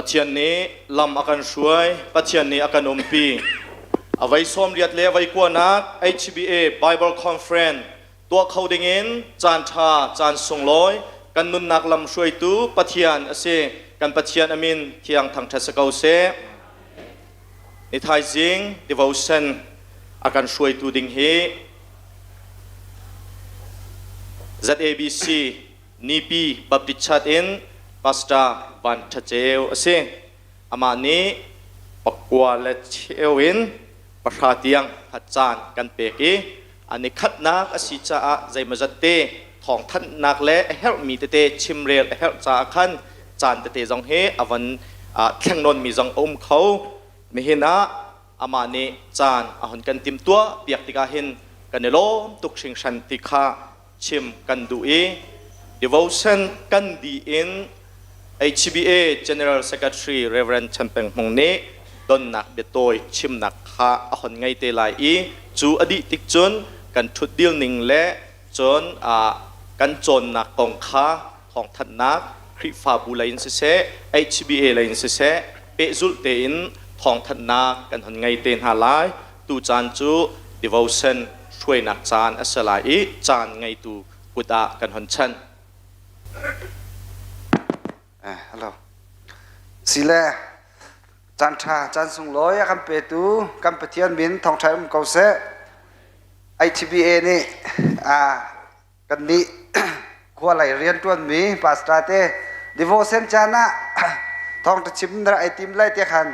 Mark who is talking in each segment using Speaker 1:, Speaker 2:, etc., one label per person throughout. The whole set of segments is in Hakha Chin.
Speaker 1: Pathian nih lam a kan hruai, Pathian nih a kan umpi. A voi 80 le a voi kuanak HBA Bible Conference tuah kho dingin caan ṭha, caan sunglawi kan nunnak lam hruaitu Pathian a si. Kan Pathian a min thiang thangṭhat si ko seh. Ni thaizing devotion a kan hruaitu ding hi ZABC Nipi Baptist Church in Pastor Van Ṭha Ceu a si. Amah nih pakua le cheu in pahra tiang caan kan pek i an i khatnak a si caah zeimawzat te thawngthanhnak le a herhmi tete chimrel a herh caah khan caan tete zong hi a von thleng nawnmi zong a um kho. Nihin ah amah nih caan a hun kan timhtuah piak tikah hin kan i lawm tuk hringhran ti kha chim kan duh i devotion kan dih in HBA General Secretary Reverend Chan Peng Hmung nih donnak biatawi chimnak kha a hon ngei te lai i cu a dih tik cun kan ṭhutdil ning le cun kan cawnnak kong kha thawngthanhnak Khrihfabu lei in siseh HBA lei in siseh pehzulh tein thawngthanhnak kan hon ngei te hna lai. Tu caan cu devotion hruainak caan a si lai i caan ngeitu kut ah kan hon chanh.
Speaker 2: Eh, hello. Sile, caan ṭha, caan sunglawi a kan petu kan Pathian min thawngṭha um ko seh. HBA nih kannih khua lei rianṭuanmi pastor te devotion caan ah thawngṭha chim na rak i tim lai te khan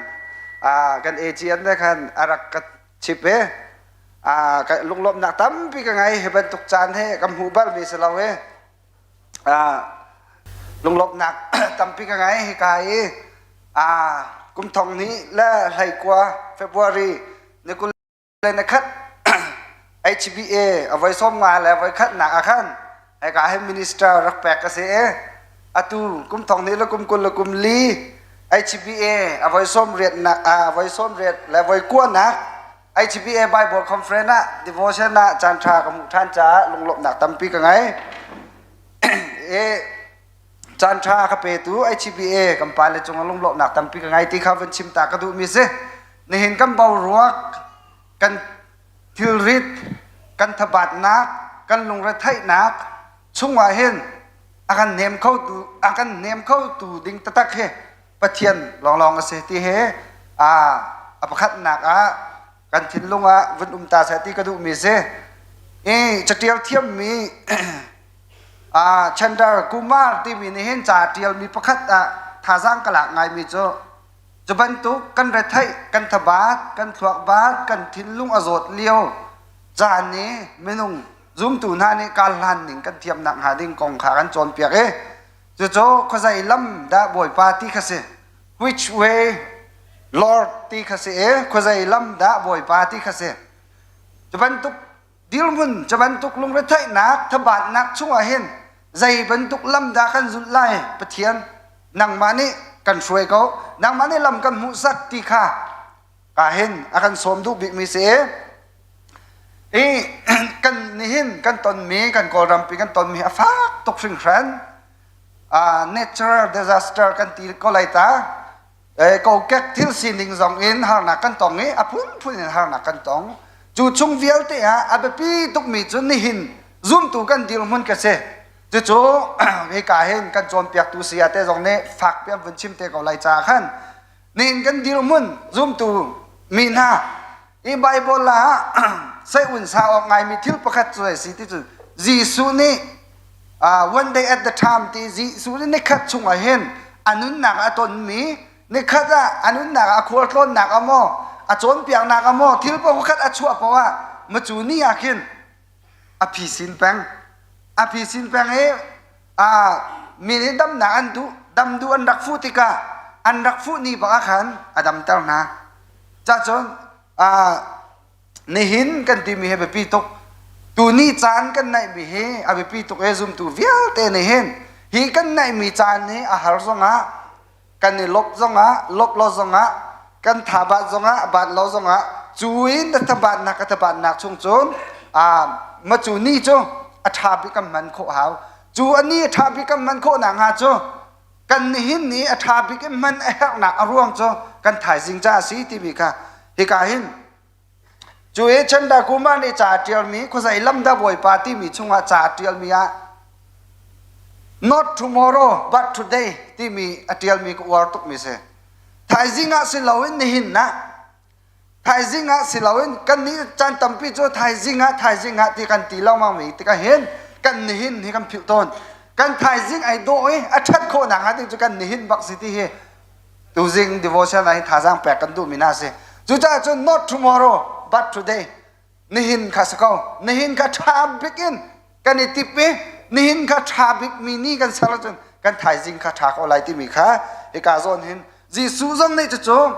Speaker 2: kan AGN te khan a rak ka chip i lunglawmhnak tampi ka ngei. Hi bantuk caan hi ka hmuh bal mi si lo i lunglawmhnak tampi ka ngei. Hika i kum thong hnih le hleikua February ni 20 le na khat HBA a voi 50 le voi khatnak ah khan hika hin minister rak pek ka si i atu kum thong hnih le kum 20 le kum li HBA a voi 80 nak a voi 80 le voi kuanak HBA Bible Conference ah devotion ah caan ṭha ka hmuh ṭhan caah lunglawmhnak tampi ka ngei. E caan ṭha ka petu HBA kan pale cungah lunglawmhnak tampi ka ngei ti kha van chim ta ka duhmi si. Nihin kan boruak, kan thilrit, kan thabatnak, kan lungretheihnak chungah hin a kan hnem kho tu a kan hnem kho tu ding taktak hi Pathian lawnglawng a si ti hi a a pakhatnak ah kan thinlung ah vun um ta seh ti ka duhmi si. I catial thiammi a Chandra Kumar timi nih hin ca tialmi pakhat ah thazaang ka lak ngaimi cu Cu bantuk kan retheih, kan thabat, kan thluakbat, kan thinlung a zawt lio caan i minung zumtu hna nih karhlan ning kan thiam nakhnga ding kong kha kan cawnpiak i cucu khuazei lam dah Bawipa ti kha si. Which way Lord ti kha si i khuazei lam dah Bawipa ti kha si. Cu bantuk dirhmun, cu bantuk lungretheihnak, thabatnak chungah hin zei bantuk lam dah kan zulh lai Pathian nangmah nih kan hruai ko nangmah nih lam kan hmuhsak ti kha ka hin a kan sawm duh bikmi si i kan nihin kan tonmi kan kawlrampi kan tonmi a fak tuk hringhran natural disaster kan ti ko lai ta kokek thil sining zong in harnak kan tong i a phunphun in harnak kan tong. Cu chung vialte ah a biapi tukmi cu nihin zumtu kan dirhmun ka si. Cucu hika hin kan cawnpiaktu saya te zong nih fak pian vun chim te ko lai caah khan nihin kan dirhmun zumtu mi hna i Bible ah sei un sa awk ngaimi thil pakhat cu a si ti cu Jesuh nih one day at the time ti Jesuh nih nikhat chungah hin a nunnak a tonmi nikhat ah a nunnak a khualtlawnnak a maw a cawnpiaknak a maw thil pakhat a chuah paoh ah macu ni ah khin a phisin peng a phisin peng i mi nih damnak an duh dam duh an rak fuh tikah an rak fuh ni bak ah khan a damter hna cacun nihin kan timi hi biapi tuk tuni caan kan naihmi hi a biapi tuk e zumtu vialte nihin hi kan naihmi caan hi a har zongah kan i lop zongah lop lo zongah kan tha bat zongah bat lo zongah cu in na thabatnak ka thabatnak chung cun ma cu ni cu a ṭha bik kan hman khawh hau cu a ni a ṭha bik kan hman khawh nak hnga cu. Kan nihin ni a ṭha bik in hman a herhnak a ruang cu kan thaizing ca a si timi kha hika hin cu i Chanda Kumar nih ca a ṭialmi khuazei lam dah Bawipa timi chungah ca a ṭialmi ah not tomorrow but today timi a ṭialmi ka uar tukmi si. Thaizing ah si loin nihin ah Thaizing ah si loin kan nih caan tampi cu thaizing ah thaizing ah ti kan ti lengmang mi tikah hin kan nihin hi kan philh tawn. Kan thaizing ai dawh i a ṭhat khawh nakhnga ding cu kan nihin bak si ti hi tuzing devotion ah hin thazaang pek kan duhmi hna a si. Cucaah cun not tomorrow but today nihin kha si ko. Nihin kha ṭha bik in kan i tip i nihin kha ṭha bikmi ni kan ser ahcun kan thaizing kha ṭha ko lai timi kha hika zawn hin Jesuh zong nih cucu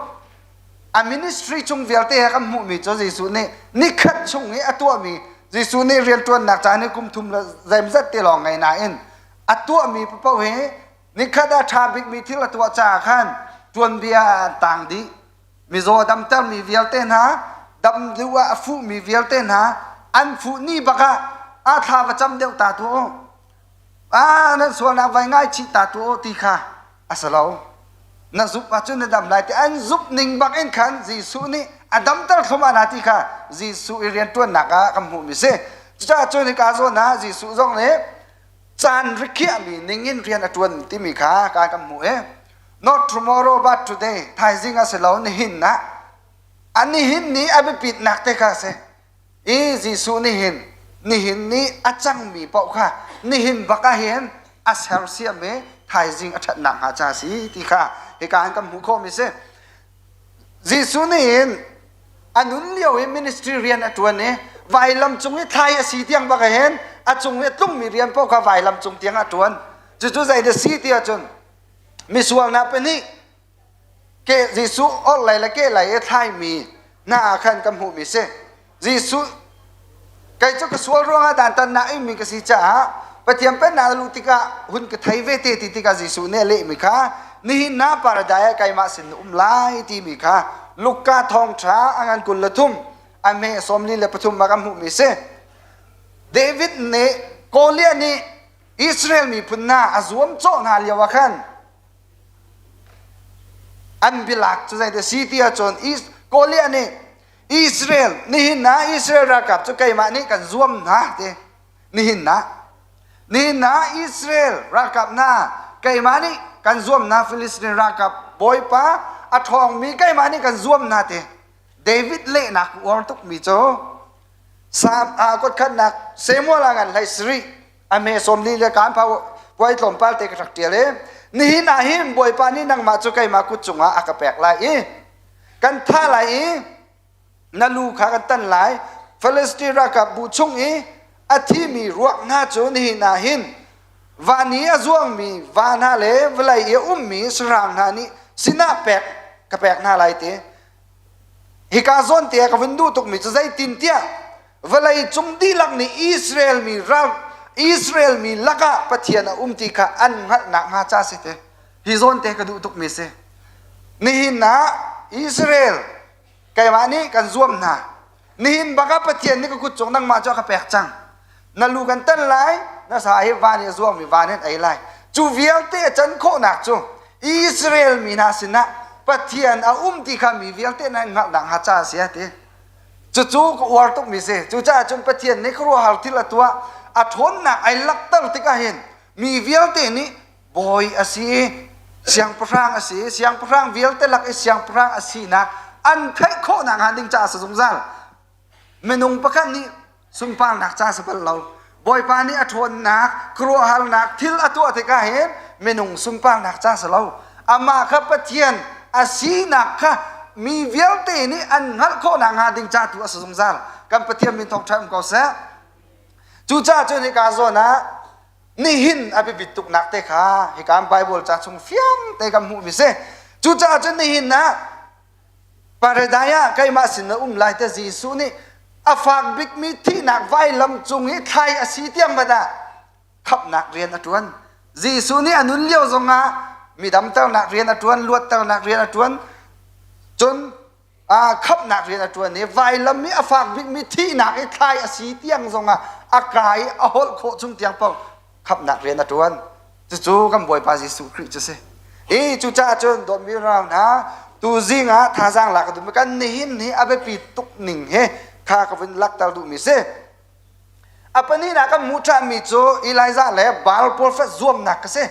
Speaker 2: a ministry chung vialte he kan hmuhmi cu Jesuh nih nikhat chung i a tuahmi Jesuh nih rianṭuannak caan hi kum thum le zeimzat te lawng ngei nain a tuahmi paoh hi nikhat ah ṭha bikmi thil a tuah caah khan tuanbia ah an tang dih mizaw damtermi vialte hna dam duh ah a fuhmi vialte hna an fuh ni bak ah a thla va cam deuh ta tu u ah nan sualnak vai ngaichih ta tu u ti kha a si lo na zumh ahcun na dam lai ti an zumh ning bak in khan Jesuh nih a damter thluahmah hna ti kha Jesuh i rianṭuannak ah kan hmuhmi si cucaah cun hika zawn ah Jesuh zong nih caan rikhiahmi ning in rian a ṭuan timi kha ka kan hmuh i not tomorrow but today thaizing a si lo nihin ah a nihin ni a biapitnak te kha a si i Jesuh nihin nihin ni a cangmi paoh kha nihin bak ah hin a sersiam i thaizing a ṭhatnak hnga ca si ti kha hika hin kan hmuh khawhmi si Jesuh nih hin a nun lio i ministry rian a ṭuan i vailam cung i thlai a si tiang bak hin a cung i a tlungmi rian paoh kha vailam cung tiang a ṭuan cucu zei na si ti ahcun misual hna pahnih ke Jesuh orhlei le kehlei i thlaimi hna ah khan kan hmuhmi si. Jesuh kei cu ka sual ruangah dantatnak inmi ka si caah Pathian pennak na luh tikah hun ka thei ve te ti tikah Jesuh nih a lehmi kha nihin na paradise ah keimah sin na um lai timi kha Luka thawngṭha a ngan 23 a hme 43 ah kan hmuhmi si. David nih Goliath nih Israel miphun hna a zuamcawh hna lio ah khan an bialak cu zeidah si ti ahcun Goliath nih Israel nihin ah Israel ralkap cu keimah nih kan zuam hna ti nihin ah nihin ah Israel ralkap hna keimah nih kan zuam hna Philistine ralkap bawipa a ṭhawngmi keimah nih kan zuam hna ti David lehnak uar tukmi cu Sam a kutkhatnak Samuel ah ngan hlei sarih a hme 40 le kaan pha puai tlawmpal te ka rak ṭial i nihin ah hin Bawipa nih nangmah cu keimah kut cungah a ka pek lai i kan thah lai i na lu kha kan tan lai Philistine ralkap bu chung i a thimi ruak hna cu nihin ah hin van i a zuangmi va hna le vawlei i a ummi sahrang hna nih sinah pek ka pek hna lai ti Hika zawn te ah ka vun duh tukmi cu zeitintiah vawlei cung dihlak nih Israel mi ral Israel mi lakah Pathian a um ti kha an hngalhnak hnga ca si te. Hi zawn te ka duh tukmi si. Nihin ah Israel keimah nih kan zuam hna. Nihin bak ah Pathian nih ka kut cung nangmah cu a ka pek cang. Na lu kan tan lai, na sa hi van i a zuangmi van in ei lai. Cu vialte a can khawhnak cu Israel mi hna sinah Pathian a um ti kha mi vialte nan hngalhnak hnga ca a si a ti. Cucu ka uar tukmi si. Cucaah cun Pathian nih khuaruahhar thil a tuah, a ṭhawnnak ai lakter tikah hin mi vialte nih bawi a si i siangpahrang a si i siangpahrang vialte lak i siangpahrang a sinak an theih khawhnak hnga ding caah a si zungzal. Minung pakhat nih sunparnak ca si bal lo. Bawipa nih a ṭhawnnak, khuaruahharnak thil a tuah tikah hin minung sunparnak ca si lo. Amah kha Pathian a sinak kha mi vialte nih an hngalh khawhnak hnga ding ca tu a si zungzal. Kan Pathian min thawngṭha um ko seh. Cucaah cun hika zawn ah nihin a biapit tuknak te kha hika Bible ca chung fiang te kan hmuhmi si. Cucaah cun nihin ah Paradise ah keimah sin na um lai te Jesuh nih a fak bikmi thihnak vailam cung i thlai a si tiang hmanh ah khamhnak rian a ṭuan. Jesuh nih a nun lio zongah mi damternak rian a ṭuan, luatternak rian a ṭuan, cun khamhnak rian a ṭuan i vailam i a fak bikmi thihnak i thlai a si tiang zongah a kai a holh khawh chung tiang paoh khamhnak rian a ṭuan. Cucu kan Bawipa Jesuh Khrih cu si. Hi cucaah cun dawtmi unau hna tuzing ah thazaang lak ka duhmi kan nihin hi a biapi tuk ning hi kha ka vun lakter duhmi si. A pahnihnak kan hmuh ṭhanmi cu Elijah le Baal profet zuamnak ka si.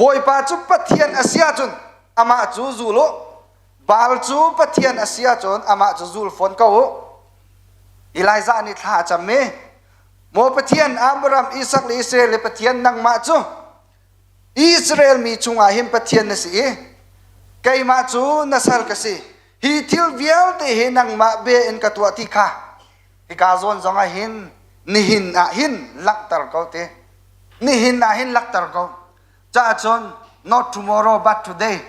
Speaker 2: Bawipa cu Pathian a si ahcun amah cu zul u. Baal cu Pathian a si ahcun amah cu zul fawn ko u. Elijah nih thla a cam i Maw Pathian Abraham, Isak le Israel le Pathian nangmah cu Israel mi chungah hin Pathian na si i keimah cu na sal ka si. Hi thil vialte hi nangmah bia in ka tuah ti kha hika zawn zongah hin nihin ah hin langhter ko ti. Nihin ah hin langhter ko. Caah cun not tomorrow but today.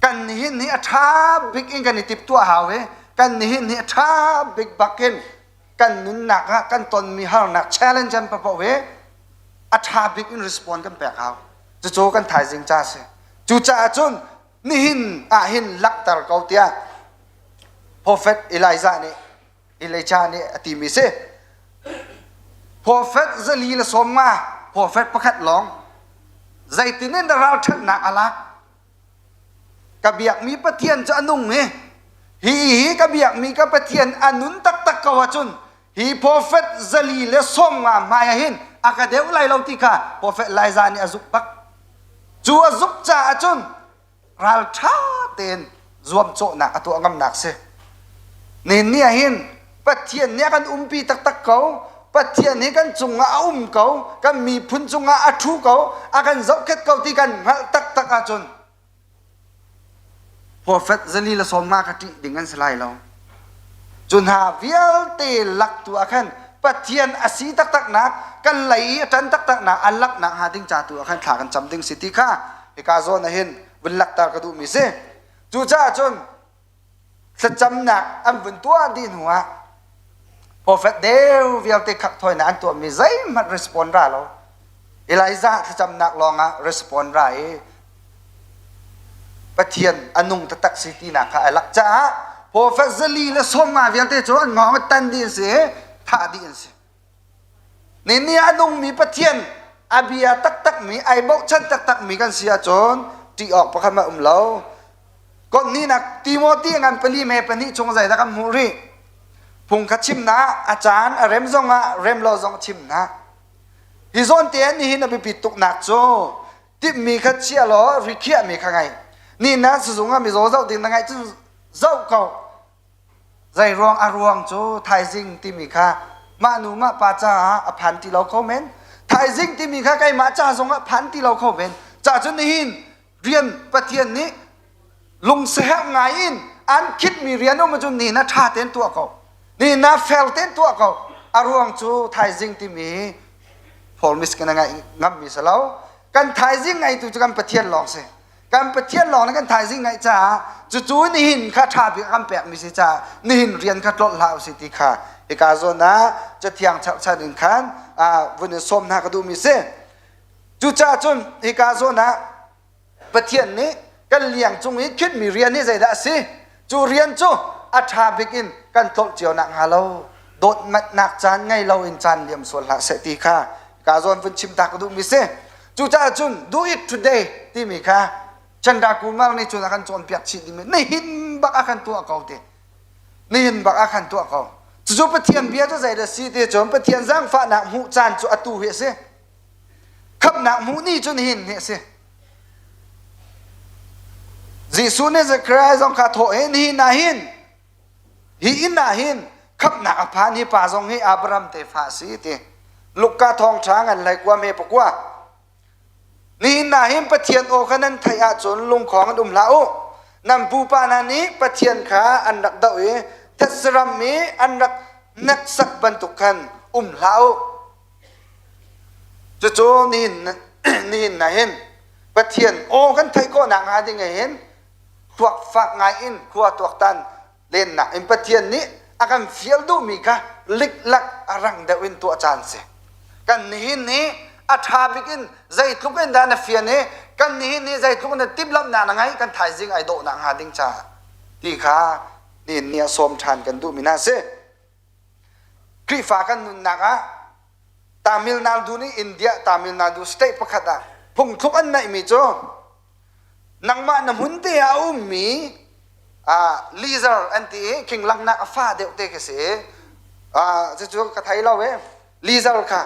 Speaker 2: Kan nihin hi a ṭha bik in kan i timhtuah hau i kan nihin hi a ṭha bik bak in kan nunnak ah kan tonmi harnak challenge an paoh hi a ṭha bik in respond kan pek hau. Cucu kan thaizing ca a si. Cucaah cun nihin ah hin langhter ko tiah Prophet Elijah nih Elijah nih a timi si. Profet 450, profet pakhat lawng zeitin in dah ralṭhatnak a lak? Ka biakmi Pathian cu a nung i hi hi ka biakmi ka Pathian a nun taktak ko ahcun hi profet 450 hmai ah hin a ka deuh lai lo ti kha profet Elijah nih a zumh bak. Cu a zumh caah cun ralṭha tein zuamcawhnak a tuah ngamnak si. Nihin ni ah hin Pathian nih a kan umpi taktak ko. Pathian hi kan cungah a um ko, kan miphun cungah a ṭhu ko, a kan zohkhet ko ti kan hngalh taktak ahcun Profet 450 kha ṭih ding an si lai lo. Cu hna vialte lak tu ah khan Pathian a si taktaknak, kan lei i a ṭan taktaknak, a laknak hnga ding ca tu ah khan thla kan cam ding si ti kha hika zawn ah hin vun lakter ka duhmi si. Cucaah cun thlacamnak an vun tuah dih hnu ah profet deu vialte khak thawinak an tuahmi zeihmanh respond ra lo. Elijah thlacamnak lawngah respond ra i Pathian a nung taktak si tinak kha a lak caah profet 450 vialte cu an ngawng i tan dih an si i thah dih an si. Ni a nungmi Pathian a bia taktakmi ai bochan taktakmi kan si ahcun ṭih awk pakhat hmanh um lo. Kawhhnih Timothy ngan pali me pahnih chung zeidah kan hmuh rih? Phung kha chim na a caan a rem zongah rem lo zong chim na. Hi zawn te nihin a biapit tuknak cu timhmi kha chia law rikhiahmi kha ngai. Ni na sizung ah mizaw zoh ding na ngaih cun zoh ko. Zei ruang a ruang cu thaizing timi kha mah nu mah pa caah a phan ti lo kho men. Thaizing timi kha keimah ca zong ah phan ti lo kho men. Ca cun nihin rian Pathian nih lungsiherh ngai in an khitmi rian um cun ni na ṭha tein tuah ko. Ni na fel tein tuah ko. A ruang cu thaizing timi promise kan ngaih ngammi si lo. Kan thaizing ngaitu cu kan Pathian lawng si. Kan Pathian lawng nih kan thaizing ngaih caah cucu nihin kha ṭha bik a kan pekmi si caah nihin rian kha tlolh hlah usih ti kha hika zawn ah Cathiang cherhchan in khan vun in sawm hna ka duhmi si. Cucaah cun hika zawn ah Pathian nih kan liang cung i khitmi rian hi zeidah a si? Cu rian cu a ṭha bik in kan tlolh cio nak hnga lo dawtmatnak caan ngei lo in caan liam sual hlah seh ti kha ka zawn vun chim ta ka duhmi si. Cucaah cun do it today timi kha Chandra Kumar nih cun a kan cawnpiak chih dimi nihin bak a kan tuah ko ti. Nihin bak a kan tuah ko. Cucu Pathian bia cu zeidah si ti cun Pathian zaangfahnak hmuh caan cu atu hi a si. Khamhnak hmuh ni cu nihin hi a si. Jesuh nih Zechariah zong kha thawh i nihin ah hin hi inn ah hin khamhnak a phan hi pa zong hi Abraham tefa a si ti. Luka thawngṭha ngan hlei kua me pakua. Nihin ah hin Pathian aw kha nan theih ahcun lungkhong in um hlah u. Nan pupa hna nih Pathian kha an rak doh i thetse ram i an rak hneksak bantuk khan um hlah u. Cucu nihin nihin ah hin Pathian aw kan theih khawh nakhnga ding ah hin thluak fak ngai in khua tuaktan lennak in Pathian nih a kan fial duhmi kha liklak a rang deuh in tuah caan si. Kan nihin ni a ṭha bik in zeitluk in dah na fian i kan nihin ni zeitluk in na timhlamhnak na ngeih kan thaizing ai dawh nakhnga ding caah ti kha nihin ni ah sawm ṭhan kan duhmi hna si. Khrihfa kan nunnak ah. Tamil Nadu nih India Tamil Nadu state pakhat ah phungthluk an neihmi cu nangmah na hmun te ah a ummi lizard an ti i khing langnak a fa deuh te khi si cucu ka thei lo e lizard kha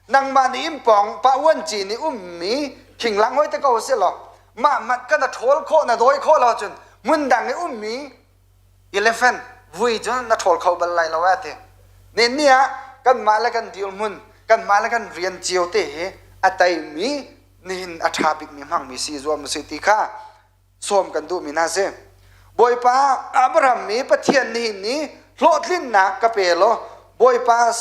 Speaker 2: nangmah nih in pawng pa uan ci nih ummi khing lang hoi te ko si law mah mat ka na ṭhawl khawh na dawi khawh lo cun hmun dang i ummi elephant vui cu na ṭhawl kho bal lai lo a ti. Nen ni ah kanmah le kan dirhmun, kanmah le kan rian cio te hi a teimi nihin a ṭha bikmi hmangmi si zuam si ti kha sawm kan duhmi hna si. Bawipa Abraham i Pathian nihin ni hlawhtlinnak ka pe law Bawipa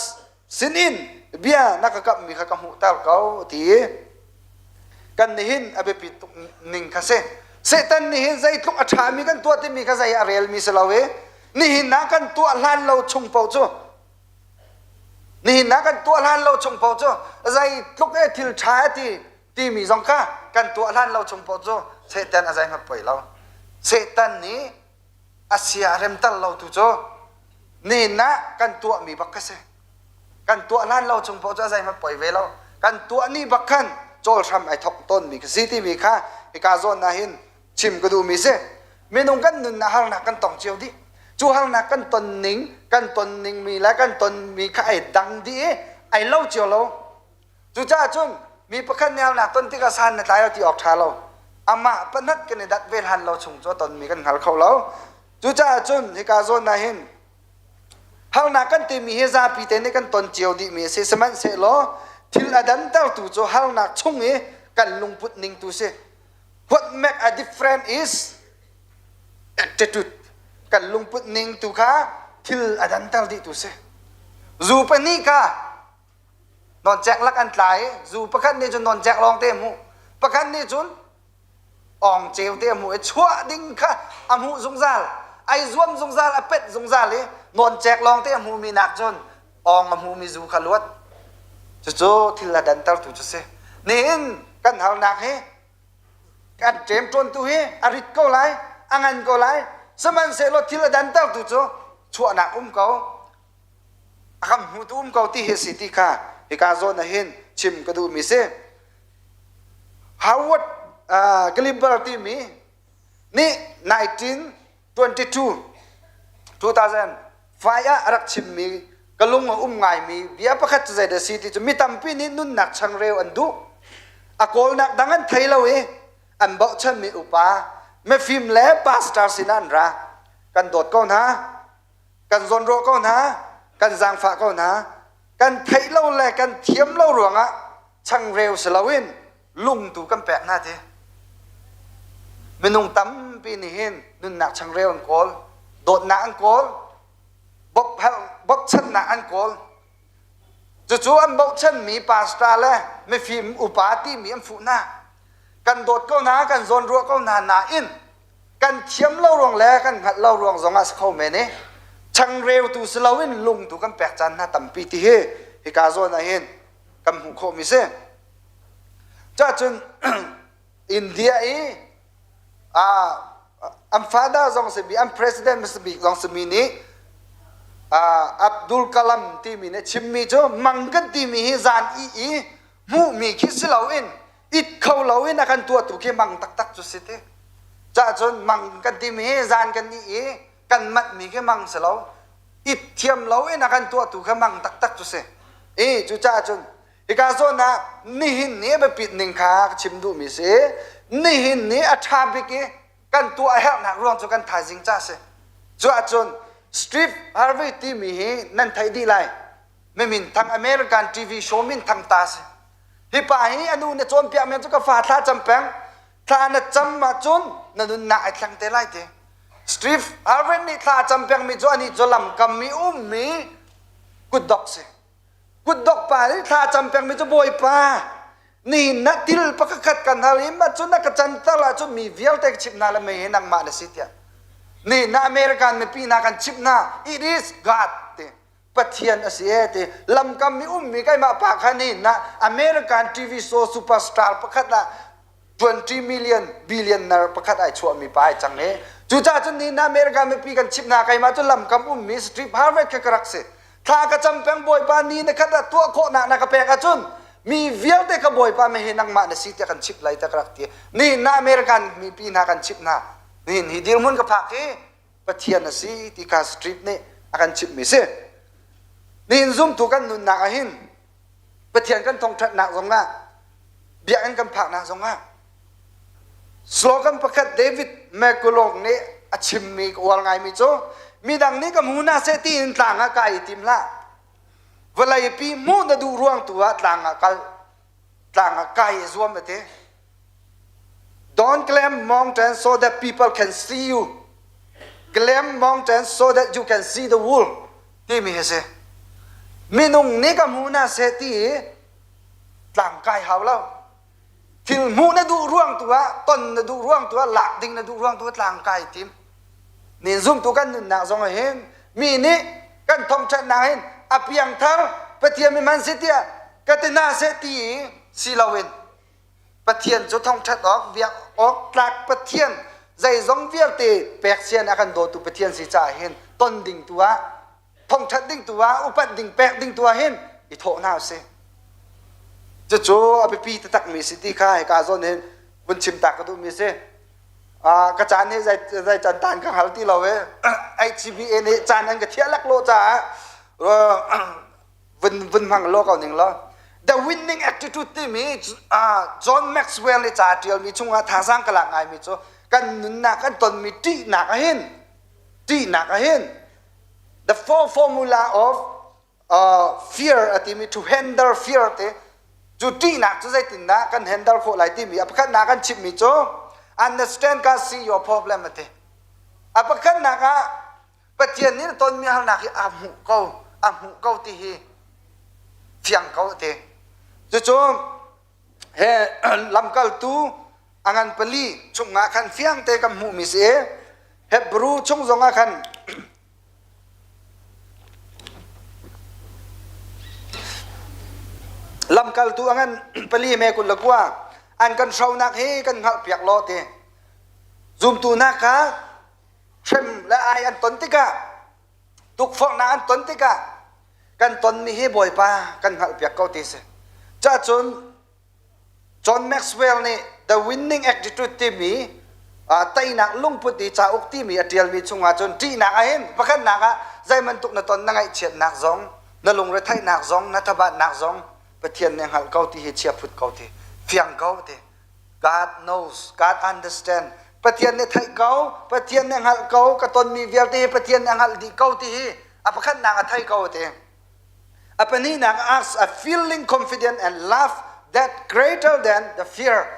Speaker 2: sinin bia na ka kamhmi kha ka hmuhter ko ti kan nihin a biapi tuk ning kha si. Satan nihin zeitluk a ṭhami kan tuah timi kha zei a relmi si lo i nihin ah kan tuah hlan lo chung paoh cu nihin ah kan tuah hlan lo chung paoh cu zeitluk e thil ṭha a ti timi zong kha kan tuah hlan lo chung paoh cu Satan a zeihmanh poi lo. Satan nih a sia a remter lo tu cu nihin ah kan tuahmi bak kha si. Kan tuah hlan lo chung paoh cu a zeihmanh poi ve lo. Kan tuah ni bak khan cawl hram ai thok tawnmi ka si timi kha hika zawn ah hin chim ka duhmi si. Minung kan nunnak harnak kan tong cio dih. Cu harnak kan ton ning, kan ton ningmi le kan tonmi kha ai dang dih i ai lo cio lo. Cucaah cun mi pakhat nih harnak ton tikah san na tlai lo ti awk ṭha lo. Amah panat kan i dat ve hlan lo chung cu a tonmi kan hngal kho lo. Cucaah cun hika zawn ah hin harnak kan timi hi zapi te nih kan ton cio dihmi a si. Sihmanhsehlaw thil a dantertu cu harnak chung i kan lungput ning tu si. What make a difference is attitude. Kan lungput ning tu kha thil a danter dih tu si. Zu pahnih kha Nawncek lak an tla i zu pakhat nih cun nawncek lawng te a hmuh. Pakhat nih cun awng ceu te a hmuh i chuah ding kha a hmuh zungzal. Ai zuam zungzal, a pet zungzal i nawncek lawng te a hmumi nak cun awng a hmumi zu kha luat. Cucu thil a dantertu cu si. Nihin kan harnak hi kan ṭemṭawntu hi a rit ko lai, a ngan ko lai. Sihmanhsehlaw thil a dantertu cu chuahnak um ko. A kan hmutu um ko ti hi si ti kha hika zawn ah hin chim ka duhmi si. Howard Gilbert timi nih 1922 2005 ah a rak chimmi ka lung a um ngaimi bia pakhat cu zeidah si ti cu mi tampi nih nunnak changreu an duh. A kawlnak dang an thei lo i an bochanmi upa mifim le pastor sinah an ra. Kan dawt ko hna. Kan zawnruah ko hna, kan zaangfah ko hna. Kan theih lo le kan thiam lo ruangah changreu si loin lung tu kan pek hna ti. Minung tampi nih hin nunnak changreu an kawl, dawtnak an kawl, bawmchannak an kawl. Cucu an bochanmi pastor le mifim upa timi an fuh hna. Kan dawt ko hna, kan zawnruah ko hna nain kan thiam lo ruang le kan hngalh lo ruang zong ah si kho men i changreu tu si loin lung tu kan pek caan hna tampi ti hi hika zawn ah hin kan hmuh khawhmi si. Cacun India i an father zong simi an president hmasa zong simi nih Abdul Kalam timi nih chimmi cu mang kan timi hi zan i i hmuhmi khi si loin it kho loin a kan tuahtu khi mang taktak cu si ti. Cahcun mang kan timi hi zan kan ih i kan manhmi khi mang si lo. It thiam loin a kan tuahtu kha mang taktak cu si. I cucaah cun hika zawn ah nihin ni a biapit ning kha ka chim duhmi si. Nihin ni a ṭha bik i kan tuah a herhnak ruang cu kan thaizing ca si. Cu ahcun Steve Harvey timi hi nan theih dih lai. Mi minthang American TV show minthang ta si. Hi pa hi a nu na cawnpiak men cu ka fa thla cam peng. Thla na cam ahcun na nunnak ai thleng te lai ti. Steve Harvey nih thla cam pengmi cu anih cu lamkam i ummi kutdok si. Kutdok pa nih thla cam pengmi cu Bawipa nihin na til pakhat kan hal i mah cu na ka canter ahcun mi vialte ka chimh hna le mei hi nangmah na si tiah. Nihin na American mipi hna kan chimh hna it is God ti. Pathian a si e ti lamkam i ummi keimah pa kha nih na American TV show superstar pakhat ah 20 million billionaire pakhat ai chuahmi pa ai cang i cucaah cun ni na America mipi kan chimh hna keimah cu lamkam ummi Steve Harvey kha ka rak si. Thla ka cam peng Bawipa ni na khat ah tuah khawhnak na ka pek ahcun mi vialte ka Bawipa me hi nangmah na si tiah kan chimh lai tiah ka rak ti. Nihin na American mipi hna kan chimh hna. Nihin hi dirhmun ka phak hi Pathian a si ti kha street nih a kan chimhmi si. Nihin zumtu kan nunnak ah hin Pathian kan thawngṭhatnak zongah biakinn kan phaknak zongah slogan pakhat David McCullough nih a chimmi ka uar ngaimi cu midang nih ka hmu hna seh tiin tlang ah kai i tim hlah. Vawleipi hmuh na duh ruang tu ah tlang ah kal tlang ah kai i zuam a ti. Don't climb mountains so that people can see you. Climb mountains so that you can see the world. Timi hi si. Minung nih ka hmu na seh ti i tlang kai hau lo. Thil hmuh na duh ruang tu ah, ton na duh ruang tu ah, lak ding na duh ruang tu ah tlang kai tim. Nin zumtu kan nunnak zong ah hin mi nih kan thawngṭhatnak hin a piangthar Pathian mi man si tiah ka ti na seh ti i si loin Pathian cu thawngṭhat awk, biak awk tlak Pathian, zeizong vialte pek sian a kan dawtu Pathian si caah hin ton ding tu ah, thawngṭhat ding tu ah, upat ding pek ding tu ah hin i thawh hna usih. Cucu a biapi taktakmi si ti kha hika zawn hin vun chim ta ka duhmi si. Ka caan hi zei zei can tan ka hngal ti lo i HCBA nih caan an ka thiah laklawh caah vun vun hmang law ko ning law The Winning Attitude timi John Maxwell nih ca a ṭialmi chungah thazaang ka lak ngaimi cu kan nunnak kan tonmi ṭihnak ahhin ṭihnak ahhin the four formula of fear a timi to handle fear te cu ṭihnak cu zeitindah kan handle khawh lai timi a pakhatnak kan chimmi cu understand ka see your problem a ti a pakhatnak ah Pathian nih na tonmi harnak hi a hmuh ko, a hmuh ko ti hi fiang ko a ti. Cucu he lamkaltu a ngan pali chungah khan fiang te kan hmuhmi si i Hebrew chung zongah khan lamkaltu a ngan pali me 29 an kan hronak hi kan hngalhpiak law ti. Zumtu hna kha hrem le ai an ton tikah tukforhnak an ton tikah kan tonmi hi Bawipa kan hngalhpiak ko ti si. Cahcun John Maxwell nih The Winning Attitude timi teinak lungput i cauk timi a ṭialmi chungah cun ṭihnak ahhin pakhatnak ah zeibantuk na ton na ngaihchiatnak zong na lungretheihnak zong na thabatnak zong Pathian nih a hngalh ko ti hi chia phut ko ti fiang ko ti God knows, God understand. Pathian nih theih ko, Pathian nih hngalh ko, ka tonmi vialte hi Pathian nih a hngalh dih ko ti hi a pakhatnak a thei ko ti. A pahnihnak asks a feeling confident and love that greater than the fear.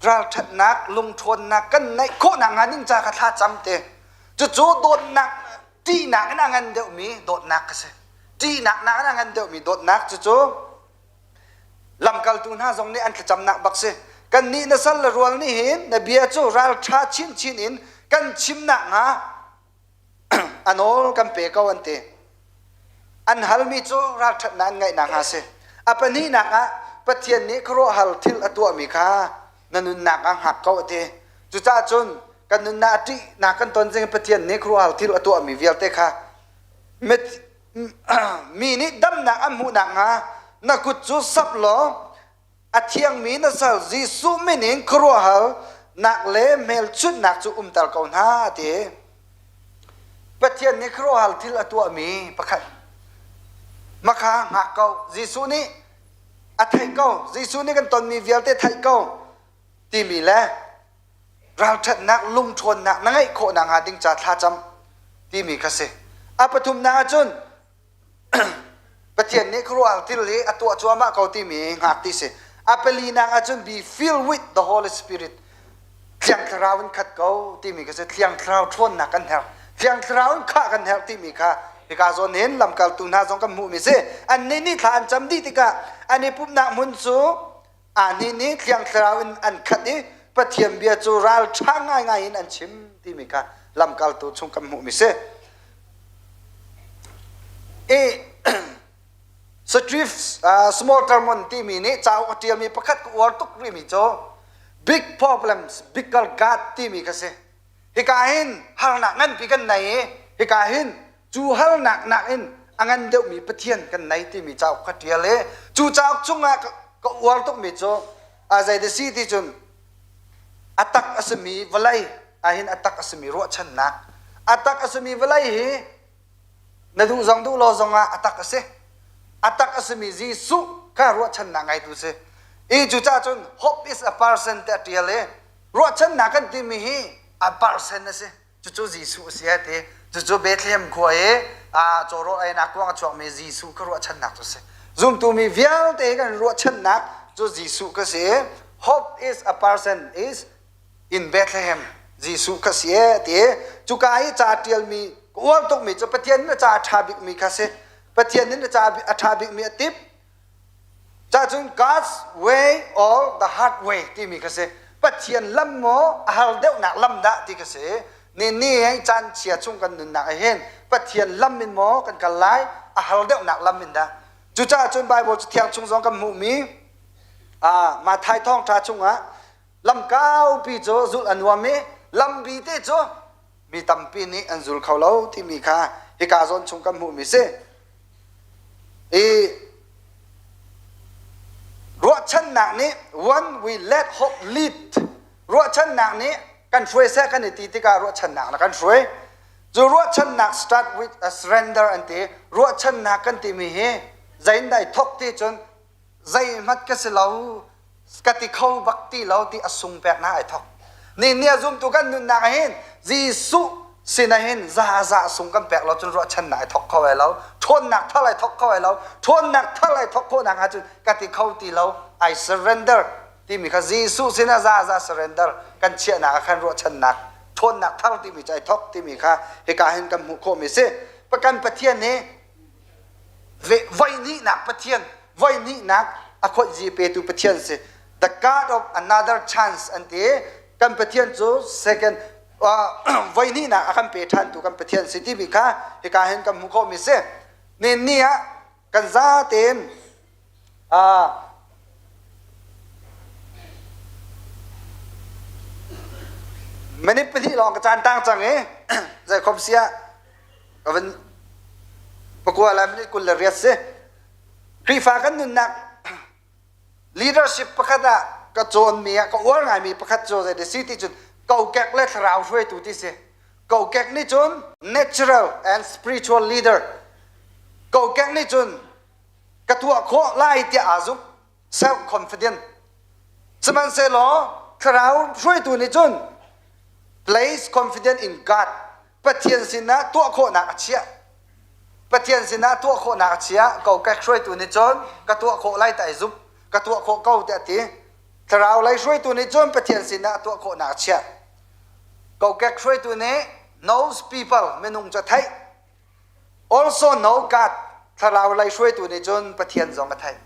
Speaker 2: Ralṭhatnak, lungṭhawnnak kan neih khawhnak hnga ding ca kha thla cam te. Cucu dawtnak, ṭihnak in a ngan deuhmi dawtnak ka si. Ṭihnak nak in a ngan deuhmi dawtnak cucu Lamkaltu hna zong nih an thlacamnak bak si. Kannih na sal le rual nih hin na bia cu ralṭha chinchin in kan chim nakhnga a nawl kan pe ko an ti. An halmi cu ralṭhatnak an ngeih nakhnga a si. A pahnihnak ah Pathian nih khuaruahhar thil a tuahmi kha na nunnak ah hngak ko a ti. Cucaah cun kan nunnak a ṭihnak kan ton zing Pathian nih khuaruahhar thil a tuahmi vialte kha Mi nih damnak an hmuh nakhnga na kut cu sap law a thiangmi na sal Jesuh min in khuaruahhar nak le hmelchunhnak cu umter ko hna a ti. Pathian nih khuaruahhar thil a tuahmi pakhat makha hngak ko. Jesuh nih a theih ko. Jesuh nih kan tonmi vialte theih ko timi le ralṭhatnak lungṭhawnnak na ngeih khawh nakhnga ding ca thlacam timi kha si. A pathumnak ahcun Pathian nih khuaruahhar thil hi a tuah cuahmah ko timi hngak ti si. A palinak ahcun be filled with the Holy Spirit. Thiang Thlarau in khat ko timi kha si. Thiang Thlarau ṭhawnnak kan herh. Thiang Thlarau in khah kan herh timi kha hika zawn hin lamkaltu hna zong kan hmuhmi si. Annih nih thla an cam dih tikah an i pumhnak hmun cu Anih nih Thiang Thlarau in an khat i Pathian bia cu ralṭha ngaingai in an chim timi kha lamkaltu chung kan hmuhmi si. I Steve Smoltermon timi nih cauk a ṭialmi pakhat ka uar tuk rihmi cu Big Problems, Bigger God timi kha si. Hika hin harnak nganpi kan nei i hika hin Cu halnak nakin a ngan deuhmi Pathian kan nei timi cauk ka ṭial i cu cauk chungah ka uar tukmi cu a zei si ti cun a tak a simi vawlei ahhin a tak a simi ruahchannak a tak a simi vawlei hi na duh zong duh lo zongah a tak a si. A tak a simi Jesuh kha ruahchannak ngeitu si. I cucaah cun hope is a person tiah ṭial i ruahchannak kan timi hi a person a si. Cucu Jesuh a si a ti. Cucu Bethlehem khua i a cawrawl einak kuang a chuakmi Jesuh ka ruahchannak cu a si. Zumtu mi vialte kan ruahchannak cu Jesuh ka si. Hope is a person is in Bethlehem. Jesuh ka si e ti. Cuka i ca ṭialmi ka uar tukmi cu Pathian nih a ca a ṭha bikmi kha si. Pathian nih a ca a ṭha bikmi a tip. Cahcun God's way or the hard way timi kha si. Pathian lam maw a har deuhnak lam dah ti kha si. Ni ni hei caan chia chung kan nunnak ah hin Pathian lam in maw kan kal lai a har deuhnak lam in dah. Cucaah cun Bible Cathiang chung zong kan hmuhmi Matthai thawngṭha chungah lam kaupi cu zulh a nuam i lambi te cu mi tampi nih an zul kho lo timi kha hika zawn chung kan hmuhmi si. I ruahchannak nih when we let hope lead ruahchannak nih kan hruai seh kan i ti tikah ruahchannak na kan hruai. Cu ruahchannak start with a surrender an ti. Ruahchannak kan timi hi zein dai thok ti cun zeihmanh ka si lo ka ti kho bak ti lo ti a sung pek na ai thok. Ni nia zumtu kan nunnak ah hin Jesuh sin ah hin za za sung kan pek lo cun ruahchannak ai thok kho ai lo. Ṭhawnnak thar ai thok kho ai lo. Ṭhawnnak thar ai thok khawhnak ah cun ka ti kho ti lo. I surrender timi kha Jesuh sin ah za za surrender kan chiahnak ah khan ruahchannak ṭhawnnak thar timi cu ai thok timi kha hika hin kan hmuh khawhmi si. Kan Pathian hi voihnihnak Pathian voihnihnak a khuazi petu Pathian si. The God of another chance an ti. Kan Pathian cu second voihnihnak a kan pe ṭhantu kan Pathian si timi kha hika hin kan hmuh khawhmi si. Ni ni ah kan za tein minute pahnih lawng ka caan tang cang i zeikhom si ah ka van pakua la minute 28 si. Khrihfa kan nunnak leadership pakhat ah ka cawnmi ah ka uar ngaimi pakhat cu zei si ti cun kokek le thlarau hruaitu ti si. Kokek nih cun natural and spiritual leader. Kokek nih cun ka tuah khawh lai tiah aa zumh, self confident. Sihmanhsehlaw thlarau hruaitu nih cun place confident in God. Pathian sinah tuah khawhnak a chiah. Pathian sinah tuah khawhnak a chiah. Kokek hruaitu nih cun ka tuah khawh lai ti ai zumh. Ka tuah khawh ko tiah a ti. Thlarau lei hruaitu nih cun Pathian sinah tuah khawhnak a chiah. Kokek hruaitu nih knows people minung cu a theih. Also know God thlarau lei hruaitu nih cun Pathian zong a theih.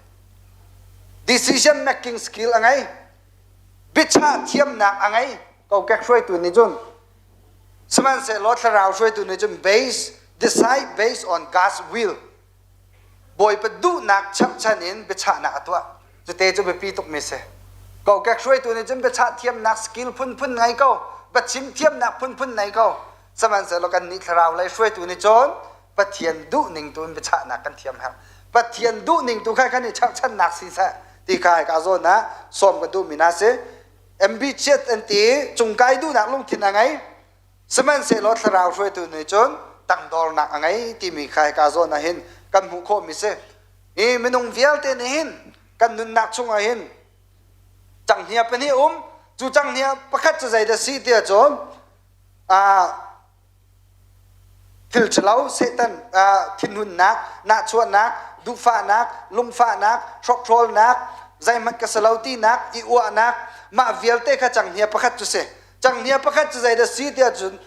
Speaker 2: Decision making skill a ngei. Biachah thiamnak a ngei. Kokek hruaitu nih cun sihmanhsehlaw thlarau hruaitu nih cun base decide based on God's will. Bawipa duhnak cherhchan in biachahnak a tuah. Cute cu biapi tukmi si. Kokek hruaitu nih cun biachah thiamnak skill phunphun ngei ko, biachim thiamnak phunphun nei ko. Sihmanhsehlaw kannih thlarau lei hruaitu nih cun Pathian duhning tu in biachahnak kan thiam herh. Pathian duhning tu kha kan i cherhchannak si seh ti kha hika zawn ah sawm ka duhmi hna si. Ambitious an ti, cungkai duhnak lungthin a ngei. Sihmanhsehlaw thlarau hruaitu nih cun tangdornak a ngei timi kha hika zawn ah hin kan hmuh khawhmi si. Hi minung vialte nih hin kan nunnak chungah hin canghnia pahnih um. Cu canghnia pakhat cu zeidah si tiah cun thil ṭhalo Satan thinhunnak, nahchuahnak, duhfahnak, lungfahnak, hrokhrawlnak, zeihmanh ka si lo tinak, i uahnak, mah vialte kha canghnia pakhat cu si. Canghnia pakhat cu zeidah si tiah cun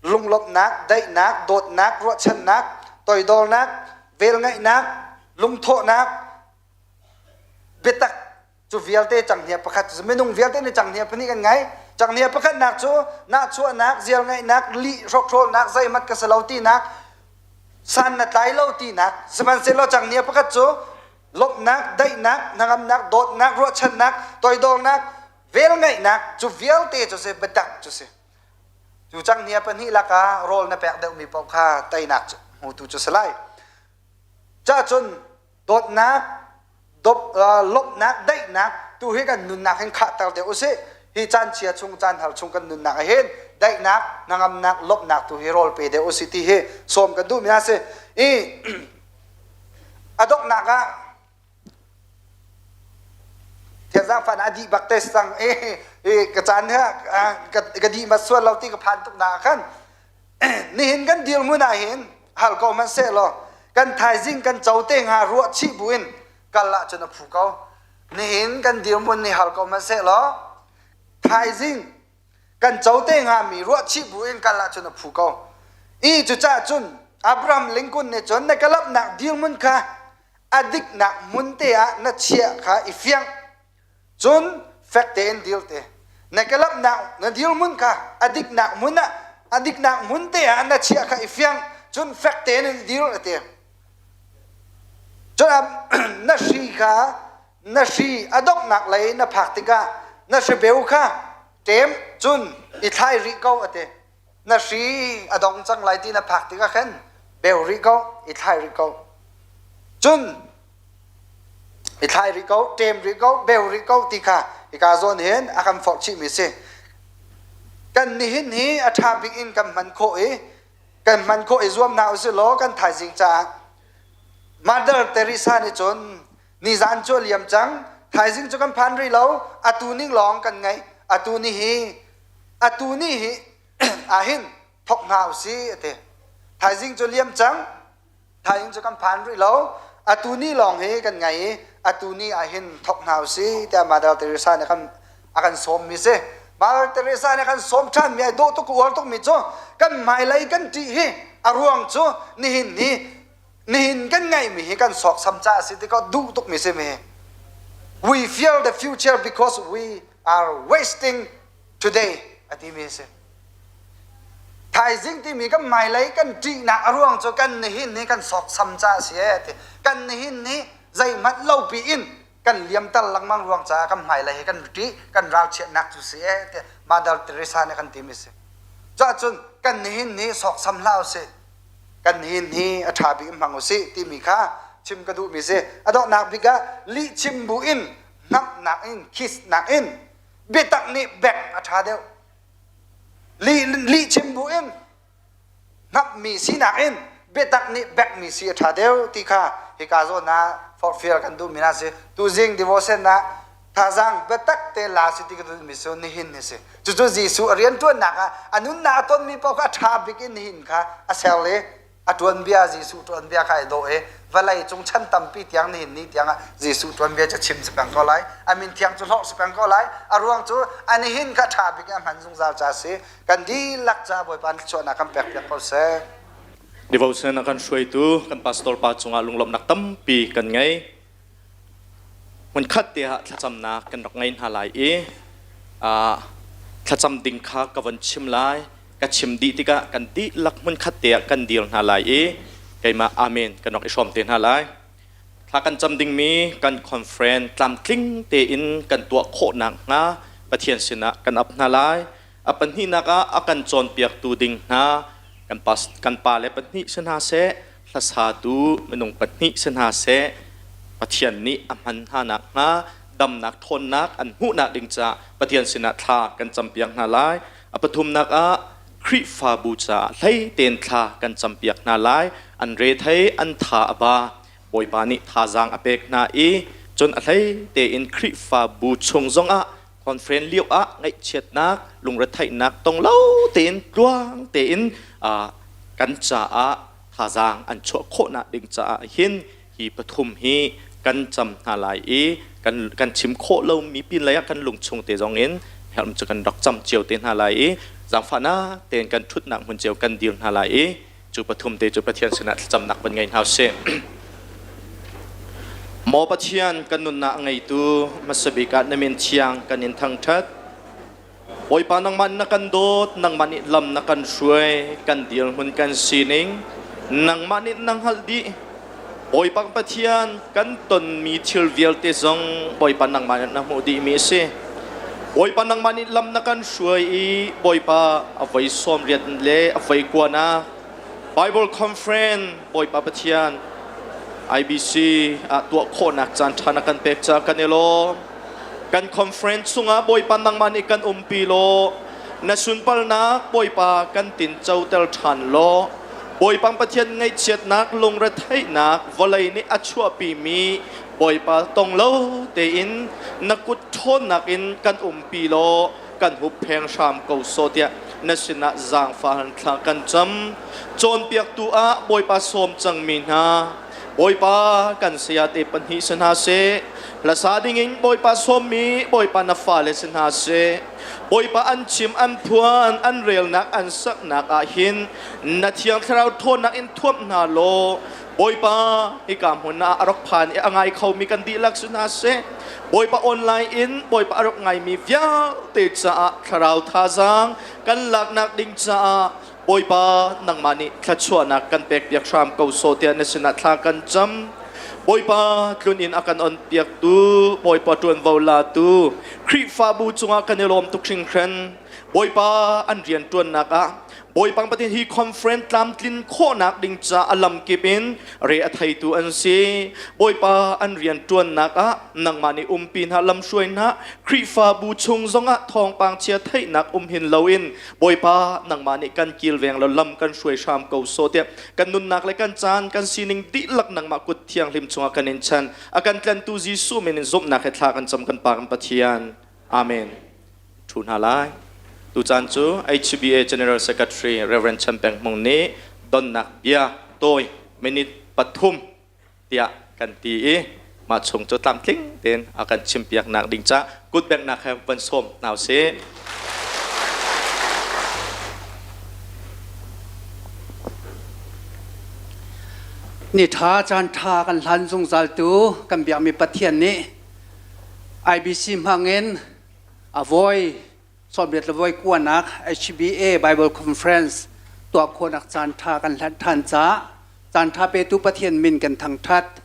Speaker 2: lunglawmhnak, daihnak, dawtnak, ruahchannak, toidornak, velngeihnak, lungthawhnak, biatak cu vialte canghnia pakhat cu minung vialte nih canghnia pahnih kan ngei. Canghnia pakhatnak cu nahchuahnak, ziarngeihnak, lih hrokhrawlnak, zeihmanh ka si lo tinak, san na tlai lo tinak. Sihmanhsehlaw canghnia pakhat cu lawmhnak, daihnak, hnangamnak, dawtnak, ruahchannak, toidornak, Velngeihnak cu vialte cu si, biatak cu si. Cu canghngia pahnih lakah rawl na pek deuhmi paoh kha teinak cu. hmutu cu si lai. Cacun dawtnak, lawmhnak, daihnak tu hi kan nunnak hin khahter deuh usih. Hi caan chia chung, caan har chung kan nunnak ah hin daihnak, hnangamnak, lawmhnak tu hi rawl pe deuh usih ti hi sawm kan duhmi a si. I a donghnak ah Thiazangfan a dih bak te sang i ka caan he ka dih mat sual lo ti ka phan tuk na khan nihin kan dirhmun ah hin hal ko hmanh seh law kan thaizing kan co te hnga ruah chih buin kal ahcun a phu ko. Nihin kan dirhmun nih hal ko hmanh seh law thaizing kan co te hngami ruahchih buin kal ahcun a phu ko. I cucaah cun Abraham Lincoln nih cun na kalapnak dirhmun kha a diknak hmun te ah na chiah kha i fiang. Cun fek tein dir te. Na kalapnak na dirhmun kha a diknak hmun ah a diknak hmun te ah na chiah kha i fiang. Cun fek tein in dir a ti. Cun na hri kha na hri a donghnak lei na phak tikah na hribeu kha ṭem cun i thlai rih ko a ti. Na hri a dong cang lai ti na phak tikah khan beu rih ko, i thlai rih ko. Cun i thlai rih ko, ṭem rih ko, beu rih ko ti kha hika zawn hin a kan forh chihmi a si. Kan nihin hi a ṭha bik in kan hman khawh i kan hman khawh i zuam hna usih law kan thaizing caah Mother Teresa nih cun nizan cu a liam cang, thaizing cu kan phan rih lo, atu ning lawng kan ngaih, atu ni hi atu ni hi ahhin thok hna usih a ti. Thaizing cu liam cang, thaizing cu kan phan rih lo, atu ni lawng hi kan ngai i atu ni ahhin thok hna usih tiah Mother Teresa nih a kan sawmmi si. Mother Teresa nih a kan sawm ṭhanmi ai dawh tuk uar tukmi cu kan hmailei kan ṭih hi a ruang cu nihin hi nihin kan ngaihmi hi kan sawksam caah a si ti ko duh tukmi si mi. We fear the future because we are wasting today a timi a si. Thaizing timi kan hmailei kan ṭihnak a ruang cu kan nihin hi kan sawksam caah a si ee ti. Kan nihin hi zeihmanh lo piin kan liamter lengmang ruang caah kan hmailei hi kan ṭih, kan ralchiatnak cu si ee ti Mother Teresa nih kan timi si. Cuahcun kan nihin hi sawksam hlah usih. Kan nihin hi a ṭha bik in hmang usih timi kha chim ka duhmi si. A donghnak bik ah lihchim bu in hnamhnak in kiss-nak in biatak nih bek a ṭha deuh. Lihchim bu in hnamhmi sinak in biatak nih bekmi si a ṭha deuh ti kha hika zawn ah forhfial kan duhmi hna si. Tuzing devotion ah thazaang biatak te la si ti ka duhmi cu nihin hi si. Cucu Jesuh a rianṭuannak ah a nunnak a tonmi paoh kha a ṭha bik in nihin kha a ser i a tuanbia Jesuh tuanbia kha ai dawh i vawlei cung chan tampi tiang nihin ni tiang ah Jesuh tuanbia cu chim si peng ko lai. A min thiang cu hlorh si peng ko lai. A ruang cu a nihin kha ṭha bik in a hman zungzal ca si. Kan dihlak ca Bawipa thluachuahnak kan pek piak ko seh.
Speaker 1: Devotion a kan hruaitu kan pastor pa cungah lunglawmhnak tampi kan ngei. Hmunkhat te ah thlacamnak kan rak ngei hna lai i thlacam ding kha ka von chim lai. Ka chim dih tikah kan dihlak hmunkhat te ah kan dir hna lai i keimah amen kan rak i hrawm te hna lai. Thla kan cam dingmi kan conference tlamtling tein kan tuah khawh nakhnga Pathian sinah kan ap hna lai. A pahnihnak ah a kan cawnpiaktu ding hna kan pale pahnih si hna seh, hlasatu minung pahnih si hna seh, Pathian nih a hman hna nakhnga damnak ṭhawnnak an hmuhnak ding caah Pathian sinah thla kan campiak hna lai. A pathumnak ah Khrihfabu caah hlei tein thla kan campiak hna lai. An rethei, an tha a ba. Bawipa nih thazaang a pek hna i cun a hlei tein Khrihfabu chung zongah conference lio ah ngaihchiatnak lungretheihnak tong lo tein tluang tein kan caah thazaang an chuah khawhnak ding caah hin hi pathum hi kan cam hna lai i kan chim khawh lomi pin lei ah kan lungchung te zong in herm cu kan rak cam cio te hna lai i zaangfahnak tein kan ṭhutnak hmun cio kan dir hna lai i cu pathum te cu Pathian sinah thlacamnak van ngei hna usih. Maw Pathian kan nunnak ngeitu hmasa bik ah na min thiang kan in thangṭhat. Bawipa nangmah na kan dawt, nangmah nih lam na kan hruai, kan dirhmun kan sining, nangmah nih na hngalh dih. Bawipa Pathian kan tonmi thil vialte zong Bawipa nangmah nih na hmuh dihmi a si. Bawipa nangmah nih lam na kan hruai i Bawipa a voi 80 le a voi kuanak. Bible Conference Bawipa Pathian IBC ah tuah khawhnak caan ṭha na kan pek caah kan i lawm. Kan conference chungah Bawipa nangmah nih kan umpi law na sunparnak Bawipa kan tinco ter ṭhan law Bawipa Pathian ngaihchiatnak lungretheihnak vawlei nih a chuahpimi Bawipa tong lo tein na kut ṭhawnnak in kan umpi law kan huppheng hram ko sawh tiah na sinah zaangfah thla kan cam. Cawnpiaktu ah Bawipa sawm cangmi hna, Bawipa kan sayate pahnih si hna seh, hlasa dingin Bawipa sawmmi Bawipa na fale si hna seh, Bawipa an chim an phuan an relnak an saknak ah hin na Thiang Thlarau ṭhawnnak in thuamh hna law Bawipa hika hmun ah a rak phan i a ngai khomi kan dihlak si hna seh. Bawipa online in Bawipa a rak ngaimi vialte caah thlarau thazaang kan laknak ding caah Bawipa nangmah nih thluachuahnak kan pekpiak hram ko sawh tiah na sinah thla kan cam. Bawipa tlun in a kan onpiaktu, Bawipa ṭuanvo latu, Khrihfabu cungah kan i lawm tuk hringhran. Bawipa an rian ṭuannak ah Bawipa Pathian hi conference tlamtlin khawhnak ding ca a lamkip in re a theitu an si. Bawipa an rian ṭuannak ah nangmah nih umpi hna lamhruai hna Khrihfabu chung zongah thawngpang chia theihnak um hin loin Bawipa nangmah nih kan kilveng lo lam kan hruai hram ko sawh tiah kan nunnak le kan caan kan sining dihlak nangmah kut thianghlim chungah kan in chan a kan tlantu Jesuh min in zumhnak he thla kan cam kan Pa kan Pathian. Amen. Ṭhu hna lai. Tucaan cu HBA General Secretary Reverend Chan Peng Hmung nih donnak bia tawi minute pathum tiah kan ti i mah chung cu tlamtling tein a kan chimpiaknak ding ca kutbengnak he van sawm hna usih.
Speaker 3: Ni ṭha caan ṭha kan hlan zungzal tu kan biakmi Pathian nih IBC hmangin a voi sawmriat le voi kuanak HBA Bible Conference tuah khawhnak caan ṭha kan hlanh ṭhan caah caan ṭha petu Pathian min kan thangṭhat.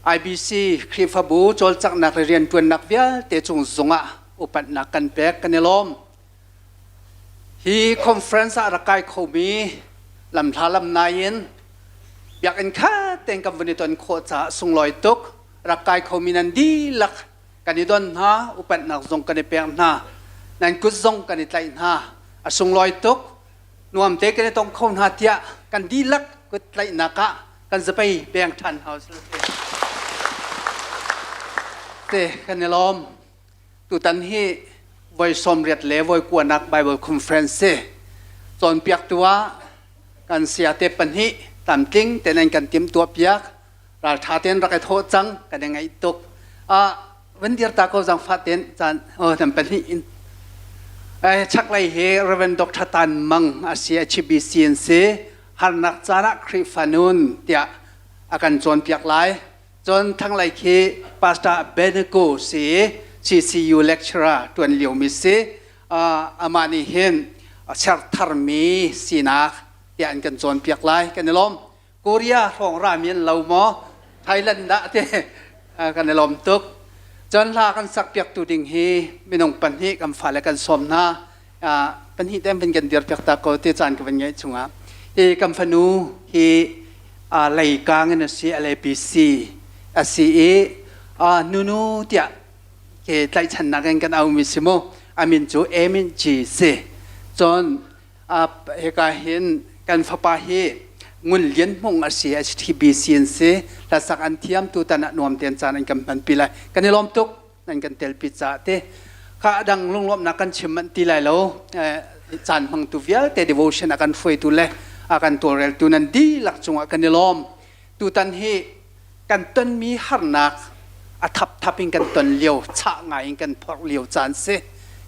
Speaker 3: IBC Khrihfabu cawlcanghnak le rianṭuannak vialte cung zungah upatnak kan pek kan i lawm. Hi conference ah rak kai khomi lamhla lamnai in biakinn khat tein kan vun i ton khawh caah sunglawi tuk. Rak kai khomi nan dihlak kan i don hna upatnak zong kan i pek hna nan kut zong kan i tlaih hna a sunglawi tuk nuam te kan i tong kho hna tiah kan dihlak kut tlaihnak ah kan zapei peng ṭhan hau te kan i lawm tutan hi voi 80 le voi kuanak Bible Conference si cawnpiaktu ah kan siate pahnih tamtling te nan kan tim tuah piak Ralṭha tein rak i thawh cang kan i ngaih tuk. Ah van dir ta ko zangfah tein caan oh nan pahnih in. Ai chaklei hi Reverend Dr. Tan Mang a si HBC an si. Harnak caan ah Khrihfa nun tiah a kan cawnpiak lai. Cun thanglei khi Pastor Abednego si CCU lecturer ṭuan liomi si. Amah nih hin sertharmi sinak tiah an kan cawnpiak lai. Kan i lawm. Korea hrawng rami an lo maw Thailand dah te kan i lawm tuk cun hla kan sak piak tu ding hi minung pahnih kan fale kan sawm hna pahnih te van kan dir piak ta ko te caan ka van ngeih chungah hi kan fanu hi leikang in a si LAPC a si i nunu tiah ke tlaihchannak in kan aumi si mu amin cu Emin G si cun Hika hin kan fapa hi Ngun Lian Hmung a si, HTBC an si. Hlasak an thiam tutan ah nuam tein caan an kan hmanpi lai. Kan i lawm tuk nan kan telpi caah te. Kha dang lunglawmhnak kan chim manh ti lai lo. Caan hmangtu vialte devotion a kan hruaitu le a kan tawlreltu nan dihlak cungah kan i lawm. Tutan hi kan tonmi harnak a thapthap in kan ton lio, chah ngai in kan phorh lio caan si.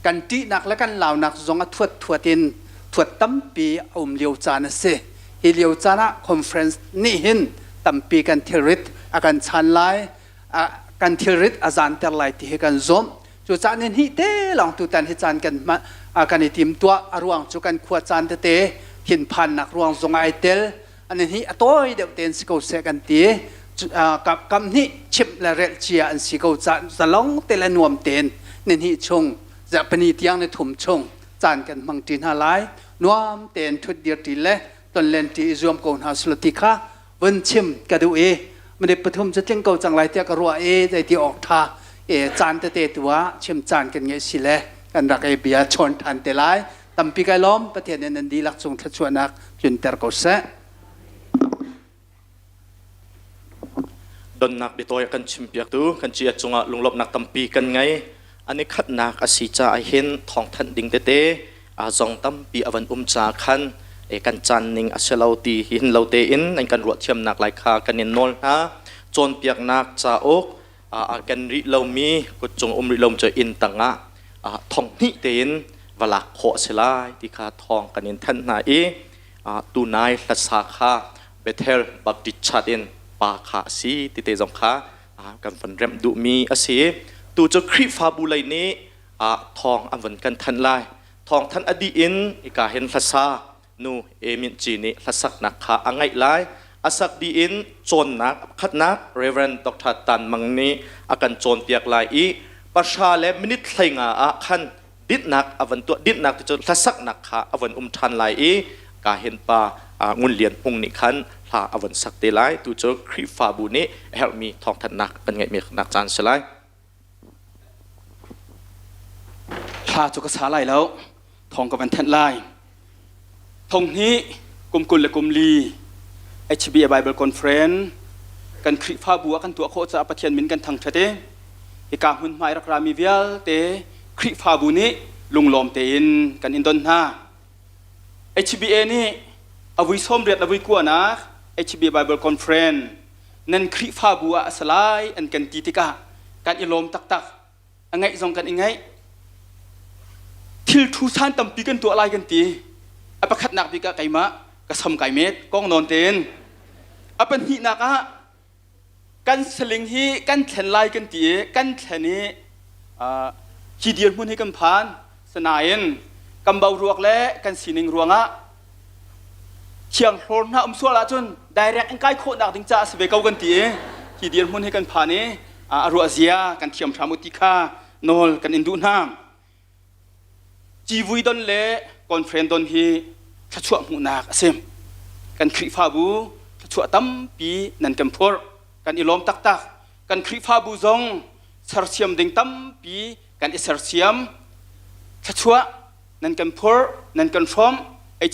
Speaker 3: Kan ṭihnak le kan launak zong a thuat in thuat tampi a um lio caan a si. Hi lio caan ah conference nih hin tampi kan thilrit a kan chan lai, kan thilrit a zanter lai ti hi kan zumh. Cucaah ni hnih te lawng tutan hi caan kan kan i timtuah. A ruang cu kan khua caan tete thinphannak ruang zong ai tel. An hi a tawi deuh tein si ko seh kan ti. Kam hnih chimh le relh cia an si ko caan zalong te le nuam tein ni hnih chung zarhpini tiang ni thum chung caan kan hmang ṭi hna lai. Nuam tein ṭhut dir ṭi le tonlen ṭi i zuam ko hna sulaw ti kha vun chim ka duh i minute pathum cu tling ko cang lai tiah ka ruah i zeiti awk ṭha e caan tete tu ah chim caan kan ngeih si le kan rak i bia chawn ṭhan te lai. Tampi kai lawm. Pathian in nan dihlak cung thluachuahnak tlunter ko seh.
Speaker 1: Donnak biatawi a kan chimpiaktu kan cia cungah lunglawmhnak tampi kan ngei. An i khatnak a si caah hin thawngthanh ding tete zong tampi a van um caah khan kan caan ning a si lo ti hin lo tein nan kan ruahthiamnak lai kha kan in nawl hna. Cawnpiaknak cauk a kan rih lomi kutcung um rih lomi cu inn tangah thong hnih tein va lak khawh a si lai ti kha thawng kan in thanh hna i tunai hlasa kha Bethel Baptist Church in pa kha a si ti te zong kha kan van remh duhmi a si. Tu cu Khrihfabu lei nih thawng an van kan thanh lai. Thawng thanh a dih in ika hin hlasa nu Emin Ci nih hlasaknak kha a ngaih lai. A sak dih in cawnnak khatnak Reverend Dr. Tan Mang nih a kan cawnpiak lai i pahra le minute 15 ah khan dinhnak a van tuah. Dinhnak ti cu hlasaknak kha a van um ṭhan lai i ka hin pa Ngun Lian Hmung nih khan hla a van sak te lai. Tu cu Khrihfabu nih a herhmi thawngthanhnak kan ngeihmi nak caan si lai.
Speaker 4: Hla cu ka sa lai lo, thawng ka van thanh lai. Thong hnih kum 24 HBA Bible Conference kan Khrihfabu ah kan tuah khawh caah Pathian min kan thangṭhat i hika hmunhma i rak rami vialte Khrihfabu nih lunglawm tein kan in don hna. HBA nih a vui 80 a vui kuanak HBA Bible Conference nan Khrihfabu ah a si lai an kan ti tikah kan i lawm taktak. A ngaih zong kan i ngaih. Thil thu san tampi kan tuah lai kan ti. A pakhatnak bik ah keimah ka sam kai met kong nawn tein. A pahnihnak ah kan saling hi kan thlen lai kan ti i kan thlen i hi dirhmun hi kan phan. Sinain kan boruak le kan sining ruangah thianghlawr hna um sual ahcun direct in kai khawhnak ding caah a si ve ko kan ti i hi dirhmun hi kan phan i a ruah zia kan thiam hram u ti kha nawl kan in duh hna. Civui don le conference don hi thluachuah hmuhnak a si. Kan Khrihfabu thluachuah tampi nan kan phurh. Kan i lawm taktak. Kan Khrihfabu zong sersiam ding tampi kan i sersiam. Thluachuah nan kan phurh, nan kan hrawmh.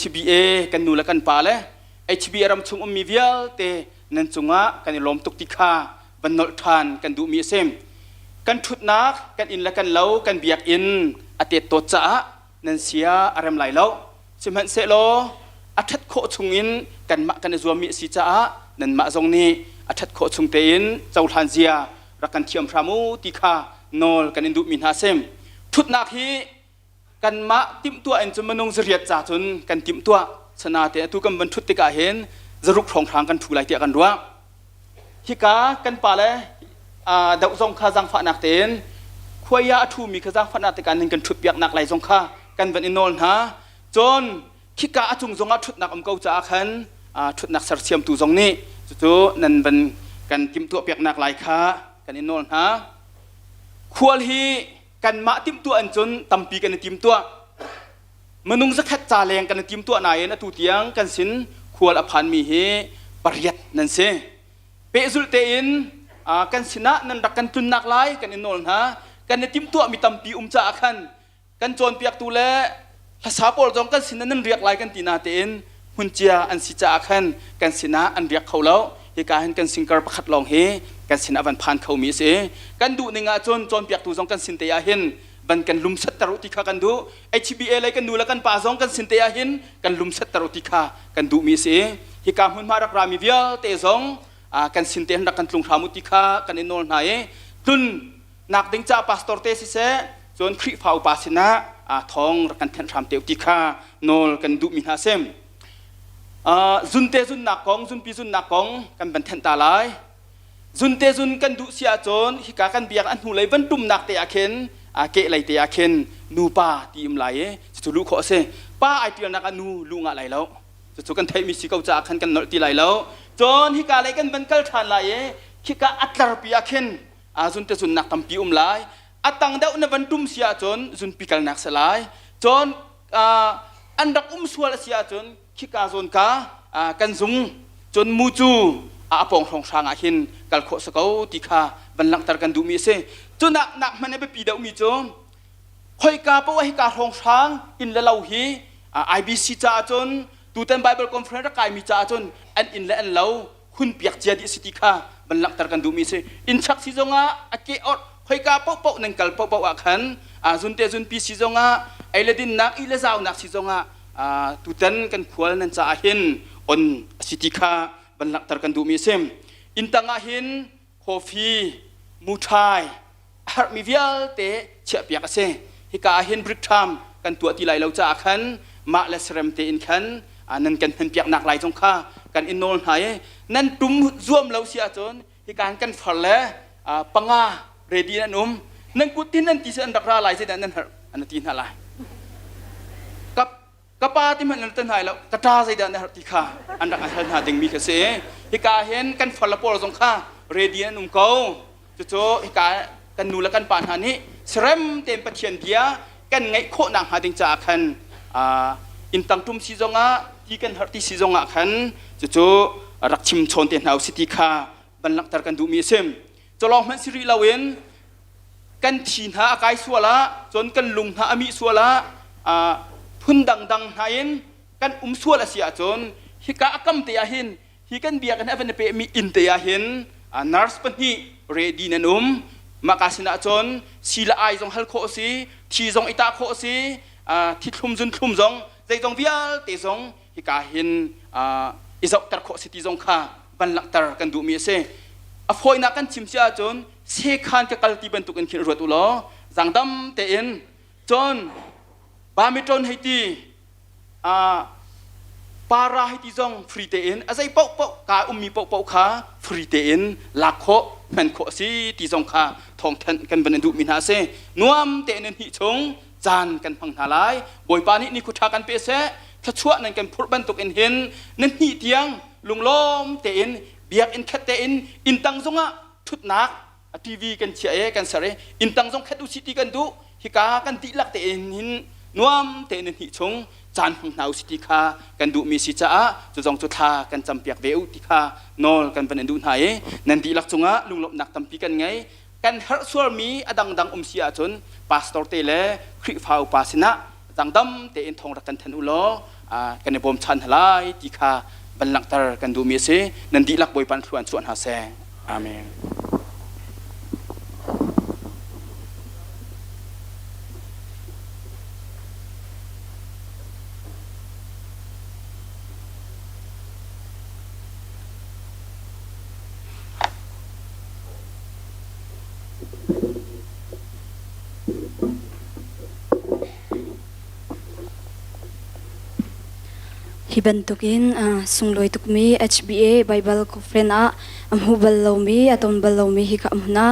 Speaker 4: HBA kan nu le kan pa le HBA ram chung ummi vialte nan cungah kan i lawm tuk ti kha van nolh ṭhan kan duhmi a si. Kan ṭhutnak, kan inn le kan lo, kan biakinn a tet-tawt caah nan sia a rem lai lo. Sihmanhsehlaw a ṭhat khawh chungin kanmah kan i zuammi a si caah nanmah zong nih a ṭhat khawh chung tein cohlan zia rak kan thiam hram u ti kha nawl kan in duhmi hna a si. Ṭhutnak hi kanmah timhtuah in cun minung zariat ca cun kan timhtuah. Sanate atu kan van ṭhut tikah hin zaruk hrawnghrang kan ṭhu lai tiah kan ruah. Hika kan pale doh zong kha zaangfahnak tein khuai ah a ṭhumi kha zaangfahnak tikah nan kan ṭhutpiaknak lai zong kha kan van i nawl hna. Cun khika a cung zongah ṭhutnak um ko caah khan ṭhutnak sersiamtu zong nih cucu nan van kan timhtuahpiaknak lai kha kan i nawl hna. Khual hi kanmah timhtuah in cun tampi kan i timtuah. Minung zakhat ca leng kan i timtuah nain atu tiang kan sin khual a phanmi hi pariat nan si. Pehzulh tein kan sinah nan rak kan tlunnak lai kan i nawl hna. Kan i timtuahmi tampi um caah khan kan cawnpiaktu le hlasa pawl zong kan sinah nan riak lai kan ti na tein hmuncia an si caah khan kan sinah an riak kho lo. Hika hin kan singkar pakhat lawng hi kan sinah van phan khomi a si. Kan duh ning ahcun cawnpiaktu zong kan sin te ah hin van kan lumsatter u ti kha kan duh. HBA lei kan nu le kan pa zong kan sin te ah hin kan lumsatter u ti kha kan duhmi a si. Hika hmunhma rak rami vialte zong kan sin te hin rak kan tlung hram u ti kha kan i nawl hna i tlun nak ding ca pastor te siseh cun Khrihfa upa sinah thawng rak kan thenh hram te u ti kha nawl kan duhmi hna a si. Zunte zunnak kong, zunpi zunnak kong kan van thenh ta lai. Zunte zun kan duh si ahcun hika kan biak a hnulei van tumnak te ah khin kehlei te ah khin nupa ti um lai i cucu luh khawh a si. Pa ai ṭialnak ah nu luh ngah lai lo. Cucu kan theihmi si ko caah khan kan nolh ti lai lo. Cun hika lei kan van kal ṭhan lai i khika a tlarpi ah khin zunte zunnak tampi um lai. A tang deuh na van tum si ahcun zunpi kalnak si lai. Cun an rak um sual a si ahcun Khika zawn ka kan zung cun mu cu a pawng hrawnghrang ah hin kal khawh si ko ti kha van langhter kan duhmi a si. Cu nak nak hmanh a biapi deuhmi cu khoika paoh ah hika hrawnghrang inn le lo hi IBC caah cun tutan Bible conference rak kaimi caah cun an inn le an lo hun piak cia dih si ti kha van langhter kan duhmi si. Inn chak si zongah a ke or khoika paohpaoh nan kal paohpaoh ah khan zunte zunpi si zongah ei le dinnak i le zaunak si zongah tutan kan khual nan caah hin on a si ti kha van langhter kan duhmi a si. Inn tang ah hin coffee, muṭhai, a herhmi vialte chiahpiak a si. Hika ah hin brick ṭham kan tuah ti lai lo caah khan mah le serem tein khan nan kan hmanpiaknak lai zong kha kan in nawl hna i nan tum zuam lo si ahcun hika hin kan far le panga ready an um nan kut tin nan ti si an rak ra lai zeidah nan herh an ti hna lai ka pa ti hmanh nan tan hai lo ka ṭa zeidah na herh ti kha an rak hal hna dingmi kha si hika hin kan far le pawl zong kha ready an um ko cucu hika kan nu le kan pa hna nih serem tein Pathian bia kan ngaih khawh nak hnga ding caah khan inn tang tum si zongah ti kan herh ti si zongah khan cucu rak chim chawn te hna u si ti kha van langhter kan duhmi a si culawng hmanh si rih loin kan thi hna a kai sual ah cun kan lung hna a mih sual ah phun dangdang hna in kan um sual a si ahcun hika a kam te ah hin hi kan biakinn a van i pehmi inn te ah hin nurse pahnih ready nan um mah sinah cun si le ai zong hal khawh a si thi zong i tah khawh a si thi thlum zun thlum zong zeizong vialte zong hika hin i zohter khawh si ti zong kha van langhter kan duhmi a si. A fawinak kan chim si ahcun sekhan ka kal ti bantuk in khin ruat u law zangdam tein cun bamiton hei ti para hei ti zong free tein a zei paohpaoh ka ummi paohpaoh kha free tein lak khawh hman khawh a si ti zong kha thawngthanh kan van in duhmi hna a si. Nuam tein in hnih chung caan kan hmang hna lai. Bawipa nih ni khua ṭha kan pe seh. Thluachuah nan kan phurh bantuk in hin na hnih tiang lunglawm tein biakinn khat tein inn tang zongah ṭhutnak a TV kan chiah i kan ser i inn tang zong khat usih ti kan duh hika kan dihlak tein hin nuam tein na hnih chung caan hmang hna usih ti kha kan duhmi si caah cu zong cu thla kan campiak ve u ti kha nawl kan van in duh hna i nan dihlak cungah lunglawmhnak tampi kan ngei kan herh sualmi a dangdang um si ahcun pastor te le Khrihfa upa sinah dangdam tein thawng rak kan thanh u law kan i bawmchan hna lai ti kha van langhter kan duhmi a si. Nan dihlak Bawipa in thlua an chuah hna seh. Amen.
Speaker 5: Hi bantukin sunglawi tukmi HBA Baibal Conference ah a hmu bal lomi, a ton bal lomi hi ka um hna.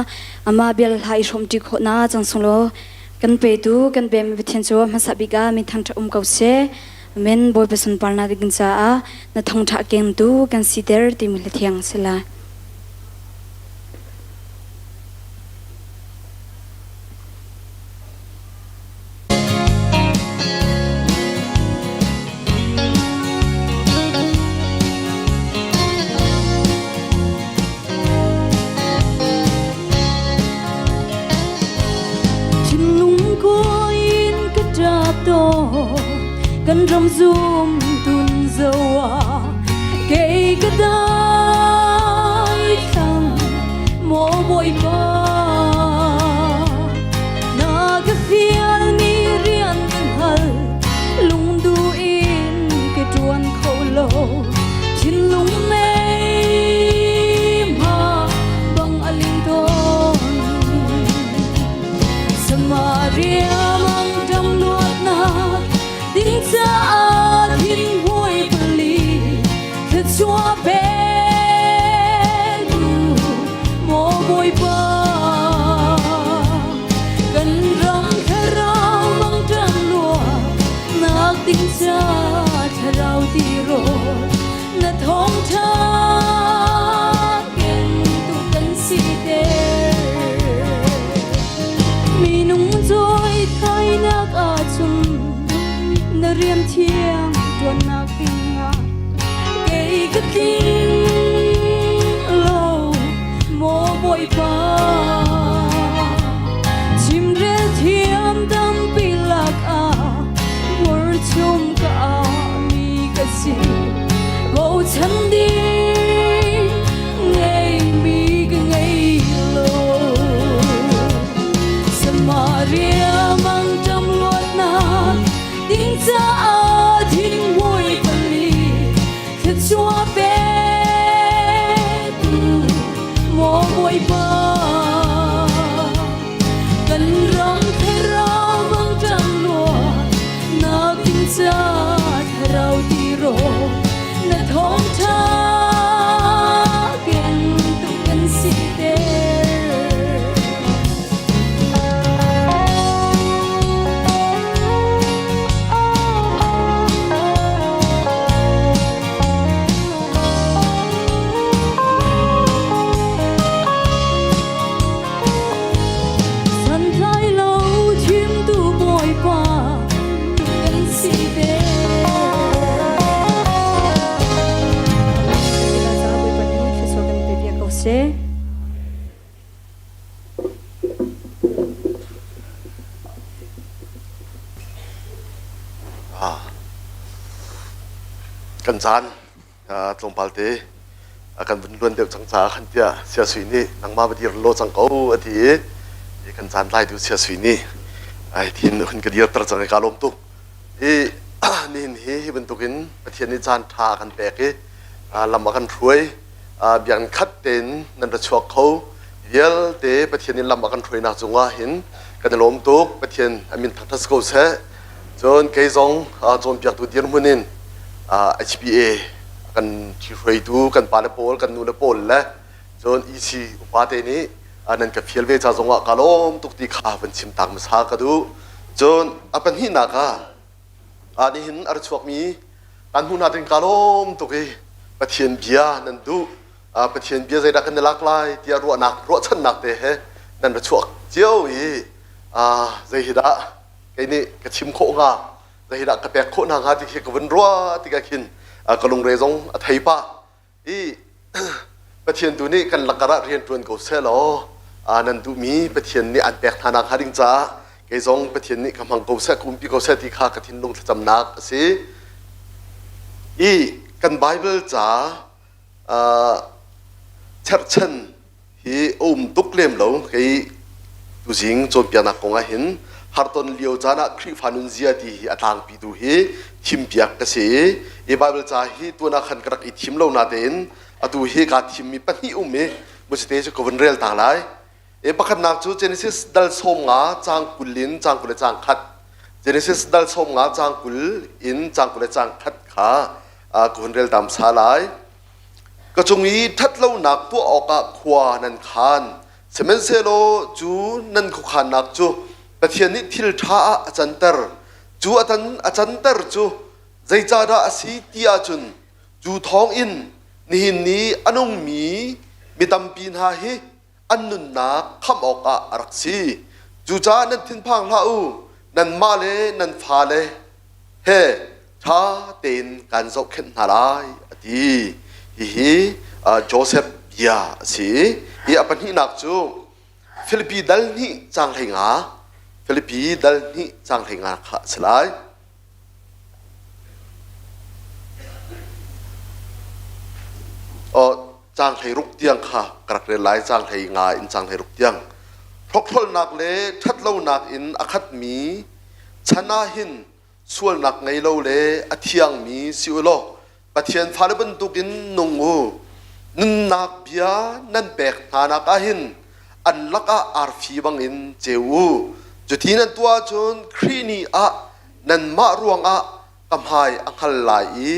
Speaker 5: Amah bial hla i hrawmṭi khawhnak cang sunglaw kan petu kan bem Pathian cu hmasa bik ah min thangṭhat um ko seh. Amen. Bawipa sunparnak ding caah na thawngṭha kengtu kan siter timi hla thiang a si lai.
Speaker 6: Thinlung in ka ṭap tawn kan ram zum tun zo ah kei ka dai thlang maw Bawipa na ka fial mi rian kan hal lungdu in ka ṭuan kho lo thinlung mei ma bang a ling tawn Samaria mang dam luatnak ding caah thin huai pali thluachuah pe maw Bawipa kan ram thlarau mang ṭan luatnak ding ca thlarau tirawl na thawngṭha kengtu kan si ter minung cawi thainak ahcun na rian thiang ṭuannak dingah. tling lo maw Bawipa chimrel thiam tampi lakah murchum ka mi ka si bochan ding ngeimi ka ngei lo Samaria mangṭam luatnak ding caah thinghmui pali thluachuah petu maw Bawipa kan ram thlarau mangṭam luatnak ding caah thlarau tirawl na thawngṭha kengtu kan siter. Santlai lo thimtu Bawipa kan si te. Bawipa nih thluachuah kan pe piak ko seh.
Speaker 7: Kan caan tlawmpal te kan vun luan deuh cang caah khan tiah Sia Sui nih nangmah va dir law cang ko a ti i kan caan tlaitu Sia Sui nih ai thin hun ka dirter cang i kaa lawm tuk. Hi nihin hi hi bantukin Pathian nih caan ṭha a kan pek i lam a kan hruai biakinn khat tein nan ra chuak kho vialte Pathian nih lam a kan hruainak cungah hin kan i lawm tuk Pathian a min thangṭhat si ko seh cun kei zong cawnpiaktu dirhmun in HBA kan ṭhihruaitu kan pale pawl kan nule pawl le cun EC upa te nih nan ka fial ve ca zongah ka lawm tuk ti kha van chim tak hmasa ka duh cun a pahnihnak ah nihin a ra chuakmi kan hmuh hna ding ka lawm tuk i Pathian bia nan duh Pathian bia zeidah kan i lak lai tiah ruahnak ruahchannak te he nan ra chuak cio i zei hi dah kei nih ka chim khawh hnga zei hi dah ka pek khawh hna hnga ti khi ka vun ruah tikah khin ka lungre zong a thei pah i Pathian tu nih kan lakar ah rian ṭuan ko seh law nan duhmi Pathian nih an pek hna nak hnga ding caah kei zong Pathian nih ka hmang ko seh ka umpi ko seh ti kha ka thinlung thlacamnak a si. I kan Bible ca cherhchan hi a um tuk lem lo kei tuzing cawnpiaknak kong ah hin harton lio caan ah Khrihfa nunzia ti hi a tlangpi tu hi thimpiak ka si i Bible ca hi tuan ah khan ka rak i thim lo natein atu hi kaa thimmi pahnih um i musite cu ka vun rel ta lai e pakhatnak cu Genesis dal 15 caang 20 in caang 20 le caang khat Genesis dal 15 caang 20 in caang 20 le caang khat kha ka hun rel tam sa lai Ka cung i ṭhatlonak tuah awkah khua nan khaan. Sihmanhsehlaw cu nan khuakhannak cu Pathian nih thil ṭha ah a canter. Cu a tan a canter cu zeicahdah a si ti ahcun cu thawngin nihin ni a nungmi mi tampi hna hi an nunnak khamh awkah a rak si. Cucaah nan thinphang hlah u, nanmah le nan fale he ṭha tein kan zohkhenh hna lai a ti. Hihi Joseph bia a si. Hi a pahnihnak cu Filipi dal hnih caang 15, Filipi dal hnih caang 15 kha a si lai. Caang 16 tiang kha ka rak rel lai, caang 15 in caang 16 tiang. Hrokhrolnak le ṭhatlonak in a khatmi chan ah hin sualnak ngei lo le a thiangmi si u law Pathian fale bantukin nung u. Nunnak bia nan pek hnanak ah hin an lakah arfi bangin ceu u. Cuti nan tuah ahcun Khrih ni ah nanmah ruangah ka hmai a hngal lai i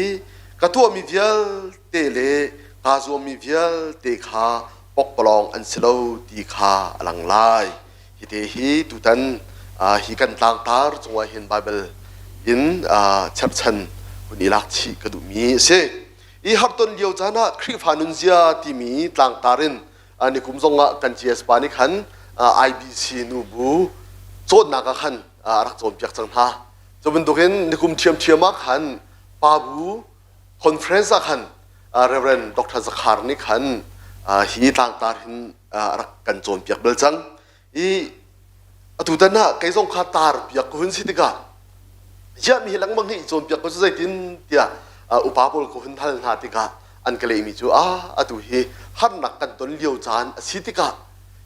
Speaker 7: ka tuahmi vialte le kaa zuammi vialte kha pokpalawng an si lo ti kha a lang lai. Hite hi tutan hi kan tlangtar cungah hin Baibal in cherhchan hun i lak chih ka duhmi a si. I harton lio caan ah Khrihfa nunzia timi tlangtar in nikum zongah kan GS pa nih khan IBC nubu cawnnak ah khan a rak cawnpiak cang hna. Cu bantukin nikum ṭhiamṭhiam ah khan pa bu conference ah khan. Reverend Dr. Zakhar nih khan hi tlangtar hin a rak kan cawnpiak bal cang. I atutan ah kei zong kha tar piak ka hun si tikah ziah mi hi lengmang hi cawnpiak ko cu zeitin tiah upa pawl ka hun hal hna tikah an ka lehmi cu a atu hi harnak kan ton lio caan a si tikah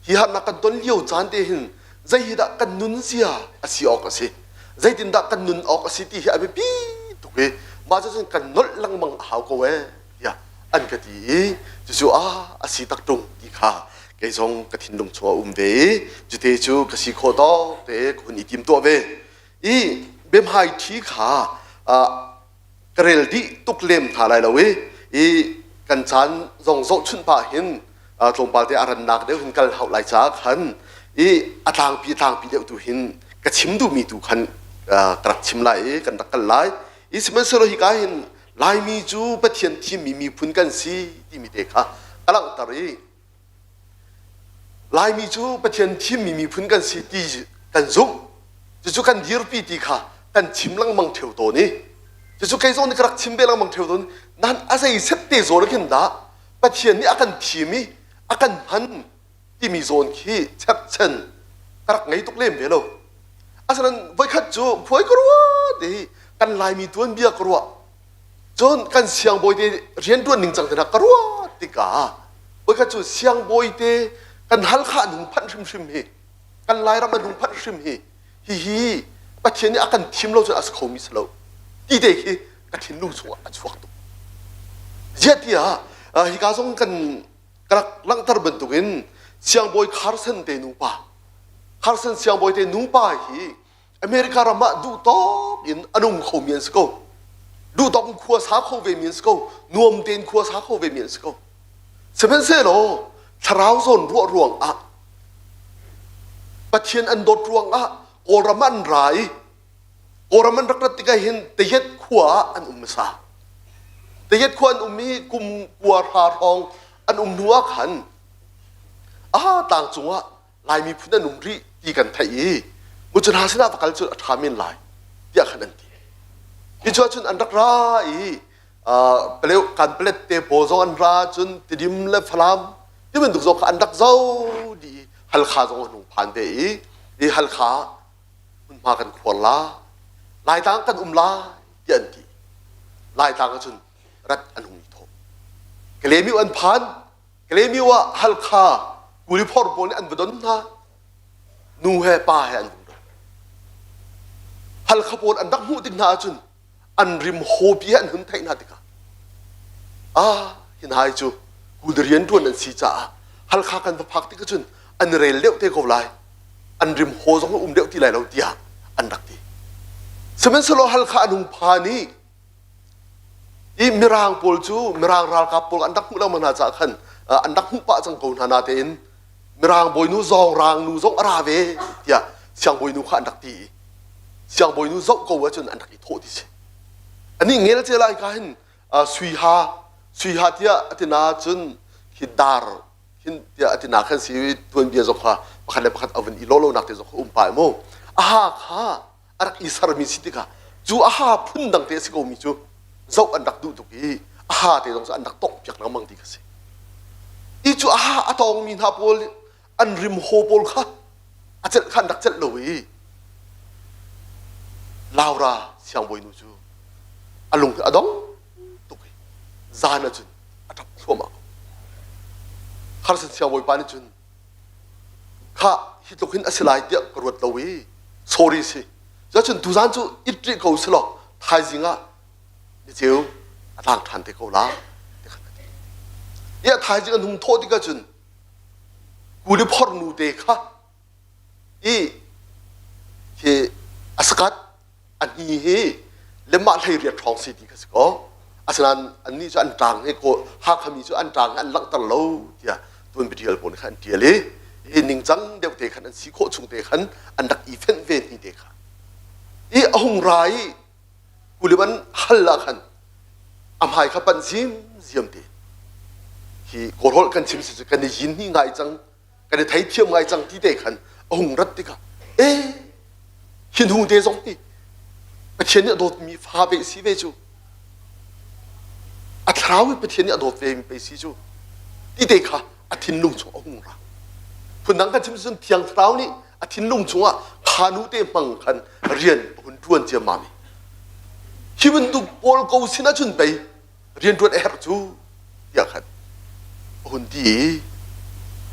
Speaker 7: hi harnak kan ton lio caan te hin zei hi dah kan nun zia a si awk a si zeitindah kan nun awk a si ti hi a biapi tuk i mah cu cun kan nolh lengmang a hau ko ee tiah an ka ti i cucu a a si tak ṭung ti kha kei zong ka thinlung chung a um ve i cute cu ka si khawh tawk te ka hun i tim tuah ve i biahmai ṭhi kha ka rel dih tuk lem hna lai lo i i kan caan zong zohchunh pah hin tlawmpal te a rannak deuh hin kal hau lai caah khan i a tlangpi tlangpi deuh tu hin ka chim duhmi tu khan ka rak chim lai i kan rak kal lai i sihmanhsehlaw hika hin Laimi cu Pathian thimmi miphun kan si timi te kha ka langhter i Laimi cu Pathian thimmi miphun kan si ti kan zumh. Cucu kan dirpi ti kha kan chim lengmang ṭheo tawn i cucu kei zong nih ka rak chim ve lengmang ṭheo tawn. Nan a zei set te zawn khin dah Pathian nih a kan thim i a kan hman timi zawn khi cherhchan ka rak ngei tuk lem ve lo. Asinain voikhat cu phuai ka ruah ti kan Laimi tuanbia ka ruah. Cun kan siangbawi te rianṭuan ning cang te ka ruah tikah voikhat cu siangbawi te kan Halkha an hung phanh hrimhrim hi kan Lairam an hung phanh hrim hi hihi Pathian nih a kan thim lo cun a si khomi si lo ti te khi ka thinlung chungah a chuak tuk. Ziah tiah hika zong kan ka rak langhter bantukin siangbawi Carson te nupa Carson siangbawi te nupa hi America ram ah duhtawk in a nung khomi an si ko. Duhtawk in khua sa kho vemi an si ko. Nuam tein khua sa kho vemi an si ko. Sihmanhsehlaw thlarau zawn ruah ruang ah Pathian an dawt ruang ah Kawlram ah an ra i Kawlram an rak rat tikah hin Tayet khua ah an um hmasa. Tayet khua an um i kum kua hra hrawng an um hnu ah khan ah tlangcung ah Lai miphun an um rih ti kan theih i mucu hna sinah va kal cu a ṭha men lai tiah khan an ti. Hi cu ahcun an rak ra i Paleu kan palet te pawl zong an ra cun Tidim le Falam ti bantuk zong kha an rak zo dih i Halkha zong an hung phan ve i i Halkha hmunhma kan khuar la Laitlang kan um lai tiah an ti. Laitlang ahcun rat an hung i thawh. Kalemiu an phan Kalaymyo ah Halkha kuliphor pawl nih an va don hna. Nu he pa he an vung don. Halkha pawl an rak hmuh tik hna ahcun an rim hawpi he an hun theih hna tikah ah hin hai cu kul rian ṭuan an si caah Halkha kan va phak tik ahcun an rel deuh te ko lai an rim haw zong a um deuh ti lai lo tiah an rak ti. Sihmanhsehlaw Halkha an hung phan i I Mirang pawl cu Mirang ralkap pawl an rak hmuh lengmang hna caah khan an rak hmuh pah cang ko hna natein Mirang bawinu zawngrang nu zong a ra ve tiah siangbawinu kha an rak ti i siangbawinu zoh ko ahcun an rak i thawh ti si. Anih ngelcel ah hika hin sui ha sui ha tiah a ti na cun hi dar hin tiah a ti na khan si tuanbia zong kha pakhat le pakhat a vun i lawh lonak te zong kha um pah mu. A ha kha a rak i sermi si tikah cu a ha phun dang te a si komi cu zoh an rak duh tuk i a ha te zong cu an rak tongh piak lengmang ti kha si. I cu a ha a tawngmi hna pawl an rim haw pawl kha a celh kha an rak celh lo i Laura siangbawinu cu a lung a dong tuk i zan ahcun a ṭap thluahmah ko. Harsan siangbawipa nih cun Khah, hi tluk hin a si lai tiah ka ruat lo i sorry si. Cuacun tuzaan cu it rih ko si law thaizing ah niceu a tlang ṭhan te ko la ti khan ka ti. I a thaizing an hung thawh tikah cun kuli phor nu te kha i khi a sakat a hni hi lemah hlei riat hrawng si ti kha si ko asinain annih cu an ṭang hi Hakha mi cu an ṭang hi an langhter lo tiah tuanbia pawl kha an ṭial i hi ningcang deuh te khan an si khawh chung te khan an rak i fenh ve hni te kha i a hung ra i kulim an hal ah khan a hmai kha panh ziamziam te hi kawlholh kan chim si cu kan i yin hni ngai cang kan i theithiam ngai cang ti te khan a hung rat tikah e hi hnu te zong hi Pathian nih a dawtmi fa ve si ve cu a thla. Thlarau hi Pathian nih a dawt ve mi pei si cu ti te kha a thinlung chung a hung ra. Phundang kan chim cun Thiang Thlarau nih a thinlung chungah kha nu te hmang khan rian a hun ṭuan ciammam i hi bantuk pawl ko sin ahcun pei rian ṭuan a herh cu tiah khan a hun ti i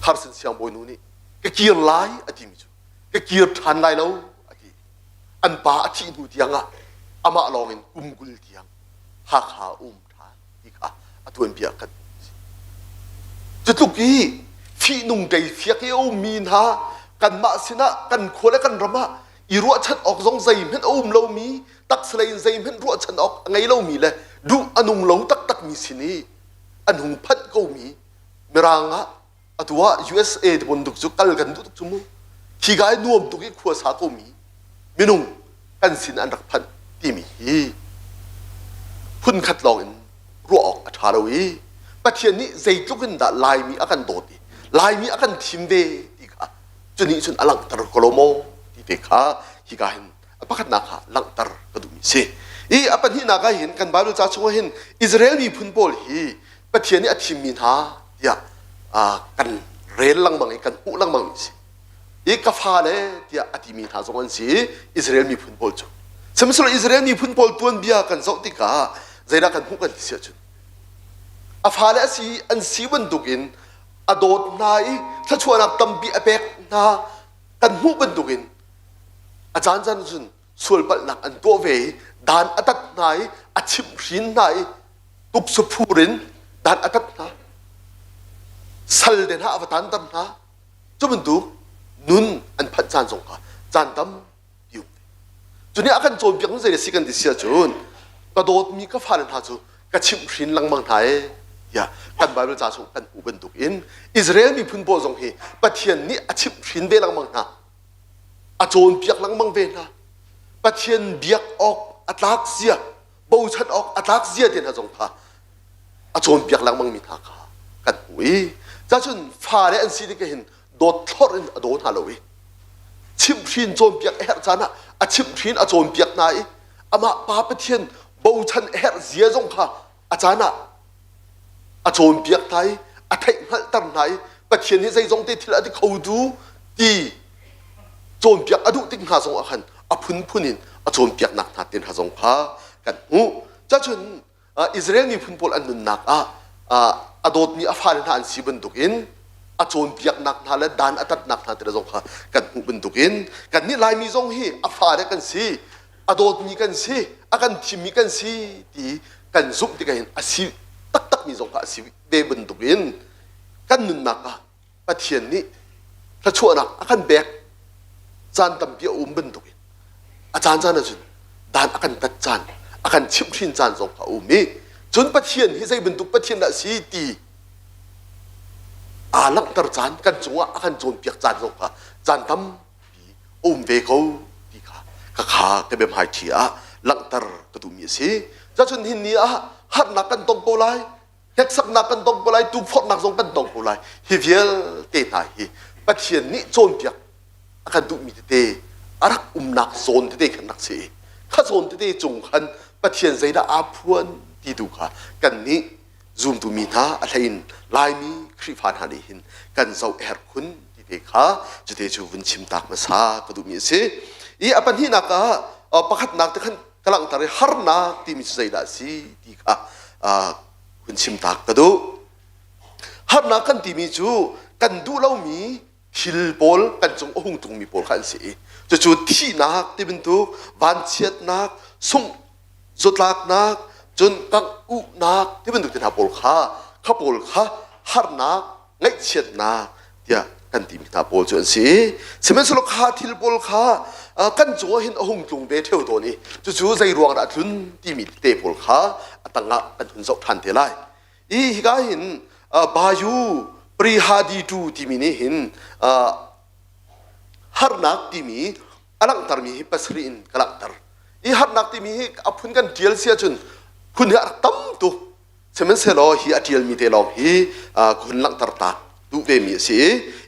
Speaker 7: Carson siangbawinu nih ka kir lai a timi cu ka kir ṭhan lai lo a ti. An pa a thih hnu tiangah amah lawngin kum 20 tiang Hakha a um ṭhan ti kha a tuanbia kan cu tluk i fihnung ṭeifiak i a ummi hna kanmah sinah kan khua le kan ram ah i ruahchan awk zong zeihmanh a um lomi taksa lei in zeihmanh ruahchan awk a ngei lomi le duh a nung lo taktakmi sin i an hung phanh komi mirang ah atu ah USA ti bantuk cu kal kan duh tuk cu mu khi ka i nuam tuk i khua sa komi minung kan sin an rak phanh timi hi phunkhat lawng in ruah awk a ṭha lo i Pathian nih zeitluk in dah Laimi a kan dawt i Laimi a kan thim ve ti kha cu nih cun a langhter ko lo maw ti te kha hika hin a pakhatnak ah langhter ka duhmi si. I a pahnihnak ah hin kan Bible ca chungah hin Israel miphun pawl hi Pathian nih a thimmi hna tiah kan rel lengmang i kan hmuh lengmang mi si. I ka fale tiah a timi hna zong an si Israel miphun pawl cu. Sihmanhsehlaw Israel miphun pawl tuanbia kan zoh tikah zeidah kan hmuh kan ti si ahcun a fale a si an si bantukin a dawt hna i thluachuahnak tampi a pek hna kan hmuh bantukin a caan caan cun sualpalhnak an tuah ve i dan a tat hna i a chimhhrin hna i tuksaphur in dan a tat hna sal te hna a va tanter hna cu bantuk nun an phanh caan zong kha caan tam ti um ve cu nih a kan cawnpiak nu zei a si kan ti si ahcun ka dawtmi ka fale hna cu ka chimhhrin lengmang hna e tiah kan Bible ca chung kan hmuh bantuk in Israel miphun pawl zong hi Pathian nih a chimhhrin ve lengmang hna a cawnpiak lengmang ve hna Pathian biak awk a tlak zia bochan awk a tlak zia te hna zong kha a cawnpiak lengmang mi hna kha kan hmu i cacun fale an si tik hin dawt thlorh in a daw hna lo i chimhhrin cawnpiak a herh caan ah a chimhhrin a cawnpiak hna i amah pa Pathian bochan a herh zia zong kha a caan ah a cawnpiak hna i a theihhngalhter hna i Pathian hi zeizong te thil a ti kho du ti cawnpiak a duh tik hna zong ah khan a phunphun in a cawnpiaknak hna te hna zong kha kan hmuh. Cacun Israel miphun pawl an nunnak ah a dawtmi a fale hna an si bantukin a cawnpiaknak hna le dan a tatnak hna te zong kha kan hmuh bantukin kannih Laimi zong hi a fale kan si a dawtmi kan si a kan thimmi kan si ti kan zumh tikah hin a si taktakmi zong kha a si ve bantukin kan nunnak ah Pathian nih thluachuahnak a kan pek caan tampi a um bantukin a caan caan ahcun dan a kan tat caan a kan chimhhrin caan zong a um i cun Pathian hi zei bantuk Pathian dah si ti aa langhter caan kan cungah a kan cawnpiak caan zong kha caan tampi a um ve ko ti kha ka kha ka biahmaiṭhi ah langhter ka duhmi a si. Cacun hin ni ah harnak kan tong ko lai hneksaknak kan tong ko lai tukforhnak zong kan tong ko lai hi vialte hna hi Pathian nih cawnpiak a kan duhmi tete a rak umnak zawn tete khan rak si i kha zawn tete cung khan Pathian zeidah aa phuan ti tu kha kan nih zumtu mi hna a hlei in Laimi Khrihfa hna nih hin kan zoh herh khun ti te kha cute cu vun chim tak hmasa ka duhmi a si i a pahnihnak ah pakhatnak te khan ka langhter i harnak timi cu zeidah a si ti kha hun chim tak ka duh. Harnak kan timi cu kan duh lomi thil pawl kan cung a hung tlungmi pawl kha an si i cucu thihnak ti bantuk vanchiatnak sungh zutlaknak cun kangh uhnak ti bantuk te hna pawl kha kha pawl kha harnak ngaihchiatnak tiah kan timi hna pawl cu an si. Sihmanhsehlaw kha thil pawl kha kan cungah hin a hung tlung ve ṭheo tawn i cucu zei ruang dah a tlun timi te pawl kha a tangah kan hun zoh ṭhan te lai. I hika hin Bayu Prihadi tu timi nih hin harnak timi a langhtermi hi pasarih in ka langhter. I harnak timi hi a phun kan ṭial si ahcun phun hi a rak tam tuk. Sihmanhsehlaw hi a ṭialmi te lawng hi ka hun langhter ta duh vemi a si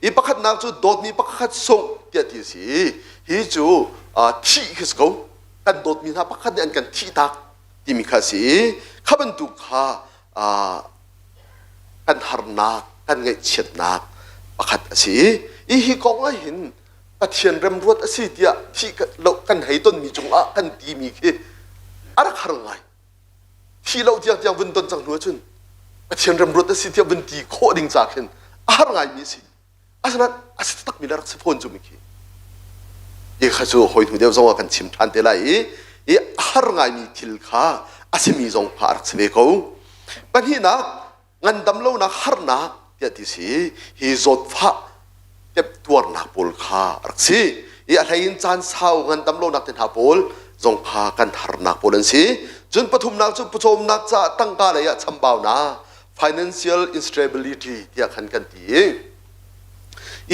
Speaker 7: i pakhatnak cu dawtmi pakhat sungh tiah ti a si i hi cu thih khi si ko kan dawtmi hna pakhat nih an kan thihtak timi kha a si i kha bantuk kha. kan harnak kan ngaihchiatnak pakhat a si i hi kong ah hin Pathian remruat a si tiah thih lo kan hei tonmi cungah kan timi khi a rak har ngai. Thih lo tiang tiang vun ton cang hnu ahcun Pathian remruat a si tiah vun ti khawh ding ca khin a har ngaimi a si. Asinain a si takmi le rak si fawn cu mi khi. Hi kha cu hawi hnu deuh zong ah kan chim ṭhan te lai i i a har ngaimi thil kha a simi zong kha a rak si ve ko. Pahnihnak ngandam lonak harnak tiah ti si hi zawtfah temtuarnak pawl kha a rak si i a hlei in caan sau ngandam lonak te hna pawl zong kha kan harnak pawl an si cun pathumnak cu pawcawmnak caah tangka lei ah chambaunak financial instability tiah khan kan ti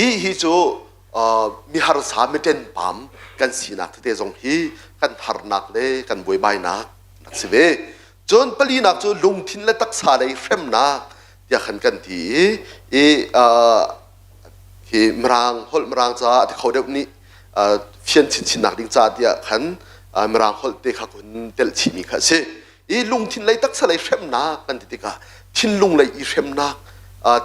Speaker 7: i hi cu mi harsa miten pam kan sinak tete zong hi kan harnak le kan buaibainak rak si ve Cun palinak cu lungthin le taksa lei hremnak tiah khan kan ti i, i hi Mirang holh Mirang caah a ti kho deuh nih fian chinchinnak ding caah tiah khan Mirang holh te kha kun telh chihmi kha a si. I lungthin lei taksa lei hremnak kan ti tikah thinlung lei i hremnak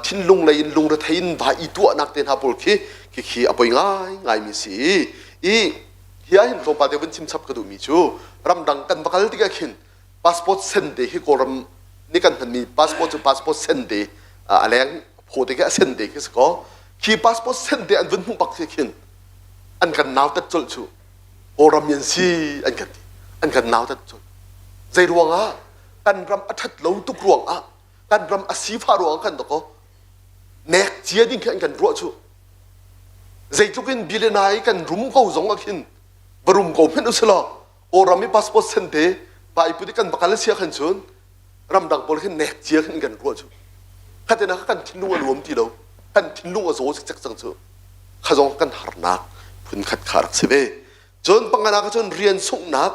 Speaker 7: thinlung lei in lungrethei in va i tuahnak te hna pawl khi khi khi a poi ngai ngaimi si i i hi ah hin tlawmpal te vun chim chap ka duhmi cu ramdang kan va kal tikah khin passport sen te hi Kawlram nih kan hmanmi passport cu passport sen te a leng phaw te khi a sen te khi si kaw khi passport sen te an vun hmuh bak khi khin an kan nautat colh cu Kawlram mi an si an kan ti an kan nautat colh zei ruangah kan ram a ṭhat lo tuk ruangah kan ram a sifah ruangah kan dakaw nek cia ding khi an kan ruah cu zeitluk in billionaire kan rum ko zong ah khin va rum ko hmenh usilaw Kawlram i passport sen te va i put i kan va kal sia khan cun ramdang pawl khin nek cia khin kan ruah cu khatin ah kan thinlung a nuam ti lo kan thinlung a zaw cikcek cang cu kha zong kan harnak phun khat kha rak si ve cun panganak cun rian sunghnak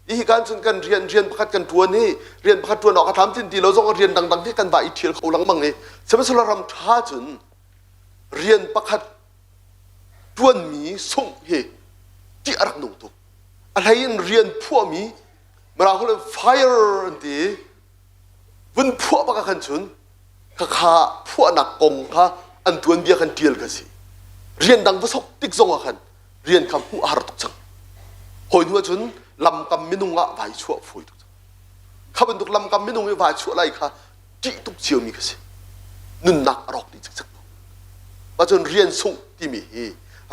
Speaker 7: hi kan cun kan rian rian pakhat kan tuan hi rian pakhat tuan awk a tlam tin ti lo zong rian dangdang hi kan va i thial kho lengmang i sihmanhsehlaw ram tha cun rian pakhat tuanmi sungh hi ṭih a rak nung tuk a hlei in rian phuahmi mirang holh in fire an ti vun phuah bak ah khan cun khakha phuahnak kong kha an tuanbia khan ṭial ka si rian dang va sok tik zong ah khan rian kha hmuh a har tuk cang hawi hnu ahcun lamkam minung ah vai chuah fawi tuk cang kha bantuk lamkam minung i vai chuah lai kha ṭih tuk ciomi ka si nunnak a rawk dih cikcek ko ahcun rian sungh timi hi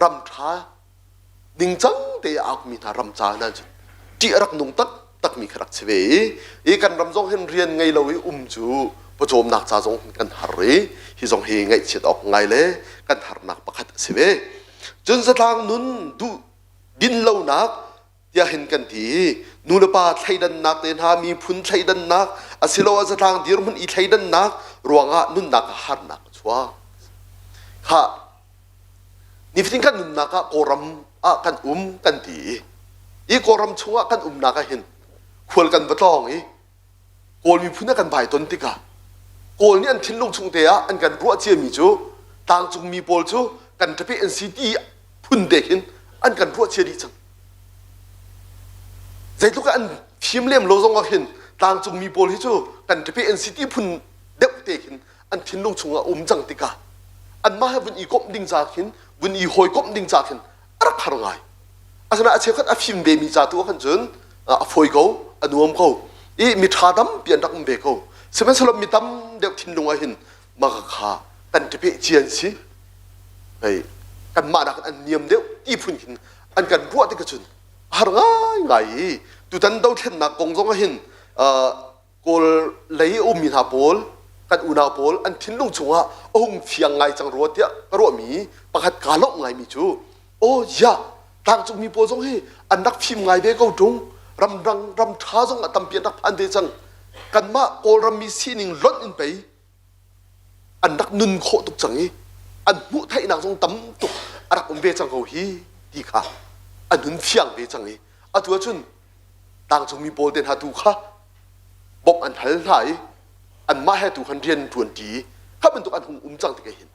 Speaker 7: ram ṭha ningcang te a aukmi hna ram ca hna cun ṭih a rak nung taktakmi kha rak si ve i i kan ram zong hin rian ngei lo i um cu pawcawmnak ca zong kan har i hi zong hi ngaihchiat awk ngai le kan harnak pakhat a si ve cun zatlang nun duh din lonak tiah hin kan ti i nulepa thleidannak te hna miphun thleidannak asiloah zatlang dirhmun i thleidannak ruangah nunnak ah harnak a chuak kha nifatin kan nunnak ah Kawlram ah kan um kan ti i i Kawlram chungah kan umnak ah hin khual kan va tlawng i Kawl miphun a kan vai ton tikah Kawl nih an thinlung chung te ah an kan ruah ciami cu tlangcungmi pawl cu kan ṭape an si ti phun te khin an kan ruah cia dih cang. Zeitluk an fim lem lo zong ah khin tlangcungmi pawl hi cu kan ṭape an si ti phun deuh te khin an thinlung chungah um cang tikah anmah he vun i komh ding ca khin vun i hawikomh ding ca khin a rak har ngai. Asinain a cheukhat a fim vemi ca tu ah khan cun a fawi ko, a nuam ko i mi ṭha tampi an rak um ve ko. Sihmanhsehlaw mi tam deuh thinlung ah hin mah kha kan ṭapeh cia an si. Hei kanmah nakin an niam deuh ti phun khin an kan ruah tikah cun a har ngaingai i tutan dothlennak kong zong ah hin Kawl lei a ummi hna pawl kan unau pawl an thinlung chungah a hung fiang ngai cang rua tiah ka ruahmi pakhat kaa lawmh ngaimi cu aw ya tlangcungmi pawl zong hi an rak fim ngai ve ko ṭung ramdang ram ṭha zong ah tampi an rak phan ve cang kanmah Kawlram mi sining lonh in pei an rak nun khawh tuk cang i an hmuh theihnak zong tam tuk a rak um ve cang ko hi ti kha an hun fiang ve cang i atu ahcun tlangcungmi pawl te hna tu kha bawmh an hal hna i anmah he tu khan rian ṭuan ṭi i kha bantuk an hung um cang tik hin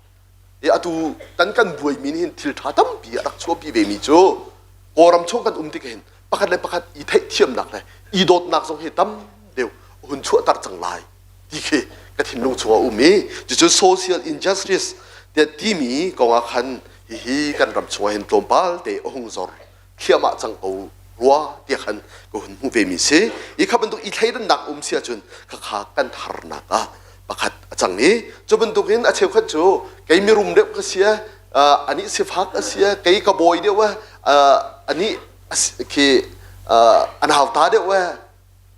Speaker 7: i atu kan kan buaimi nih hin thil ṭha tampi a rak chuahpi vemi cu Kawlram chung kan um tik hin pakhat le pakhat i theihthiamnak le i dawtnak zong hi tam deuh hun chuahter cang lai. ti khi ka thinlung chungah um i cucu social injustice tiah timi kongah khan hihi kan ram chungah hin tlawmpal te a hung zor thliahmah cang ko rua tiah khan ka hun hmuh ve mi si i kha bantuk i thleidannak um si ahcun khakha kan harnak ah pakhat a cang i cu bantukin a cheukhat cu kei mirum deuh ka si anih sifak a si kei ka bawi deuh anih khi an hauta deuh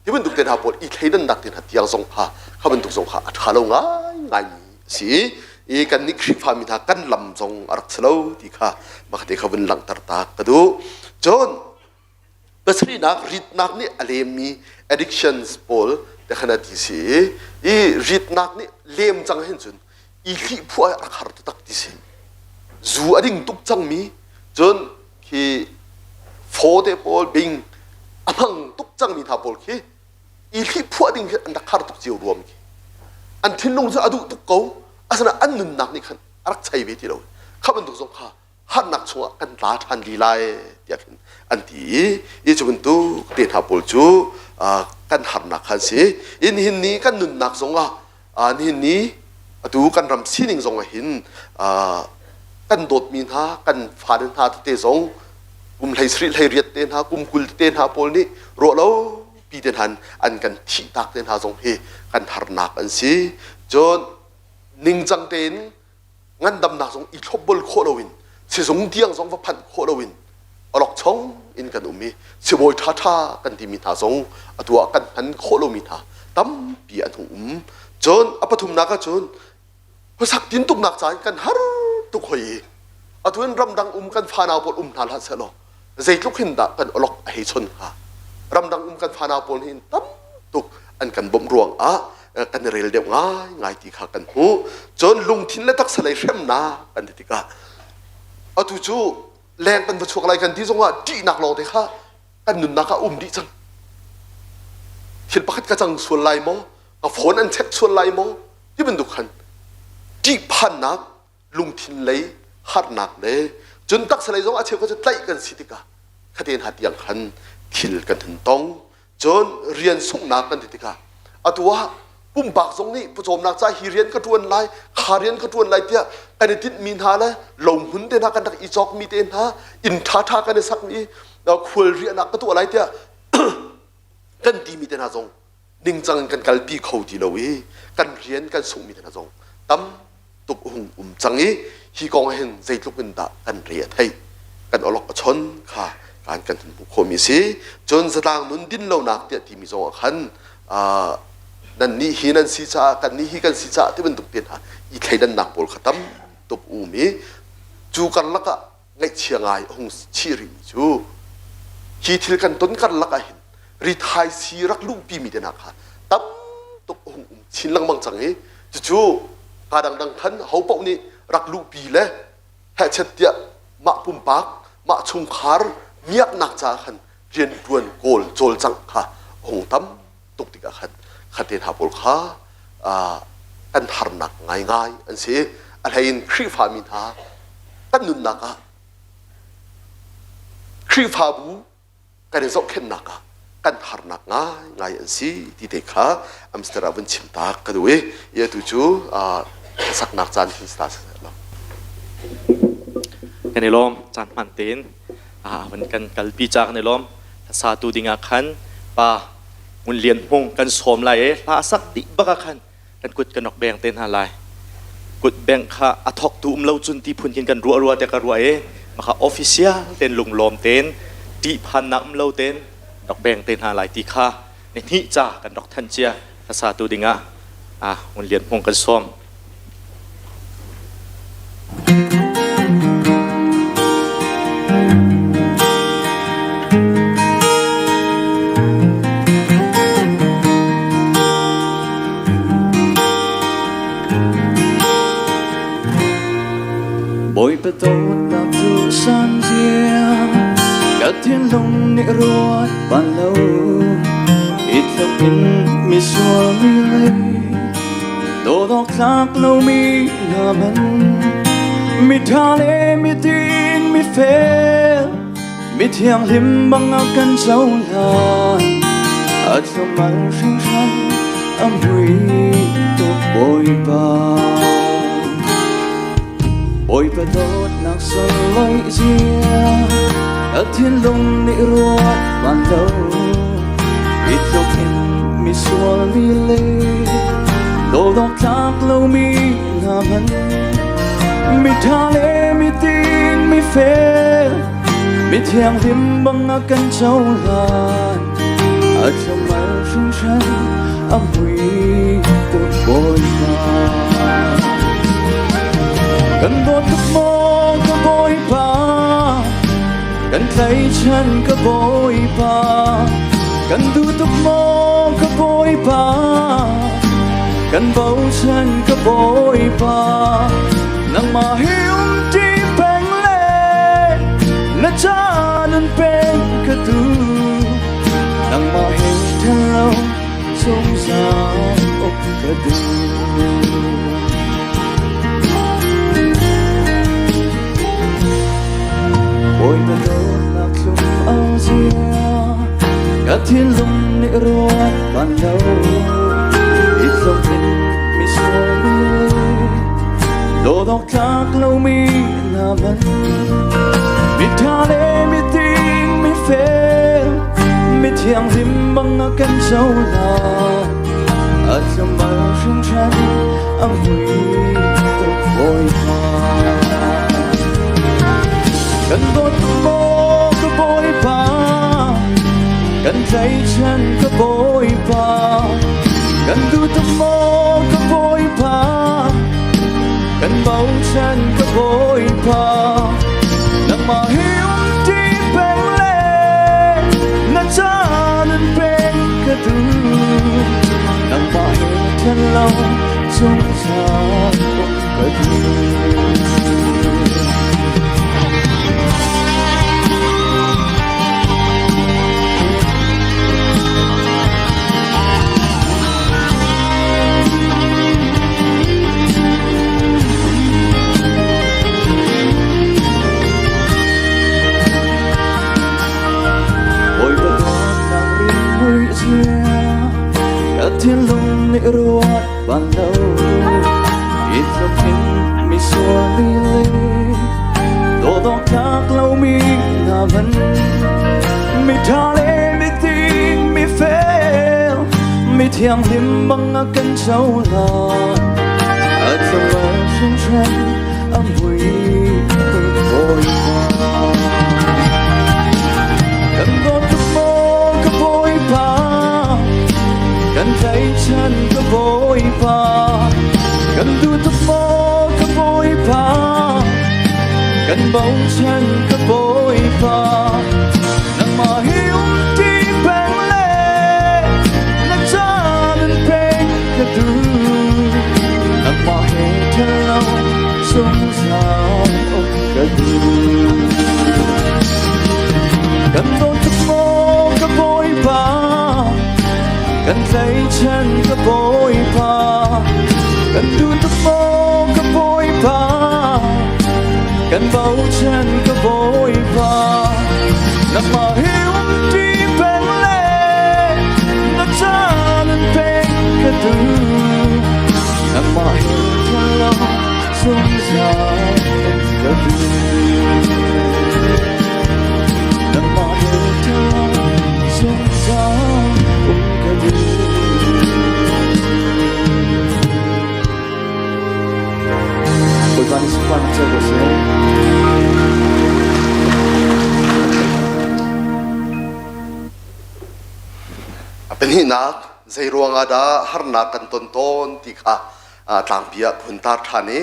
Speaker 7: ti bantuk te hna pawl i thleidannak te hna tiang zong kha kha bantuk zong kha a ṭha lo ngaingai mi a si i kan nih Khrihfa mi hna kan lam zong a rak si lo ti kha makhat kha vun langhter ta ka duh. Cun pasarihnak ritnak nih a lemmi addictions pawl te khan a ti si i ritnak nih lem cang hin cun i hlih phuah a rak har taktak ti si. Zu a ding tuk cangmi cun khi phaw te pawl bing a hmang tuk cangmi hna pawl khi i hliphuah ding khi an rak har tuk cio ruam khi an thinlung cu a duh tuk ko asinain an nunnak nih khan a rak chei ve ti lo kha bantuk zong kha harnak chungah kan tla ṭhan li lai tiah khin an ti i i cu bantuk te hna pawl cu kan harnak kha an si i nihin ni kan nunnak zongah nihin ni atu kan ram sining zong ah hin kan dawtmi hna kan fale hna tete zong kum hlei sarih hlei riat te hna kum 20 te hna pawl nih ruah lo pi te hna an kan thih tak te hna zong hi kan harnak an si cun ningcang tein ngandamnak zong i thlopbol khawh loin sizung tiang zong va phanh khawh loin awlokchong in kan um i sibawi ṭhaṭha kan timi hna zong atu ah kan hman khawh lomi hna tampi an hung um. Cun a pathumnak ah cun khuasak tintuknak ca in kan har tuk hoi i atu in ramdang um kan fanau pawl um hna hlah sehlaw zeitluk hin dah kan awlok a hei chon hnga. Ramdang um kan fanau pawl hin tam tuk an kan bawmh ruang ah kan i rel deuh ngaingai ti kha kan hmuh. Cun lungthin le taksa lei hremnak kan ti tikah atu cu leng kan va chuak lai kan ti zongah ṭihnak lawng te kha kan nunnak ah um dih cang. Thil pakhat ka cang sual lai maw? Ka phone an check sual lai maw? Ti bantuk khan ṭihphannak lungthin lei harnak le cun taksa lei zong a cheu cu tlaih kan si tikah khaten ha tiang khan thil kan hun tong. Cun rian sunghnak kan ti tikah atu ah pumpak zong nih pawcawmnak ca hi rian ka ṭuan lai kha rian ka ṭuan lai tiah kan i tinhmi hna le lohmun te hna kan rak i cawkmi te hna inn ṭhaṭha kan i sakmi khual riahnak ka tuah lai tiah kan timi te hna zong ningcang in kan kalpi kho ti lo i kan rian kan sunghmi te hna zong tam tuk hung um cang i hi kong hin zeitluk in dah kan re a theih kan awlok a chon kha kan kan hun hmuh khawhmi si. Cun zatlang nun din lonak tiah timi zong ah khan nan nih hi nan si caah kan nih hi kan si caah ti bantuk te hna i thleidannak pawl kha tam tuk um i cu karlak ah ngaihchia ngai a hung chih rihmi cu hi thil kan ton karlak ah hin rithai sii rak luhpi mi te hna kha tam tuk a hung um chin lengmang cang i cucu kaa dangdang khan ho paoh nih rak luhpi le hehchet tiah mah pumpak mah chungkhar miaknak caah khan rianṭuan kawl cawlcangh kha a hung tam tuk tikah khan khate hna pawl kha kan harnak ngaingai an si. A hleiin Khrihfami hna kan nunnak ah Khrihfabu kan i zohkhenhnak ah kan harnak ngaingai an si ti te kha Amsterdam vun chim tak ka duh i atu cu saknak caan hin sta lo.
Speaker 1: Kan i lawm caan hman tein van kan kalpi ca kan i lawm satu dingah khan pa Ngun Lian Hmung kan sawm lai i hla sak dih bak ah khan kan kut kan rak beng te hna lai. Kut beng kha a thawktu um lo cun ti phun khin kan ruah rua te ka ruah i maka official ten lunglawm ten ṭihphannak um lo ten rak beng te hna lai ti kha ni hnih ca kan rak thanh cia hla tu dingah Ngun Lian Hmung kan sawm.
Speaker 8: Bawipa dawtnak cu san zia ka thinlung nih ruat ban lo i tluk in misual mi lei dawt awk tlak lomi hna man miṭha le miding mifel mithianghlim bang a kan cohlan a thlum al hringhran. A mui tuk Bawipa. Bawipa dawtnak sunglawi zia ka thinlung nih ruat ban lo. Hi tluk in misual mi le dawdawk tlak lomi hna hmanh mitha le mitin mifel mithianghlim bang a kan cohlan a thlum-al hringhran a mui tuk Bawipa. Kan dawt tuk maw ka Bawipa, kan tlaichan ka Bawipa, kan duh tuk maw ka Bawipa, kan bochan ka Bawipa, nangmah hi umṭi peng le na ca nun peng ka duh. Nangmah he ṭhen lo zungzal uk ka duh. Bawipa dawtnak thlum al zia ka thinlung nih ruat ban lo i tluk in misual mi dawdawk tlak lomi hna man mitha le miting mifel mithianghlim bang a kan cohlan a thlum-al hringhran a mui tuk Bawipa. Kan dawt maw ka Bawipa, kan tlaichan ka Bawipa, kan duh tuk maw ka Bawipa, kan bochan ka Bawipa. Nangmah hi umṭi peng le na ca nun peng ka duh. Nangmah he ṭhen lo zungzal um ka duh. Bawipa dawtnak rimui zia ka thinlung nih ruat ban lo i tluk in misual mi le dawdawk tlak lomi hna man mitha le miting mifel mithianghlim bang a kan cohlan a tlung hringhran a mui tuk Bawipa. Kan dawt tuk maw ka Bawipa, kan tlaichan ka Bawipa, kan duh tuk maw ka Bawipa, kan bochan ka Bawipa. Nangmah hi umṭi peng le na ca nun peng ka duh. Nangmah he ṭhen lo zungzal um ka duh. Kan dawt tuk maw ka Bawipa, kan tlaichan ka Bawipa, kan duh tuk maw ka Bawipa, kan bochan ka Bawipa. Nangmah hi umṭi peng le na ca nun peng ka duh. Nangmah he ṭhen lo zungzal um ka duh. Nangmah he ṭhen lo zungzal um ka duh. Bawipa nih sunparnak co ko seh.
Speaker 7: A pahnihnak, zei ruangah dah harnak kan ton tawn ti kha tlangpi ah hun tar ṭhan i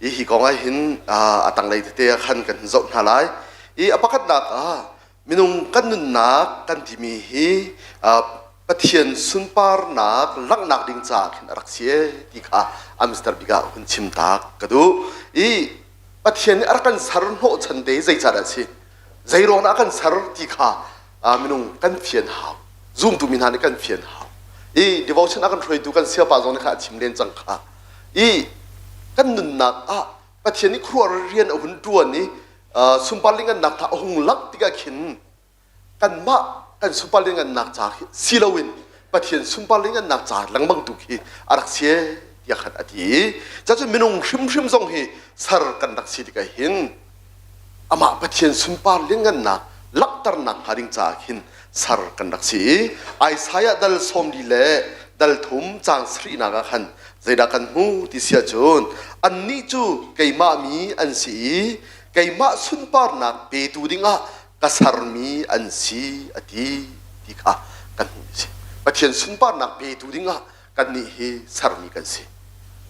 Speaker 7: i hi kong ah hin a tanglei tete ah khan kan zoh hna lai. I a pakhatnak ah minung kan nunnak kan timi hi Pathian sunparnak langhnak ding caah khin a rak si e ti kha a Mr. Big ah hun chim tak ka duh. I Pathian nih a rak kan ser hnawhchan te zeicahdah a si? Zei ruang dah a kan ser ti kha minung kan fian hau. Zumtu mi hna nih kan fian hau. I devotion a kan hruaitu kan siapa zong nih kha a chim len cang kha. I kan nunnak ah Pathian nih khuaruahhar rian a hun ṭuan i sunpar lingannak hna a hung langh tikah khin kanmah kan sunpar lingannak ca khi si loin. Pathian sunpar le ngannak ca lengmang tu khi a rak si tiah khan a ti i cacun minung hrimhrim zong hi ser kan rak si tikah hin amah Pathian sunpar lianngannak langhternak hnga ding caah khin ser kan rak si i Isaiah dal 40 le dal thum caang sarihnak ah khan zeidah kan hmu ti si ahcun annih cu keimah mi an si i keimah sunparnak petu dingah ka sermi an si a ti ti kha kan hmuh a si. Pathian sunparnak petu dingah kannih hi sermi kan si.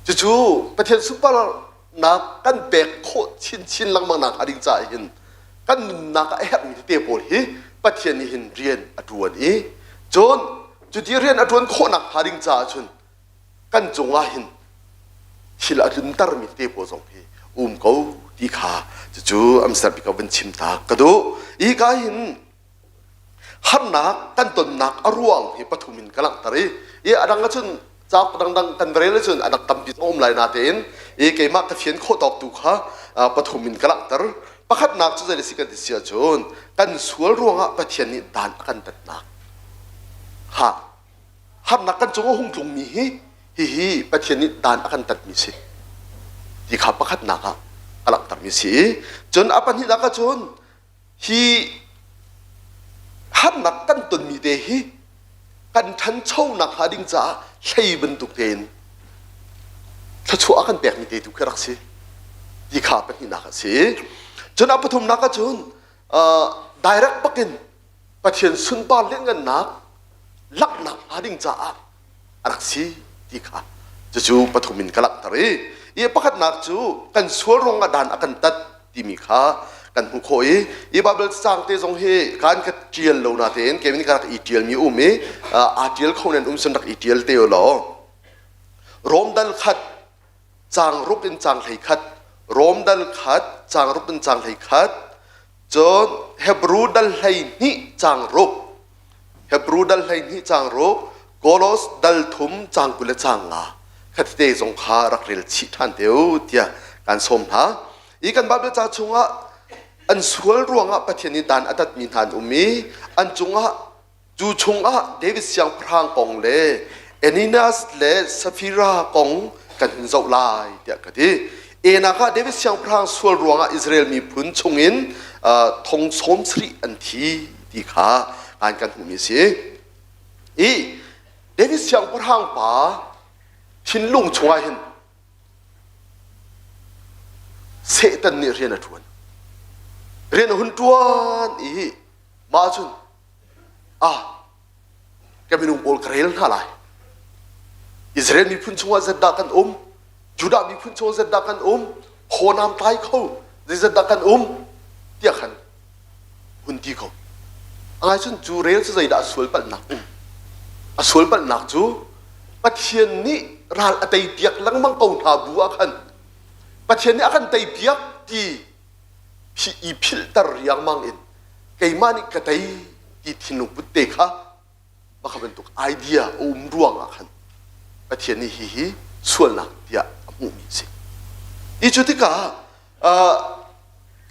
Speaker 7: Cucu Pathian sunparnak kan pek khawh chinchin lengmang nak hnga ding caah hin kan nunnak ah a herhmi tete pawl hi Pathian nih hin rian a ṭuan i cun cuti rian a ṭuan khawhnak hnga ding caah cun kan cungah hin thil a tluntermi tete pawl zong hi um ko ti kha cucu amser bik ah vun chim ta ka duh. Hika hin harnak kan tonnak a ruang hi pathum in ka langhter i i a dang ahcun cauk dangdang kan rel ahcun a dang tampi a um lai natein i keimah ka fian khawh tawk tu kha pathum in ka langhter. Pakhatnak cu zei si kan ti si ahcun kan sual ruangah Pathian nih dan a kan tatnak ha harnak kan cung a hung tlungmi hi hihi Pathian nih dan a kan tatmi si ti kha pakhatnak ah a langhtermi si i cun a pahnihnak ahcun Hi harnak kan tonmi te hi kan ṭhanchonak hnga ding caah hlei bantuk tein thluachuah a kan pekmi te tu khi rak si ti kha pahnihnak a si. Cun a pathumnak ahcun direct bakin Pathian sunpar lianngannak langhnak hnga ding caah a rak si ti kha cucu pathum in ka langhter i i pakhatnak cu kan sual ruangah dan a kan tat timi kha kan hmuh khawh i i Bible cang te zong hi kan ka ṭial lo natein kei ka rak i ṭialmi um i aa ṭial kho nan um sun rak i ṭial te law Rom dal khat caang ruk in caang 11 Rom dal khat caang ruk in caang 11 cun Hebru dal 12 caang ruk Hebru dal 12 caang ruk Kolos dal thum caang 20 le caang nga khatite zong kha rak rel chih ṭhan te u tiah kan sawm hna. I kan Bible ca chungah an sual ruangah Pathian nih dan a tatmi hna an um i an cungah Cu chungah David siangpahrang kong le Ananias le Safira kong kan hun zoh lai tiah ka ti. Enak ah David siangpahrang sual ruangah Israel miphun chungin thong sawm sarih an thi ti kha kan kan hmuhmi a si. I David siangpahrang pa thinlung chungah hin Satan nih rian a ṭuan. Rian a hun ṭuan i mah cun ah ka minung pawl ka rel hna lai. Israel miphun chungah zeidah kan um? Judah miphun chungah zeidah kan um? Hawnam tlai kho zeizat kan um? Tiah khan hun ti ko. Angai cun cu rel cu zeidah a sual palhnak um? A sual palhnak cu Pathian nih ral a tei piak lengmang ko hna bu ah khan Pathian nih a kan tei piak ti i philhter riangmang in keimah nih ka tei ti thinlung put te kha baka bantuk idea a um ruang ah khan Pathian nih hihi sualnak tiah a hmuhmi a si. Ti cu tikah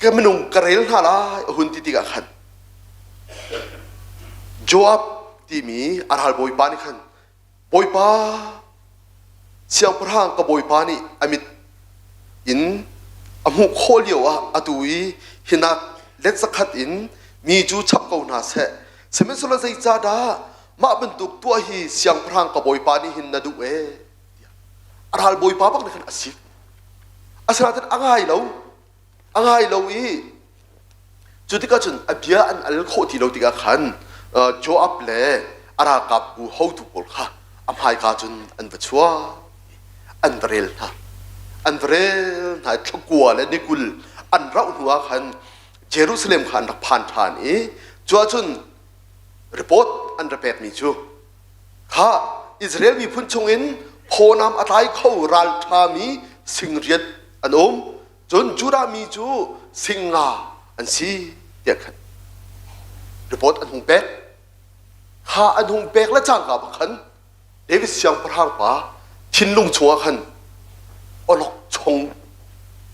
Speaker 7: ka minung ka rel hna lai a hun ti tikah khan Joab timi a ralbawipa nih khan Bawipa, siangpahrang ka bawipa nih a mit in a hmuh khawh lio ah atu i hinak let zakhat in mi cu chap ko hna seh. Sihmanhsehlaw zeicahdah mah bantuk tuah hi siangpahrang ka bawipa nih hin na duh ee? Tiah a ral bawipa bak nih khan a sik. Asinain a ngai lo. A ngai lo i cu tikah cun a bia an al khawh ti lo tikah khan Joab le a ralkapbu hotu pawl kha a hmaika cun an va chuak an va rel hna. An va rel hna i thlakua le ni 20 an rauh hnuah khan Jerusalem kha an rak phan ṭhan i cu ahcun report an ra pekmi cu kha Israel miphun chungin phawnam a tlai kho ralṭhami singriat an um. Cun Judah mi cu singa an si tiah khan report an hung pek. Kha an hung pek le cangka bak khan David siangpahrang pa thinlung chungah khan awlok chong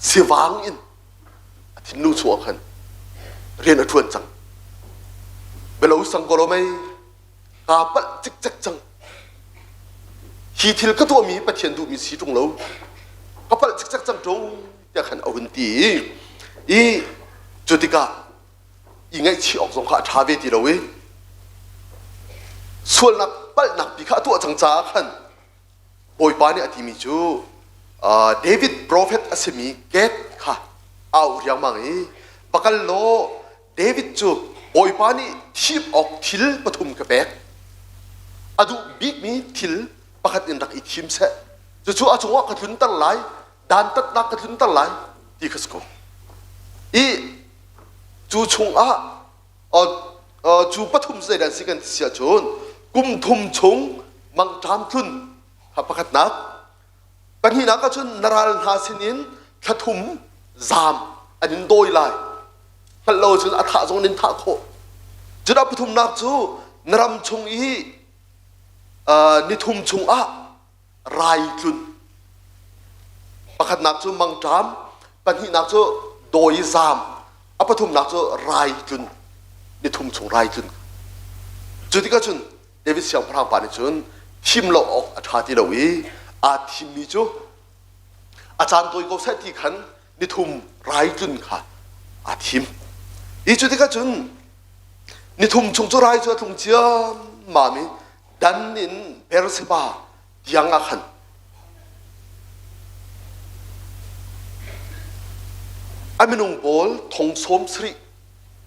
Speaker 7: sivang in a thinlung chungah khan rian a ṭuan cang. Belo sang ko lo mei. Kaa palh cikcek cang. Hi thil ka tuahmi Pathian duhmi si ṭung lo. Ka palh cikcek cang ṭung tiah khan a hun ti i cu tikah i ngaihchih awk zong kha a ṭha ve ti lo i sualnak palhnak pi kha a tuah cang caah khan Bawipa nih a timi cu David prophet a simi Gad kha a auh riangmang i va kal law David cu Bawipa nih thim awk thil pathum ka pek. A duh bikmi thil pakhat in rak i thim seh. Cucu a cungah ka tlunter lai, dantatnak ka tlunter lai ti kha si ko. I cu chungah cu pathum zeidah si kan ti si ahcun kum thum chung mangṭam tlun kha pakhatnak pahnihnak ahcun na ral hna sinin thla thum zaam an in dawi lai hngalh lo cun a thah zong in thah khawh cun a pathumnak cu na ram chung i ni thum chungah rai tlun. Pakhatnak cu mangṭam, pahnihnak cu dawi zaam, a pathumnak cu rai tlun, ni thum chung rai tlun. Cu tikah cun David siangpahrang pa nih cun thim lo awk a ṭha ti lo i aa thimmi cu a caan tawi ko seh ti khan ni thum rai tlun kha aa thim. Hi cu tikah cun ni thum chung cu rai cu a tlung ciammam i Dan in Beersheba tiang ah khan a minung pawl thong sawm sarih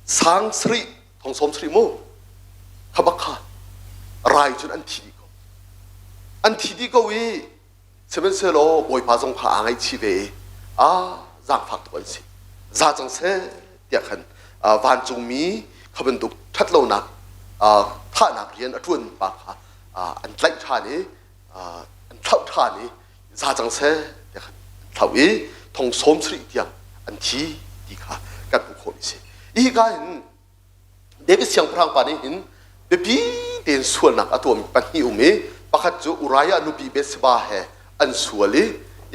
Speaker 7: sang sarih thong sawm sarih mu kha bak kha rai cun an thi dih ko an thi dih ko i Sihmanhsehlaw Bawipa zong kha aa ngaihchih ve i a zaangfak tuk an si. Za cang seh tiah khan vancungmi kha bantuk ṭhatlonak thahnak rian a ṭuan pa kha an tlaih ṭhan i an thlauh ṭhan i za cang seh tiah khan an thlauh i thong sawm sarih tiang an thi ti kha kan hmuh khawh mi si. Hika hin David siangpahrang pa nih hin biapi tein sualnak a tuahmi pahnih um i pakhat cu Uriah nupi Bathsheba he an sual i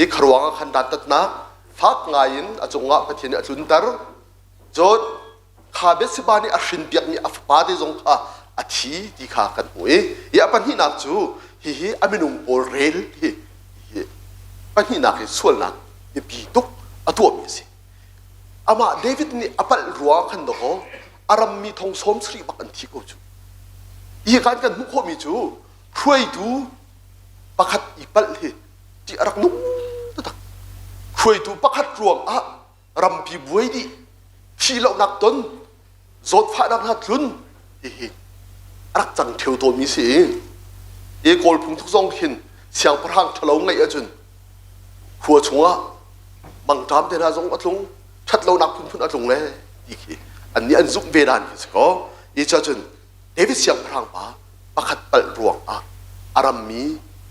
Speaker 7: i kharuang ah khan dantatnak fak ngai in a cungah Pathian nih a tlunter. Cun kha Bathsheba nih a hrinpiakmi a fapa te zong kha a thi ti kha kan hmuh i i a pahnihnak cu hihi a minung pawl rel hi hi pahnihnak hi sualnak biapi tuk a tuahmi a si. Amah David nih a palh ruang khan dawkaw a rammi thong sawm sarih bak an thi ko cu. Hi kan kan hmuh khawhmi cu hruaitu pakhat i palh hi ṭih a rak nung taktak. Hruaitu pakhat ruang ah rampi buai dih, thih lohnak ton, zawtfahnak hna tlun hihi a rak cang ṭheo tawnmi si. I Kawl phungthuk zong hin siangpahrang ṭhalo ngeih ahcun khua chungah mangṭam te hna zong a tlung, ṭhatlonak phunphun a tlung le ti khi annih an zumh ve dan khi si kaw. I cun David siangpahrang pa pakhat palh ruang ah a rammi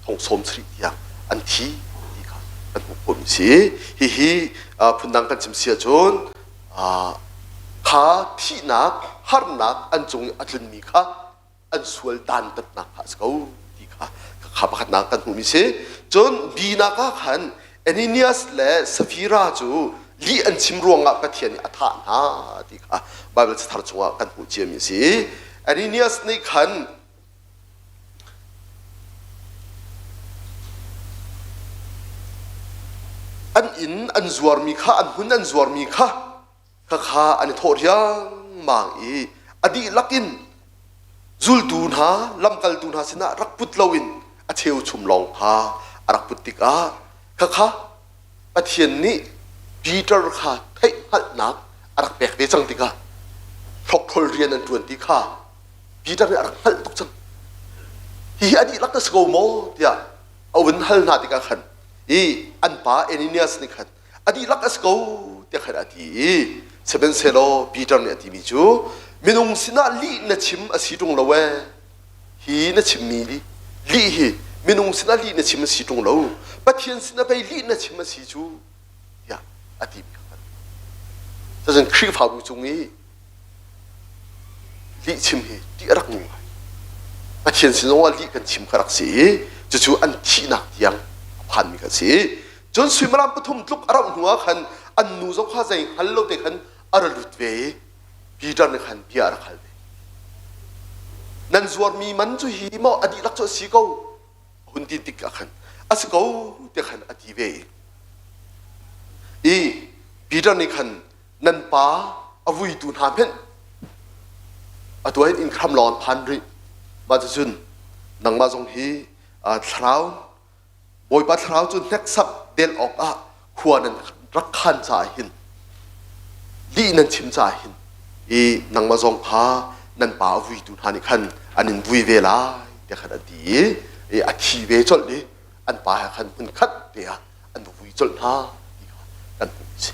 Speaker 7: thong sawm sarih tiang an thi ti kha kan hmuh khawhmi si. Hihi phundang kan chim si ahcun kha thihnak harnak an cung i a tlunmi kha an sual dantatnak kha a si ko ti kha kha pakhatnak kan hmuhmi si. Cun binak ah khan Ananias le Safira cu lih an chim ruangah Pathian nih a thah hna ti kha Baibal cathar chungah kan hmuh ciami a si. Ananias nih khan an inn an zuarmi kha an hmun an zuarmi kha khakha an i thawh riangmang i a dihlak in zultu hna lamkaltu hna sinah rak put loin a cheuchum lawng kha a rak put tikah khakha Pathian nih Peter kha theihhngalhnak a rak pek ve cang tikah hlokhrol rian an ṭuan ti kha Peter nih a rak hngalh tuk cang. Hihi a dihlak na si ko maw tiah a vun hal hna tikah khan i an pa Ananias nih khan a dihlak a si ko tiah khan a ti i sihmanhsehlaw Peter nih a timi cu minung sinah lih na chim a si ṭung lo ee hi na chimmi lih hi minung sinah lih na chim a si ṭung lo Pathian sinah pei lih na chim a si cu tiah a timi kha cun Khrihfabu cung i lihchim hi ṭih a rak nung ngai. Pathian sin zongah lih kan chim kha rak si i cucu an thihnak tiang a phanmi kha si. Cun suimilam pathum tluk a rauh hnu ah khan an nu zong kha zei hngal lo te khan a ra lut ve i Peter nih khan bia a rak hal ve. Nan zuarmi man cu hi maw a dihlak cu a si ko hun ti tik ah khan a si ko tiah khan a ti ve i Peter nih khan nan pa a vuitu hna hmenh atu ah hin inn hram lawng an phan rih mah cucun nangmah zong hi thlarau Bawipa thlarau cu hneksak del awkah khua nan rak khan caah hin lih nan chim caah hin i nangmah zong kha nan pa a vuitu hna nih khan an in vui ve lai tiah khan an ti i a thi ve colh i an pa he khan hmun khat te ah an va vui colh hna ti kha kan hmuh a si.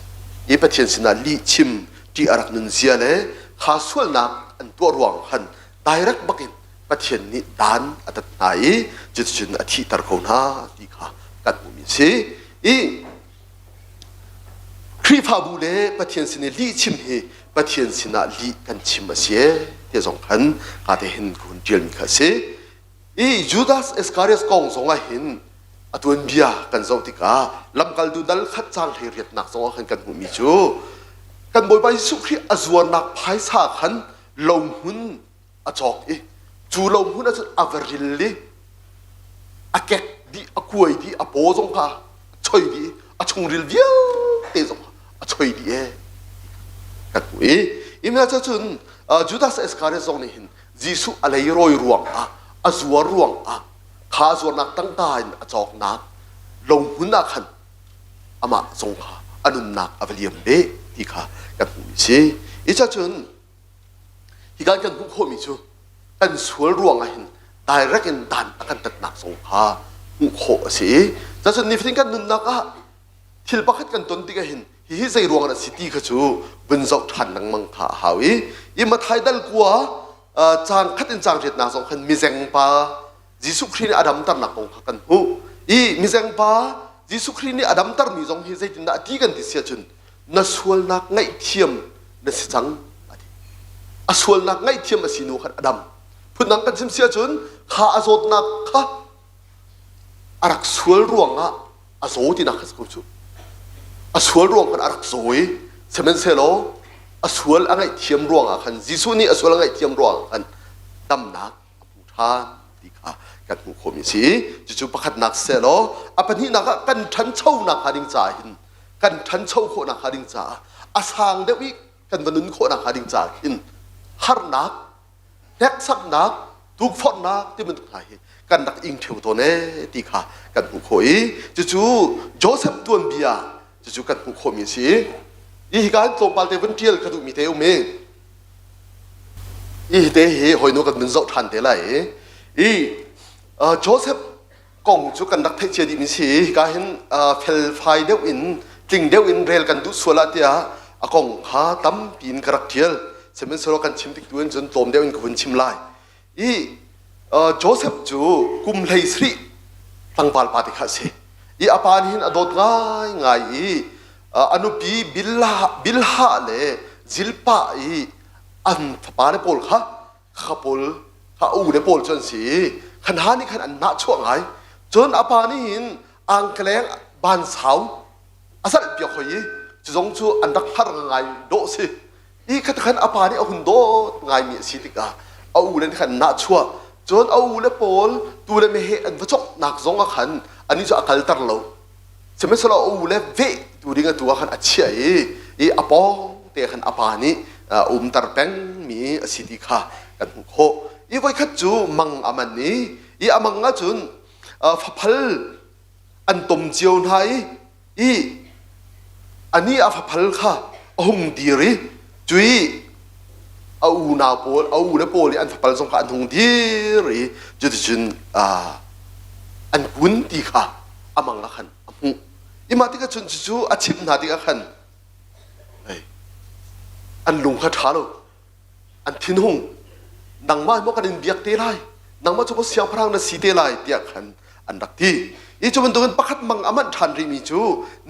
Speaker 7: I Pathian sinah lih chim ṭih a rak nun zia le kha sualnak an tuah ruang khan direct bakin Pathian nih dan a tat hna i cuticun a thihter ko hna ti kha kan hmuhmi a si. I Khrihfabu le Pathian sin i lih chim hi Pathian sinah lih kan chim a si ee ti zong khan ka te hin ka hun ṭialmi kha a si. I Judas Iscariot kong zong ah hin a tuanbia kan zoh tikah lamkaltu dal khat cang hlei riatnak zong ah khan kan hmuhmi cu kan Bawipa Jesuh Khrih a zuarnak phaisa khan lohmun a cawk i cu lo hmun ahcun a va ril i a kek dih a kuai dih a paw zong kha a choi dih a chungril vialte zong kha a choi dih ee kan hmuh i imna cun Judas Iscariot zong nih hin Jesuh a leirawi ruang ah a zuar ruang ah kha zuarnak tangka in a cawknak lo hmun ah khan amah zong kha a nunnak a va liam ve ti kha kan hmuh mi si i cun Hika kan hmuh khawhmi cu kan sual ruangah hin direct in dan a kan tatnak zong kha hmuh khawh a si i cun nifatin kan nunnak ah thil pakhat kan ton tikah hin hihi zei ruangah a si ti kha cu vun zoh ṭhan lengmang kha a hau i i Mathai dal kua caang khat in caang riatnak zong khan mizeng pa Jesuh Khrih nih a damternak kong kha kan hmuh i mizeng pa Jesuh Khrih nih a damtermi zong hi zeitindah a ti kan ti si ahcun na sualnak ngaihthiam na si cang a ti. A sualnak ngaihthiam a si nu khan a dam. Phundang kan chim si ahcun kha a zawtnak kha a rak sual ruangah a zaw tinak kha si ko cu. A sual ruang khan a rak zaw i sihmanhsehlaw a sual a ngaihthiam ruangah khan Jesuh nih a sual a ngaihthiam ruangah khan damnak a hmu ṭhan ti kha kan hmuh khawhmi a si. Cucu pakhatnak sehlaw a pahnihnak ah kan ṭhanchonak hnga ding caah hin kan ṭhancho khawhnak hnga ding caah a sang deuh i kan va nun khawhnak hnga ding caah khin harnak, hneksaknak, tukforhnak ti bantuk hna hi kan rak ing ṭheo tawn ee ti kha kan hmuh khawh i cucu Joseph tuanbia cucu kan hmuh khawhmi a si i hika hin tlawmpal te vun ṭial ka duhmi te um i hi te hi hawinu kan vun zoh ṭhan te lai i i Joseph kong cu kan rak theih cia dihmi si hika hin felfai deuh in tling deuh in rel kan duh sual ah tiah a kong kha tampi in ka rak ṭial sihmanhsehlaw kan chim tik tu in cun tlawm deuh in ka vun chim lai i Joseph cu kum hlei sarih tlangval pa te kha a si i a pa nih hin a dawt ngaingai i a nupi Bilhah le Zilpah i an fapale pawl kha kha pawl kha a ule pawl cu an si i kha hna nih khan an nahchuah ngai. Cun a pa nih hin angkeleng bansau a zalh piak hoi i cu zong cu an rak har ngai dawh si. I khat khan a pa nih a hun dawt ngaimi a si tikah a ule nih khan nahchuah. Cun a ule pawl tu le meheh an va cawknak zong ah khan anih cu a kalter lo. Sihmanhsehlaw a u le veh tu ding atu ah khan a chiah i, i a pawng te khan a pa nih a umter pengmi a si ti kha kan hmuh khawh. I voikhat cu mang a man i, i a mang ahcun faphal an tom cio hna i, i anih a faphal kha a hung dir i cui a unau pawl a u le pawl i an fapal zong kha an hung dir i cuticun an kun ti kha a mang ah khan a hmuh i mah tikah cun cucu a chimh hna tikah khan an lung kha ṭha lo an thinhung nangmah maw kan in biak te lai nangmah cu maw siangpahrang na si te lai tiah khan an rak ti i cu bantukin pakhat mang a manh ṭhan rihmi cu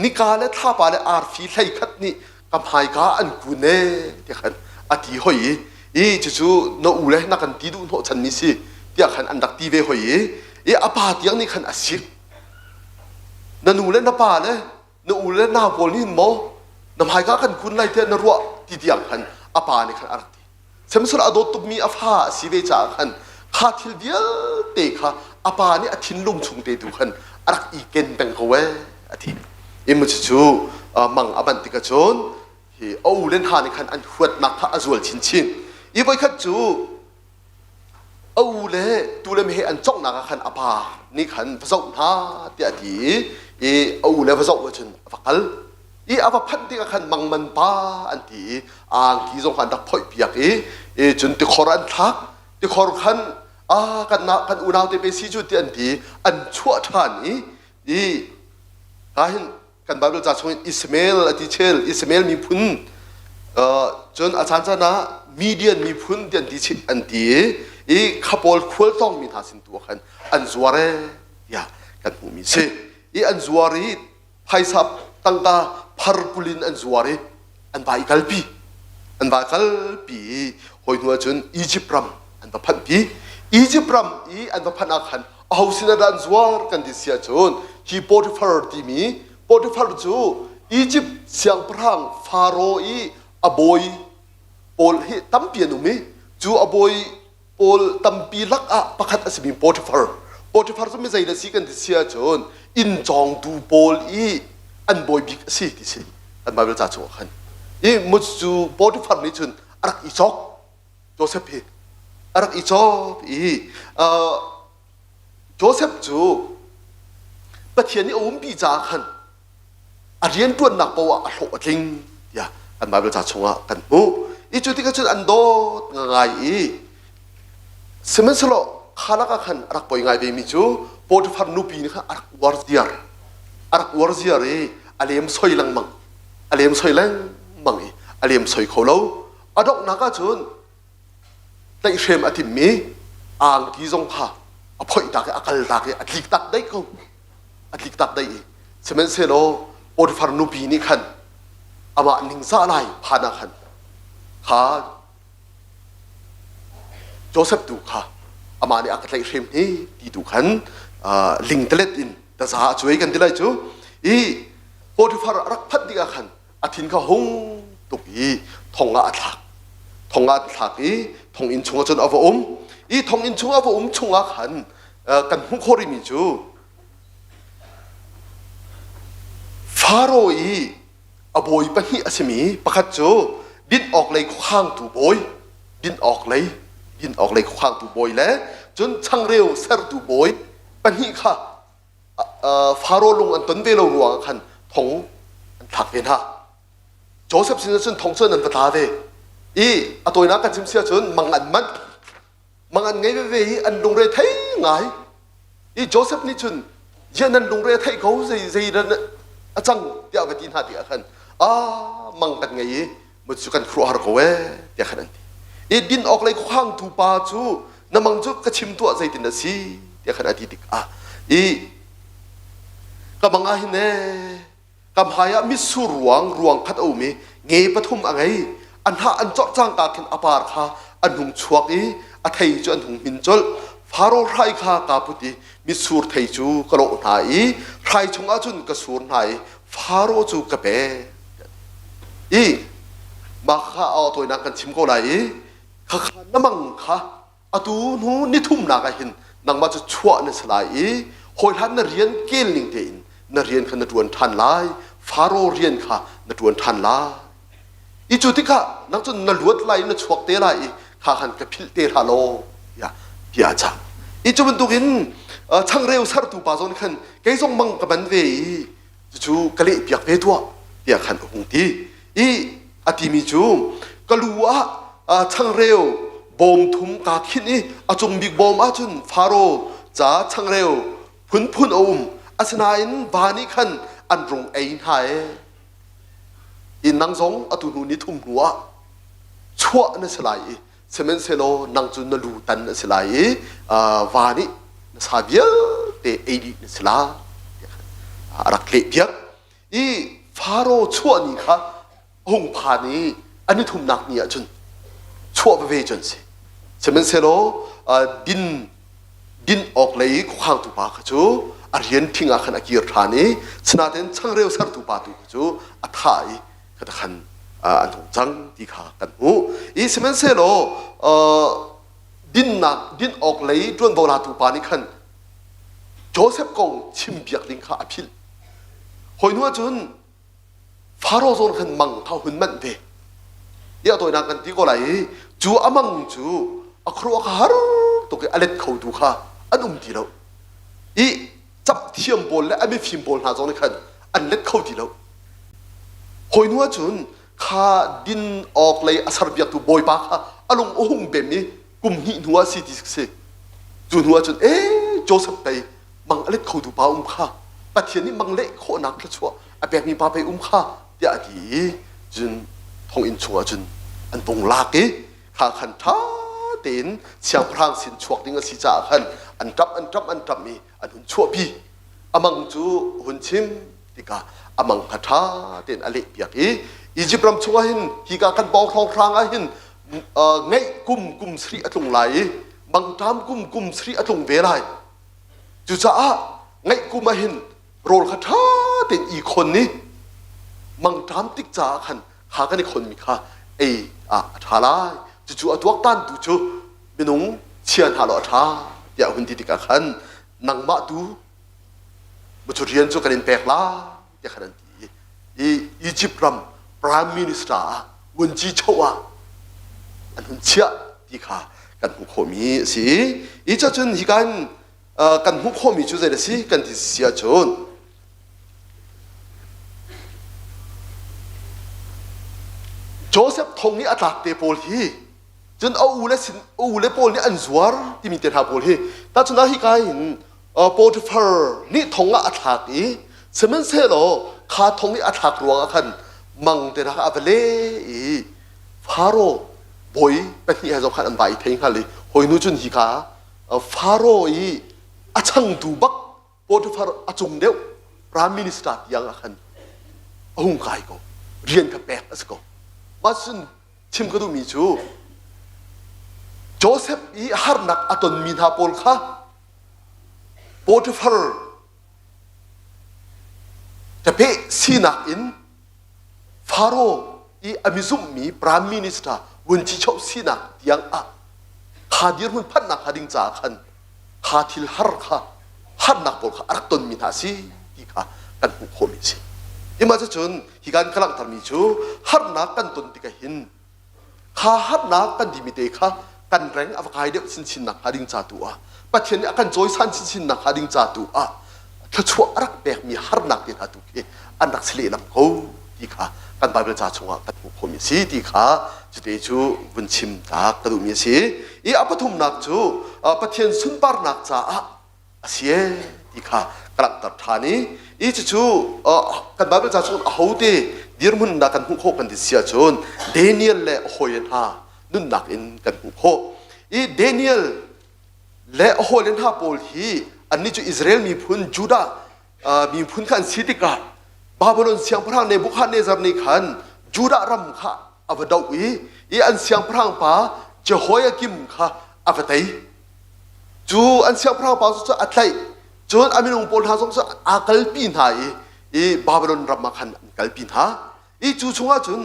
Speaker 7: nika le thlapa le arfi hlei khat nih ka hmaika an kun e tiah khan a ti hoi i i cucu na u le na kan ti duh hnawh chanmi si tiah khan an rak ti ve hoi i i a pa tiang nih khan a sik na nu le na pa le na u le nau pawl nih maw na hmaika kan kun lai tiah na ruah ti tiang khan a pa nih khan a rak ti Samson a dawt tukmi a fa a si ve caah khan. Kha thil vialte kha a pa nih a thinlung chung te tu khan a rak i ken peng ko ee a ti. Imu cu mang a banh tikah cun hi a u le hna nih khan an huatnak kha a zual chinchin. I voikhat cu a u le tu le meheh an conghnak ah khan a pa nih khan va zoh hna tiah a ti i a u le va zoh ahcun a va kal. I a va phanh tikah khan mangman pa an ti i angki zong kha an rak phoih piak i, i cun tikhor an thlak. Tikhor khan a kan kan unau te pe si cu ti an ti an chuah ṭhan i i ka hin kan Bible ca chungin Ishmael a ti chel Ishmael miphun cun a caan caan ah Midian miphun ti an ti an ti i kha pawl khualtlawng mi hna sin tu ah khan an zuar e tiah kan hmuhmi si i an zuar i phaisa tangka phar kulin an zuar i an va i kalpi an va kalpi i hawi hnu ahcun Egypt ram an va phanhpi Egypt ram i an va phanh ah khan aho sin ah dah an zuar kan ti si ahcun hi Potiphar timi Potiphar cu Egypt siangpahrang Faro i a bawi pawl hi tampi an um i cu a bawi pawl tampi lak ah pakhat a simi Potiphar. Potiphar cu mi zei na si kan ti si ahcun inn cawngtu pawl i an bawi bik a si ti si kan Bible ca chungah khan. I mu cu Potiphar nih cun a rak i cawk Joseph hi a rak i cawk i uh, Joseph cu Pathian nih a umpi caah khan a rianṭuannak paoh ah a hlawh a tling tiah kan Baibal ca chungah kan hmuh. I cu tikah cun an dawt ngai i sihmanhsehlaw kha lakah khan a rak poi ngai vemi cu Potiphar nupi nih khan a rak uar ziar a rak uar ziar i a lem soi lengmang a lem soi lengmang i a lem soi kho lo a donghnak ah cun tlaihhrem a timmi angki zong kha a phoih tak i a kal tak i a tlik tak daih ko a tlik tak daih i sihmanhsehlaw Potiphar nupi nih khan amah ningzah lai phan ah khan kha Joseph tu kha amah nih a ka tlaihhrem hi ti tu khan lingtalet in taza a cuai kan ti lai cu i Potiphar a rak phanh tikah khan a thin kha hung tuk i thong ah a thlak thong ah a thlak i thonginn chungah cun a va um i thonginn chung a va um chungah khan kan hmuh khawh rihmi cu Faro i a bawi pahnih a simi pakhat cu din awk lei khuakhangtu bawi din awk lei din awk lei khuakhangtu bawi le cun changreu sertu bawi pahnih kha Faro lung an ton ve lo ruangah khan thong an thlak ve hna. Joseph sin cun thong cun an va tla ve i a tawinak kan chim si ahcun mang an manh mang an ngei veve i an lungre thei ngai i Joseph nih cun ziah nan lungre theih ko zei zei a cang tiah va ti hna tikah khan a mang kan ngei i cu kan khuaruahhar ko ee tiah khan an ti i din awk lei khuakhangtu pa cu na mang cu ka chim tuah zeitin a si tiah khan a ti tikah i ka mang ah hin ee ka hmai ah mitsur ruang ruang khat a um i nge pathum a ngei a hnah an corh cangka khin a par kha an hung chuak i a thei cu an hung hmin colh Faro hrai kha kaa put i mitsur thei cu ka lawh hna i hrai chungah cun ka sur hna i Faro cu ka pek i mah kha a tawinak kan chim ko lai i khakha na mang kha atu hnu nithumnak ah hin nangmah cu chuah na si lai i hawihlan na rian kel ning tein na rian kha na ṭuan ṭhan lai Faro rian kha na ṭuan ṭhan lai i cu tikah nang cu na luat lai i na chuak te lai i kha khan ka philh te hlah law tiah bia a cah i cu bantukin changreu sertu pa zawn khan kei zong mang ka ban ve i cucu ka lehpiak ve tuah tiah khan a hung ti i a timi cu ka lu ah changreu bawm thum kaa khinh i a cung bik bawm ahcun Faro ca changreu phunphun a um asinain va nih khan an rung ei hna e i nang zong atu hnu ni thum hnu ah chuah na si lai i sihmanhsehlaw nang cu na lu tan a si lai i va nih na sa vialte ei dih na si lai a rak lehpiak i Faro chuah ni kha hung phan i a ni thumnak ni ah cun chuah veve cu an si sihmanhsehlaw din din awk lei khuakhangtu pa kha cu a rian ṭhing ah khan a kir ṭhan i sinain changreu sertu pa tu kha cu a thah i khan an hung cang ti kha kan hmuh i sihmanhsehlaw. Dinnak din awk lei ṭuanvo latu pa nih khan Joseph kong chimpiak ding kha a philh. Hawi hnu ahcun Faro zawn khan mang kha hun manh ve. I a tawinak kan ti ko lai i cu a mang cu a khuaruah kha har tuk i a let khotu kha an um ti lo. I cap thiam pawl le a mifim pawl hna zong nih khan an let kho ti lo. Hawi hnu ahcun kha din awk lei a serpiaktu bawipa kha a lung a hung bem i kum hnih hnu ah si ti si. Cu hnu ahcun ee Joseph pei mang a let khotu pa um kha Pathian nih mang leh khawhnak thluachuah a pekmi pa pei um kha tiah a ti i cun thonginn chungah cun an vung lak i kha khan ṭha tein siangpahrang sin chuak ding a si caah khan an ṭap an ṭap an ṭap i an hun chuahpi. A mang cu hun chim tikah a mang kha ṭha tein a lehpiak i Izipt ram chungah hin hika kan pawng hrawnghrang ah hin ngeih kum kum sarih a tlung lai i mangṭam kum kum sarih a tlung ve lai. Cucaah ngeih kum ah hin rawl kha ṭha tein i khon i mangṭam tik caah khan kha kan i khonmi kha ei ah a ṭha lai. Cucu a tuaktantu cu minung chia hna law a ṭha tiah a hun ti tikah khan nangmah tu cu rian cu kan in pek lai tiah khan an ti i Egypt ram prime minister ah vunci choh ah an hun chiah ti kha kan hmuh khawhmi a si. I cun hika in kan hmuh khawhmi cu zei a si kan ti si ahcun Joseph thong i a tlak te pawl hi cun a u le sin a u le pawl nih an zuar timi te hna pawl hi tahchun ah hika hin Potiphar nih thong ah a thlak i sihmanhsehlaw kha thong i a thlak ruangah khan mang te hna kha a va le i Faro bawi pahnih he zong khan an va i thei hngal i hawi nu cun hika Faro i a changtu bak Potiphar a cung deuh prime minister tiang ah khan a hung kai ko rian kha pek a si ko mah cun chim ka duhmi cu Joseph i harnak a tonmi hna pawl kha Potiphar ṭapeh sinak in Faro i a mizumhmi prime minister vuncichoh sinak tiang ah kha dirhmun phanhnak hnga ding caah khan kha thil har kha harnak pawl kha a rak tonmi hna a si ti kha kan hmuh khawhmi a si. Ima cucun hi kan ka langhtermi cu harnak kan ton tikah hin kha harnak kan timi te kha kan reng a va kai deuh chinchin nak hnga ding ca tu ah Pathian nih a kan cawisan chinchin nak hnga ding ca tu ah thluachuah a rak pekmi harnak te hna tu khi an rak si lehlam ko ti kha kan Bible ca chungah kan hmuh khawhmi a si ti kha cute cu vun chim tak ka duhmi a si. I a pathumnak cu Pathian sunparnak caah a si e ti kha ka langhter ṭhan i i cucu kan Bible ca chung ahote dirhmun dah kan hmuh khawh kan ti si ahcun Daniel le a hawi hna nunnak in kan hmuh khawh. I Daniel le a hawile hna pawl hi annih cu Israel miphun Judah miphun kha an si tikah Babylon siangpahrang Nebuchadnezzar nih khan Judah ram kha a va doh i i an siangpahrang pa Jehoiakim kha a va tei. Cu an siangpahrang pa cu a tlaih. Cun a minung pawl hna zong cu aa kalpi hna i i Babylon ram ah khan an kalpi hna. I cu chungah cun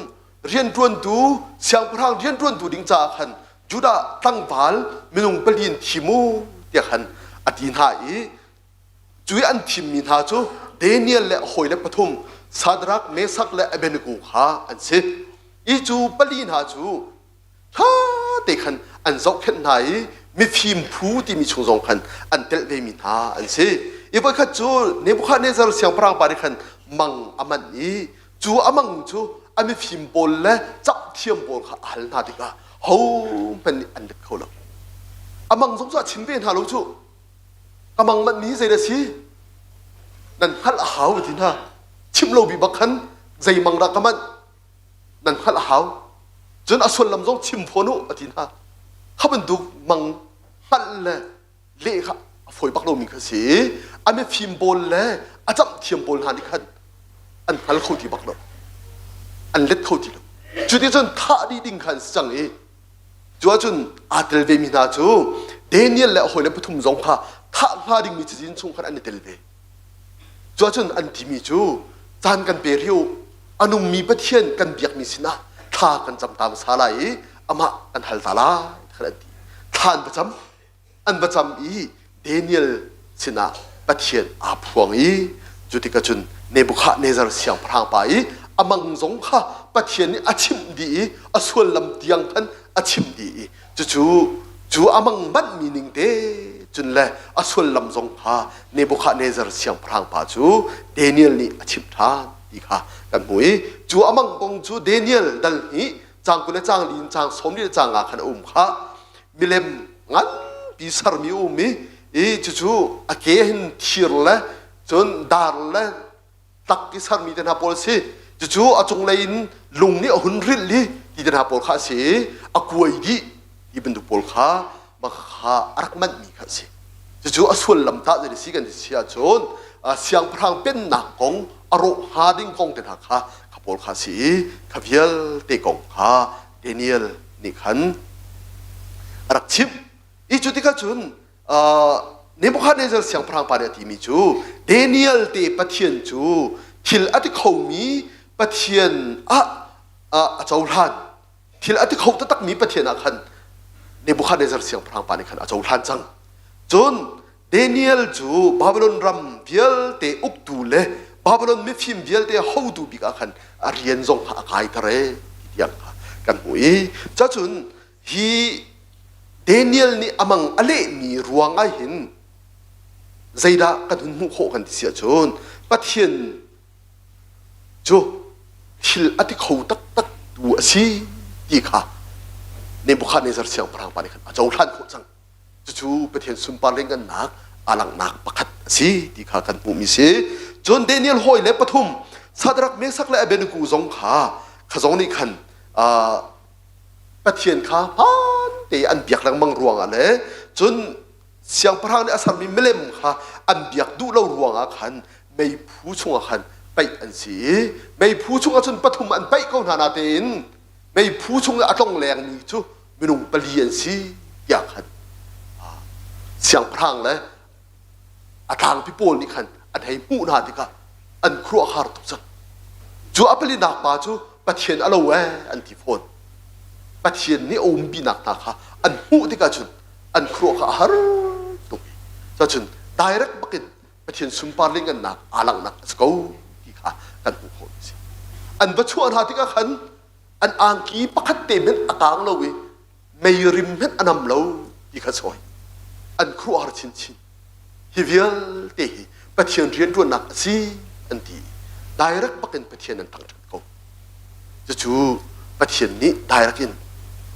Speaker 7: rianṭuantu siangpahrang rianṭuantu ding caah khan Judah tlangval minung pali in thim u tiah khan a ti hna i cu i an thimmi hna cu Daniel le a hawile pathum Shadrach, Meshach le Abednego kha an si. I cu pali hna cu ṭha te khan an zohkhenh hna i mifim phu timi chung zong khan an telh vemi hna an si. I voikhat cu Nebuchadnezzar siangpahrang pa nih khan mang a manh i cu a mang cu a mifim pawl le camhthiam pawl kha a hal hna tikah hohmanh nih an let kho lo. A mang zong cu a chim ve hna lo cu. Ka mang manhmi hi zei dah si? Nan hngalh a hau ti hna. Chimh lo bi bak khan zei mang dah ka manh? Nan hngalh a hau. Cun a sullam zong chim fawn u a ti hna. Kha bantuk mang hngalh le leh kha a fawi bak lomi kha si. A mifim pawl le a camhthiam pawl hna nih khan an hngal kho ti bak lo. An let kho ti lo. Cu ti cun thah dih ding kha an si cang i Cu ahcun aa tel vemi hna cu Daniel le a hawile pathum zong kha thah hnga dingmi cazin chung khan an i tel ve. Cu ahcun an timi cu caan kan pe rih u, a nungmi Pathian kan biakmi sinah thla kan cam ta hmasa lai i amah kan hal ta lai khan an ti. Thla an va cam. An va cam i Daniel sinah Pathian aa phuang i cu tikah cun Nebuchadnezzar siangpahrang pa i a mang zong kha Pathian nih a chimh dih i a suallam tiang khan a chimh dih i cucu cu a mang manhmi ning te cun le a sullam zong kha Nebuchadnezzar siangpahrang pa cu Daniel nih a chimh ṭhan ti kha kan hmu i cu a mang kong cu Daniel dal hnih caang 20 le caang li in caang 40 le caang nga khan a um kha milem nganpi sermi a um i i cucu a ke hin thir le cun dar le tak i sermi te hna pawl a si. Cucu a cunglei in lung nih a hun rilh i ti te hna pawl kha a si i a kuai dih ti bantuk pawl kha kha a rak manhmi kha a si. Cucu a sullam tah zei si kan ti si ahcun siangpahrang pennak kong a rawh hnga ding kong te hna kha kha pawl kha a si i kha vialte kong kha Daniel nih khan a rak chimh. I cu tikah cun Nebuchadnezzar siangpahrang pa nih a timi cu Daniel te Pathian cu thil a ti khomi Pathian ah a cohlan. Thil a ti kho taktakmi Pathian ah khan Nebuchadnezzar siangpahrang pa nih khan a cohlan cang. Cun Daniel cu Babylon ram vialte uktu le Babylon mifim vialte hotu bik ah khan a rian zong kha a kaiter e ti tiang kha kan hmu i cacun Hi Daniel nih a mang a lehmi ruang ah hin zeidah kan hun hmuh khawh kan ti si ahcun Pathian cu thil a ti kho taktak tu a si ti kha Nebuchadnezzar siangpahrang pa nih khan a cohlan khawh cang. Cucu Pathian sunpar lianngannak aa langhnak pakhat a si ti kha kan hmuhmi si. Cun Daniel hawi le pathum Sadrak, Mesak le Abednego zong kha kha zong nih khan Pathian kha hmaan te an biak lengmang ruangah le cun siangpahrang nih a sermi milem kha an biak duh lo ruangah khan meiphu chungah khan paih an si i meiphu chungah cun pathum an paih ko hna natein meiphu chung i a tlong lengmi cu minung pali an si tiah khan siangpahrang le a tlangpi pawl nih khan an hei hmuh hna tikah an khuaruahhar tuk cang. Cu a palinak pa cu Pathian a lo ee an ti fawn. Pathian nih a umpinak hna kha an hmuh tikah cun an khuaruah kha a har tuk. Cacun direct bakin Pathian sunpar lingannak aa langhnak a si ko ti kha kan hmuh khawh a si. An va chuah hna tikah khan an angki pakhat te hmanh a kaang lo i meirim hmanh a nam lo ti kha sawi an khuaruahhar chinchin hi vialte hi Pathian rianṭuannak a si an ti direct bakin Pathian an thangṭhat ko cucu Pathian nih direct in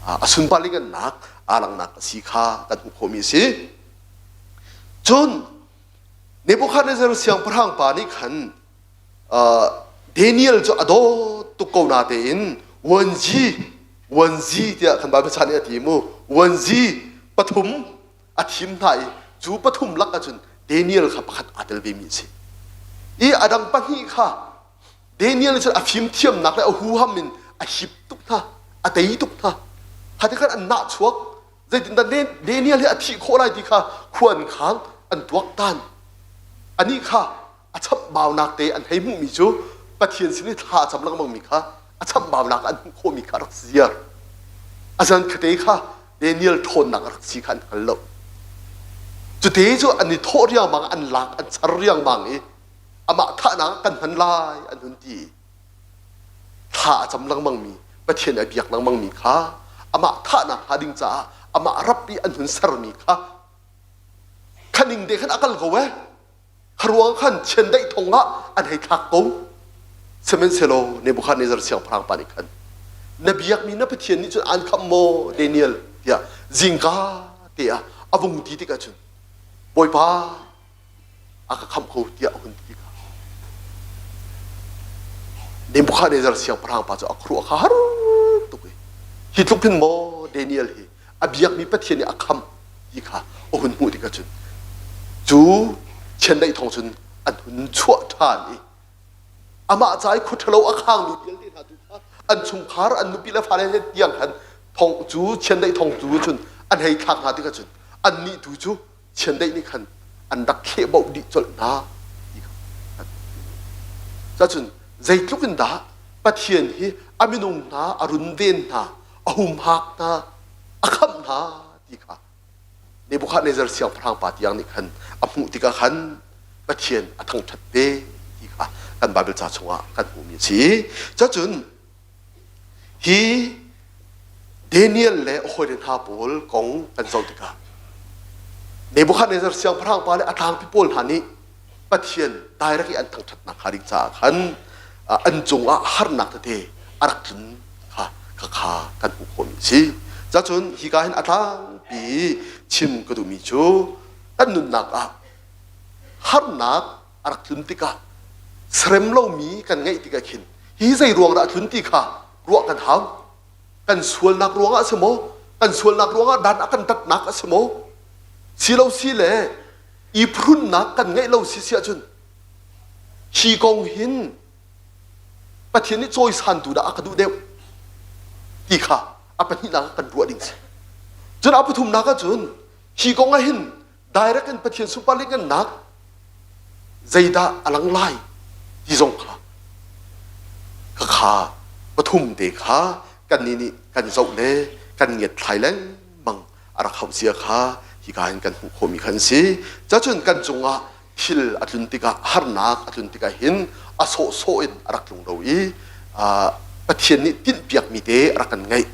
Speaker 7: a sunpar lingannak aa langhnak a si kha kan hmuh khawhmi a si cun Nebuchadnezzar siangpahrang pa nih khan Daniel cu a dawt tuk ko natein wanzi wanzi tiah kan Bible chan nih a ti mu wanzi pathum a thim hna i cu pathum lak ahcun Daniel kha pakhat aa tel vemi a si. I a dang pahnih kha Daniel nih cun a fimthiamnak le a huham in a hip tuk hna, a tei tuk hna. Kha ti khan an nah chuak. Zeitindah Daniel hi a thih khawh lai ti kha khua an khang, an tuaktan. Anih kha a chamhbaunak te an hei hmuhmi cu Pathian sin i thla a cam lengmangmi kha a chamhbaunak an hmuh khawhmi kha a rak ziar. A zan khate kha Daniel ṭhawnnak a rak si kha an hngal lo. Cute cu an i thawh riangmang an lak an char riangmang i amah thahnak ah kan hman lai an hun ti. Thla a cam lengmangmi Pathian a biak lengmangmi kha amah thahnak hnga ding caah amah rap i an hun sermi kha khaning te khan a kal ko eh Kharuang khan chiandeih thong ah an hei thlak ko. Sihmanhsehlaw Nebuchadnezzar siangpahrang pa nih khan na biakmi na Pathian nih cun aan khamh maw Daniel tiah zingka te ah a vung ti tikah cun Bawipa a ka khamh ko tiah a hun ti kha Nebuchadnezzar siangpahrang pa cu a khuaruah kha har tuk i hi tluk hin maw Daniel hi a biakmi Pathian nih a khamh ti kha a hun hmuh tikah cun cu chiandeih thawng cun an hun chuah ṭhan i amah ca i khua ṭhalo a khangmi vialte hna tu kha an chungkhar an nupi le fale he tiang khan thong cu chiandeih thong tu cun an hei thlak hna tikah cun annih tu cu chiandeih nih khan an rak thlehboh dih colh hna ti kha cacun zeitluk in dah Pathian hi a minung hna a runven hna a humhak hna a khamh hna ti kha. Nebuchadnezzar siangpahrang pa tiang nih khan a hmuh tikah khan Pathian a thangṭhat ve ti kha kan Baibal ca chungah kan hmuhmi a si. Cacun hi Daniel le a hawile hna pawl kong kan zoh tikah Nebuchadnezzar siangpahrang pa le a tlangpi pawl hna nih Pathian direct i an thangṭhatnak hnga ding caah khan an cungah harnak tete a rak tlun kha kha kan hmuh khawhmi a si. Cacun hika hin a tlangpi chim ka duhmi cu kan nunnak ah harnak a rak tlun tikah serem lomi kan ngeih tikah khin hi zei ruang dah a tlun ti kha ruah kan hau. Kan sualnak ruangah a si maw? Kan sualnak ruangah dan a kan tatnak a si maw? Si lo si le i phrunnak kan ngeih lo si si ahcun hi kong hin Pathian nih cawisantu dah a ka duh deuh ti kha a pahnihnak ah kan ruah ding si. Cun a pathumnak ahcun hi kong ah hin direct in Pathian sunpar ngannak zeidah a lang lai ti zong kha kha pathum te kha kannih nih kan zoh le kan ngiat thlai lengmang a rak hauh cia kha hika hin kan hmuh khawhmi khan si. Cacun kan cungah thil a tlun tikah harnak a tlun tikah hin a sawhsawh in a rak tlung lo i Pathian nih tinhpiakmi te a rak kan ngeih.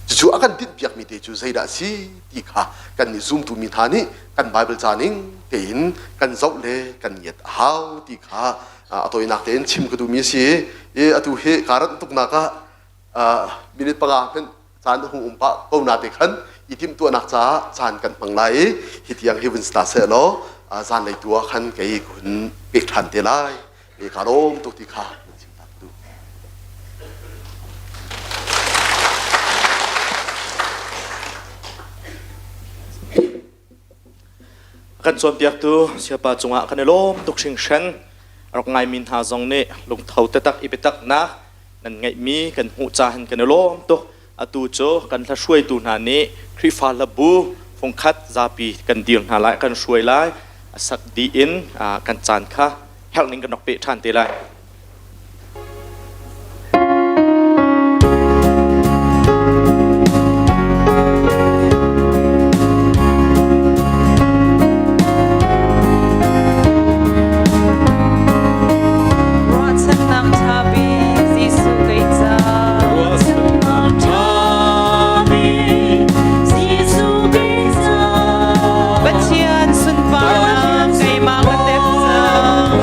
Speaker 7: Cucu a kan tinhpiakmi te cu zeidah a si ti kha kan nih zumtu mi hna nih kan Baibal ca ning tein kan zoh le kan ngiat a hau ti kha a tawinak tein chim ka duhmi a si i atu hi kaa ranh tuknak ah minute panga hmanh caan a hung um pah ko na te khan i timhtuahnak caah caan kan hmang lai i hi tiang hi vun sta seh law zanlei tu ah khan kei hun pek ṭhan te lai e ka lawm tuk ti kha nan chim ta ka duh.
Speaker 1: Kan cawnpiaktu siapa cungah kan i lawm tuk hringhran. Rak ngaimi hna zong nih lungtho taktak i biataknak nan ngeihmi kan hmuh cahan kan i lawm tuk. Atu cu kan hla hruaitu hna nih Khrihfa hlabu fungkhat zapi kan dir hna lai, kan hruai lai. A sak dih in kan caan kha herh ning kan rak peh ṭhan te lai.
Speaker 6: Ruahchannak ṭha bik Jesuh kei ca. Ruahchannak ṭha bik Jesuh kei ca. Pathian sunparnak keimah ka tep cang.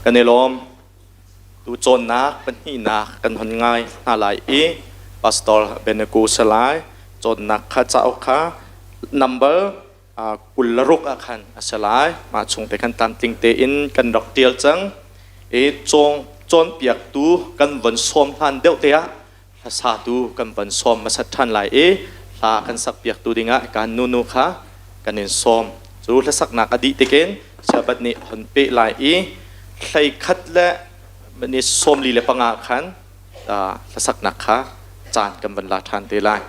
Speaker 1: Kan i lawm. Tu cawnnak pahnihnak kan hon ngai hna lai i Pastor Beneko Salai cawnnak kha cauk kha number 26 ah khan a si lai. Mah chung te khan tlamtling tein kan rak tial cang. I cawng cawnpiaktu kan von sawm hlan deuh te ah hlasatu kan von sawm hmasat ṭhan lai i hla kan sakpiaktu dingah kan nunu kha kan in sawm. Cu hlasaknak a dih tikin Shabbat nih hon peh lai i hlei khat le ni 45 khan hlasaknak kha caan kan van la ṭhan te lai.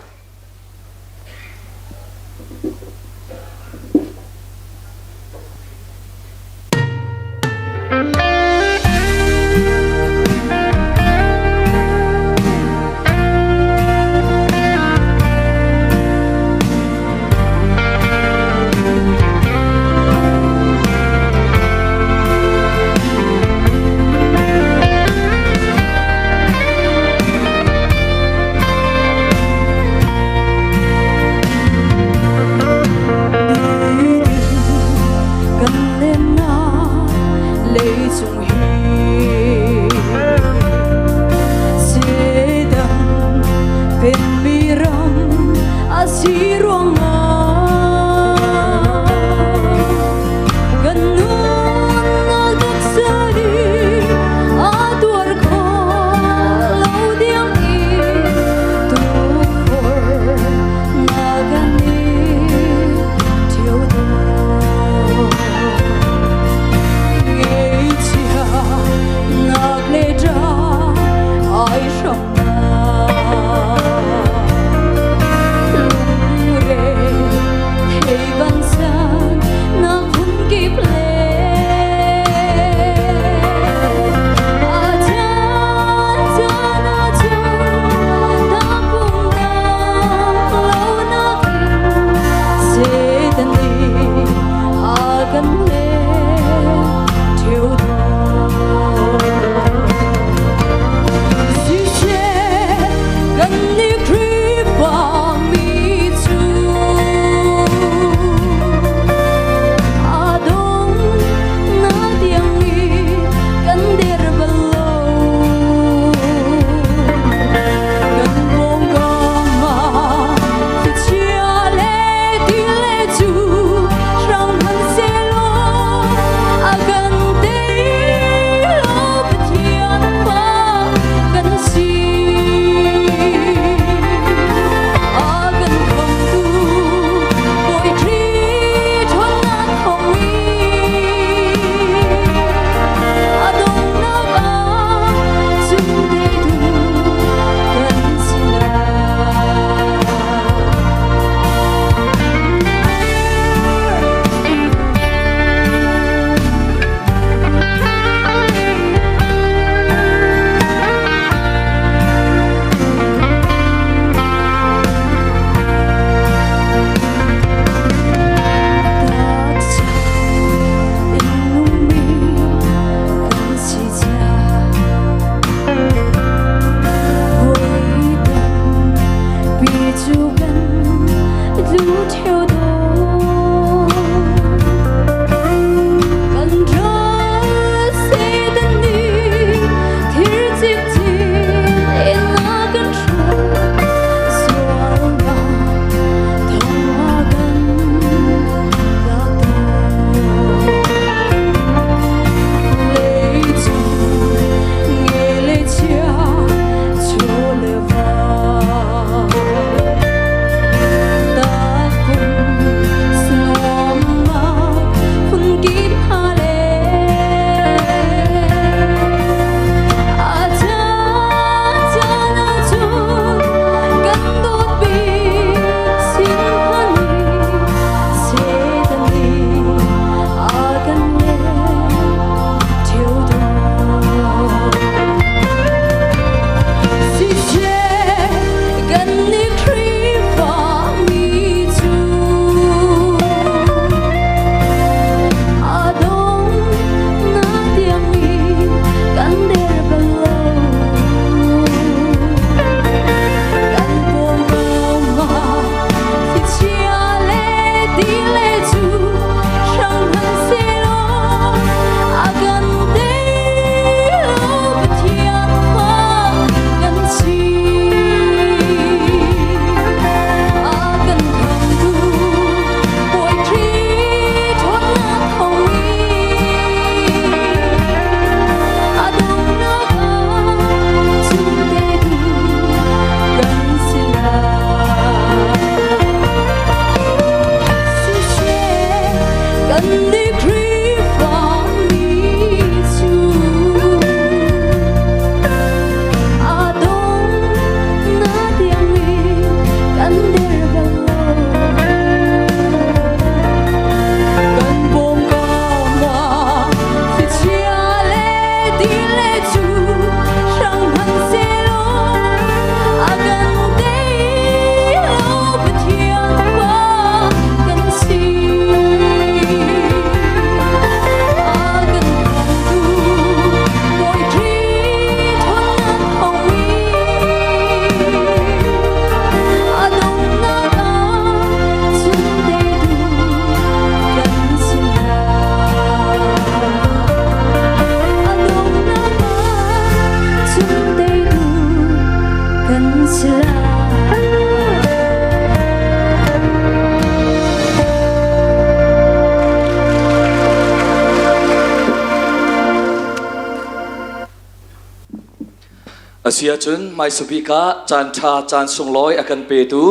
Speaker 9: Asiahcun hmaisabik ah caan ṭha caan sunglawi a kan petu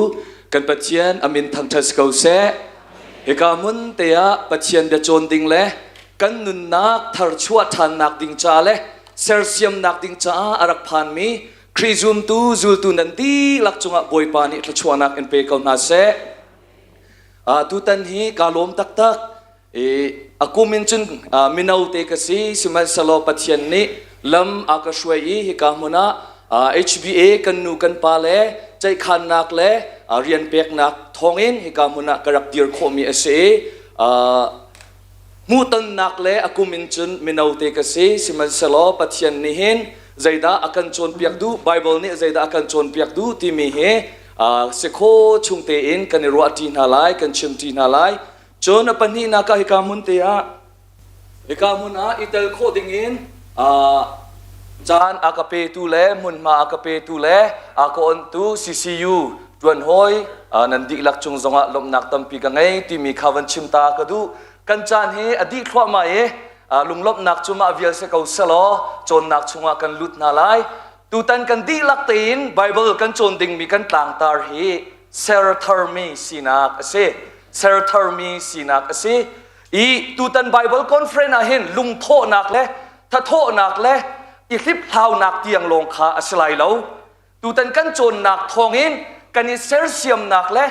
Speaker 9: kan Pathian a min thangṭhat si ko seh. Hika hmun te ah Pathian bia cawn ding le kan nunnak tharchuah ṭhannak ding ca le sersiamnak ding caah a rak phanmi Khrih zumtu zultu nan dihlak cungah Bawipa nih thluachuahnak in pe ko hna seh. Tutan hi kaa lawm taktak. I a kum in cun mino te ka si sihmanhsehlaw Pathian nih lam a ka hruai i hika hmun ah HBA kan nu kan pa le ceihkhannak le rian peknak thawngin hika hmun ah ka rak dir khawhmi a si i hmuhtonnak le a kum in cun mino te ka si sihmanhsehlaw Pathian nih hin zeidah a kan cawnpiak duh Bible nih zeidah a kan cawnpiak duh timi hi si kho chung tein kan i ruahṭi hna lai kan chimṭi hna lai Cun a pahnihnak ah hika hmun te ah hika hmun ah i tel khawh dingin caan a ka petu le hmunhma a ka petu le a ka onhtu CCU ṭuanhawi nan dihlak cung zongah lawmhnak tampi ka ngei timi kha van chim ta ka duh. Kan caan hi a dih thluahmah i lunglawmhnak cu mah vial si ko selaw cawnnak chungah kan lut hna lai. Tutan kan dihlak tein Bible kan cawn dingmi kan tlangtar hi ser tharmi sinak a si. Ser tharmi sinak a si. I tutan Bible conference ah hin lungthawhnak le thathawhnak le i hliphlaunak tiang lawng kha a si lai lo. Tutan kan cawnnak thawngin kan i sersiamnak le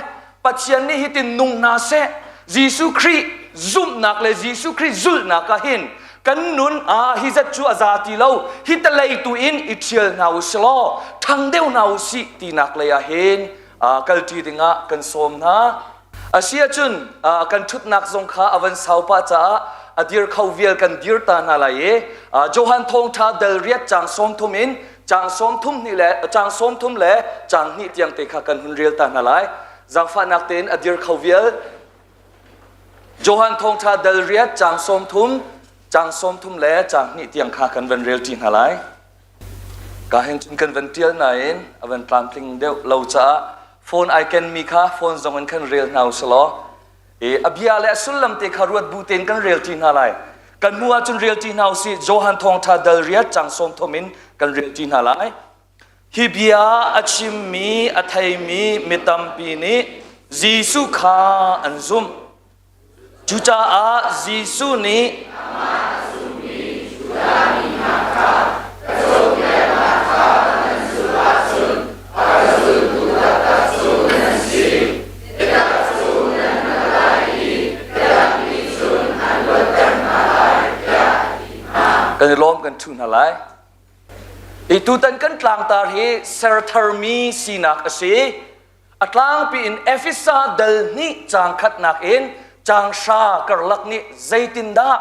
Speaker 9: Pathian nih hitin nung hna seh Jesuh Khrih zumhnak le Jesuh Khrih zulhnak ah hin kan nun ah hi zat cu a za ti lo hi talei tu in i ṭhial hna u si law ṭhang deuh hna u sih tinak lei ah hin kalṭi dingah kan sawm hna. A si ahcun kan ṭhutnak zong kha a van sau pah caah a dir kho vial kan dir ta hna lai i Johan Thawngṭha dal riat caang 30 in caang 30 hnih le caang 30 le caang hnih tiang te kha kan hun rel ta hna lai. Zaangfahnak tein a dir kho vial Johan Thawngṭha dal riat caang 30 caang 30 le caang hnih tiang kha kan van rel ṭi hna lai. Ka hin cun kan van ṭial nain a van tlamtling deuh lo caah phone ai kenmi kha phone zong in khan rel hna usih i a bia le a sullam te kha ruat bu tein kan rel ṭi hna lai. Kan hnu ahcun rel ṭi hna usih Johan Thawngṭha dal riat caang 30 in kan rel ṭi hna lai. Hi bia a chimmi a theimi mi tampi nih Jesuh kha an zumh. Cucaah Jesuh nih
Speaker 10: Amah a zummi Judah mi hna kha ka cawnpiaknak kha nan zulh ahcun a ka zultu taktak cu nan si. Biatak cu nan hngalh lai i biatak nih cun an luatter hna lai, tiah a ti hna.
Speaker 9: Kan i lawm kan ṭhu hna lai. I tutan kan tlangtar hi sertharmi sinak a si. A tlangpi in Efesa dal hnih caang khatnak in caang hra karlak nih zeitindah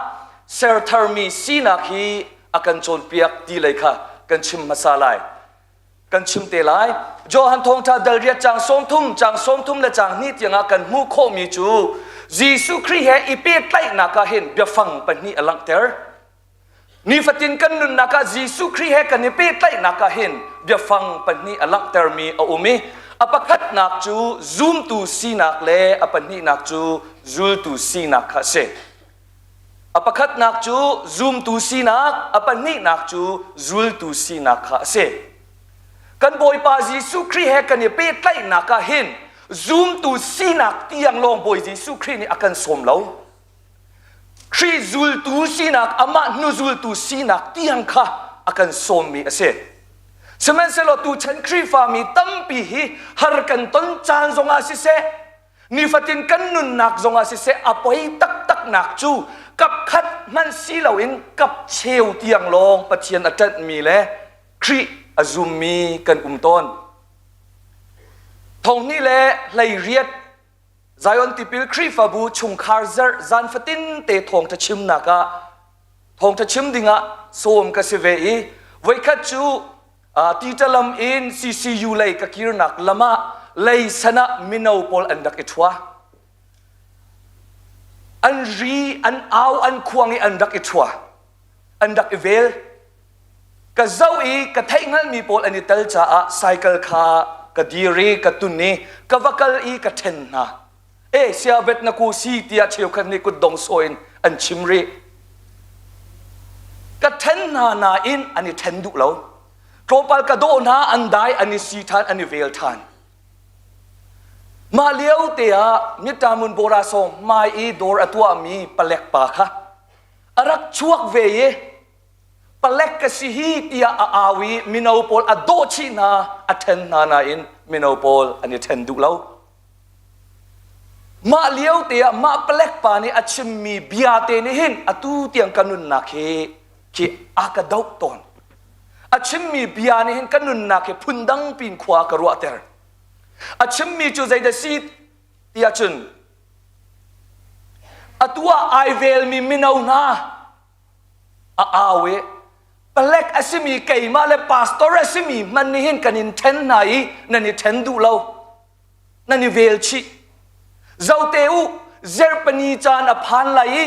Speaker 9: sertharmi sinak hi a kan cawnpiak ti lei kha kan chim hmasa lai. Kan chim te lai. Johan Thawngṭha dal riat caang 30, caang 30 le caang hnih tiangah kan hmuh khawhmi cu Jesuh Khrih he i pehtlaihnak ah hin biafang pahnih a langhter. Nifatin kan nunnak ah Jesuh Khrih he kan i pehtlaihnak ah hin biafang pahnih a langhtermi a um i a pakhatnak cu zumtu sinak le a pahnihnak cu zultu sinak kha a si. A pakhatnak cu zumtu sinak, a pahnihnak cu zultu sinak kha a si. Kan Bawipa Jesuh Khrih he kan i pehtlaihnak ah hin zumtu sinak tiang lawng Bawi Jesuh Khrih nih a kan sawm lo. Khrih zultu sinak, amah hnuzultu sinak tiang kha a kan sawmmi a si. Sihmanhsehlaw tuchan Khrihfami tampi hi har kan ton caan zongah siseh, nifatin kan nunnak zongah siseh, a poi taktaknak cu kapkhat hmanh si loin kap cheu tiang lawng Pathian a ṭanhmi le Khrih a zummi kan um tawn. Thonghnih le 18 Zion Tipil Khrihfabu chungkhar zarh zan fatin te thawngṭha chimnak ah thawngṭha chim dingah sawm ka si ve i voikhat cu Tita lam in CCU lei ka kirnak lam ah leisan ah mino pawl an rak i ṭhua. An ri, an au, an khuang i an rak i ṭhua. An rak i vel. Ka zoh i ka theihhngalhmi pawl an i tel caah cycle kha ka dir i ka tun i ka va kal i ka ṭhen hna. E siabet na ku si tiah cheukhat nih kutdong sawh in an chim rih. Ka ṭhen hna nain an i ṭhen duh lo. Tlawmpal ka dawh hna an dai an i si ṭhan an i vel ṭhan. Mah lio te ah Myittamun Bora sawng hmai i dawr a tuahmi palek pa kha a rak chuak ve i palek ka si hi tiah a au i mino pawl a dawh chih hna a ṭhen hna nain mino pawl an i ṭhen duh lo. Mah lio te ah mah palek pa nih a chimmi bia te nih hin atu tiang ka nunnak hi khi a ka doh tawn. A chimmi bia nih hin ka nunnak hi phundang pin khua ka ruahter. A chimmi cu zeidah si tiah cun atu ah ai velmi mino hna a au i palek a simi keimah le pastor a simi hmanh nih hin kan in ṭhen hna i nan i ṭhen duh lo nan i vel chih zote u zerpani caan a phan lai i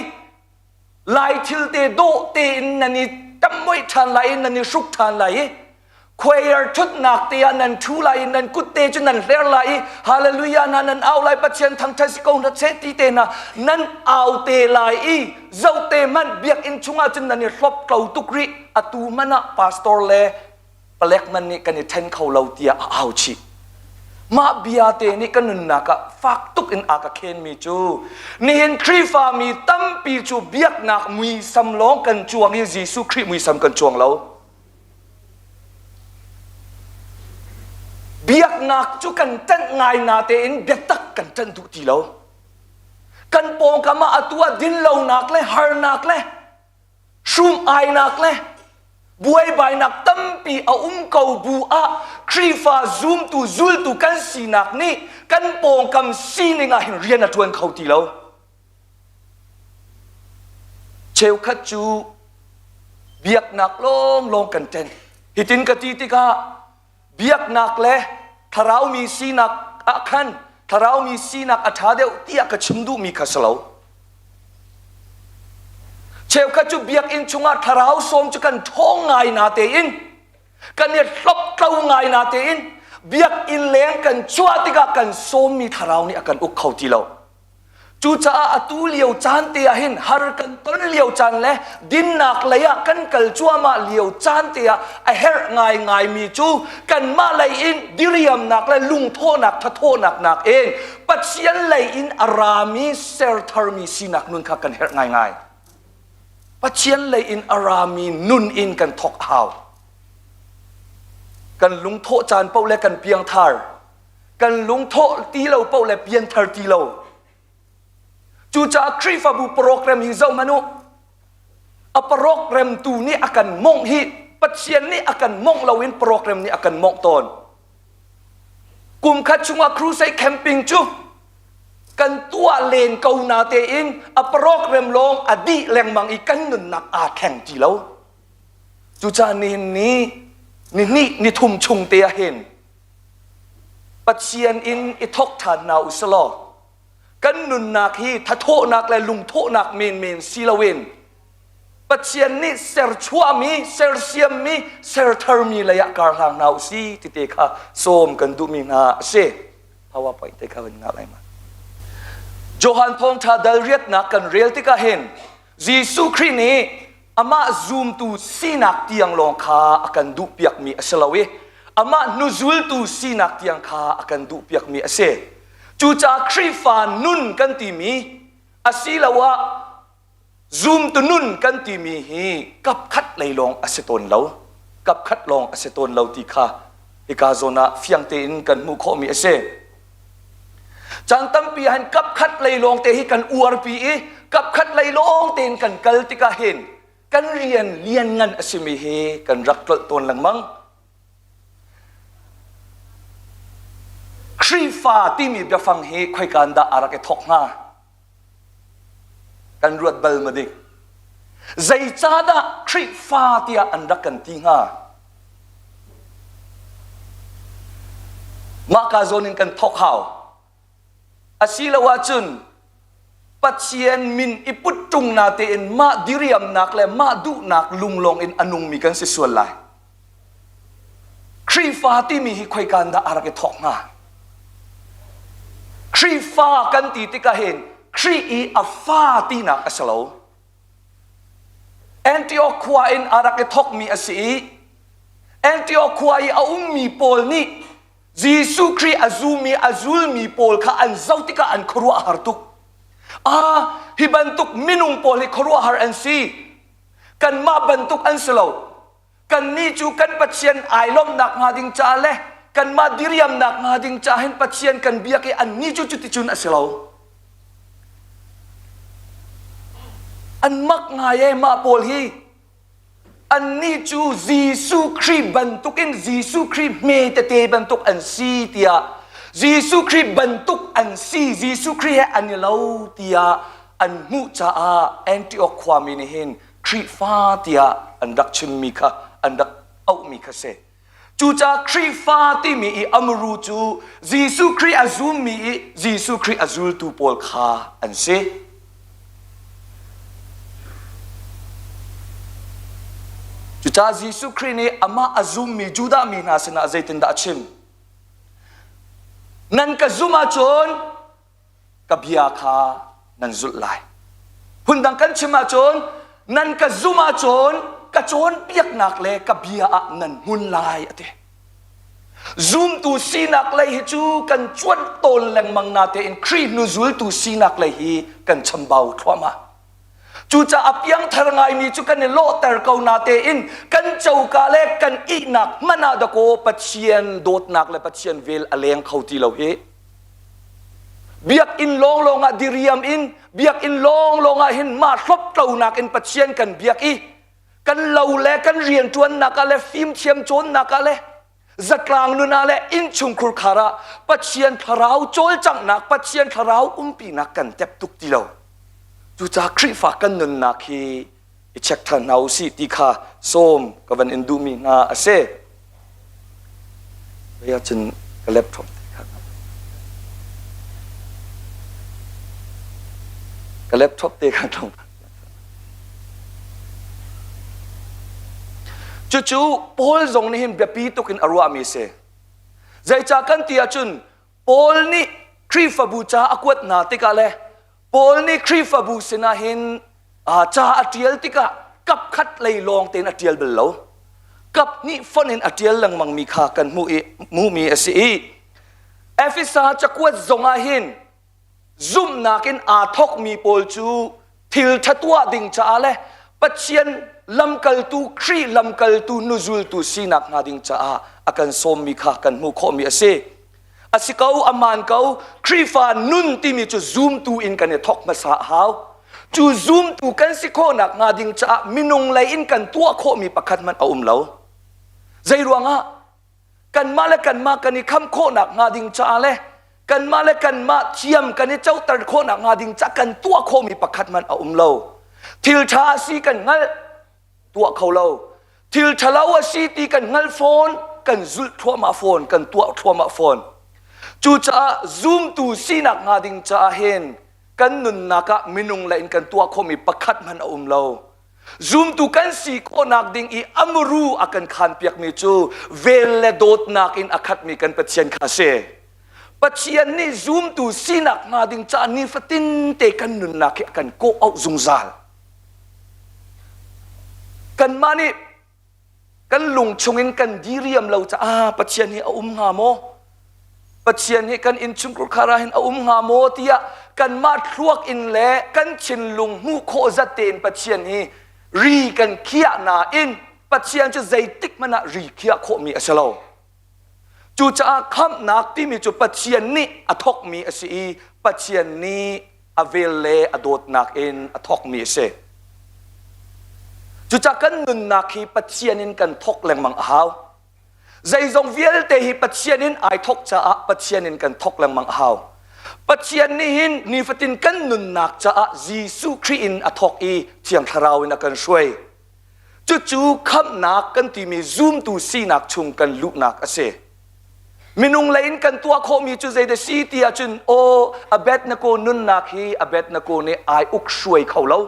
Speaker 9: lai thil te dawh tein nan i tammoih ṭhan lai i nan i hruk ṭhan lai i choir ṭhutnak te ah nan ṭhu lai i nan kut te cu nan hler lai i hallelujah na nan au lai Pathian thangṭhat si ko hna seh ti te hna nan au te lai i zote hmanh biakinn chungah cun nan i hlop tlo tuk rih atu hmanh ah pastor le palek man nih kan i ṭhen kho lo tiah a au chih mah bia te nih ka nunnak ah fak tuk in a ka khenmi cu nihin Khrihfa mi tampi cu biaknak muisam lawng kan cuang i Jesuh Khrih muisam kan cuang lo Biaknak cu kan ṭanh ngai natein biatak kan ṭanh duh ti lo. Kan pawngkam ah atu ah dinlonak le harnak le hrum-ainak le buaibainak tampi a um ko bu ah Khrihfa zumtu zultu kan sinak nih kan pawngkam sining ah hin rian a ṭuan kho ti lo. Cheukhat cu biaknak lawnglawng kan ṭen. Hitin ka ti tikah biaknak le thlaraumi sinak ah khan thlaraumi sinak a ṭha deuh tiah ka chim duhmi kha si lo. Cheukhat cu biakinn chungah thlarau sawm cu kan ṭhawng ngai na tein kan i hloptlo ngai na tein biakinn leng kan chuah tikah kan sawmmi thlarau nih a kan uk kho ti lo. Cucaah atu lio caan te ah hin har kan ton lio caan le dinnak lei ah kan kal cuahmah lio caan te ah a herh ngaingaimi cu kanmah lei in diriamnak le lungthawhnak thathawhnak nakin Pathian lei in a rami sertharmi sinak nun kha kan herh ngaingai. Pathian lei in a rami nun in kan thawk a hau. Kan lungthawh caan paoh le kan piangthar kan lungthawh ti lo paoh le pianthar ti lo cucaah Khrihfabu program hi zoh hmanh u a program tu nih a kan mongh hi Pathian nih a kan mongh loin program nih a kan mongh tawn kum khat chungah crusade camping cu kan tuah len ko na tein a program lawng a dih lengmang i kan nunnak aa thleng ti lo cucaah nihin ni ni hnih ni thum chung te ah hin Pathian in i thawk ṭhan hna u selaw kan nunnak hi thathawhnak le lungthawhnak menmen si loin Pathian nih serchuahmi, sersiammi, sertharmi lei ah kar hlang hna u si ti te kha sawm kan duhmi hna a si. PowerPoint te kha van ngah lai ma. Johan thawngṭha dal riatnak kan rel tikah hin Jesuh Khrih nih amah zumtu sinak tiang lawng kha a kan duhpiakmi a si lo i amah hnuzultu sinak tiang kha a kan duhpiakmi a si. Cucaah Khrihfa nun kan timi asiloah zumtu nun kan timi hi kapkhat lei lawng a si tawn lo. Kapkhat lawng a si tawn lo ti kha hika zawn ah fiang tein kan hmuh khawhmi a si. Caan tampi ah hin kapkhat lei lawng te hi kan uarpi i kapkhat lei lawng tein kan kal tikah hin kan rian lianngan a simi hi kan rak tlolh tawn lengmang. Khrihfa timi biafang hi khoikaan dah a rak i thawk hnga? Kan ruat bal ma dik? Zeicahdah Khrihfa tiah an rak kan ti hnga? Mahka zawn in kan thawk hau. Asiloah cun Pathian min i put ṭung na tein mah diriamnak le mah duhnak lunglawng in a nungmi kan si sual lai. Khrihfa timi hi khoikaan dah a rak i thawk hnga? Khrihfa kan ti tikah hin Khrih i a fa tinak a si lo. Antioch khua in a rak i thawkmi a si i. Antioch khua i a ummi pawl nih Jesuh Khrih a zumi a zulmi pawl kha an zoh tikah an khuaruah a har tuk. Ah, hi bantuk minung pawl hi khuaruahhar an si. Kanmah bantuk an si lo. Kannih cu kan Pathian ai lawmhnak hnga ding caah le kanmah diriamnak hnga ding caah hin Pathian kan biak i annih cu cuticun a si lo. An mak ngai e mah pawl hi. Annih cu Jesuh Khrih bantukin Jesuh Khrih hme tete bantuk an si tiah Jesuh Khrih bantuk an si Jesuh Khrih he an i lo tiah an hmuh caah Antioch khuami nih hin Khrihfa tiah an rak chimmi kha an rak auhmi kha si. Cucaah Khrihfa timi i amuru cu Jesuh Khrih a zummi i Jesuh Khrih a zultu pawl kha an si. Cucaah Jesuh Khrih nih amah a zummi Judah mi hna sinah zeitindah a chim? Nan ka zumh ahcun ka bia kha nan zulh lai. Phundang kan chim ahcun nan ka zumh ahcun ka cawnpiaknak le ka bia ah nan hmun lai a ti. Zumtu sinak lei hi cu kan cuanh tawn lengmang na tein Khrih hnu zultu sinak lei hi kan chambau thluahmah. Cucaah a piangthar ngaimi cu kan i lawhter ko na tein kan coka le kan ihnak hmanh ah dakaw Pathian dawtnak le Pathian vel a leng kho ti lo hi. Biakinn lawnglawng ah diriam in biakinn lawnglawng ah hin mah hlawptlonak in Pathian kan biak i kan lo le kan rianṭuannak ah le fimthiam cawnnak ah le zatlang nun ah le innchungkhur khar ah Pathian thlarau cawlcanghnak Pathian thlarau umpinak kan tep tuk ti lo. Cucaah Khrihfa kan nunnak hi i check ṭhan hna usih ti kha sawm ka van in duhmi hna a si. Hei ahcun ka laptop te kha ka laptop te kha tlawm Cucu Paul zong nih hin biapi tuk in a ruahmi a si. Zeicah kan ti ahcun Paul nih Khrihfabu ca a kuat hna tikah le Paul nih Khrihfabu sinah hin ca a ṭial tikah kap khat lei lawng tein a ṭial bal lo. Kap hnih fonh in a ṭial lengmangmi kha kan hmuh i hmuhmi a si i Efesa cakuat zongah hin zumhnak in aa thawkmi pawl cu thil ṭha tuah ding caah le Pathian lamkaltu Khrih lamkaltu nuzultu sinak hnga ding caah a kan sawmmi kha kan hmuh khawhmi a si. A si ko, a maan ko, Khrihfa nun timi cu zumtu in kan i thawk hmasa a hau. Cu zumtu kan si khawhnak hnga ding caah minung lei in kan tuah khawhmi pakhat hmanh a um lo. Zei ruangah? Kanmah le kanmah kan i kham khawhnak hnga ding caah le kanmah le kanmah thiam kan i coter khawhnak hnga ding caah kan tuah khawhmi pakhat hmanh a um lo. Thil ṭha a si kan hngalh, tuah kho lo. Thil ṭhalo a si ti kan hngalh fawn, kan zulh thluahmah fawn, kan tuah thluahmah fawn. Cucaah zumtu sinak hnga ding caah hin kan nunnak ah minung le in kan tuah khawhmi pakhat hmanh a um lo. Zumtu kan si khawhnak ding i amuru a kan khanpiakmi cu vel le dawtnak in a khatmi kan Pathian kha a si. Pathian nih zumtu sinak hnga ding caah nifatin te kan nunnak hi a kan kawh auh zungzal. Kanmah nih kan lung chungin kan diriam lo caah Pathian hi a um hnga maw? Pathian hi kan innchungkhar khar ah hin a um hnga maw tiah kanmah thluak in le kan thinlung hmuh khawh zat tein Pathian hi ri kan khiah nain Pathian cu zeitik hmanh ah ri khiah khawhmi a si lo. Cucaah khamhnak timi cu Pathian nih a thawkmi a si i Pathian nih a vel le a dawtnak in a thawkmi a si. Cucaah kan nunnak hi Pathian in kan thawk lengmang a hau. Zeizong vialte hi Pathian in ai thawk caah Pathian in kan thawk lengmang a hau. Pathian nih hin nifatin kan nunnak caah Jesuh Khrih in a thawk i Thiang Thlarau in a kan hruai. Cucu khamhnak kan timi zumtu sinak chung kan luhnak a si. Minung lei in kan tuah khawhmi cu zeidah si ti ahcun aw Abednego nunnak hi Abednego nih ai uk hruai kho lo.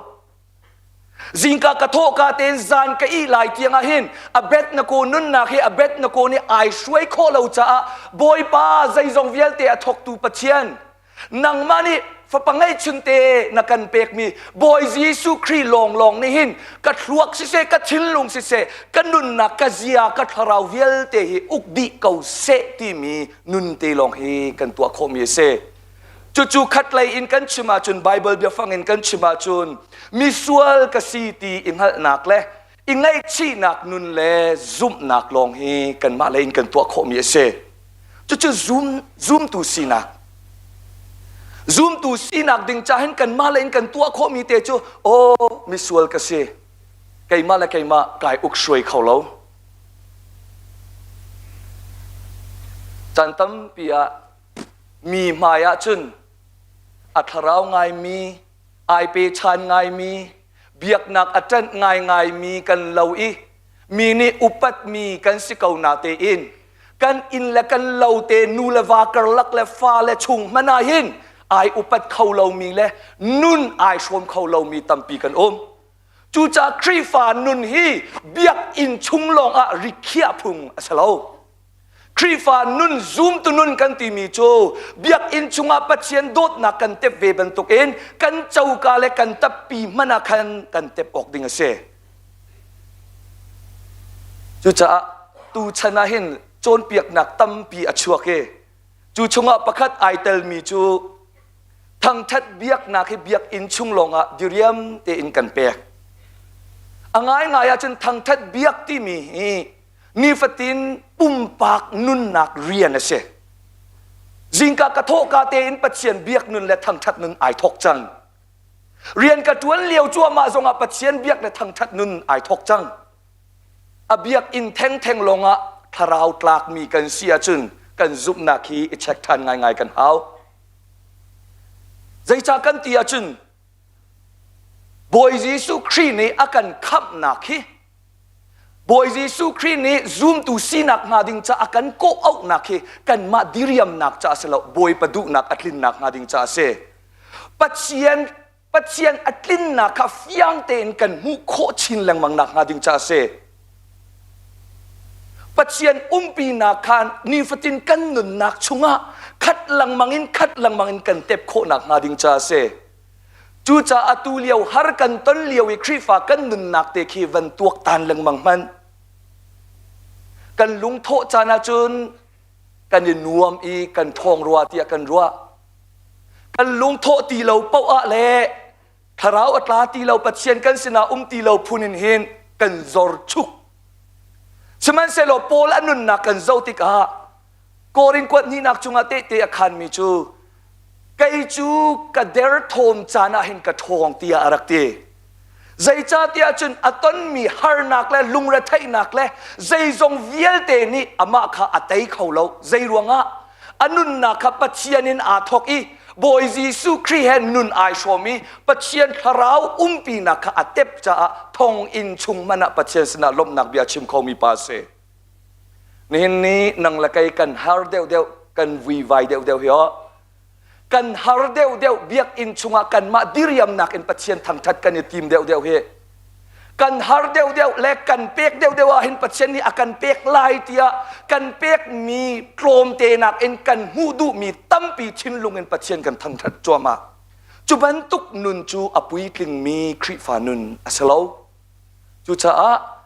Speaker 9: Zingka ka thawhka tein zan ka ih lai tiang ah hin Abednego nunnak hi Abednego nih ai hruai khawh lo caah Bawipa zeizong vialte a thawktu Pathian nangmah nih. Fapa ngeihchunte na kan pekmi Bawi Jesuh Khrih lawnglawng nih hin ka thluak siseh, ka thinlung siseh, ka nunnak, ka zia, ka thlarau vialte hi uk dih ko seh timi nun te lawng hi kan tuah khawhmi a si. Cucu khatlei in kan chim ahcun Baibal biafang in kan chim ahcun misual ka si ti i hngalhnak le i ngaihchihnak nun le zumhnak lawng hi kanmah lei in kan tuah khawhmi a si. Cucu zum, zumtu sinak. Zumtu sinak ding ca hin kanmah lei in kan tuah khawhmi te cu aw misual ka si. Keimah le keimah kai uk hruai kho lo. Caan tampi ah mi hmai ah cun a thlarau ngaimi, ai pechan ngaimi, biaknak a ṭanh ngaingaimi kan lo i mi nih upatmi kan si ko na tein kan inn le kan lo te nu le va karlak le fa le chung hmanh ah hin ai upat kho lomi le nun ai hrawm kho lomi tampi kan um. Cucaah Khrihfa nun hi biakinn chung lawng ah rikhiah phung a si lo. Khrihfa nun zumtu nun kan timi cu biakinn chungah Pathian dawtnak kan tep ve bantukin kan coka le kan tappi hmanh ah khan kan tep awk ding a si. Cucaah tuchan ah hin cawnpiaknak tampi a chuak i cu chungah pakhat ai telmi cu thangṭhat biaknak hi biakinn chung lawngah diriam tein kan pek. A ngaingai ahcun thangṭhat biak timi hi nifatin pumpak nunnak rian a si. Zingka ka thawhka tein Pathian biak nun le thangṭhat nun ai thawk cang. Rian ka ṭuan lio cuahmah zongah Pathian biak le thangṭhat nun ai thawk cang. A biakinn thengtheng lawngah thlarau tlakmi kan si ahcun kan zumhnak hi i check ṭhan ngaingai kan hau. Zeicah kan ti ahcun Bawi Jesuh Khrih nih a kan khamhnak hi Bawi Jesuh Khrih nih zumtu sinak hnga ding ca a kan kawh auhnak hi kanmah diriamnak ca a si lo Bawipa duhnak a tlinnak hnga ding ca a si. Pathian Pathian a tlinnak kha fiang tein kan hmuh khawh chin lengmang nak hnga ding ca a si. Pathian umpinak kha nifatin kan nunnak chungah khat lengmang in khat lengmang in kan tep khawhnak hnga ding ca a si. Cucaah atu lio har kan ton lio i Khrihfa kan nunnak te khi van tuaktan lengmang hmanh. Kan lungthawh caan ahcun kan i nuam i kan ṭhawng rua tiah kan ruah. Kan lungthawh ti lo paoh ah le thlarau a tla ti lo Pathian kan sinah um ti lo phun in hin kan zor chuk. Sihmanhsehlaw Paul a nunnak kan zoh tikah Korin kuat hnihnak cungah tehte a khanmi cu kei cu ka derthawm caan ah hin ka ṭhawng tiah a rak ti. Zeicahtiah cun a tonmi harnak le lungretheihnak le zeizong vialte nih amah kha a tei kho lo. Zei ruangah? A nunnak kha Pathian in aa thawk i Bawi Jesuh Khrih he nun ai hrawm i Pathian thlarau umpinak kha a tep caah thonginn chung hmanh ah Pathian sinah lawmhnak bia chim khomi pa a si. Nihin ni nang le kei kan har deuhdeuh, kan vuivai deuhdeuh hi aw. Kan har deuhdeuh biakinn chungah kanmah diriamnak in Pathian thangṭhat kan i tim deuhdeuh hi. Kan har deuhdeuh le kan pek deuhdeuh ah hin Pathian nih a kan pek lai tiah kan pekmi tlawmte nakin kan hmuh duhmi tampi thinlung in Pathian kan thangṭhat cuahmah. Cu bantuk nun cu a puitlingmi Khrihfa nun a si lo. Cucaah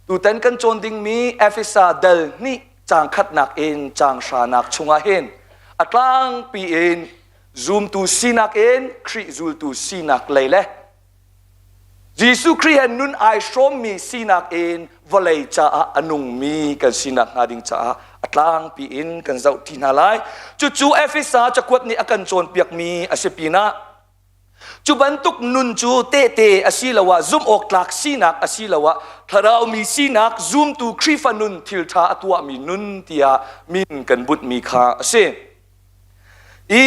Speaker 9: Tutan kan cawn dingmi Efesa dal hnih caang khatnak in caang hranak chungah hin a tlangpi in zumtu sinak in Khrih zultu sinak lei le Jesuh Khrih he nun ai hrawmmi sinak in vawlei caah a nungmi kan sinak hnga ding caah a tlangpi in kan zoh ṭi hna lai. Cucu Efesa cakuat nih a kan cawnpiakmi a si pinah Cu bantuk nun cu tehte asiloah zumhawktlak sinak asiloah thlarau mi sinak zumtu Khrihfa nun thilṭha a tuahmi nun tiah min kan bunhmi kha a si. I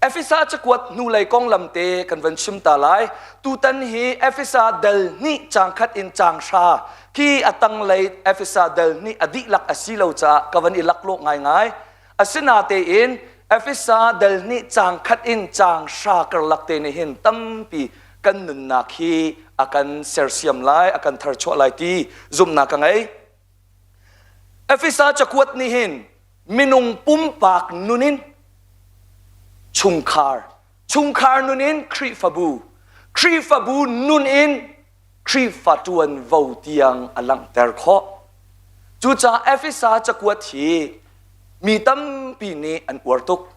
Speaker 9: Efesa cakuat hnulei konglam te kan van chim ta lai. Tutan hi Efesa dal hnih caang khat in caang hra khi a tanglei Efesa dal hnih a dihlak a si lo caah ka van i laklawh ngaingai. Asinatein Efesa dal nih caang khat in caang hra karlak te nih hin tampi kan nunnak hi a kan sersiam lai, a kan tharchuah lai ti zumhnak ka ngei. Efesa cakuat nih hin minung pumpak nun in chungkhar. Chungkhar nun in Khrihfabu, Khrihfabu nun in Khrihfa ṭuanvo tiang a langhter khawh. Cucaah Efesa cakuat hi mi tampi nih an uar tuk.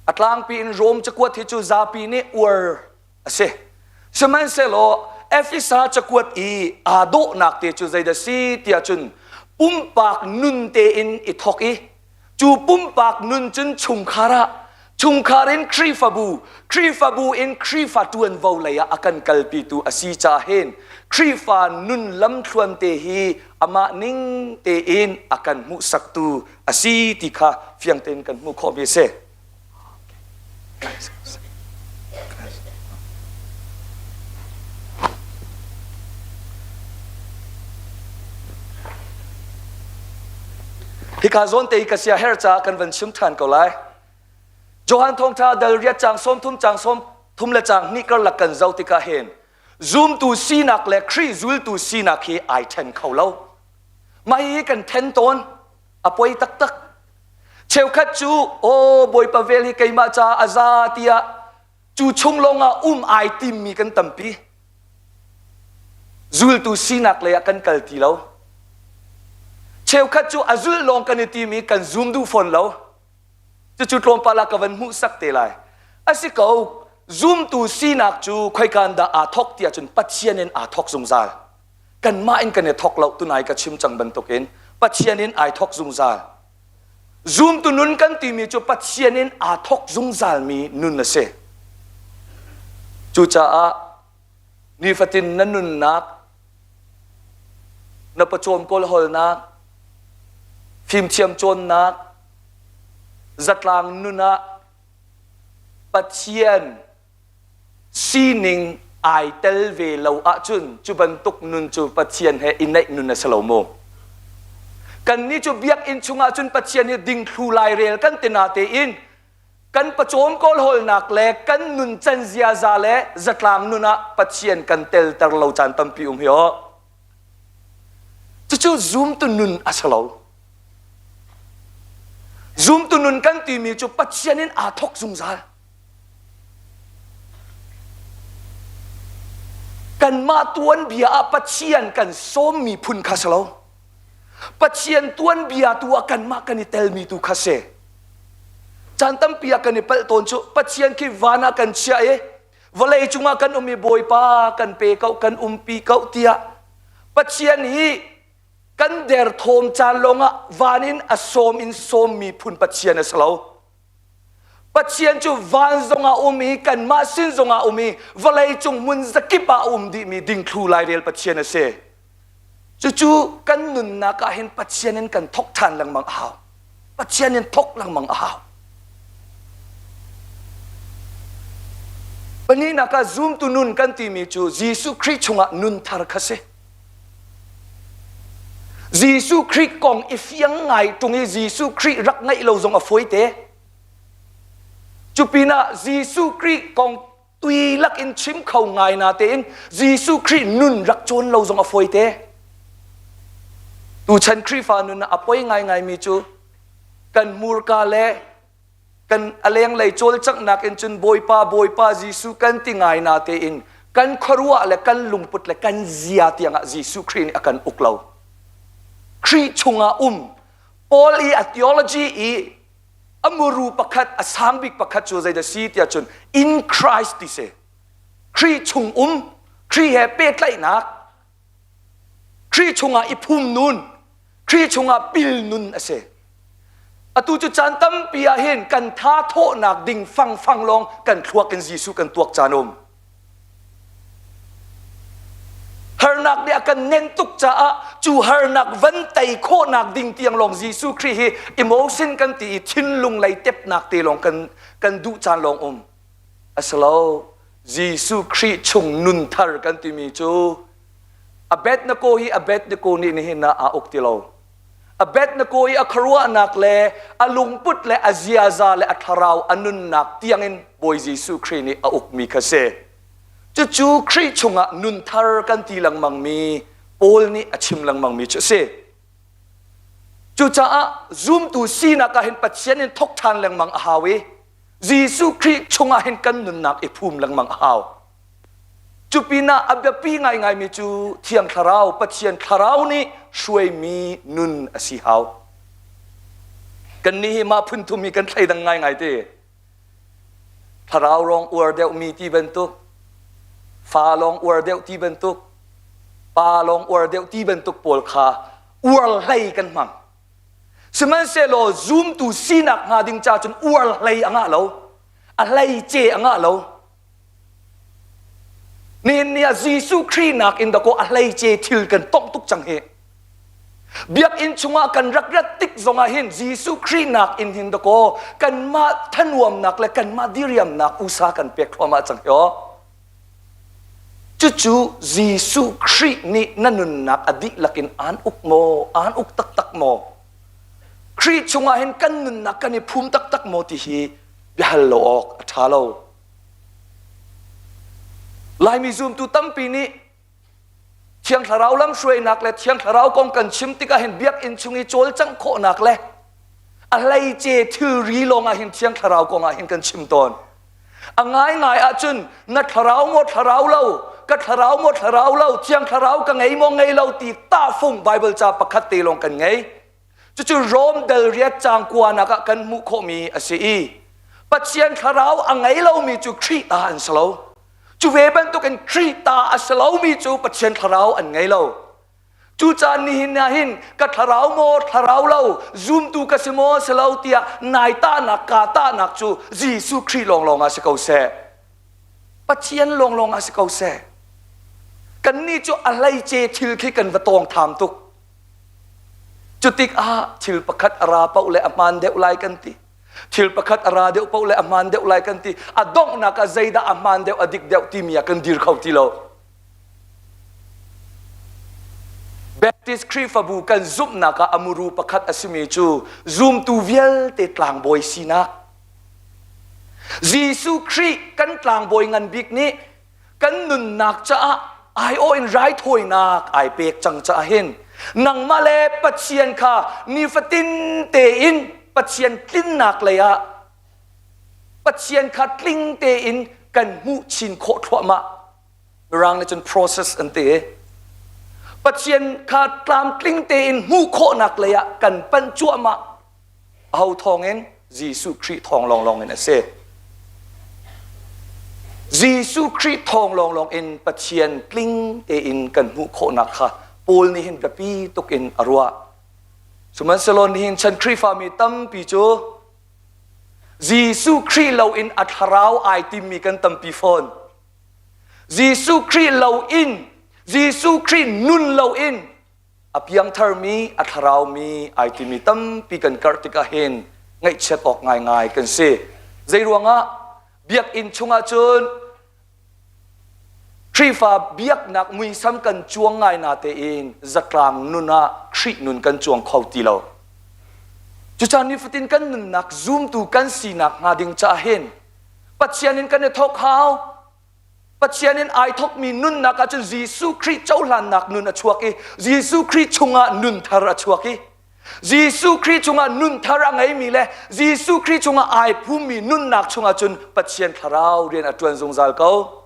Speaker 9: A tlangpi in Rom cakuat hi cu zapi nih uar a si. Sihmanhsehlaw Efesa cakuat i aa dawhnak te cu zeidah si tiah cun pumpak nun tein i thawk i cu pumpak nun cun chungkhar ah chungkhar in Khrihfabu Khrihfabu in Khrihfa ṭuanvo lei ah a kan kalpitu a si ca hin Khrihfa nun lamthluan te hi amah ning tein a kan hmuhsaktu a si ti kha fiang tein kan hmuh khawhmi a si. Hika zawn te i ka sia her caah kan van chim ṭhan ko lai. Johan thawngṭha dal riat caang 30 caang 33 le caang hnih karlak kan zoh tikah hin zumtu sinak le Khrih zultu sinak hi ai ṭhen kho lo. Mah hihi kan ṭhen tawn. A poi taktak. Cheukhat cu aw Bawipa vel hi keimah caah a za tiah cu chung lawngah um ai timmi kan tampi. Zultu sinak lei ah kan kal ti lo. Cheukhat cu a zulh lawng kan i tim i kan zum duh fawn lo. Cucu tlawmpal ah ka van hmuhsak te lai. A si ko, zumtu sinak cu khoikan dah aa thawk tiah cun Pathian in aa thawk zungzal. Kanmah in kan i thawk lo tunai ka chim cang bantukin Pathian in ai thawk zungzal. Zumtu nun kan timi cu Pathian in aa thawk zungzalmi nun a si. Cucaah nifatin na nunnak, na pawcawm kawlhawlnak, fimthiam cawnnak, zatlang nun ah Pathian sining ai tel ve lo ahcun cu bantuk nun cu Pathian he i naih nun a si lo maw? Kannih cu biakinn chungah cun Pathian hi dingthlu lairel kan ti natein kan pawcawm kawlhawlnak le kan nuncan ziaza le zatlang nun ah Pathian kan telter lo caan tampi um hi aw. Cucu zumtu nun a si lo. Zumtu nun kan timi cu Pathian in aa thawk zungzal. Kanmah tuanbia ah Pathian kan sawmmi phun kha si lo. Pathian tuanbia tu ah kanmah kan i telmi tu kha si. Caan tampi ah kan i palh tawn cu Pathian khi van ah kan chiah i vawlei cungah kan um i Bawipa kan pe ko kan umpi ko tiah Pathian hi kan derthawm caan lawngah van in a sawm in sawmmi phun Pathian a si lo. Pathian cu van zongah um i kanmah sin zongah um i vawlei cung hmun zakip ah a um dihmi dingthlu lairel Pathian a si. Cucu kan nunnak ah hin Pathian in kan thok ṭhan lengmang a hau. Pathian in thok lengmang a hau. Pahnihnak ah zumtu nun kan timi cu Jesuh Khrih chungah nun thar kha si. Jesuh Khrih kong i fiang ngai ṭung i Jesuh Khrih rak ngaih lo zong a fawi te. Cupinah Jesuh Khrih kong tui lak in chim kho ngai na tein Jesuh Khrih nun rak cawn lo zong a fawi te. Tuchan Khrihfa nun ah a poi ngaingaimi cu kan hmurka le kan a lenglei cawlcanghnak in cun Bawipa Bawipa Jesuh kan ti ngai na tein kan khuaruah le kan lungput le kan zia tiangah Jesuh Khrih nih a kan uk lo. Khrih chungah um Paul i a theology i a muru pakhat a sang bik pakhat cu zeidah si tiah cun in Christ ti si. Khrih chung um Khrih he pehtlaihnak Khrih chungah i phum nun Khrih chungah pil nun a si. Atu cu caan tampi ah hin kan tha thawhnak ding fangfang lawng kan thluak in Jesuh kan tuak caan um. Harnak nih a kan nenh tuk caah cu harnak van tei khawhnak ding tiang lawng Jesuh Khrih hi emotion kan ti i thinlung lei tepnak te lawng kan kan duh caan lawng um. Asilo Jesuh Khrih chung nun thar kan timi cu Abednego hi Abednego nih nihin ah aa uk ti lo. Abednego i a khuaruahnak le a lungput le a ziaza le a thlarau a nunnak tiangin Bawi Jesuh Khrih nih a ukmi kha si. Cucu Khrih chungah nun thar kan ti lengmangmi Paul nih a chim lengmangmi cu a si. Cucaah zumtu sinak ah hin Pathian in thok ṭhan lengmang a hau i. Jesuh Khrih chungah hin kan nunnak i phum lengmang a hau. Cupinah a biapi ngaingaimi cu Thiang Thlarau, Pathian Thlarau nih hruaimi nun a si hau. Kannih hi mah phun thum hi kan thleidang ngaingai te. Thlarau lawng uar deuhmi ti bantuk, fa lawng uar deuh ti bantuk, pa lawng uar deuh ti bantuk pawl kha uar hlei kan hmang. Sihmanhsehlaw zumtu sinak hnga ding ca cun uar hlei a ngah lo. A hlei ce a ngah lo. Nihin ni ah Jesuh Khrih nakin dakaw a hleice thil kan tongh tuk cang hi. Biakinn chungah kan rak rat tik zongah hin Jesuh Khrih nakin hin dakaw kanmah thanuamnak le kanmah diriamnak usa kan pek thluahmah cang hi aw. Cucu Jesuh Khrih nih na nunnak a dihlak in aan uk maw? Aan uk taktak maw? Khrih chungah hin kan nunnak kan i phum taktak maw ti hi biahal lo awk a ṭha lo. Laimi zumtu tampi nih Thiang Thlarau lamhruainak le Thiang Thlarau kong kan chim tikah hin biakinn chung i cawlcangh khawhnak le a hleice thilri lawngah hin Thiang Thlarau kong ah hin kan chim tawn. A ngaingai ahcun na thlarau maw thlarau lo, ka thlarau maw thlarau lo, Thiang Thlarau ka ngei maw ngei lo ti tahfung Bible ca pakhat te lawng kan ngei. Cucu Rom dal riat caang kuanak ah kan hmuh khawhmi a si i Pathian thlarau a ngei lomi cu Khrih ta an si lo. Cu ve bantukin Khrih ta a si lomi cu Pathian thlarau an ngei lo. Cucaah nihin ah hin ka thlarau maw thlarau lo zumtu ka si maw si lo tiah nai tahnak kaa tahnak cu Jesuh Khrih lawnglawng ah si ko seh. Pathian lawnglawng ah si ko seh. Kannih cu a hleice thil khi kan va tawng tham tuk. Cutikah thil pakhat a ra paoh le a hmaan deuh lai kan ti. Thil pakhat a ra deuh paoh le a hmaan deuh lai kan ti. A donghnak ah zeidah a hmaan deuh a dik deuh timi ah kan dir kho ti lo. Baptist Khrihfabu kan zumhnak ah a muru pakhat a simi cu zumtu vialte tlangbawi sinak. Jesuh Khrih kan tlangbawi ngan bik nih kan nunnak caah aiawh in raithawinak ai pek cang caah hin nangmah le Pathian kha nifatin tein Pathian tlinnak lei ah Pathian kha tling tein kan hmuh chin khawh thluahmah mirang nih cun process an ti Pathian kha tlamtling tein hmuh khawhnak lei ah kan panh cuahmah Aho thawngin? Jesuh Khrih thawng lawnglawng in a si. Jesuh Khrih thawng lawnglawng in Pathian tling tein kan hmuh khawhnak kha Paul nih hin biapi tuk in a ruah. Sihmanhsehlaw nihin chan Khrihfami tampi cu Jesuh Khrih loin a thlarau ai timmi kan tampi fawn. Jesuh Khrih loin Jesuh Khrih nun loin a piangtharmi a thlaraumi ai timi tampi kan karh tikah hin ngaihchiat awk ngaingai kan si. Zeiruangah biakinn chungah cun Khrihfa biaknak muisam kan cuang ngai na tein zatlang nun ah Khrih nun kan cuang kho ti lo. Cucaah nifatin kan nunnak zumtu kan sinak hnga ding caah hin Pathian in kan i thawk hau. Pathian in ai thawkmi nunnak ahcun Jesuh Khrih cohlannak nun a chuak i Jesuh Khrih chungah nun thar a chuak i Jesuh Khrih chungah nun thar a ngeimi le Jesuh Khrih chungah ai phummi nunnak chungah cun Pathian thlarau rian a ṭuan zungzal ko.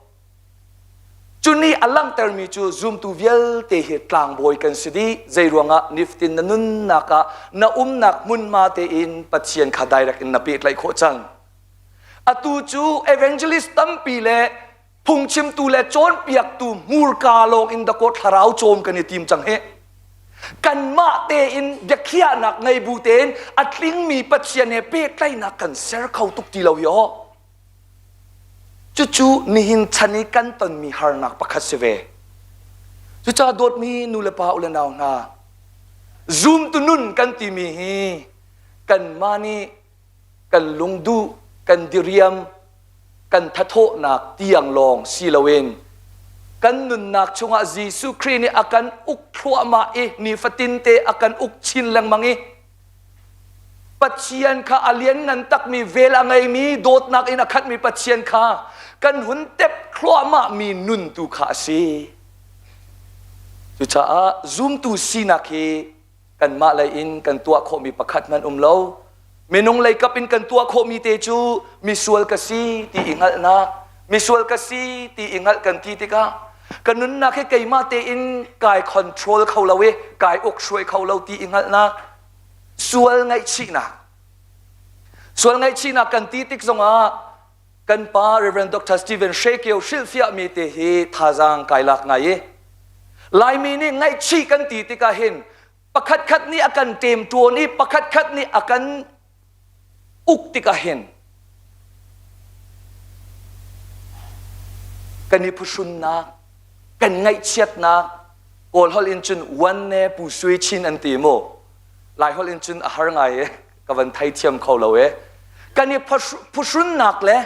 Speaker 9: Cu nih a langhtermi cu zumtu vialte hi tlangbawi kan si dih. Zeiruangah nifatin na nunnak ah na umnak hmunhma tein Pathian kha direct in na pehtlaih khawh cang. Atu cu evangelist tampi le phungchimtu le cawnpiaktu hmurka lawng in dakaw thlarau cawm kan i tim cang hi. Kanmah tein biakhiahnak ngei bu tein a tlingmi Pathian he pehtlaihnak kan ser kho tuk ti lo hi aw. Cucu nihin chan i kan tonmi harnak pakhat si ve. Cucaah dawtmi nu le pa u le nau hna, zumtu nun kan timi hi kanmah nih kan lungduh, kan diriam, kan thathawhnak tiang lawng si loin kan nunnak chungah Jesuh Khrih nih a kan uk thluahmah i nifatin te a kan uk chin lengmang i Pathian kha a lianngan takmi vel a ngeimi dawtnak in a khatmi Pathian kha kan hun tep thluahmahmi nun tu kha a si. Cucaah zumtu sinak hi kanmah lei in kan tuah khawhmi pakhat hmanh um lo. Minung lei kap in kan tuah khawhmi te cu misual ka si ti i hngalhnak, misual ka si ti i hngalh kan ti tikah ka nunnak hi keimah tein kai control kho lo i kai uk hruai kho lo ti i hngalhnak, sual ngaihchihnak. Sual ngaihchihnak kan ti tik zongah kan pa Reverend Dr. Stephen Hrekio hrilhfiahmi te hi thazaang kai lak ngai i Laimi nih ngaihchih kan ti tikah hin pakhatkhat nih a kan ṭemṭuan i pakhatkhat nih a kan uk tikah hin kan i phuhrunnak kan ngaihchiatnak kawl holh in cun wan ne pu sui chin an ti mu lai holh in cun a har ngai e ka van thei thiam kho lo e kan i phuhrunnak le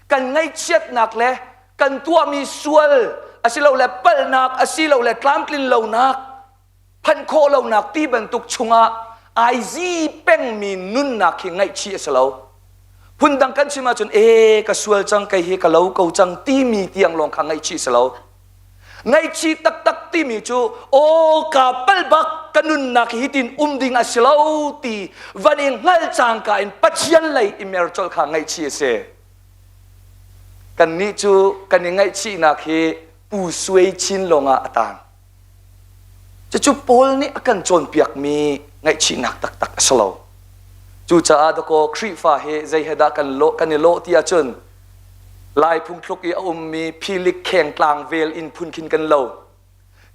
Speaker 9: kan ngaihchiatnak le kan tuahmi sual asilole palhnak asilole tlamtlin lonak phanh khawh lonak ti bantuk chungah ai zi pengmi nunnak hi ngaihchih a si lo. Phundang kan chim ahcun e ka sual cang kei hi ka lo ko cang timi tiang lawng kha ngaihchih a si lo. Ngaihchih taktak timi cu aw ka pal bak ka nunnak hi tin um ding a si lo ti van i hngal cangka in Pathian lei i mer colh kha ngaihchih a si. Kannih cu kan i ngaihchihnak hi pu suai chin lawngah a tang. Cucu Paul nih a kan cawnpiakmi ngaihchihnak taktak a si lo. Cucaah dakaw Khrihfa hi zei he dah kan lawh kan i lawh ti ahcun Lai phungthluk i a ummi philik khengtlang vel in phun khin kan lo.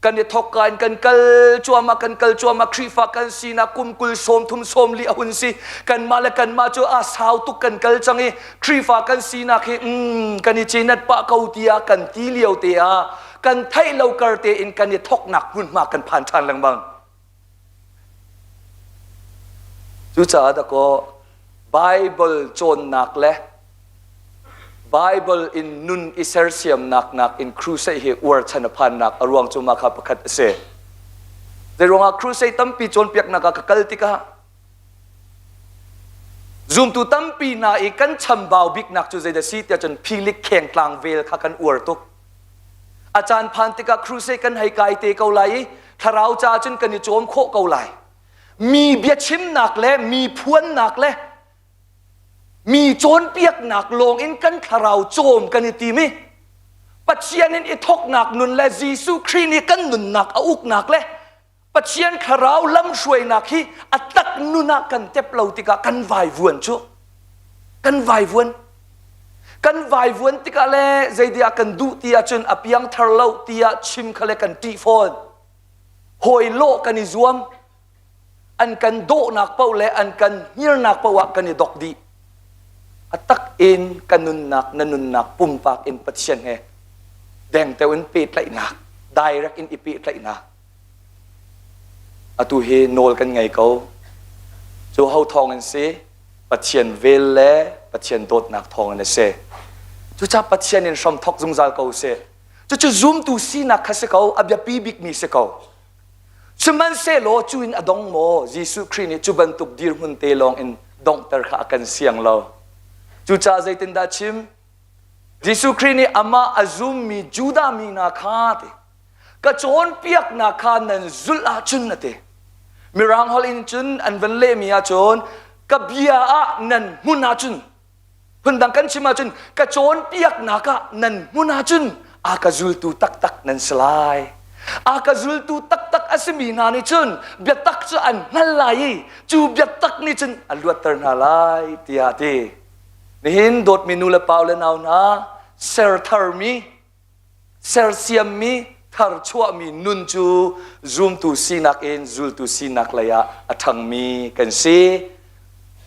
Speaker 9: Kan i thawkka in kan kal cuahmah kan kal cuahmah Khrihfa kan sinak kum kul 30 sawmli a hun si. Kanmah le kanmah cu a sau tuk kan kal cang i Khrihfa kan sinak hi mm, kan i cinat pah ko tiah kan ti lio te ah kan theih lo kar tein kan i thoknak hmunhma kan phan ṭhan lengmang. Cucaah dakaw Bible cawnnak le Bible in nun i sersiamnak nak in crusade hi uar chan a phannak a ruang cu mah kha pakhat a si. Zeiruangah crusade tampi cawnpiaknak ah ka kal tikah zumtu tampi hna i kan chambau biknak cu zeidah si tiah cun philik khengtlang vel kha kan uar tuk. A caan phan tikah crusade kan hei kai te ko lai i thlarau ca cun kan i cawm khawh ko lai. Mi biachimnak le mi phuannak le mi cawnpiaknak lawng in kan thlarau cawm kan i tim i Pathian in i thawknak nun le Jesuh Khrih nih kan nunnak a uknak le Pathian thlarau lamhruainak hi a tak nun ah kan tep lo tikah kan vaivuan cu kan vaivuan kan vaivuan tikah le zeidiah kan duh ti ahcun a piangthar lo tiah chim kha le kan ṭih fawn hawi lawh kan i zuam an kan dawhnak paoh le an kan hngirnak paoh ah kan i dok dih a tak in ka nunnak na nunnak pumpak in Pathian he dengteo in pehtlaihnak direct in i pehtlaihnak Atu hi nawl kan ngei ko. Cu ho thawng in si? Pathian vel le Pathian dawtnak thawng in a si. Cucaah Pathian in hram thawk zungzal ko sih. Cucu zumtu sinak kha si ko, a biapi bikmi si ko. Sihmanhsehlaw cu in a dong maw? Jesuh Khrih nih cu bantuk dirhmun te lawng in donghter kha a kan siang lo. Cucaah zeitindah chim? Jesuh Khrih nih amah a zummi Judah mi hna kha ti ka cawnpiaknak kha nan zulh ahcun a ti. Mirang holh in cun an van lehmi ahcun ka bia ah nan hmun ahcun phundang kan chim ahcun ka cawnpiaknak ah nan hmun ahcun a ka zultu taktak nan si lai. A ka zultu taktak a simi hna nih cun biatak cu an hngal lai i cu biatak nih cun a luatter hna lai tiah a ti. Nihin dawtmi nu le pa le nau hna ser tharmi sersiammi tharchuahmi nun cu zumtu sinak in zultu sinak lei ah a ṭhangmi kan si.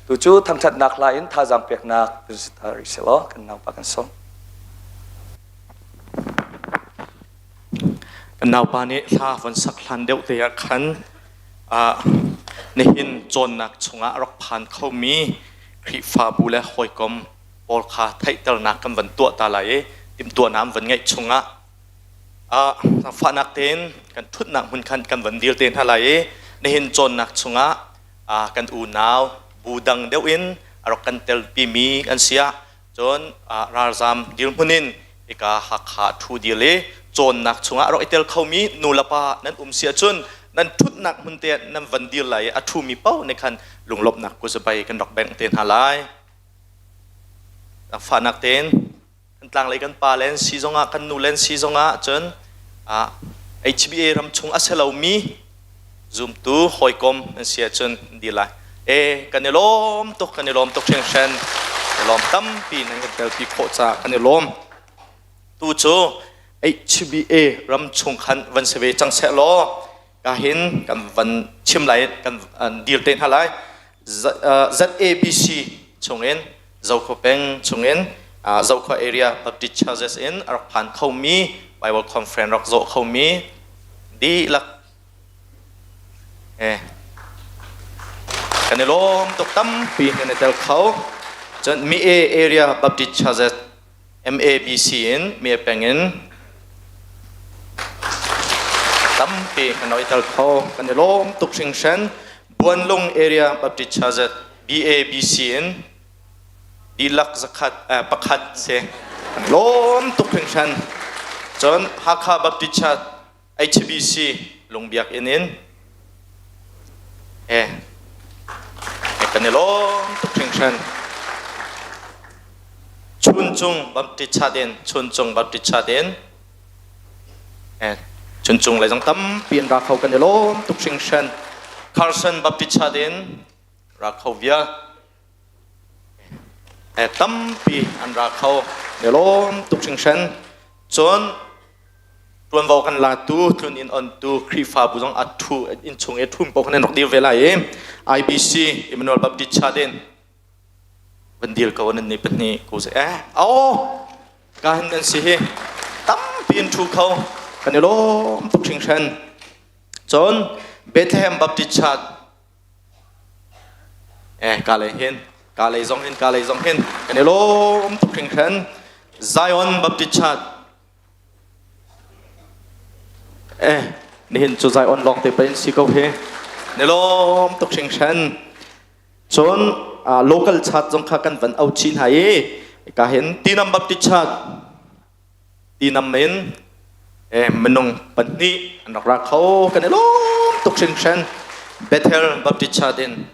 Speaker 9: Tucu thangṭhatnak hla in thazaang peknak rih selaw kan naupa kan sawm.
Speaker 1: Kan naupa nih hla von sak hlan deuh te ah khan nihin cawnnak chungah a rak phan khomi Khrihfabu le hawikom pawl kha theihternak kan van tuah ta lai i timhtuahnak an van ngeih chungah fahnak tein kan ṭhutnak hmun khan kan van dir te hna lai i nihin cawnnak chungah kan unau bu dang deuh in a rak kan telpimi kan si ah Cun ralzam dirhmun in hika Hakha ṭhu dil i cawnnak chungah a rak i tel khomi nu le pa nan um si ahcun Nan ṭhutnak hmun te ah nan van dir lai i a ṭhumi paoh nih khan lunglawmhnak kuzabai kan rak bengh te hna lai. Fahnak tein kan tlanglei kan pa le an si zongah kan nu le an si zongah cun HBA ram chung a si lomi zumtu hawikom an si ahcun an dir lai. E kan i lawm tuk kan i lawm tuk hringhran i lawm tampi nan kan telpi khawh caah kan i lawm. Tu cu HBA ram chung khan van si ve cang seh law ka hin kan van chim lai kan dir te hna lai. ZABC chungin Zokhua peng chungin Zokhua area Baptist Churches in a rak phan khomi Bible Conference rak zawh khomi dihlak kan i lawm tuk tampi kan i tel kho. Cun Mi area Baptist Churches MABC in Mi peng in tampi kan rak i tel kho. Kan i lawm tuk hringhran. Buanlung area Baptist Churches BABC in dihlak zakhat pakhat si kan lawm tuk hringhran. Cun Hakha Baptist Church HBC Lungbiak inn in kan i lawm tuk hringhran. Chuncung Baptist Church in Chuncung Baptist Church in Chuncung lei zong tampi an ra kho kan i lawm tuk hringhran. Carson Baptist Church in ra kho vial tampi an ra kho i lawm tuk hringhran. Cun tuanvo kan latu tlun in ontu Khrihfabu zong a thu inn chung i thum paoh kan in rak dir ve lai i IBC Emmanuel Baptist Church in van dir ko nan ni pahnih ko se eh oh ka hin nan si hi tampi in thu kho kan i lawm tuk hringhran. Cun Bethlehem Baptist Church ka lei hin ka lei zong hin ka lei zong hin kan i lawm tuk hringhran. Zion Baptist Church nihin cu Zion lawng te pei si ko hi ni lawm tuk hringhran. Cun local church zong kha kan van au chin hna i ka hin Tinam Baptist Church Tinam in minung pahnih an rak ra kho kan i lawm tuk hringhran. Bethel Baptist Church in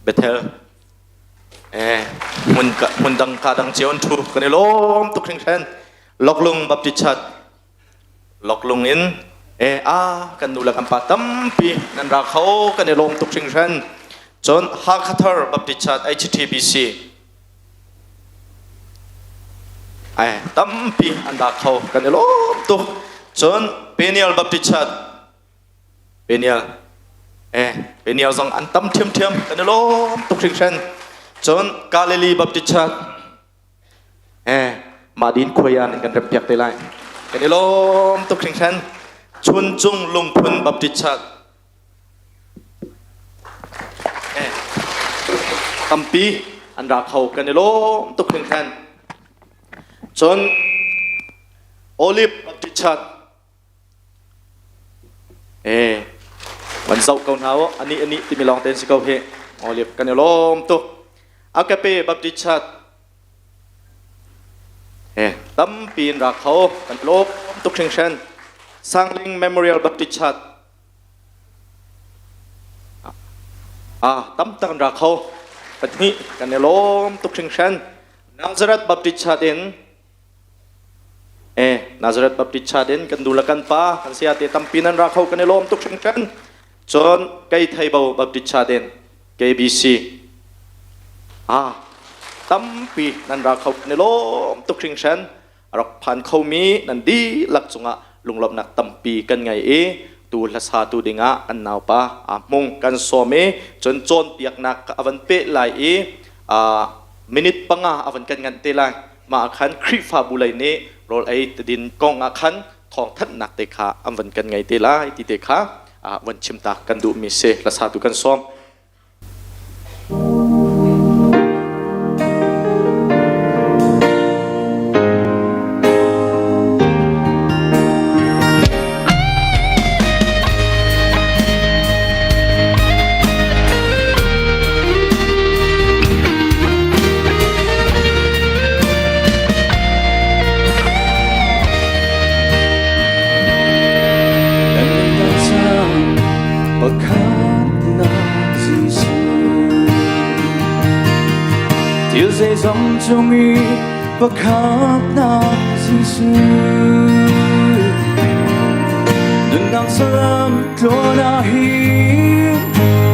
Speaker 1: Bethel hmun dang ka dang cio an thu kan i lawm tuk hringhran. Loklung Baptist Church Loklung in a kan nu le kan pa tampi nan ra kho kan i lawm tuk hringhran. Cun Hakha Thar Baptist Church HTBC tampi an ra kho kan i lawm tuk. Cun Peniel Baptist Church Peniel Peniel zong an tam ṭhiamṭhiam kan i lawm tuk hringhran. Cun Galilee Baptist Church mah din khuai ah nan kan rempiak te lai kan i lawm tuk hringhran. Chuncung Lungphun Baptist Church tampi an ra kho kan i lawm tuk hringhran. Cun Olive Baptist Church van zoh ko hna u ani ani timi lawng tein si ko hi Olive kan i lawm tuk. Agape Baptist Church tampi in ra kho kan lawm tuk hringhran. Sangling Memorial Baptist Church tam tak an ra kho pahnih kan i lawm tuk hringhran. Nazareth Baptist Church in Nazareth Baptist Church in kan nu le kan pa kan saya te tampi nan ra kho kan i lawm tuk hringhran. Cun Kei Theibo Baptist Church in KBC tampi nan ra kho kan i lawm tuk hringhran. A rak phan khomi nan dihlak cungah lunglawmhnak tampi kan ngei i tu hlasa tu dingah kan naupa a hmung kan sawm i cun cawnpiaknak a van peh lai i minute panga a van kan nganh te lai. Mah ah khan Khrihfabu lei nih rawl ei tadin kong ah khan thawngthanhnak te kha an van kan ngei te lai ti te kha van chim ta kan duhmi si hlasa tu kan sawm.
Speaker 8: Thil zeizong cung i pakhatnak Jesuh. Nunnak salam tluan ah hin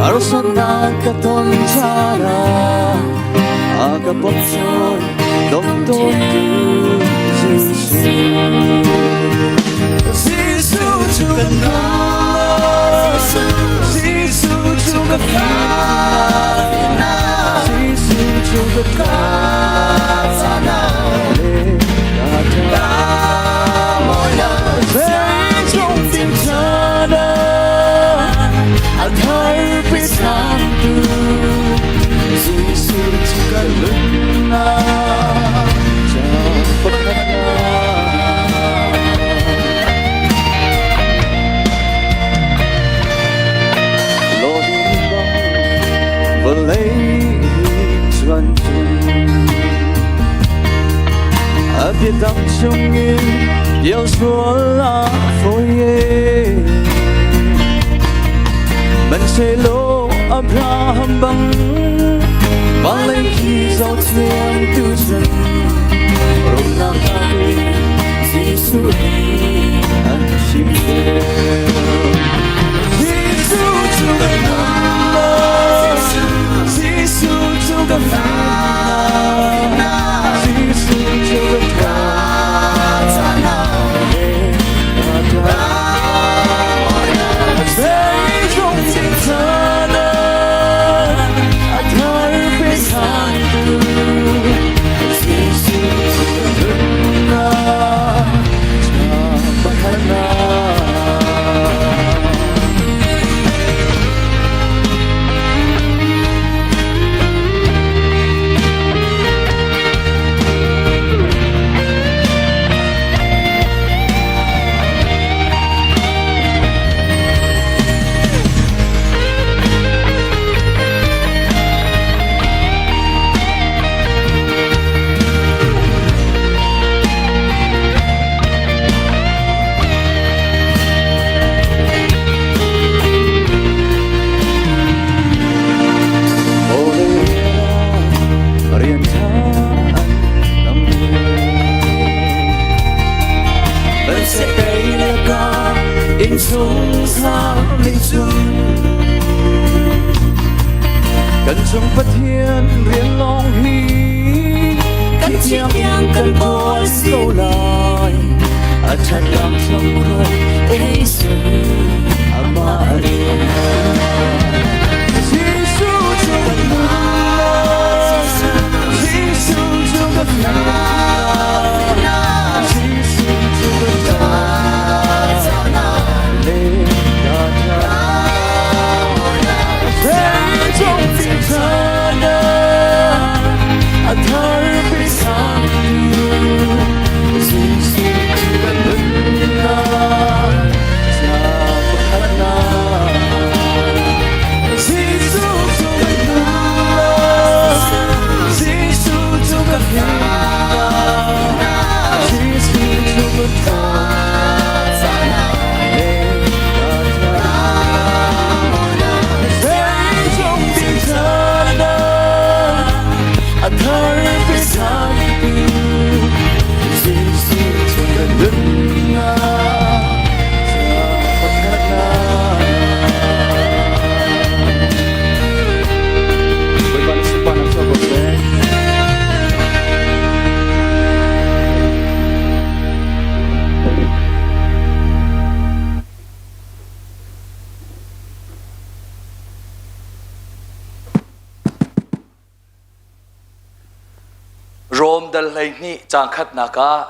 Speaker 8: harsatnak ka ton caan ah a ka bawmchan dawmdawtu Jesuh. Jesuh cu kan nunnak, Jesuh cu ka fimnak, Jesuh cu ka Vawlei chuan A biatak chungin Dios sual a fawi Hmanhsehlaw Abraham bang Vawlei khi zohthiam tu cun Rumnak in Jesuh hi an chim Jesuh cu ka nunnak Jesuh cu ka fimnak Jesuh cu ka Rian ṭha an tam Kan cung Pathian rian lawng hi kan thiang kan kawl ko lai a ṭhat lam thlamro ei sun amah rian Jesuh cu kan nunnak Jesuh cu kan nunnak Jesuh cu kan le A thar pisang Jesuh kan nunnak ca pakhatnak Jesuh cu kan nunnak Jesuh cu kan himnak Jesuh cu kan A thar pisang Jesuh cu kan nunnak ca pakhatnak Bawipa na sunparnak chuak ko seh.
Speaker 9: Rom dal 12 caang khatnak ah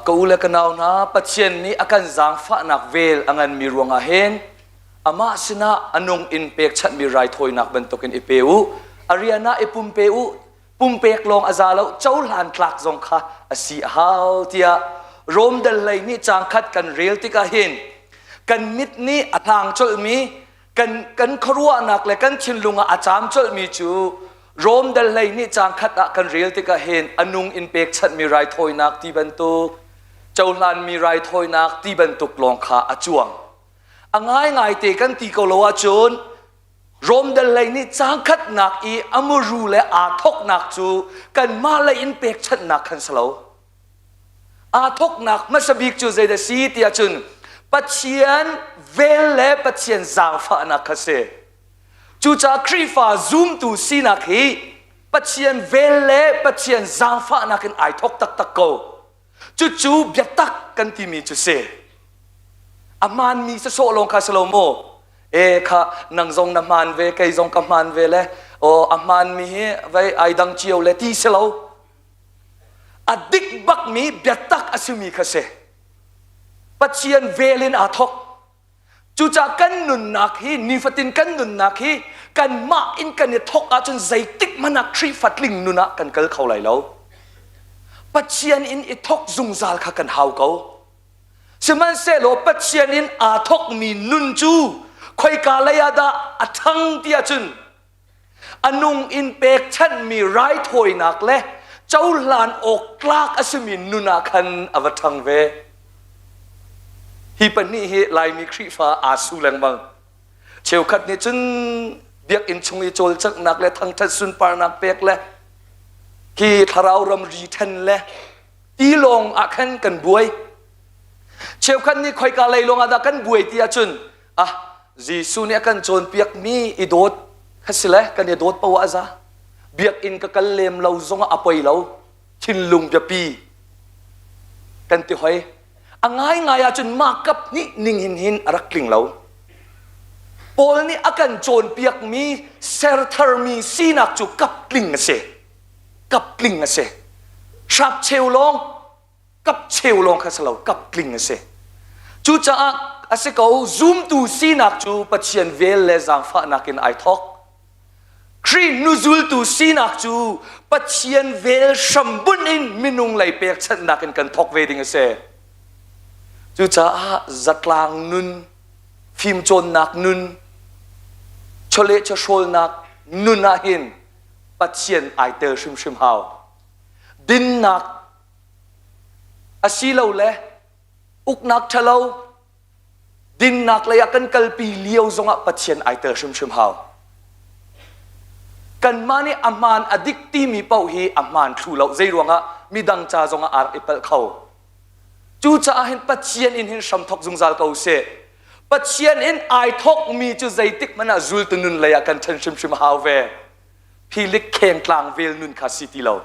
Speaker 9: ka u le ka nau hna Pathian nih a kan zaangfahnak vel a nganmi ruangah hin amah sinah a nung in pekchanhmi raithawinak bantukin i pe u a rian ah i pumpe u pumpek lawng a za lo cohlan tlak zong kha a si a hau tiah Rom dal 12 caang khat kan rel tikah hin kan mit nih a hlang colhmi kan kan khuaruahnak le kan thinlung ah a caam colhmi cu Rom dal 12 caang khat ah kan rel tikah hin a nung in pekchanhmi raithawinak ti bantuk cohlanmi raithawinak ti bantuk lawng kha a cuang. A ngaingai te kan ti ko lo ahcun. Rom dal lei nih cangkhatnak i a muru le aa thoknak cu kanmah lei in pekchanhnak khan si lo. Aa thoknak hmasa bik cu zeidah si tiah cun Pathian vel le Pathian zaangfahnak kha si. Cucaah Khrihfa zumtu sinak hi Pathian vel le Pathian zaangfahnak in ai thok taktak ko. Cucu biatak kan timi cu si. A hmaanmi sasawh lawng kha si lo maw? E kha nang zong na hmaan ve, kei zong ka hmaan ve le aw a hmaanmi hi vei ai dang cio le ti si lo. A dik bakmi biatak a simi kha si. Pathian vel in aa thok. Cucaah kan nunnak hi nifatin kan nunnak hi kanmah in kan i thawk ahcun zeitik hmanh ah Khrihfa tling nun ah kan kal kho lai lo. Pathian in i thawk zungzal kha kan hau ko. Sihmanhsehlaw Pathian in aa thawkmi nun cu khoika lei ah dah a ṭhang ti ahcun a nung in pekchanhmi raithawinak le cohlan awk tlak a simi nun ah khan a va ṭhang ve. Hi pahnih hi Laimi Khrihfa aa su lengmang. Cheukhat nih cun biakinn chung i cawlcanghnak le thangṭhat sunparnak pek le khi thlarau ramri ṭhen le ti lawng ah khan kan buai. Cheukhat nih khoika lei lawng ah dah kan buai ti ahcun ah Jesuh nih a kan cawnpiakmi i dawt kha si le kan i dawt poah a za. Biakinn ka kal lem lo zongah a poi lo. Thinlung biapi kan ti hoi. A ngaingai ahcun mah kap hnih ning hin hin a rak tling lo. Paul nih a kan cawnpiakmi sertharmi sinak cu kap tling a si. Kap tling a si. Hrap cheu lawng kap cheu lawng kha si lo kap tling a si cucaah a si ko zumtu sinak cu Pathian vel le zaangfahnak in ai thawk Khrih nuzultu sinak cu Pathian vel hrambunh in minung lei pekchanhnak in kan thawk ve ding a si cucaah zatlang nun fimcawnnak nun chawleh chawhrawlnak nun ah hin Pathian ai tel hrimhrim hau dinnak asilole uknak ṭhalo dinnak lei ah kan kalpi lio zongah Pathian ai tel hrimhrim hau. Kanmah nih a hmaan a dik timi paoh hi a hmaan thlu lo zei ruangah midang ca zongah aa rak i palh kho. Cucaah hin Pathian in hin hram thok zungzal ko sih. Pathian in ai thokmi cu zeitik hmanh ah zultu nun lei ah kan ṭhen hrimhrim hau ve. Philik kheng tlang vel nun kha si ti lo.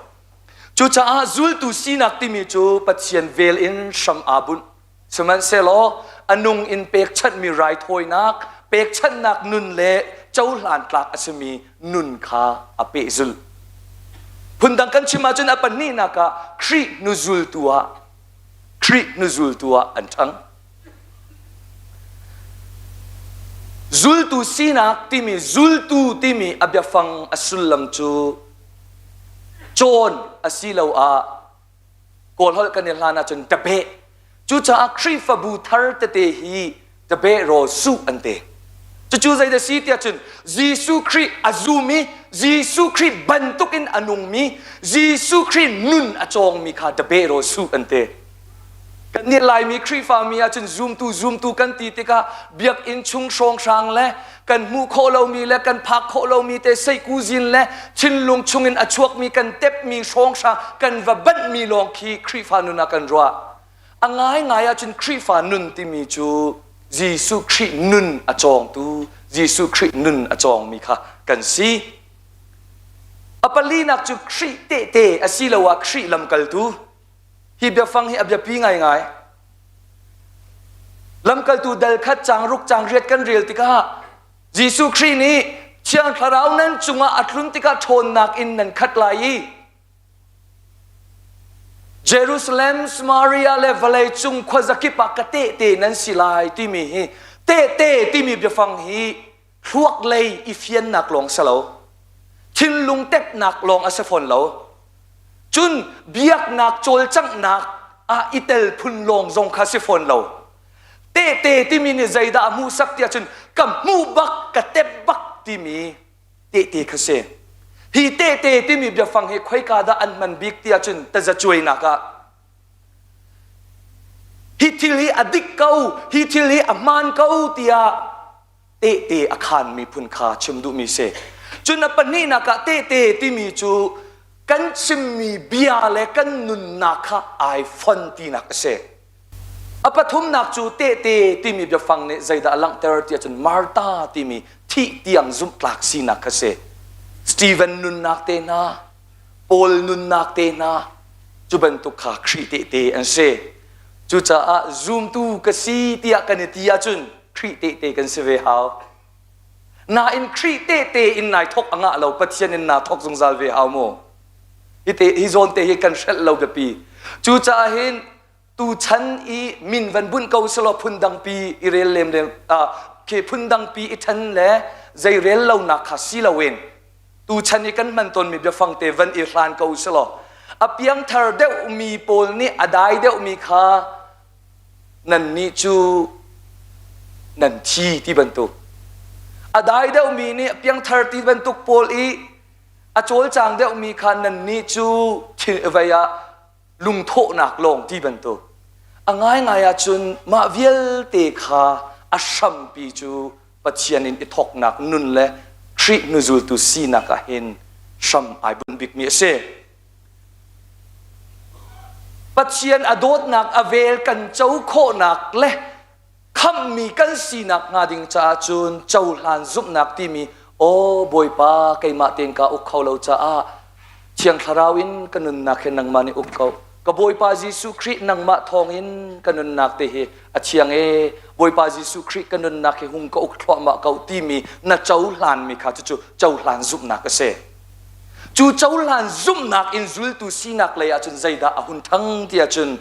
Speaker 9: Cucaah zultu sinak timi cu Pathian vel in hram aa bunh. Sihmanhsehlaw a nung in pekchanhmi raithawinak, pekchanhnak nun le cohlan tlak a simi nun kha a pehzulh. Phundang kan chim ahcun a pahnihnak ah Khrih hnuzultu ah Khrih hnuzultu ah an ṭhang. Zultu sinak timi zultu timi a biafang a sullam cu cawn asiloah Kawlholh kan i hlan ahcun tabeh. Cucaah Khrihfabu thar tete hi tabeh rawl suh an ti. Cucu zeidah si tiah cun Jesuh Khrih a zum i Jesuh Khrih bantukin a nungmi Jesuh Khrih nun a cawngmi kha tabeh rawl suh an ti. Kannih Laimi Khrihfami ahcun zumtu zumtu kan ti tikah biakinn chung hrawnghrang le kan hmuh khawh lomi le kan phak khawh lomi te seikuzin le thinlung chungin a chuakmi kan tepmi hrawnghrang kan va banhmi lawng khi Khrihfa nun ah kan ruah. A ngaingai ahcun Khrihfa nun timi cu Jesuh Khrih nun a cawngtu Jesuh Khrih nun a cawngmi kha kan si. A palinak cu Khrih tehte asiloah Khrih lamkaltu Hi biafang hi a biapi ngaingai. Lamkaltu dal khat cang ruk cang riat kan rel tikah Jesuh Khrih nih Thiang Thlarau nan cungah a tlun tikah ṭhawnnak in nan khat lai i Jerusalem, Samaria le vawlei cung khuazakip ah ka tehte nan si lai timi hi tehte timi biafang hi thluak lei i fiannak lawng si lo thinlung tepnak lawng a si fawn lo cun biaknak cawlcanghnak ah i tel phun lawng zong kha si fawn lo tehte timi nih zeidah a hmuhsak tiah cun ka hmuh bak ka tep bak timi tehte kha si hi tehte timi biafang hi khoika dah an hman bik tiah cun tazacuainak ah hi thil hi a dik ko hi thil hi a hmaan ko tiah tehte. Tehte a khaan miphun kha chim duhmi si. Cun a pahnihnak ah tehte timi cu kan chimmi bia le kan nunnak kha ai fon tinak a si. A pathumnak cu tehte timi biafang nih zeidah a langhter ti ahcun Martha timi thih tiang zumhtlak sinak kha si. Stephen nunnak te hna, Paul nunnak te hna, cu bantuk kha Khrih tehte an si. Cucaah zumtu ka si tiah kan i ti ahcun Khrih tehte kan si ve hau. Nain Khrih tehte in nai thok a ngah lo Pathian in naa thok zungzal ve hau mu. Hi te hi zawn te hi kan hrelh lo biapi. Cucaah hin tuchan i min van bunh ko selaw phundangpi i rel lem lem khi phundangpi i ṭhen le zei rel lonak kha si loin tuchan i kan hman tawnmi biafang te van i hlan ko selaw a piangthar deuhmi pawl nih a dai deuhmi kha nannih cu nan thi ti bantuk a dai deuhmi nih piangthar ti bantuk pawl i a cawlcang deuhmi kha nannih cu vei ah lungthawhnak lawng ti bantuk. A ngaingai ahcun mah vialte kha a hrampi cu Pathian in i thawknak nun le Khrih hnuzultu sinak ah hin hram ai bunh bikmi a si. Pathian a dawtnak a vel kan co khawhnak le khamhmi kan sinak hnga ding caah cun cohlan zumhnak timi aw Bawipa keimah tein kaa uk kho lo caah Thiang Thlarau in ka nunnak hi nangmah nih uk ko ka Bawipa Jesuh Khrih nangmah thawngin ka nunnak te hi a thiang e Bawipa Jesuh Khrih ka nunnak hi hung ka uk thluahmah ko timi na cohlanmi kha cucu cohlan zumhnak a si cu cohlan zumhnak in zultu sinak lei ahcun zeidah a hun thang ti ahcun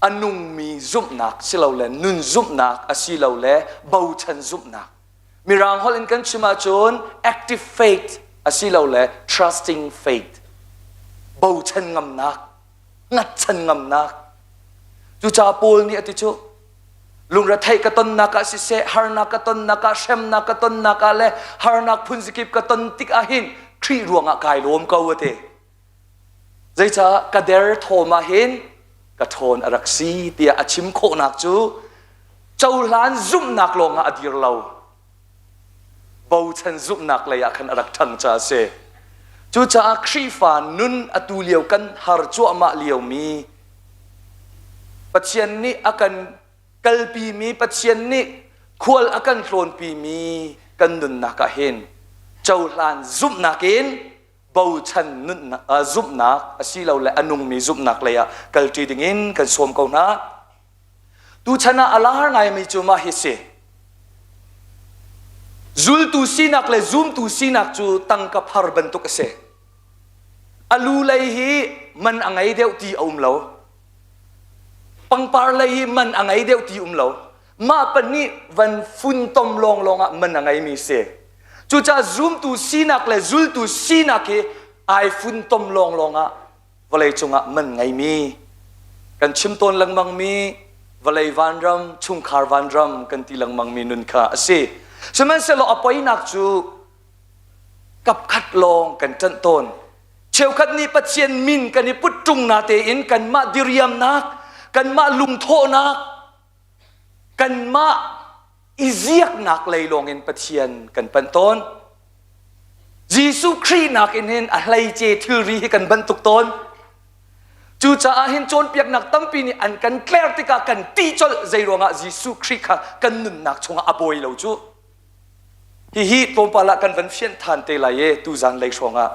Speaker 9: a nungmi zumhnak silole nun zumhnak asilole bochan zumhnak. Mirang holh in kan chim ahcun active faith asilole trusting faith. Bochan ngamnak, ngatchan ngamnak. Cucaah Paul nih a ti cu lungretheih ka tonnak ah siseh, harnak ka tonnak ah, hremnak ka tonnak ah le harnak phunzikip ka ton tik ah hin Khrih ruangah kai lawm ko a ti. Zeicah ka derthawm ah hin ka ṭhawn a rak si tiah a chim khawhnak cu cohlan zumhnak lawngah a dir lo. Bochan zumhnak lei ah khan a rak ṭhang caah a si. Cucaah Khrihfa nun atu lio kan har cuahmah liomi Pathian nih a kan kalpimi Pathian nih khual a kan tlawnpimi kan nunnak ah hin cohlan zumhnak in bochan nunnak zumhnak asilole a nungmi zumhnak lei ah kalṭi dingin kan sawm ko hna. Tuchan ah a lar ngaimi cu mah hi si. Zultu sinak le zumtu sinak cu tangka phar bantuk a si. A lu lei hi man a ngei deuh ti a um lo. Pangpar lei hi man a ngei deuh ti um lo. Mah pahnih van funtom lawnglawng ah man a ngeimi si. Cucaah zumtu sinak le zultu sinak hi ai funtom lawnglawng ah vawlei cungah man ngeimi kan chim tawn lengmangmi vawlei vanram, chungkhar vanram kan ti lengmangmi nun kha a si. Sihmanhsehlaw a poinak cu kapkhat lawng kan ṭanh tawn. Cheukhat nih Pathian min kan i put ṭung na tein kanmah diriamnak, kanmah lungthawhnak, kanmah i ziaknak lei lawngin Pathian kan panh tawn. Jesuh Khrih nakin hin a hleice thilri hi kan bantuk tawn. Cucaah hin cawnpiaknak tampi nih an kan tler tikah kan ti colh zei ruangah Jesuh Khrih kha kan nunnak chungah a bawi lo cu. Hihi tlawmpal ah kan van fianh than te lai e tuzan lei hrawng ah.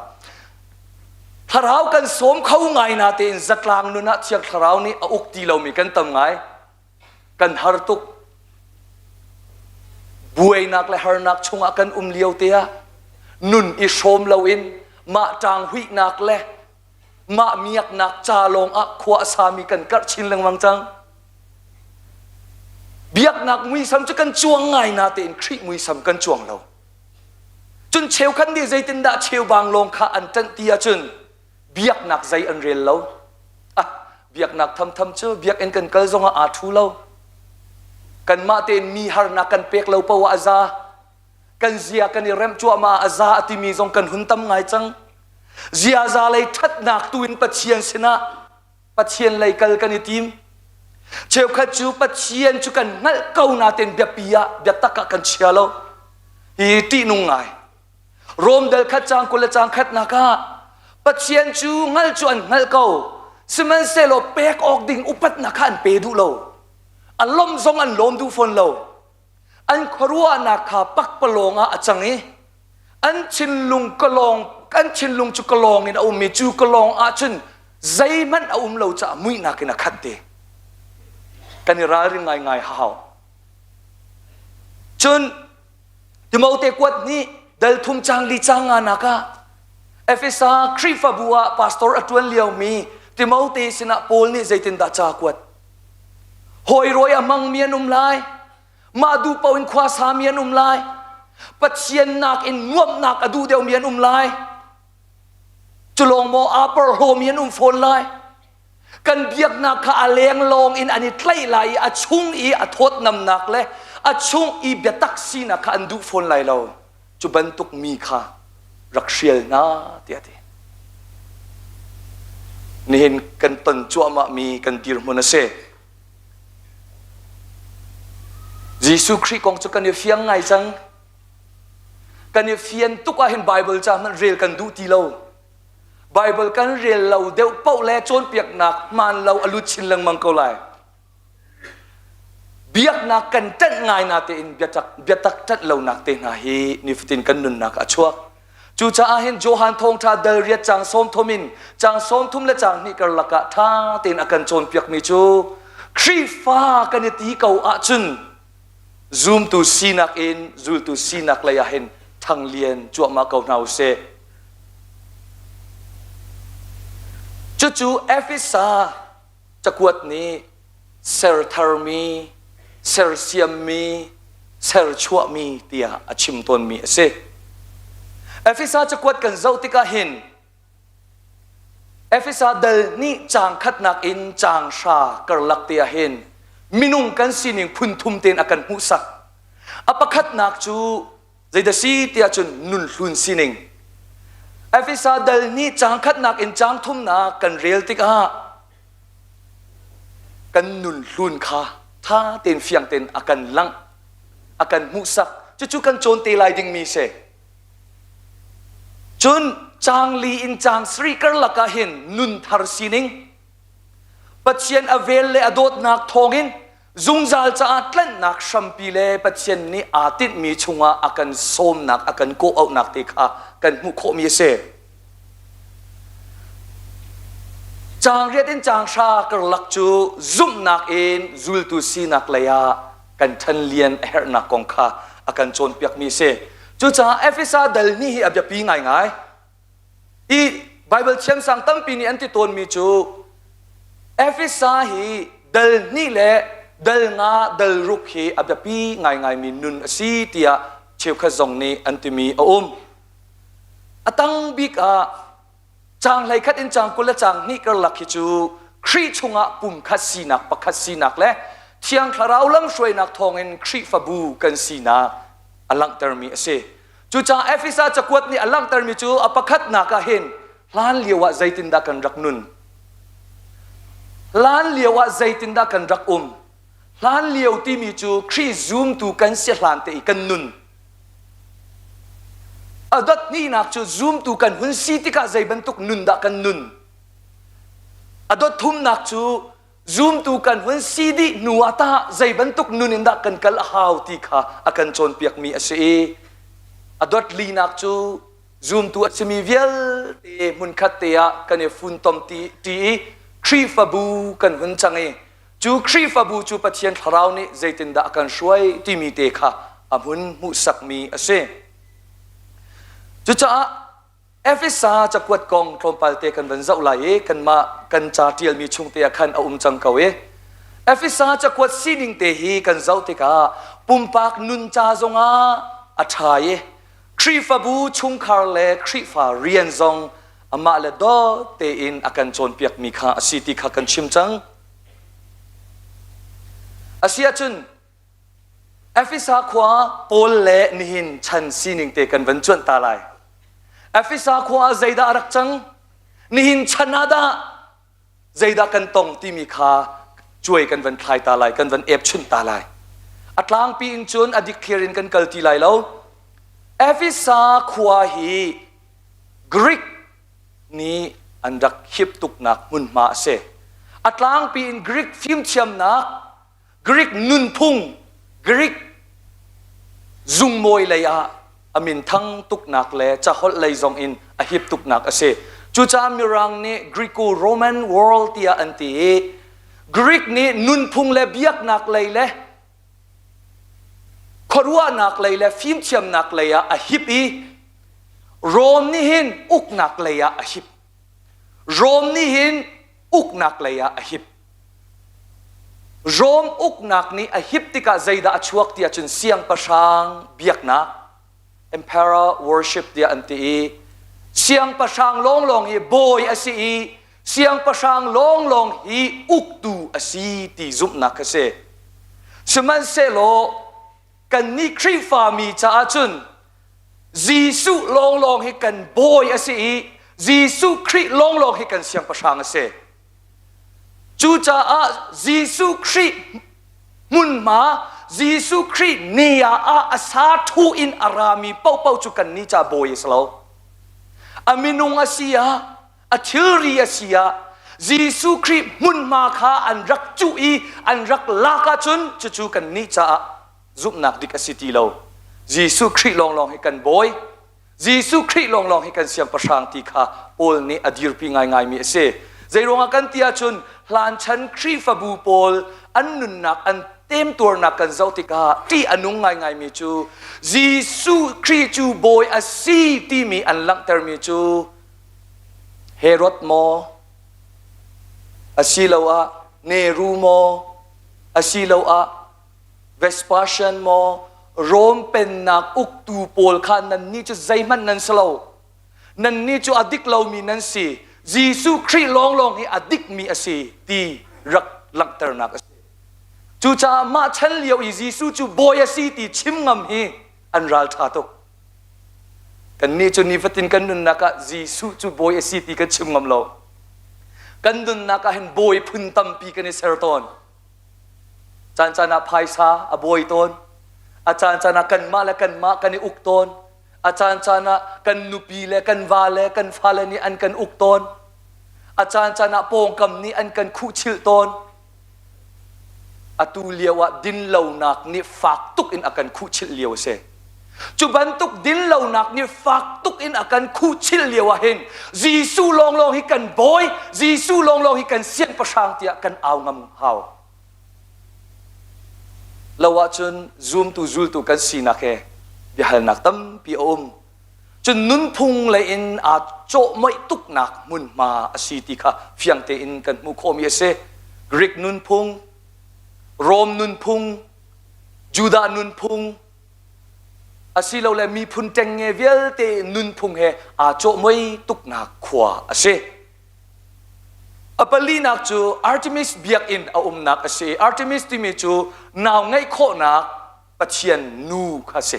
Speaker 9: Thlarau kan sawm kho ngai na tein zatlang nun ah Thiang Thlarau nih a uk ti lomi kan tam ngai. Kan har tuk. Buainak le harnak chungah kan um lio te ah nun i hrawm loin mah ṭang huihnak le mah miaknak ca lawng ah khua a sami kan karh chin lengmang cang. Biaknak muisam cu kan cuang ngai na tein Khrih muisam kan cuang lo. Cun cheukhat nih zeitindah cheubang lawng kha an ṭanh ti ahcun biaknak zei an rel lo. Ah, biaknak thamtham cu biakinn kan kal zongah aa ṭhu lo. Kanmah tein mi harnak kan pek lo poah a za. Kan zia kan i remh cuahmah a za a timi zong kan hun tam ngai cang. Ziaza lei ṭhatnak tu in Pathian sinah Pathian lei kal kan i tim. Cheukhat cu Pathian cu kan hngalh ko nain biapi ah biatak ah kan chia lo. Hi ṭihnung ngai. Rom dal khat caang 20 le caang khatnak ah Pathian cu hngalh cu an hngalh ko. Sihmanhsehlaw pek awk ding upatnak kha an pe duh lo. A lawmh zong an lawm duh fawn lo. An khuaruahnak kha pakpalawng ah a cang i an thinlung kalawng an thinlung cu kalawng in a um i cu kalawng ahcun zeihmanh a um lo caah muihnak in a khat te. Kan i ralring ngaingai hau. Cun Timote kuat nih dal thum cang li cang nga nak ah Efesa Khrihfabu ah pastor a ṭuan liomi Timote sinah Paul nih zeitindah ca kuat? Hawi rawi a hmangmi an um lai. Mah duh paoh in khua sami an um lai. Pathian nakin nuamhnak a duh deuhmi an um lai. Cu lawng maw aa porhlawmi an um fawn lai. Kan biaknak kha a leng lawng in an i tlaih lai i a chung i a thawtnamnak le a chung i biatak sinak kha an duh fawn lai lo. Cu bantuk mi kha rak hrial hna tiah a ti. Nihin kan ton cuahmahmi kan dirhmun a si. Jesuh Khrih kong cu kan i fiang ngai cang. Kan i fian tuk ahhin Bible ca hmanh rel kan duh ti lo. Bible kan rel lo deuh paoh le cawnpiaknak hmaan lo a lut chin lengmang ko lai. Biaknak kan ṭanh ngai na tein biatak biatak ṭanh lonak te hna hi nifatin kan nunnak a chuak. Cucaah hin Johan thawngṭha dal riat caang 30 in caang 30 le caang hnih karlak ah ṭha tein a kan cawnpiakmi cu Khrihfa kan i ti ko ahcun zumtu sinak in zultu sinak lei ah hin ṭhanglian cuahmah ko hna usih. Cucu Efesa cakuat nih sertharmi, sersiammi, serchuahmi tiah a chim tawnmi a si. Efesa cakuat kan zoh tikah hin Efesa dal nih caang khatnak in caang hra karlak te ah hin minung kan sining phun thum tein a kan hmuhsak. A pakhatnak cu zeidah si tiah cun nun hlun sining. Efesa dal nih caang khatnak in caang thumnak kan rel tikah kan nun hlun kha ṭha tein fiang tein a kan langh a kan hmuhsak cucu kan cawn te lai dingmi si cun caang li in caang sarih karlak ah hin nun thar sining Pathian a vel le a dawtnak thawngin zungzal caah tlanhnak hrampi le Pathian nih aa tinhmi chungah a kan sawmnak a kan kawh-auhnak te kha kan hmuh khawhmi a si. Caang riat in caang hra karlak cu zumhnak in zultu sinak lei ah kan ṭhanlian a herhnak kong kha a kan cawnpiakmi a si. Cucaah Efesa dal ni hi a biapi ngaingai. I Baibal thiamsang tampi nih an ti tawnmi cu Efesa hi dal hnih le dal nga dal ruk hi a biapi ngaingaimi nun a si tiah cheukhat zong nih an timi a um. A tang bik ah caang 11 in caang 20 le caang hnih karlak hi cu Khrih chungah pumkhat sinak pakhat sinak le Thiang Thlarau lamhruainak thawngin Khrihfabu kan sinak a langhtermi a si. Cucaah Efesa cakuat nih a langhtermi cu a pakhatnak ah hin hlan lio ah zeitindah kan rak nun? Hlan lio ah zeitindah kan rak um? Hlan lio timi cu Khrih zumtu kan si hlan te i kan nun. A dot hnihnak cu zumtu kan hun si tikah zei bantuk nun dah kan nun? A dot thumnak cu Zumtu kan hun si dih hnu ah tah zei bantuk nun in dah kan kal a hau ti kha a kan cawnpiakmi a si i a dot linak cu zumtu a simi vialte hmunkhat te ah kan i funtom ti ṭi i Khrihfabu kan hun cang i cu Khrihfabu cu Pathian Thlarau nih zeitindah a kan hruai timi te kha a hmun hmuhsakmi a si. Cucaah Efesa cakuat kong tlawmpal te kan van zoh lai i kanmah kan ca ṭialmi chung te ah khan a um cang ko i Efesa cakuat sining te hi kan zoh tikah pumpak nun ca zongah a ṭha i Khrihfabu chungkhar le Khrihfa rian zong amah le dawt tein a kan cawnpiakmi kha a si ti kha kan chim cang. Asiahcun Efesa khua Paul le nihin chan sining te kan van cuanh ta lai. Efesa khua ah zeidah a rak cang? Nihin chan ah dah zeidah kan tong timi kha cuai kan van thlai ta lai, kan van epchunh ta lai. A tlangpi in cun a dikthliar in kan kal ti lai lo. Efesa khua hi Greek nih an rak hip tuknak hmunhma a si. A tlangpi in Greek fimthiamnak, Greek nunphung, Greek zungmawi lei ah a minthang tuknak le caholh lei zong in a hip tuknak a si. Cucaah Mirang nih Greco-Roman world tiah an ti i Greek nih nunphung le biaknak lei le khuaruahnak lei le fimthiamnak lei ah a hip i Rom nih hin uknak lei ah a hip. Rom nih hin uknak lei ah a hip. Rom uknak nih a hip tikah zeidah a chuak ti ahcun siangpahrang biaknak emperor worship tiah an ti i siangpahrang lawnglawng hi bawi a si i siangpahrang lawnglawng hi uktu a si ti zumhnak kha si. Sihmanhsehlaw kannih Khrihfami caah cun Jesuh lawnglawng hi kan bawi a si i Jesuh Khrih lawnglawng hi kan siangpahrang a si. Cucaah Jesuh Khrih hmunhma Jesuh Khrih ni ah a sa thu in a rami paohpaoh cu kan nih ca bawi a si lo. A minung a si ah, a thilri a si ah, Jesuh Khrih hmunhma kha an rak cuh i an rak lak ahcun cucu kan nih caah zumhnak dik a si ti lo. Jesuh Khrih lawnglawng hi kan bawi. Jesuh Khrih lawnglawng hi kan siangpahrang ti kha Paul nih a dirpi ngaingaimi a si. Zeiruangah kan ti ahcun hlanchan Khrihfabu pawl an nunnak an temtuarnak kan zoh tikah ṭih a nung ngaingaimi cu Jesuh Khrih cu bawi a si timi an langhtermi cu Herod maw asiloah Nero maw asiloah Vespasian maw Rom pennak uktu pawl kha nannih cu zeihmanh nan si lo. Nannih cu a dik lomi nan si. Jesuh Khrih lawnglawng hi a dikmi a si ti rak langhternak a si. Cucaah mah chan lio i Jesuh cu bawi a si ti chim ngam hi an ralṭha tuk. Kannih cu nifatin kan nunnak ah Jesuh cu bawi a si ti kan chim ngam lo. Kan nunnak ah hin bawi phun tampi kan i ser tawn. Caan caan ah phaisa a bawi tawn. A caan caan ah kanmah le kanmah kan i uk tawn. A caan caan ah kan nupi le kan va le kan fale nih an kan uk tawn. A caan caan ah pawngkam nih an kan khuhchilh tawn. Atu lio ah dinlonak nih fak tuk in a kan khuhchilh lio a si. Cu bantuk dinlonak nih fak tuk in a kan khuhchilh lio ah hin Jesuh lawnglawng hi kan bawi, Jesuh lawnglawng hi kan siangpahrang tiah kan au ngam hau. Lo ahcun zumtu zultu kan sinak he biahalnak tampi a um. Cun nunphung lei in aa cawhmoih tuknak hmunhma a si ti kha fiang tein kan hmuh khawhmi a si. Greek nunphung, Rom nunphung, Judah nunphung, asilole miphun ṭengnge vialte nunphung he aa cawhmoi tuknak khua a si. A palinak cu Artemis biakinn a umnak a si. Artemis timi cu nau ngeih khawhnak pathian nu kha si.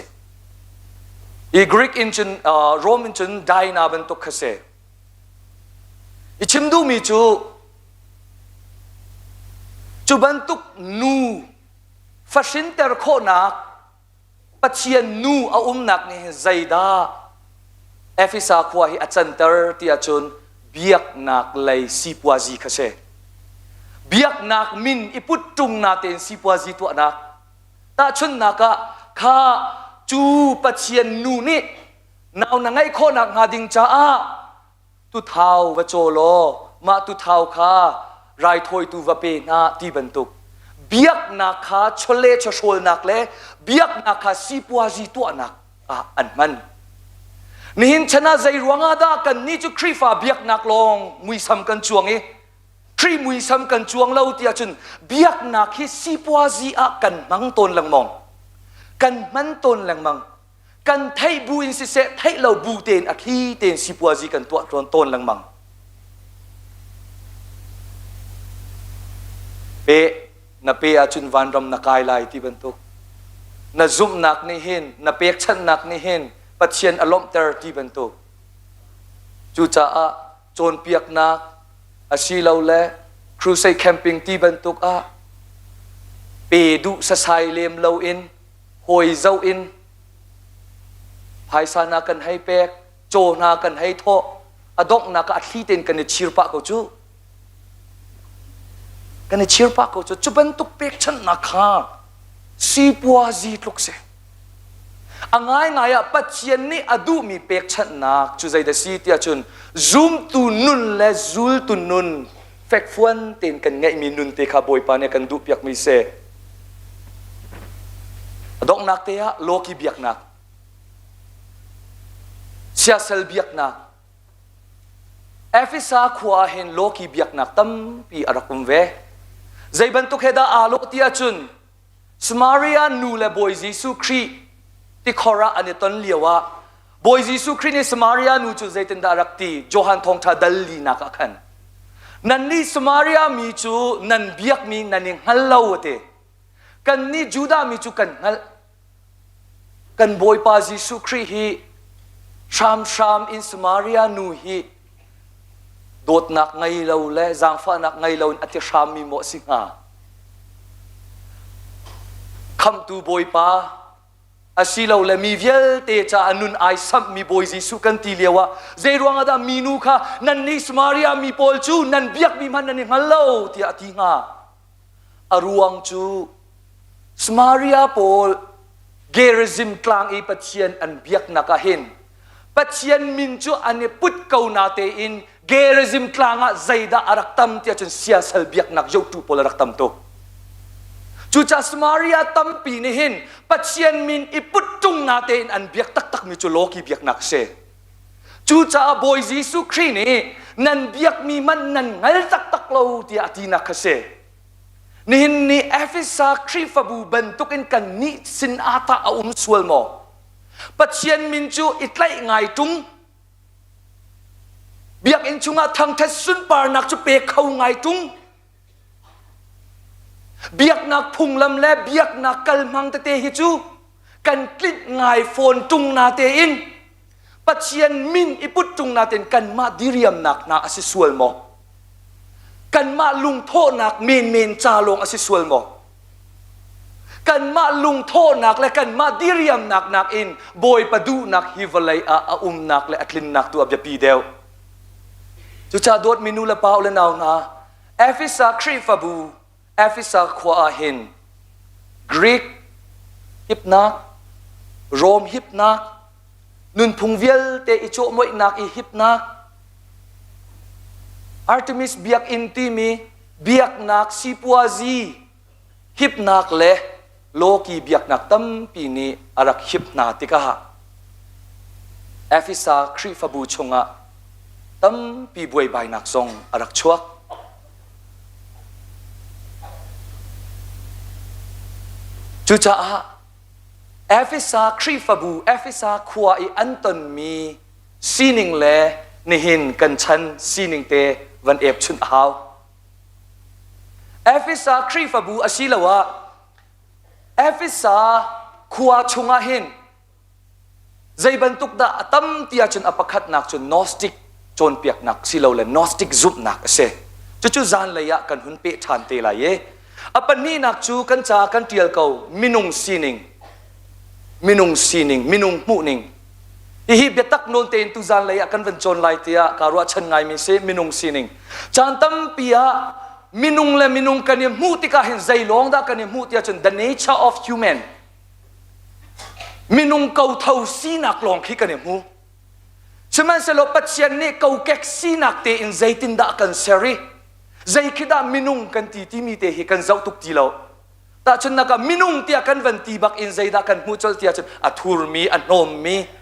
Speaker 9: I Greek in cun uh, Rome in cun Diana bantuk kha si. I chim duhmi cu cu bantuk nu fahrinter khawhnak Pathian nu a umnak nih hin zeidah Efesa khua hi a canter ti ahcun biaknak lei sipuazi kha si. Biaknak min i put ṭung na tein sipuazi tuahnak. Tahchunhnak ah kha cu Pathian nu nih nau na ngeih khawhnak hnga ding caah tuthau va caw law mah tuthau kha raithawitu va pe hna ti bantuk biaknak kha chawleh chawhrawlnak le biaknak kha sipuazi tuahnak ah an hman. Nihin chan ah zei ruangah dah kannih cu Khrihfa biaknak lawng muisam kan cuang i Khrih muisam kan cuang lo ti ahcun biaknak hi sipuazi ah kan hmang tawn lengmang. Kan hman tawn lengmang. Kan theih bu in siseh theih lo bu tein a thli tein sipuazi kan tuah tawn tawn lengmang. Pe na pe ahcun vanram na kai lai ti bantuk. Na zumhnak nih hin na pekchanhnak nih hin Pathian a lawmhter ti bantuk. Cucaah cawnpiaknak asilole Crusade camping ti bantuk ah pe duh sasai lem loin hawi zoh in phaisa hna kan hei pek, caw hna kan hei thawh, a donghnak ah a thli tein kan i chir pah ko cu. Kan i chir pah ko cu. Cu bantuk pekchanhnak kha sipuazi tluk si. A ngaingai ah Pathian nih a duhmi pekchanhnak cu zeidah si tiah cun zumtu nun le zultu nun fekfuan tein kan ngeihmi nun te kha Bawipa nih a kan duhpiakmi si. A donghnak te ah lawki biaknak, siasal biaknak, Efesa khua ah hin lawki biaknak tampi a rak um ve. Zei bantuk he dah aa lawh ti ahcun Samaria nu le Bawi Jesuh Khrih tikhor ah an i ton lio ah Bawi Jesuh Khrih nih Samaria nu cu zeitindah a rak ti? Johan thawngṭha dal linak ah khan nannih Samaria mi cu nan biakmi nan i hngal lo a ti. Kannih Judah mi cu kan hngalh. Kan Bawipa Jesuh Khrih hi hramhram in Samaria nu hi dawtnak ngei lo le zaangfahnak ngei lo in a ti hrammi maw a si hnga? Khamhtu Bawipa asilole mi vialte caah nun ai samhmi Bawi Jesuh kan ti lio ah zei ruangah dah minu kha nannih Samaria mi pawl cu nan biakmi hmanh nan i hngal lo tiah a ti hnga? A ruang cu Samaria pawl Gerizim tlang i Pathian an biaknak ah hin Pathian min cu an i put ko natein Gerizim tlang ah zeidah a rak tam tiah cun siasal biaknak zohtu pawl a rak tam tuk. Cucaah Samaria tampi nih hin Pathian min i put ṭung natein an biak taktakmi cu lawki biaknak a si. Cucaah Bawi Jesuh Khrih nih nan biakmi hmanh nan hngal taktak lo tiah a tinak kha si. Nihin ni Efesa Khrihfabu bantukin kannih sin ah tah a um sual maw? Pathian min cu i tlaih ngai ṭung. Biakinn chungah thangṭhat sunparnak cu pe kho ngai ṭung. Biaknak phunglam le biaknak kalhmang tete hi cu kan tlinh ngai fawn ṭung natein Pathian min i put ṭung natein kanmah diriamnak hna a si sual maw? Kanmah lungthawhnak menmen ca lawng a si sual maw? Kanmah lungthawhnak le kanmah diriamnak nakin Bawipa duhnak hi vawlei ah a umnak le a tlinnak tu a biapi deuh. Cucaah dawtmi nu le pa u le nau hna, Efesa Khrihfabu, Efesa khua ah hin Greek hipnak, Rom hipnak, nunphung vialte i cawhmoihnak i hipnak, Artemis biakinn timi biaknak sipuazi hipnak le lawki biaknak tampi nih a rak hip hna tikah Efesa Khrihfabu chungah tampi buaibainak zong a rak chuak. Cucaah Efesa Khrihfabu, Efesa khua i an tonmi sining le nihin kan chan sining te van epchunh a hau. Efesa Khrihfabu asiloah Efesa khua chungah hin zei bantuk dah a tam ti ahcun a pakhatnak cu Gnostic cawnpiaknak silole Gnostic zumhnak a si. Cucu zanlei ah kan hun peh ṭhan te lai i a pahnihnak cu kan ca kan ṭial ko minung sining minung sining minung hmuhning Hihi biatak nawn tein tuzan lei ah kan van cawn lai tiah kaa ruahchan ngaimi si minung sining. Caan tampi ah minung le minung kan i hmuh tikah hin zei lawng dah kan i hmuh tiah cun the nature of human minung kotho sinak lawng khi kan i hmu. Sihmanhsehlaw Pathian nih kokek sinak tein zeitindah kan ser i zei khi dah minung kan ti timi te hi kan zoh tuk ti lo. Tahchunhnak ah minung tiah kan van ti bak in zeidah kan hmuh colh tiah cun a thurmi, a hnawmmi,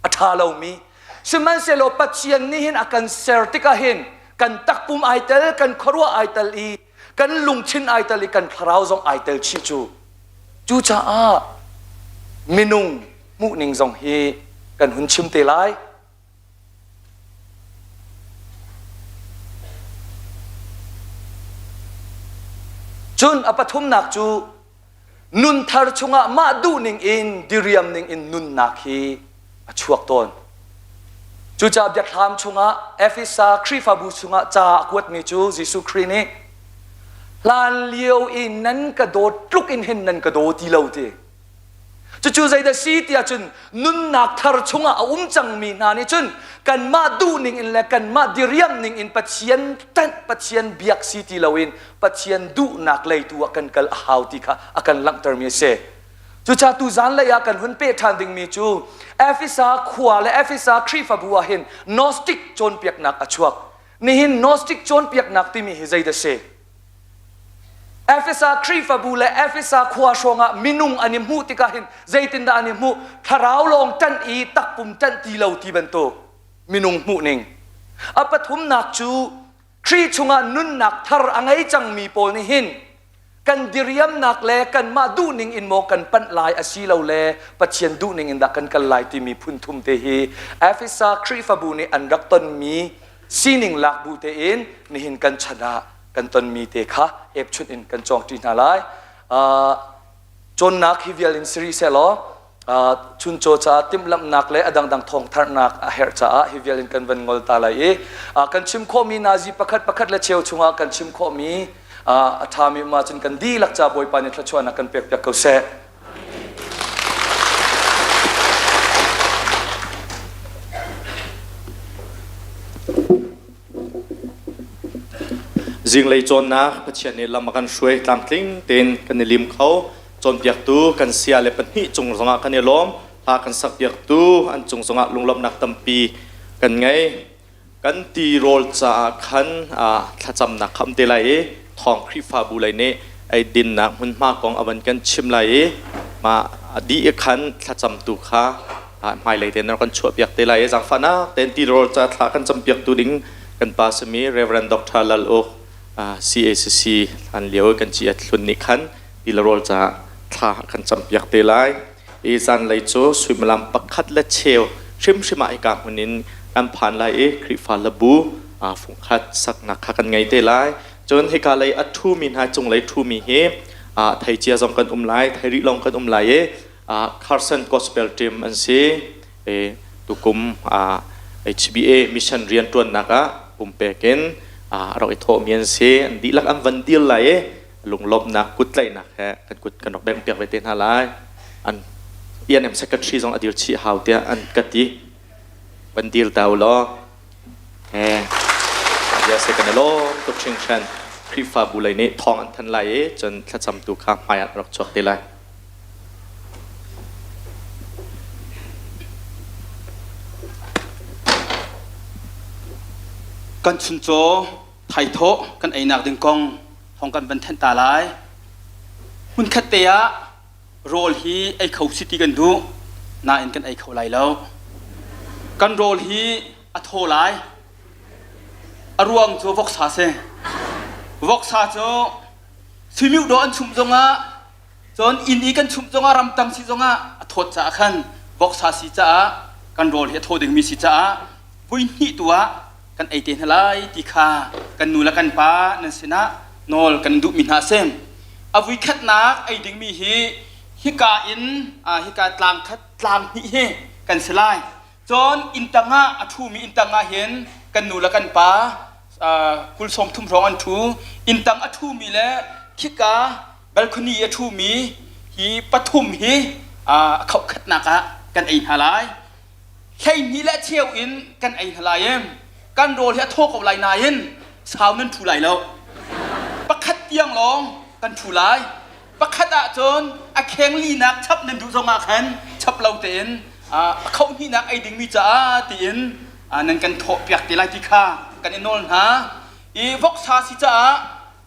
Speaker 9: a ṭha lomi. Sihmanhsehlaw Pathian nih hin a kan ser tikah hin kan takpum ai tel, kan khuaruah ai tel i kan lungthin ai tel i kan thlarau zong ai tel chih cu. Cucaah minung hmuhning zong hi kan hun chim te lai. Cun a pathumnak cu nunthar chungah mah duhning in diriam ning in nunnak hi a chuak tawn. Cucaah biathlam chungah Efesa Khrihfabu chungah ca a kuatmi cu Jesuh Khrih nih. Hlan lio i nan ka dawt tluk in hin nan ka daw ti lo ti. Cucu zeidah si tiah cun nunnak thar chungah a um cangmi hna nih cun kanmah duhning in le kanmah diriam ning in Pathian tanh Pathian biak si ti loin Pathian duhnak lei tu ah kan kal a hau ti kha a kan langhtermi a si. Cucaah tu zanlei ah kan hun peh ṭhan dingmi cu Efesa khua le Efesa Khrihfabu ah hin Gnostic cawnpiaknak a chuak. Nihin Gnostic cawnpiaknak timi hi zeidah si? Efesa Khrihfabu le Efesa khua hrawngah minung an i hmuh tikah hin zeitindah an i hmuh? Thlarau lawng ṭanh i takpum ṭanh ti lo ti bantuk minung hmuh ning. A pathumnak cu Khrih chungah nunnak thar a ngei cangmi pawl nih hin kan diriamnak le kanmah duhning in maw kan panh lai asilole Pathian duhning in dah kan kal lai timi phun thum te hi Efesa Khrihfabu nih an rak tonmi sining lak bu tein nihin kan chan ah kan tonmi te kha epchun in kan cawngṭi hna lai. Uh, cawnnak hi vial in siri sehlaw uh, chuncaw caah timhlamhnak le a dangdang thawngtharnak a herh caah hi vial in kan van ngol ta lai i uh, kan chim khawhmi nazi pakhat pakhat le cheu chungah kan chim khawhmi uh, a ṭhami um ahcun kan dihlak ca Bawipa nih thluachuahnak kan pek piak ko seh.
Speaker 1: Zinglei cawnnak Pathian nih lam a kan hruai tlamtling tein kan i lim kho. Cawnpiaktu kan sia le pahnih cung zongah kan i lawm. Hla kan sakpiaktu an cung zongah lunglawmhnak tampi kan ngei. Kan tirawl caah khan thlacamnak kha um te lai i thawng Khrihfabu lei nih eidinnak hmunhma kong a van kan chim lai i mah dih khan thlacamtu kha hmailei te nan kan chuahpiak te lai i zaangfahnak tein tirawl ca thla kan campiaktu ding kan pa simi Reverend Dr. Lal Uk CACC hlan lio kan ci hlun nih khan tirawl ca thla kan campiak te lai i zanlei cu suimilam pakhat le cheu hrimhrim ah hika hmun in kan phan lai i Khrihfa labu fungkhat saknak kha kan ngei te lai cun hika lei a ṭhumi hna cunglei ṭhumi hi theicia zong kan um lai thei rih lawng kan um lai i Carson Gospel Team an si. E, tukum HBA mission rianṭuannak ah pumpek in rak i thawhmi an si. An dihlak an van dil lai i lunglawmhnak kuttlaihnak he kan kut kan rak bengh piak ve te hna lai. An ENM secretary zong a dir chih hau tiah an ka ti. Van dil ta u law. He bia se kan i lawm tuk hringhran. Khrihfabu lei nih thawng an thanh lai i cun thlacamtu kha hmai ah rak chuak te lai.
Speaker 4: Kan chuncaw thaithawh kan einak ding kong thawng kan van thanh ta lai. Hmunkhat te ah rawl hi ei kho si ti kan duh nain kan ei kho lai lo. Kan rawl hi a thaw lai. A ruang cu voksa si. Voksa cu suimiu dawh an chumh zongah Cun inn i kan chumh zongah ramtang si zongah a thawt caah khan voksa si caah kan rawl hi a thaw dingmi si caah vui hnih tu ah kan ei te hna lai ti kha kan nu le kan pa nan sinah nawl kan duhmi hna a si. A vui khatnak ei dingmi hi hika in hika tlang khat tlang hnih hi kan si lai. Cun inn tangah a ṭhumi inn tangah hin kan nu le kan pa kul sawm thum hrawng an ṭhu. Inn tang a ṭhumi le khika balcony a ṭhumi hi pathum hi a khauhkhatnak ah kan ei hna lai. 12 le cheu in kan ei hna lai i kan rawl hi a thaw ko lai nain sau nan ṭhu lai lo. Pakhat tiang lawng kan ṭhu lai. Pakhat ah cun a kheng linak chap nan duh zongah khan chap lo tein a khohhnihnak ei dingmi caah tiin nan kan thawhpiak te lai ti kha kan i nawl hna. I voksa si caah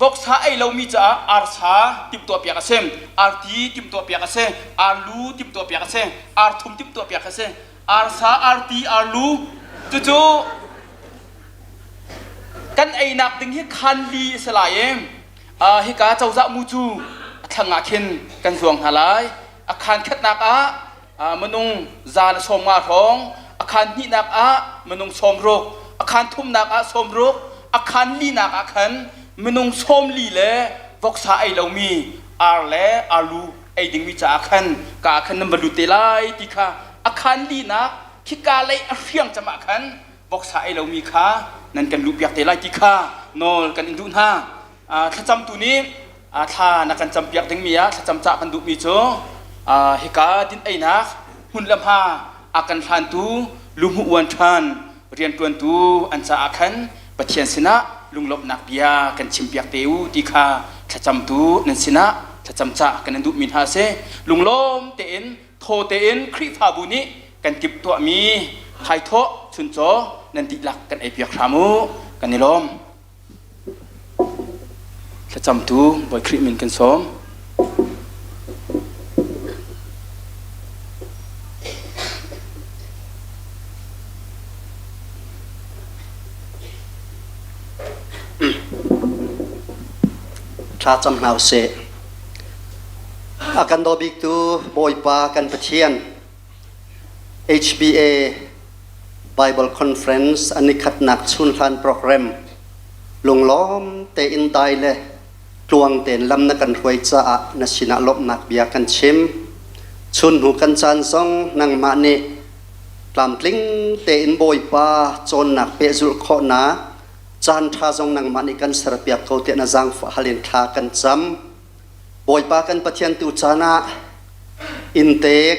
Speaker 4: voksa ei lomi caah arsa timhtuahpiak a si, arti timhtuahpiak a si, arlu timhtuahpiak a si, arthum timhtuahpiak a si, arsa, arti, arlu cucu kan einak ding hi khanli a si lai i hika cozah mu cu a thlang ah khin kan zuang hna lai. A khan khatnak ah minung za le 50 hrawng, a khan hnihnak ah minung 60, a khan thumnak ah 60, a khan linak ah khan minung 40 le voksa ei lomi ar le arlu ei dingmi caah khan ka ah khan nan va lut te lai ti kha a khan linak khika lei a hriang cam ah khan voksa ei lomi kha nan kan luhpiak te lai ti kha nawl kan in duh hna. Thlacamtu nih thla na kan campiak dingmi ah thlacam cah kan duhmi cu hika din einak hmun le hma a kan hlantu luhmuh uan ṭhan rianṭuantu an caah khan Pathian sinah lunglawmhnak bia kan chimpiak te u ti kha thlacamtu nan sinah thlacam cah kan in duhmi hna a si. Lunglawm tein thaw tein Khrihfabu nih kan timhtuahmi thaithawh chuncaw nan dihlak kan eipiak hram u. Kan i lawm. Thlacamtu Bawi Khrih min kan sawm.
Speaker 11: Thla cam hna usih. A kan daw biktu Bawipa kan Pathian HBA Bible Conference an i khatnak chunhlan program lunglawm tein dai le tluang tein lam na kan hruai caah na sinah lawmhnak bia kan chim. Chun hnu kan caan zong nangmah nih tlamtling tein Bawipa cawnnak pehzulh khawhnak caan ṭha zong nangmah nih kan serpiak ko tiah na zaangfah hal in thla kan cam. Bawipa kan Pathian tu caan ah inntek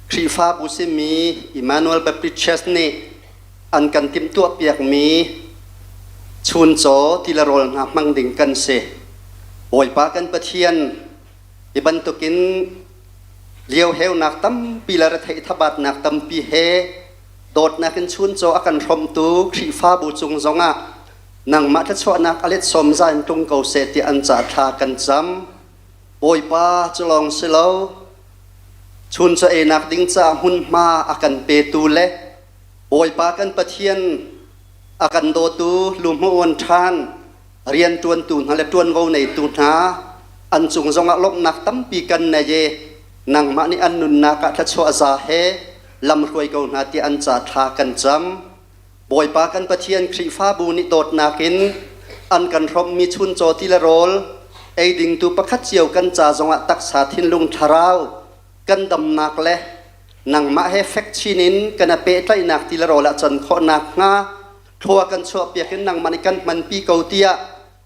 Speaker 11: Khrihfabu simi Emmanuel Baptist Church nih an kan timhtuahpiakmi chuncaw ti le rawl hna hmang ding kan si. Bawipa kan Pathian hi bantukin lioheunak tampi le retheih thabatnak tampi he dawtnak in chuncaw a kan hrawmtu Khrihfabu cung zongah nangmah thluachuahnak a let sawm za in tlung ko seh tiah an ca thla kan cam. Bawipa cu lawng si lo, chun chaw einak ding caah hmunhma a kan petu le Bawipa kan Pathian a kan dawtu luhmuh ṭhan rianṭuantu hna le ṭuanvo neitu hna an cung zongah lawmhnak tampi kan nei i nangmah nih an nunnak ah thluachuah za he lamhruai ko hna tiah an ca thla kan cam. Bawipa kan Pathian Khrihfabu nih dawtnak in an kan hrawmhmi chuncaw ti le rawl ei dingtu pakhat cio kan ca zongah taksa thinlung thlarau kan damnak le nangmah he fek chin in kan i pehtlaihnak ti le rawl ah can khawhnak hnga thlua kan chuahpiak in nangmah nih kan hmanpi ko tiah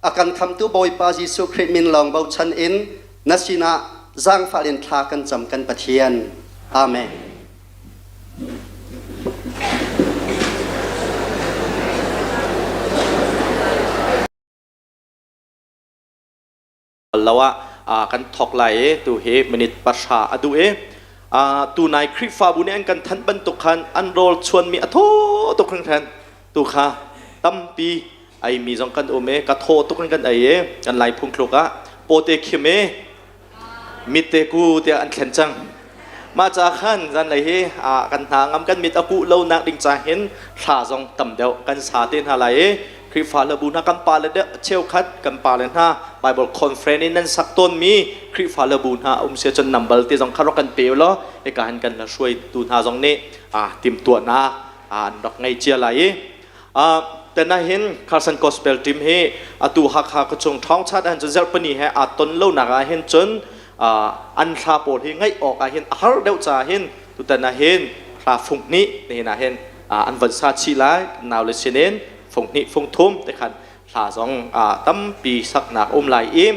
Speaker 11: a kan khamtu Bawipa Jesuh Khrih min lawng bochan in na sinah zaangfah in thla kan cam kan Pathian. Amen.
Speaker 1: Lo ah kan thok lai i tu hi minute pahra a duh i tunai Khrihfabu nih an kan thanh bantuk khan an rawl chuanmi a thaw tuk hringhran tu kha tampi ei mi zong kan um i ka thaw tuk in kan ei i kan lai phungthluk ah pawte khim i mit te ku tiah an thlen cang. Mah ca khan zanlei hi kan hna ngam kan mit a kuh lo nak ding ca hin thla zong tam deuh kan sa te hna lai i Khrihfa hlabu hna kan pa le cheukhat kan pa le hna Bible conference in nan sak tawn mi Khrihfa hlabu hna um sia cun nambal te zong kha rak kan pe law hika hin kan la hruaitu hna zong nih timtuahnak an rak ngei cia lai i Tena hin Carson Gospel team hi atu Hakha khuachung ṭhawngchat ahhin cun zarhpini he aa ton lonak ah hin cun an hla pawl hi ngaih awk ah hin a har deuh caah hin tutan ah hin hla fung hnih nihin ah hin an van sa chih lai nau le sinin fung hnih fung thum te khan hla zong tampi saknak um lai i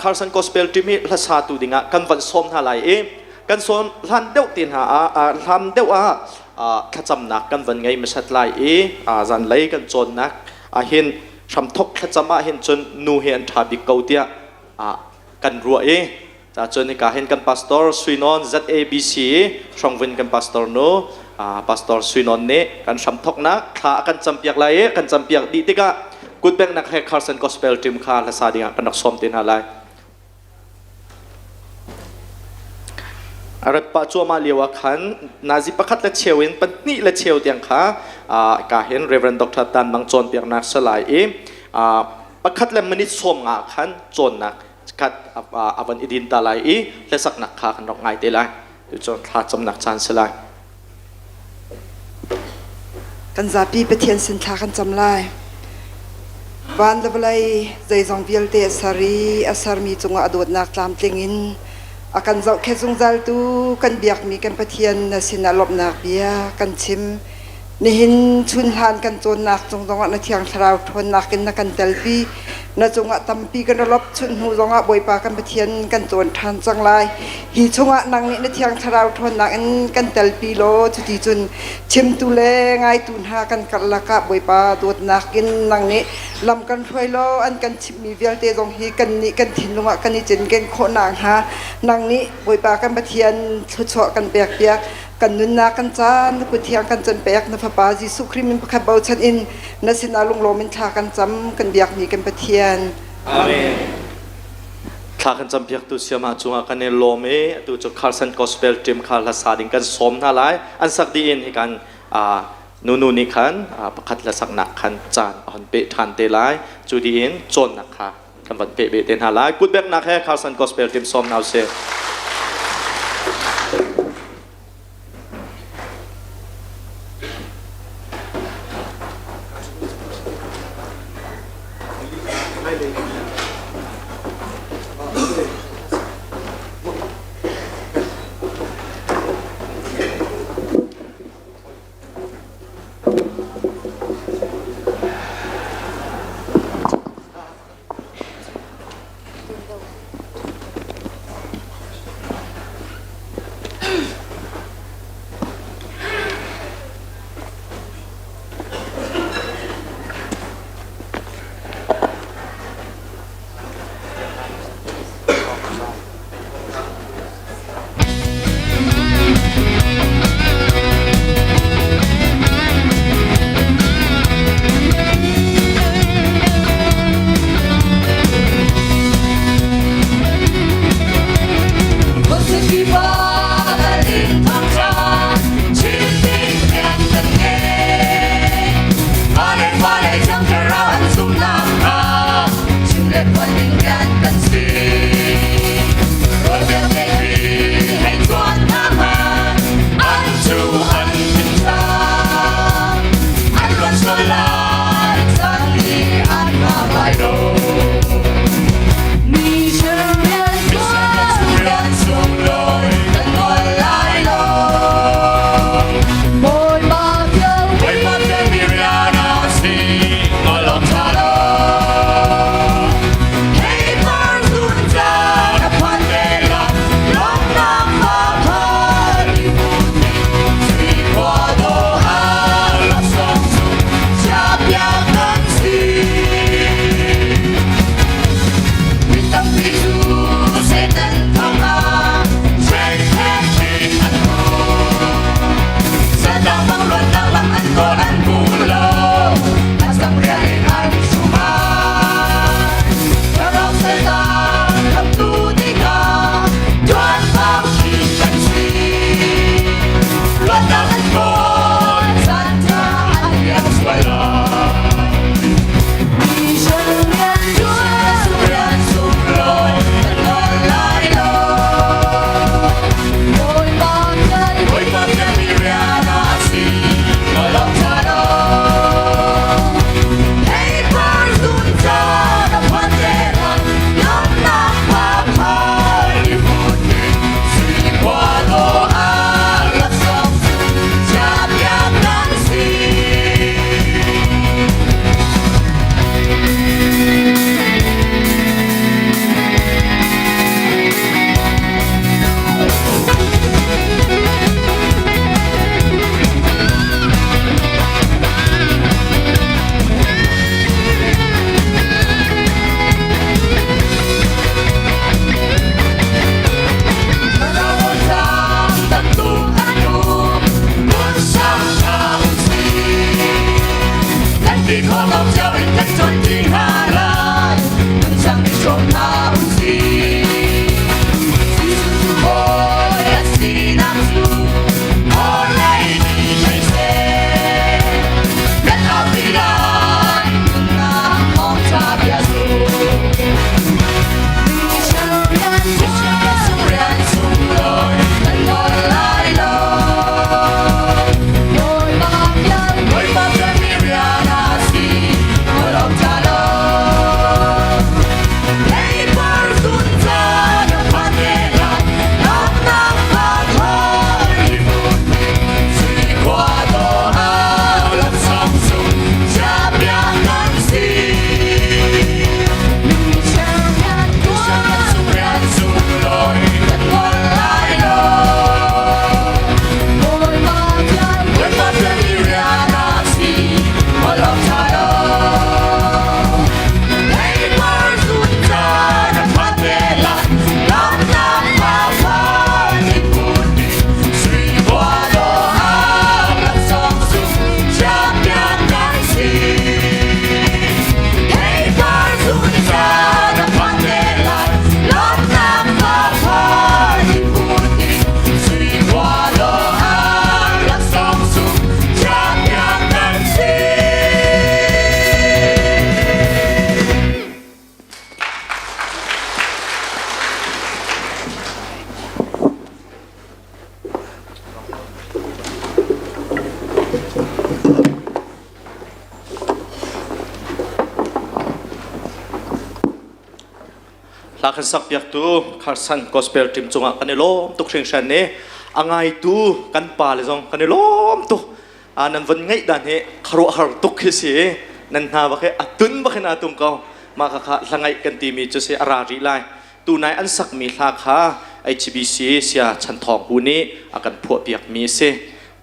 Speaker 1: Carson Gospel team hi hlasa tu dingah kan van sawm hna lai i kan sawm hlan deuh te hna ah hlan deuh ah thlacamnak kan van ngei hmasat lai i zanlei kan cawnnak ahhin hramthok thlacam ah hin cun nu hi an ṭha bik ko tiah kan ruah i cun hika hin kan pastor Suinawn ZABC Hrongvin kan pastor nu pastor Suinawn nih kan hramthoknak thla a kan campiak lai i kan campiak dih tikah kutbengnak he Carson Gospel team kha hlasa dingah kan rak sawm te hna lai. A rat pah cuahmah lio ah khan nazi pakhat le cheu in pahnih le cheu tiang kha ka hin Reverend Dr. Tan Mang cawnpiaknak salai i pakhat le minute sawm nga khan cawnnak khat a van i din ta lai i hlasaknak kha kan rak ngai te lai. Tucun thla camnak caan si lai.
Speaker 12: Kan zapi Pathian sin thla kan cam lai. Van le vawlei zeizong vialte a ser i a sermi cungah a dawtnak tlamtling in a kan zohkhenh zungzaltu kan biakmi kan Pathian na sinah lawmhnak bia kan chim. Nihin chunhlan kan cawnnak cung zongah na Thiang Thlarau ṭhawnnak in na kan telpi. Na cungah tampi kan i lawp chun hnu zongah Bawipa kan Pathian kan cawn ṭhan cang lai. Hi chungah nang nih na Thiang Thlarau ṭhawnnak in kan telpi law cuti cun chimtu le ngaitu hna kan karlak ah Bawipa dawtnak in nang nih lam kan hruai law an kan chimhmi vialte zong hi kannih kan thinlung ah kan i cinken khawh nakhnga nang nih Bawipa kan Pathian thluachuah kan pekpiak. Kan nunnak kan caan na kut thiang kan can pek na Fapa Jesuh Khrih min pakhat bochan in na sinah lunglawm in thla kan cam kan biakmi kan Pathian.
Speaker 1: Amen. Thla kan campiaktu siama cungah kan i lawm i atu cu Carson Gospel Team kha hlasa ding kan sawm hna lai. An sak dih in hi kan nunu nih khan pakhat hlasaknak khan caan a hon peh ṭhan te lai. Cu dih in cawnnak kha kan van peh ve te hna lai. Kutbeknak he Carson Gospel Team sawm hna usih. Hla kan sak piaktu Carson Gospel team cungah kan i lawm tuk hringhran i a ngaitu kan pa le zong kan i lawm tuk. Nan von ngaih dan hi khuaruahhar tuk hi si nan hna bak hi a tun bak in aa tung ko. Mah kha kha hla ngaih kan timi cu si a ra rih lai. Tunai an sakmi hla kha HBC Sia Chan Thawng Hu nih a kan phuah piakmi a si.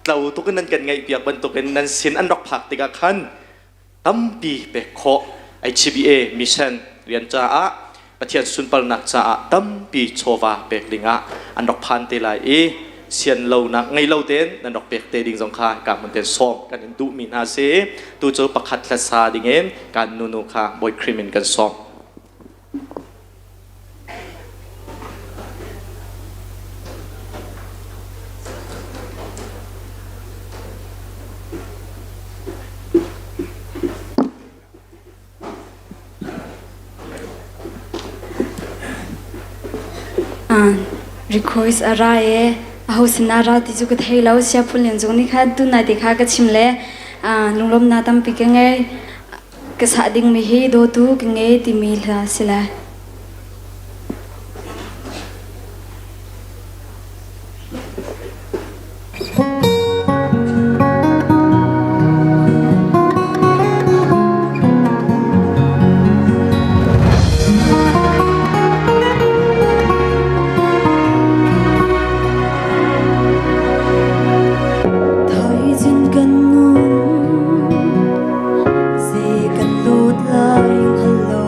Speaker 1: Tlo tuk in nan kan ngaih piak bantukin nan sin an rak phak tikah khan tampi pek khawh HBA mission rian caah Pathian sunparnak caah tampi chawva pek dingah an rak phan te lai i sian lonak ngei lo tein nan rak pek te ding zong kha ka hmun ten sawm kan in duhmi hna si tu cu pakhat hlasa dingin kan nunu kha Bawi Khrih min kan sawm.
Speaker 5: Request a ra e aho sin ah ra ti cu ka thei lo sia phun lian zung nih khan tunai te kha ka chim le lunglawmnak tampi ka ngei. Ka sah dingmi hi dawtu ka ngei timi hla si lai.
Speaker 6: Thaizing kan nun zei kan lut lai hngal lo.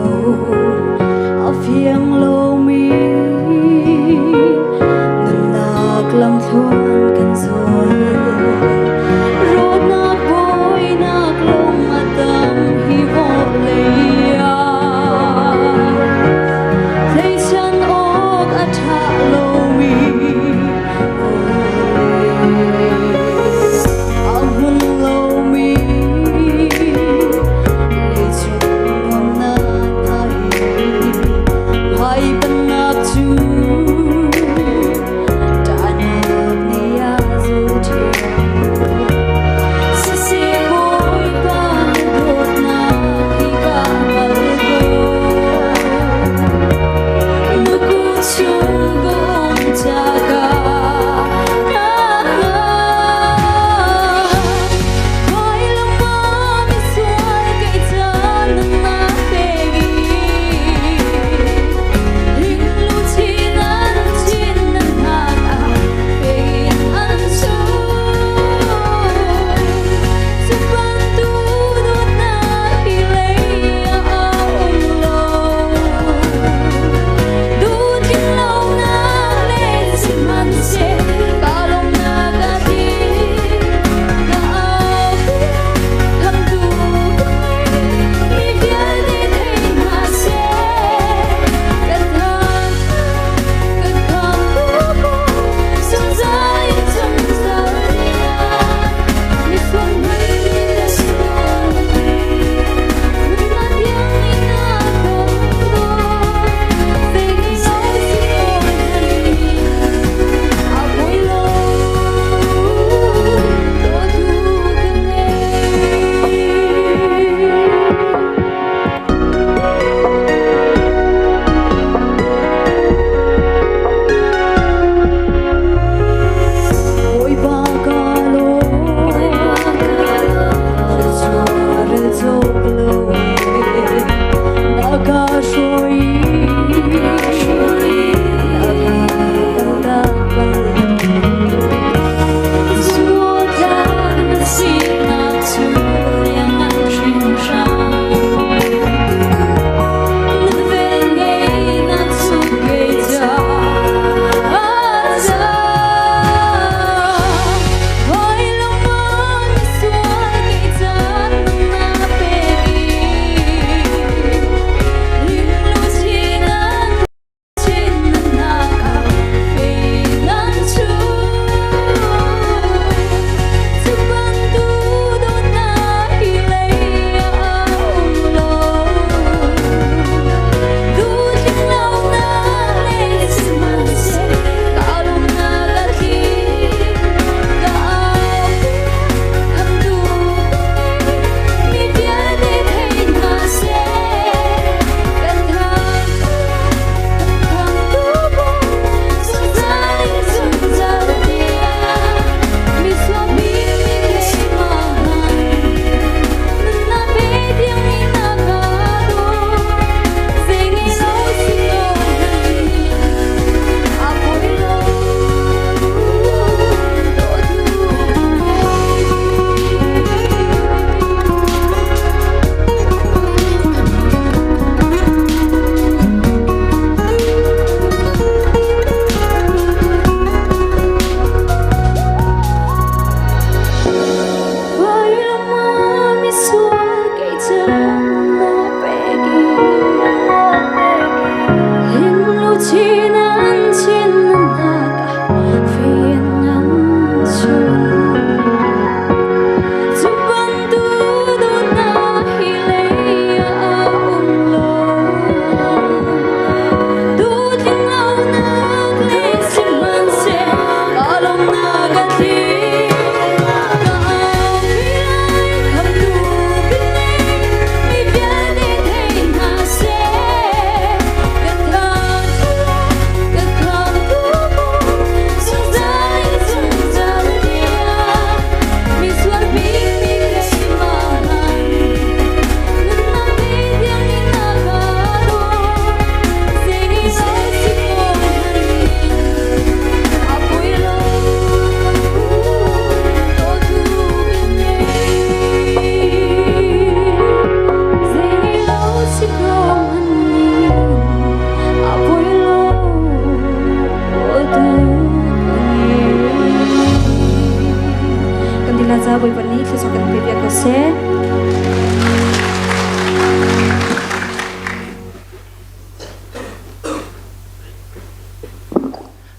Speaker 5: te la ca Bawipa nih thluachuah kan pe piak ko seh.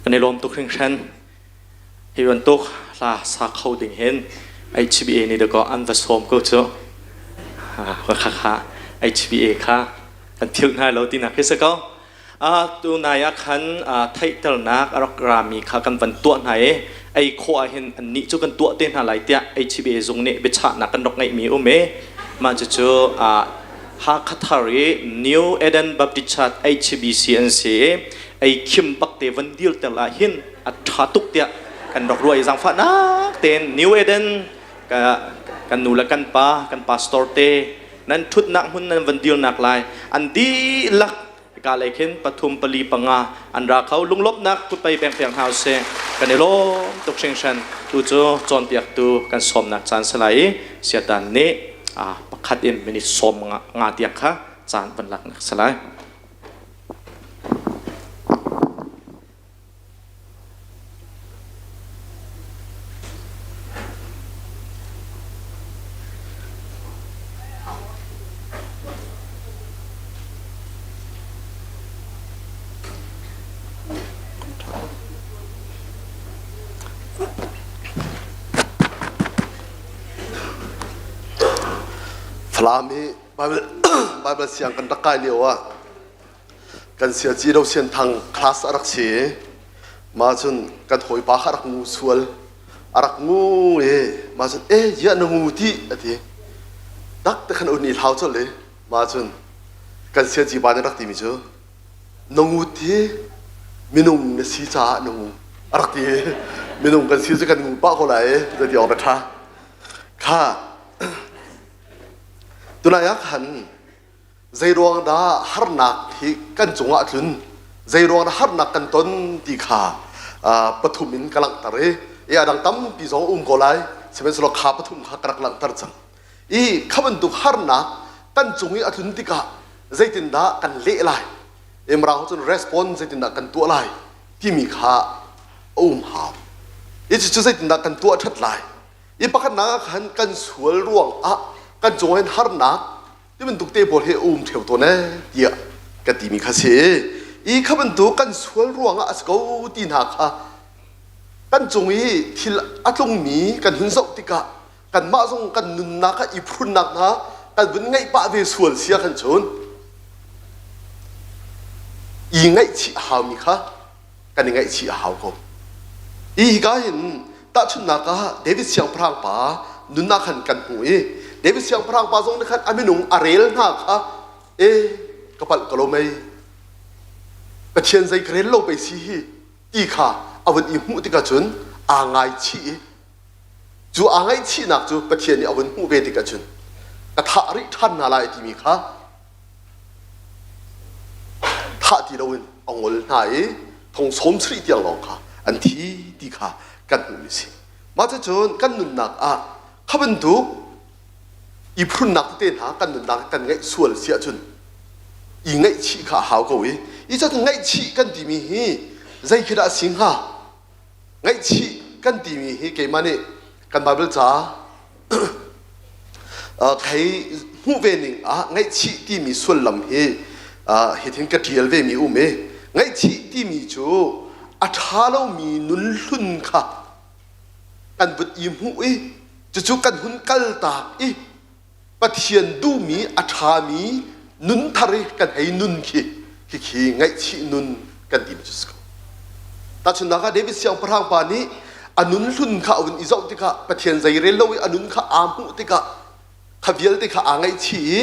Speaker 1: Kan i lawm tuk hringhran. Hi bantuk hla sa kho ding hin HBA nih dakaw an va sawm ko cu. Kha kha HBA kha kan philh hna lo tinak khi si ko. Tu nai ah khan theihternak a rak rami kha kan van tuah hna i ei khawh ah hin annih cu kan tuah te hna lai tiah HBA zung nih biachahnak kan rak ngeihmi um i mah cucu Hakha thar i New Eden Baptist Church HBC an si i ei khim bak te van dir tel ah hin a ṭha tuk tiah kan rak ruah i zaangfahnak tein New Eden kan nu le kan pa kan pastor te nan ṭhutnak hmun nan van dirnak lai an dihlak ka lei khin pathum pali panga an ra kho lunglawmhnak kutpei peng piak hna usih kan i lawm tuk hringhran tu cu cawnpiaktu kan sawmnak caan si lai i siatan nih pakhat in minute sawm nga tiang kha caan van laknak si lai.
Speaker 7: Falam hi Bible siang kan rak kai lio ah kan siaci ro sianthang class a rak si i mah cun kan hawipa kha a rak ngu sual a rak ngu i mah cun e ziah na ngu ti a ti tak te khan un i hlau colh i mah cun kan siaci pa nih rak timi cu na ngut hi minung na si caah na ngu a rak ti i minung kan si cu kan ngu pah ko lai i zeiti awk na ṭha kha tunai ah khan Zeiruang dah harnak hi kan cungah a tlun? Zeiruang dah harnak kan ton ti kha pathum in ka langhter i i a dang tampi zong um ko lai. Sihmanhsehlaw kha pathum kha ka rak langhter cang. I kha bantuk harnak kan cung i a tlun tikah zeitindah kan leh lai? Imrang cun response zeitindah kan tuah lai timi kha a um hau. I cucu zeitindah kan tuah ṭhat lai? I pakhatnak ah khan kan sual ruangah kan cung hin harnak ti bantuk te pawl hi a um ṭheo tawn ee tiah ka timi kha si i kha bantuk kan sual ruangah a si ko ti hna kha kan cung i thil a tlungmi kan hun zoh tikah kanmah zong kan nunnak ah i phunnak hna kan vun ngeih pah ve sual sia kan cun i ngaihchih a haumi kha kan i ngaihchih a hau ko. Hi hika hin tahchunhnak ah David siangpahrang pa nunnak khan kan hmu i David siangpahrang pa zong nih khan a minung a rel hna kha e ka palh ko lo mei Pathian zei ka rel lo pei si hi ti kha a vun i hmuh tikah cun aa ngaichih i cu aa ngaihchihnak cu Pathian nih a vun hmuh ve tikah cun ka thah rih ṭhan hna lai timi kha thah ti loin a ngol hna i thong sawm sarih tiang lawng kha an thi ti kha kan hmuhmi a si. Mah cucun kan nunnak ah kha bantuk i phunnak tete hna kan nunnak kan ngeih sual si ahcun i ngaihchih kha a hau ko i i cun ngaihchih kan timi hi zei khi dah a si hnga? Ngaihchih kan timi hi keimah nih kan Baibal ca thei hmuh ve ning ah ngaihchih timi sullam hi hithin ka ṭial ve mi um i ngaihchih timi cu a ṭha lomi nun hlun kha kan vun i hmuh i cucu kan hun kaltak i Pathian duhmi a ṭhami nun thar i kan hei nun khi khikhi ngaihchih nun kan timi cu si ko. Tahchunhnak ah David siangpahrang pa nih a nun hlun kha a vun i zoh tikah Pathian zeirel lo i a nun kha aa hmuh tikah kha vialte kha aa ngaihchih i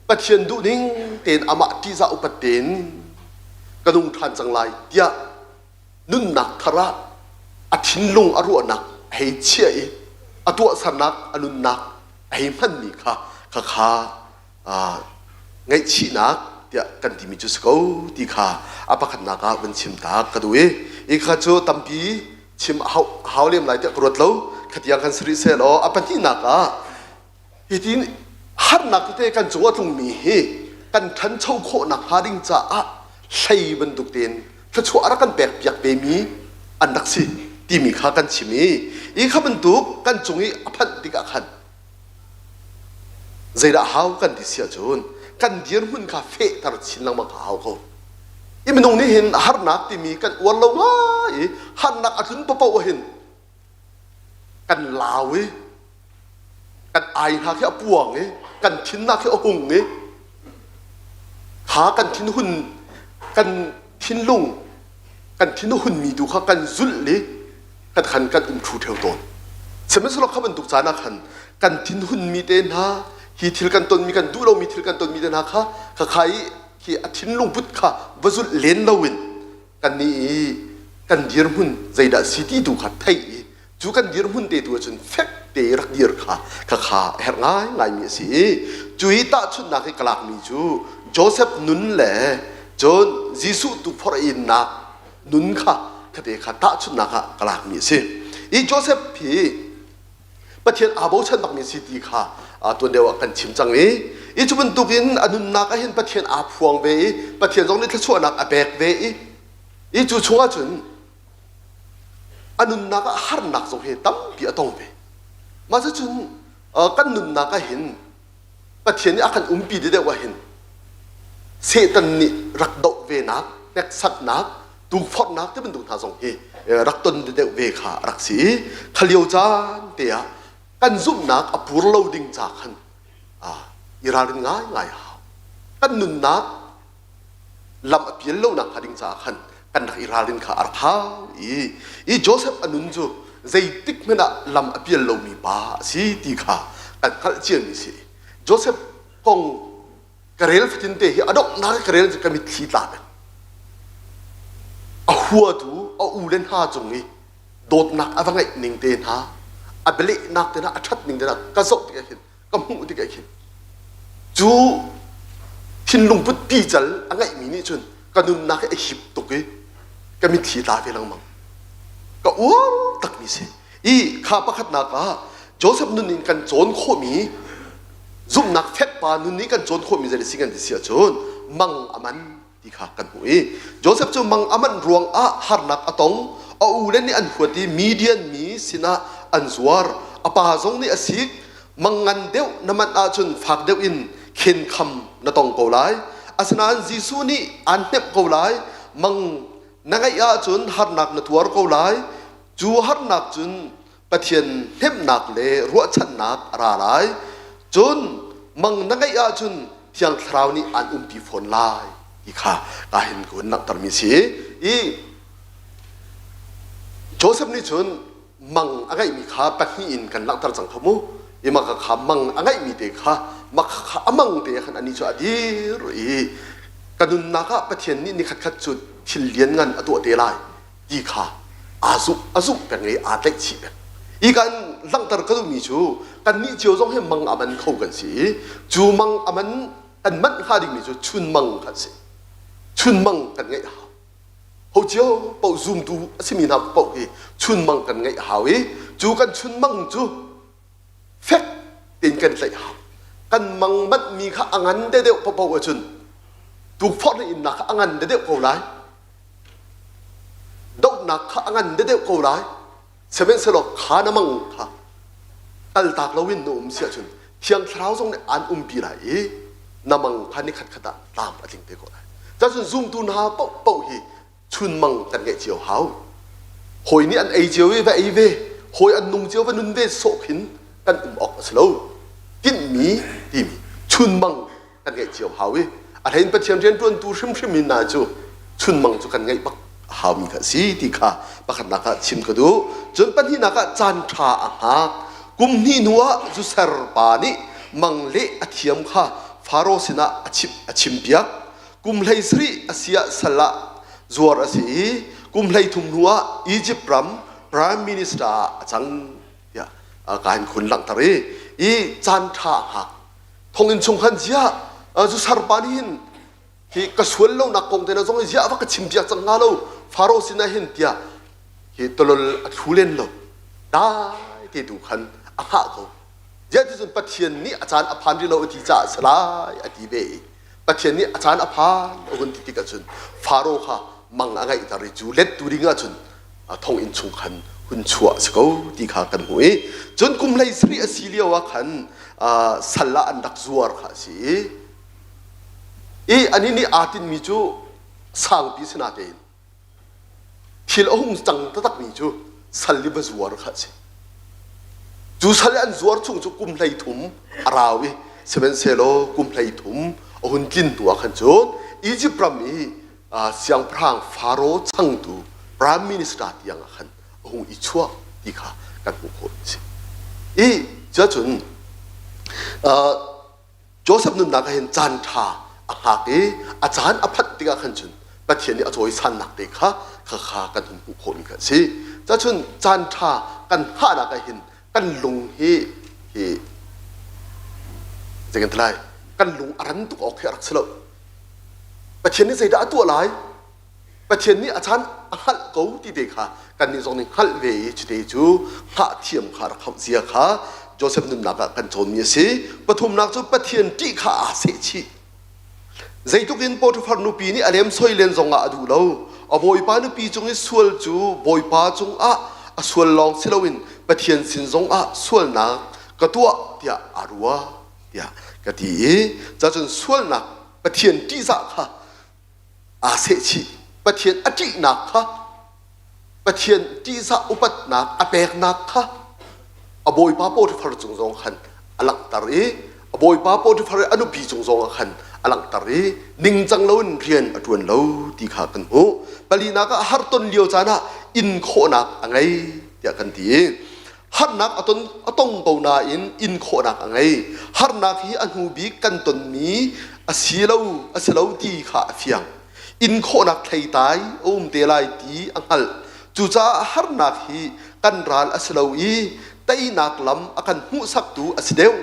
Speaker 7: Pathian duhning tein amah ṭihzah upat tein ka nung ṭhan cang lai tiah nunnak thar ah a thinlung a ruahnak a hei chiah i a tuahsernak a nunnak a hei hmanmi kha khakha ngaihchihnak tiah kan timi cu si ko ti kha a pakhatnak ah vun chim ta ka duh i i kha cu tampi chim hau lem lai tiah ka ruat lo khatiang kan si rih seh law a pahnihnak ah Hitin harnak tete kan cung a tlungmi hi kan ṭhancho khawh nakhnga ding caah hlei bantuk tein thluachuah a rak kan pek piak vemi an rak si. timi kha kan chim i i kha bantuk kan cung i a phanh tikah khan zeidah hau kan ti si ahcun kan dirhmun kha fehter chin lengmang kha hau ko. I minung nih hin harnak timi kan uar lo ngai i harnak a tlun paoh hin kan lau i kan ai hna khi a puang i kan thinnak khi a hung i kha kan thinhun kan thinlung kan thin a hunmi tu kha kan zulh i kan khan kan um thlu theo tawn. Sihmanhsehlaw kha bantuk caan ah khan kan thinhunmi te hna hi thil kan tonmi kan duh lomi thil kan tonmi te hna kha khakha i khi a thinlung put kha va zulh len loin kannih i kan dirhmun zeidah si ti tu kha theih i cu kan dirhmun te tu ahcun fek te rak dir kha khakha a herh ngaingaimi a si i cu i tahchunhnak i ka lakmi cu Joseph nun le cun Jesuh tukforh innak nun kha khate kha tahchunhnak ah ka lakmi a si. I Joseph hi Pathian aa bochan bakmi si ti kha tuan deuh ah kan chim cang i i cu bantukin a nunnak ah hin Pathian aa phuang ve i Pathian zong nih thluachuahnak a pek ve i i cu chungah cun a nunnak ah harnak zong hi tampi a tong ve. Mah cucun kan nunnak ah hin Pathian nih a kan umpi deuh ah hin Satan nih rak doh venak, hneksaknak, tukforhnak ti bantuk hna zong hi rak ton deuh ve kha a rak si i kha lio caan te ah kan zumhnak a pur lo ding ca khan i ralrin ngaingai a hau. Kan nunnak lam a pial lonak hnga ding caah khan kan rak i ralrin kha a rak hau i i Joseph a nun cu zeitik hmanh ah lam a pial lomi pa a si ti kha kan hngalh ciami si. Joseph kong ka rel fatin te hi a donghnak ka rel cu ka mitthli tla peng. A huatu a u le hna cung i dawtnak a va ngeih ning te hna, a bialehnak te hna, a ṭhat ning te hna ka zoh tikah hin ka hmuh tikah khin cu thinlung put pical a ngeihmi nih cun ka nunnak hi a hip tuk i ka mitthli tla ve lengmang ka uar takmi si i kha pakhatnak ah Joseph nun in kan cawn khawhmi zumhnak fek pa nun nih kan cawn khawhmi zei si kan ti si ahcun mang a man ti kha kan hmuh i Joseph cu mang a manh ruangah harnak a tong a ule nih an huat i Midian mi sinah an zuar a pa zong nih a sik mang ngan deuh na manh ahcun fak deuh in khenkham na tong ko lai asinain Jesuh nih aan hnemh ko lai mang na ngeih ahcun harnak na tuar ko lai cu harnak cun Pathian hnemhnak le ruahchannak a ra lai. Cun mang na ngeih ahcun Thiang Thlarau nih aan umpi fawn lai ti kha ka hin ka hun langhtermi si. I Joseph nih cun mang a ngeihmi kha pahnih in kan langhter cang kha mu. I maka kha mang a ngeihmi te kha maka kha a mang te khan anih cu a dir i ka nunnak ah Pathian nih nikhat khat cu thil lianngan a tuah te lai ti kha aa zumh a zumh peng i aa tlaih chih peng. Hi kan langhter ka duhmi cu kannih cio zong hi mang a man kho kan si i cu mang a man kan manh hnga dingmi cu chunmang kan si. Chunmang kan ngeih a hau. Ho cio paoh zumtu a simi hna paoh hi chunmang kan ngeih a hau i cu kan chunmang cu fek tein kan tlaih a hau. Kan mang manhmi kha a ngan deuhdeuh paohpaoh ahcun tukforh na innak kha a ngan deuhdeuh ko lai. Dohnak kha a ngan deuh ko lai. Sihmanhsehlaw kha na mang kha kaltak loin na um si ahcun Thiang Thlarau zong nih aan umpi lai i na mang kha ni khatkhat ah tlam a tling te ko lai. Cun zumtu hna paohpaoh hi chunmang kan ngeih cio hau. Hawi nih an ei cio i va ei ve, hawi an nung cio va nun ve sawh khin kan um awk a si lo. Tinhmi timi chunmang kan ngeih cio hau i a hlein Pathian rianṭuantu hrimhrim in hna cu chunmang cu kan ngeih bak a haumi kha a si ti kha pakhatnak ah chim ka duh. Cun pahnihnak ah caan ṭha a hngak. Kum hnih hnu ah zuser pa nih mang leh a thiam kha Faro sinah a chimh a chimpiak. Kum 17 a si ah sal ah zuar a si i kum 13 hnu ah Izipt ram prime minister ah a cang tiah ka hin khun langhter i i caan ṭha a hngak. Thonginn chung khan ziah zu sarpa nih hin hi ka sual lonak kong te na zong ziah va ka chim piak cang hnga lo Faro sinah hin tiah hi tolol a thlu len lo dai te tu khan a hngah ko ziah ti cun Pathian nih a caan a phan rih lo a ti caah si lai a ti ve i Pathian nih a caan a phan a hun ti tikah cun Faro kha mang a ngeihter i cu lettu ding ah cun thonginn chung khan hun chuah si ko ti kha kan hmuh i cun kum hlei sarih a si lio ah khan sal ah an rak zuar kha a si i i anih nih aa tinhmi cu sangpi si natein thil a hung cang taktakmi cu sal i va zuar kha a si. Cu sal i an zuar chung cu kum 13 a rau i sihmanhsehlaw kum 13 a hun tlin hnu ah khan cun Izipt ram i siangpahrang Faro changtu prime minister tiang ah khan a hung i chuah ti kha kan hmuh khawh a si. I cuacun Joseph nunnak ah hin caan ṭha a hngak i a caan a phanh tikah khan cun Pathian nih a cawisannak te kha khakha kan hun hmuh khawhmi kha a si. Cacun caan ṭha kan hngahnak ah hin kan lung hi hi zei kan ti lai kan lung a ran tuk awk khi a rak si lo. Pathian nih zeidah a tuah lai? Pathian nih a caan a hngalh ko ti te kha kannih zong nih hngalh ve i cute cu hngah thiam kha rak hauh zia kha Joseph nunnak ah kan cawnmi a si. Pathumnak cu Pathian ṭih kha aa sehchih. Zeitluk in Potiphar nupi nih a lemsoi len zongah a duh lo. A bawipa nupi cung i sual cu bawipa cungah a sual lawng si loin Pathian sin zongah sualnak ka tuah tiah aa ruah tiah ka ti i cacun sualnak Pathian ṭihzah kha aa sehchih. Pathian a ṭihnak kha Pathian ṭihzah upatnak a peknak kha a bawipa Potiphar cung zong khan a langhter i a bawipa Potiphar i a nupi cung zong ah khan a langhter i ningcang loin rian a ṭuan lo ti kha kan hmuh. Palinak ah harton lio caan ah in khawhnak a ngei tiah kan ti i harnak a ton a tong ko nain in khawhnak a ngei. Harnak hi a hnu bik kan tonmi a si lo a si lo ti kha a fiang. In khawhnak thleitai a um te lai ti a hngalh. Cucaah harnak hi kan ral a si lo i teinak lam a kan hmuhsaktu a si deuh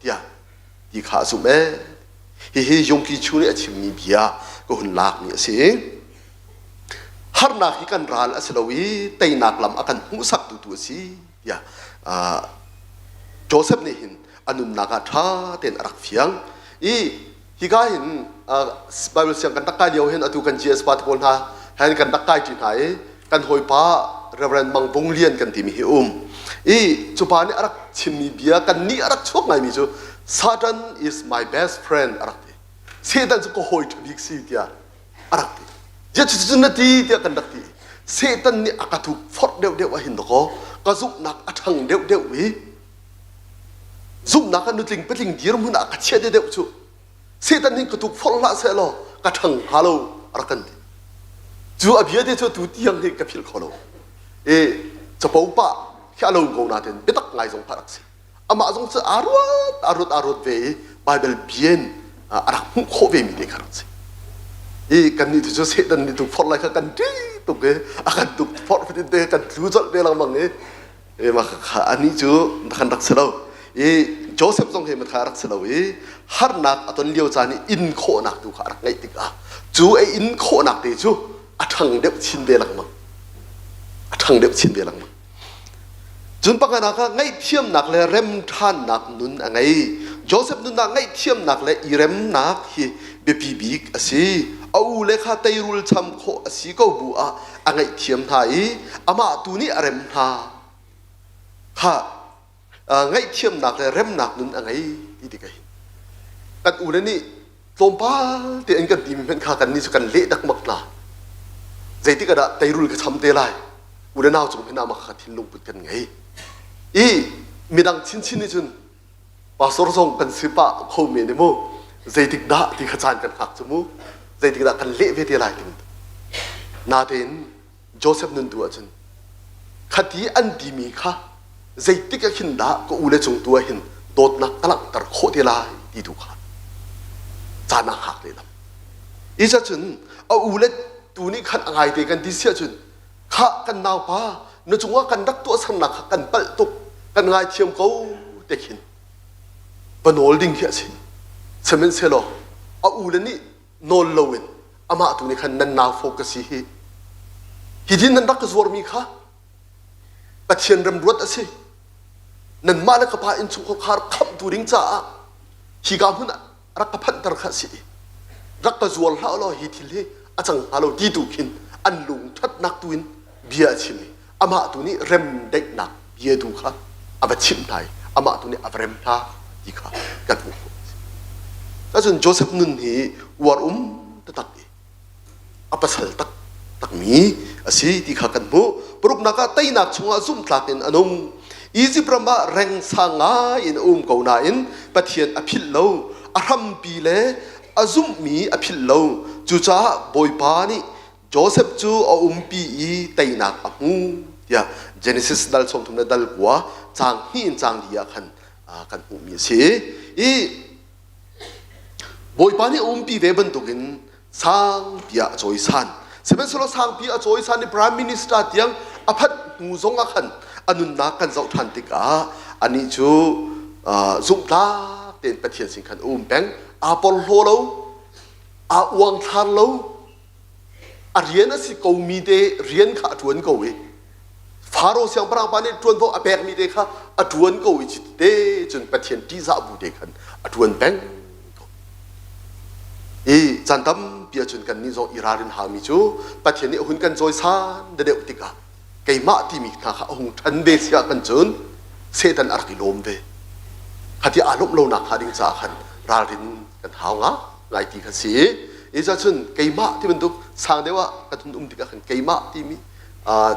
Speaker 7: tiah ti kha a zumh ee. Hihi Yongki Chu nih a chimmi bia ka hun lakmi a si. Harnak hi kan ral a si lo i teinak lam a kan hmuhsaktu tu a si tiah Joseph nih hin a nunnak ah ṭha tein a rak fiang i hika hin Bible siang kan rak kai lio hin atu kan GS pa te pawl hna hen kan rak kai ṭi hna i kan hawipa Reverend Mang Vung Lian kan timi hi um i cu pa nih a rak chimmi bia kan nih a rak chuak ngaimi cu Satan is my best friend a rak ti Satan cu ka hawi ṭha bik si tiah a rak ti zia cucu na ti tiah kan rak ti Satan nih a ka tuk forh deuh deuh ah hin dakaw ka zumhnak a ṭhang deuh deuh i zumhnak ah nutling patling dirhmun ah ka chiah deuh deuh cu Satan nih ka tuk forh hlah seh law ka ṭhang hnga lo a rak kan ti cu a bia te cu tu tiang hi ka philh kho lo e capo pah khi a lo ko nain biatak ngai zong kha rak si amah zong cu aa ruat aa ruat aa ruat ve i Baibal bian a rak hmuh khawh ve mi te kha rak si i kannih tu cu Satan nih tuk forh lai kha kan ṭih tuk i a kan tuk forh fatin te kan tlu colh ve lengmang i e mah kha anih cu kan rak si lo i Joseph zong hi matha rak si lo i harnak a ton lio caan i in khawhnak tu kha a rak ngeih tikah cu a in khawhnak te cu a ṭhang deuh chin ve lengmang a ṭhang deuh chin ve lengmang Cun pakhatnak ah ngaihthiamnak le remṭhannak nun a ngei. Joseph nun ah ngaihthiamnak le i remnak hi biapi bik a si. A u le kha teirul cham khawh a si ko bu ah a ngaihthiam hna i amah tu nih a rem hna. Kha ngaihthiamnak le remnak nun a ngei ti tikah hin kan u le nih tlawmpal te in kan timi hmanh kha kan nih cu kan leh dakmak hna zeitik ah dah teirul ka cham te lai u le nau cung hin amah kha thinlung put kan ngei i midang chinchin nih cun pastor zong kan si pah kho men mu zeitik dah ti kha caan kan hngak cu mu zeitik dah kan leh ve te lai ti natein Joseph nun tu ahcun khati an timi kha zeitik ah khin dah ka u le cung tu ah hin dawtnak ka langhter khawh te lai ti tu kha caan ah hngak lehlam isa cun a u le tu nih khan a ngai te kan ti siah cun khah kan naupa na cungah kan rak tuahsernak kha kan palh tuk kan ngaithiam ko te khin va nawl ding khi a si sihmanhsehlaw a u le nih nawl loin amah tu nih khan nan nau fo ka si hi hi din nan rak ka zuarmi kha Pathian remruat a si nanmah le ka pa innchungkhar khar khamhtu ding caah hika hmun ah rak ka phanhter kha a si i rak ka zuar hlah law hi thil hi a cang hnga lo ti tu khin an lung ṭhatnak tu in bia a chim i. Amah tu nih remdaihnak bia tu kha a va chimh hna i amah tu nih a va rem hna ti kha kan hmuh khawh. Cun Joseph nun hi uar um taktak i a pasal taktakmi a si ti kha kan hmuh. Paruknak ah teinak chungah zumhtlak in a nung. Izipt ram ah rengsa ngai in a um ko nain Pathian a philh lo. A hrampi le a zumhmi a philh lo. Cucaah Bawipa nih Joseph cu a umpi i teinak a hmu tiah Genesis dal 30 le dal kua caang hnih in caang li ah khan kan hmuhmi a si. I Bawipa nih a umpi ve bantukin sangpi ah a cawisan. Sihmanhsehlaw sangpi a cawisan i prime minister tiang a phanh hnu zong ah khan a nunnak kan zoh ṭhan tikah anih cu zumhtlak tein Pathian sin khan a um peng. Aa porhlaw lo, aa uangthlar lo, a rian a si komi te rian kha a ṭuan ko i Faro siangpahrang pa nih ṭuanvo a pekmi te kha a ṭuan ko i te cun Pathian ṭihzah bu te khan a ṭuan peng ko. I caan tampi ahcun kannih zong i ralrin haumi cu Pathian nih a hun kan cawisan deuh tikah keimah timi hna kha a hung ṭhan ve si ah kan cun Satan a rak i lawm ve. Khati aa lawmh lonak hnga ding caah khan ralrin kan hau nga ngai ti kha si. I cun keimah ti bantuk sang deuh ah kan hun um tikah khan keimah timi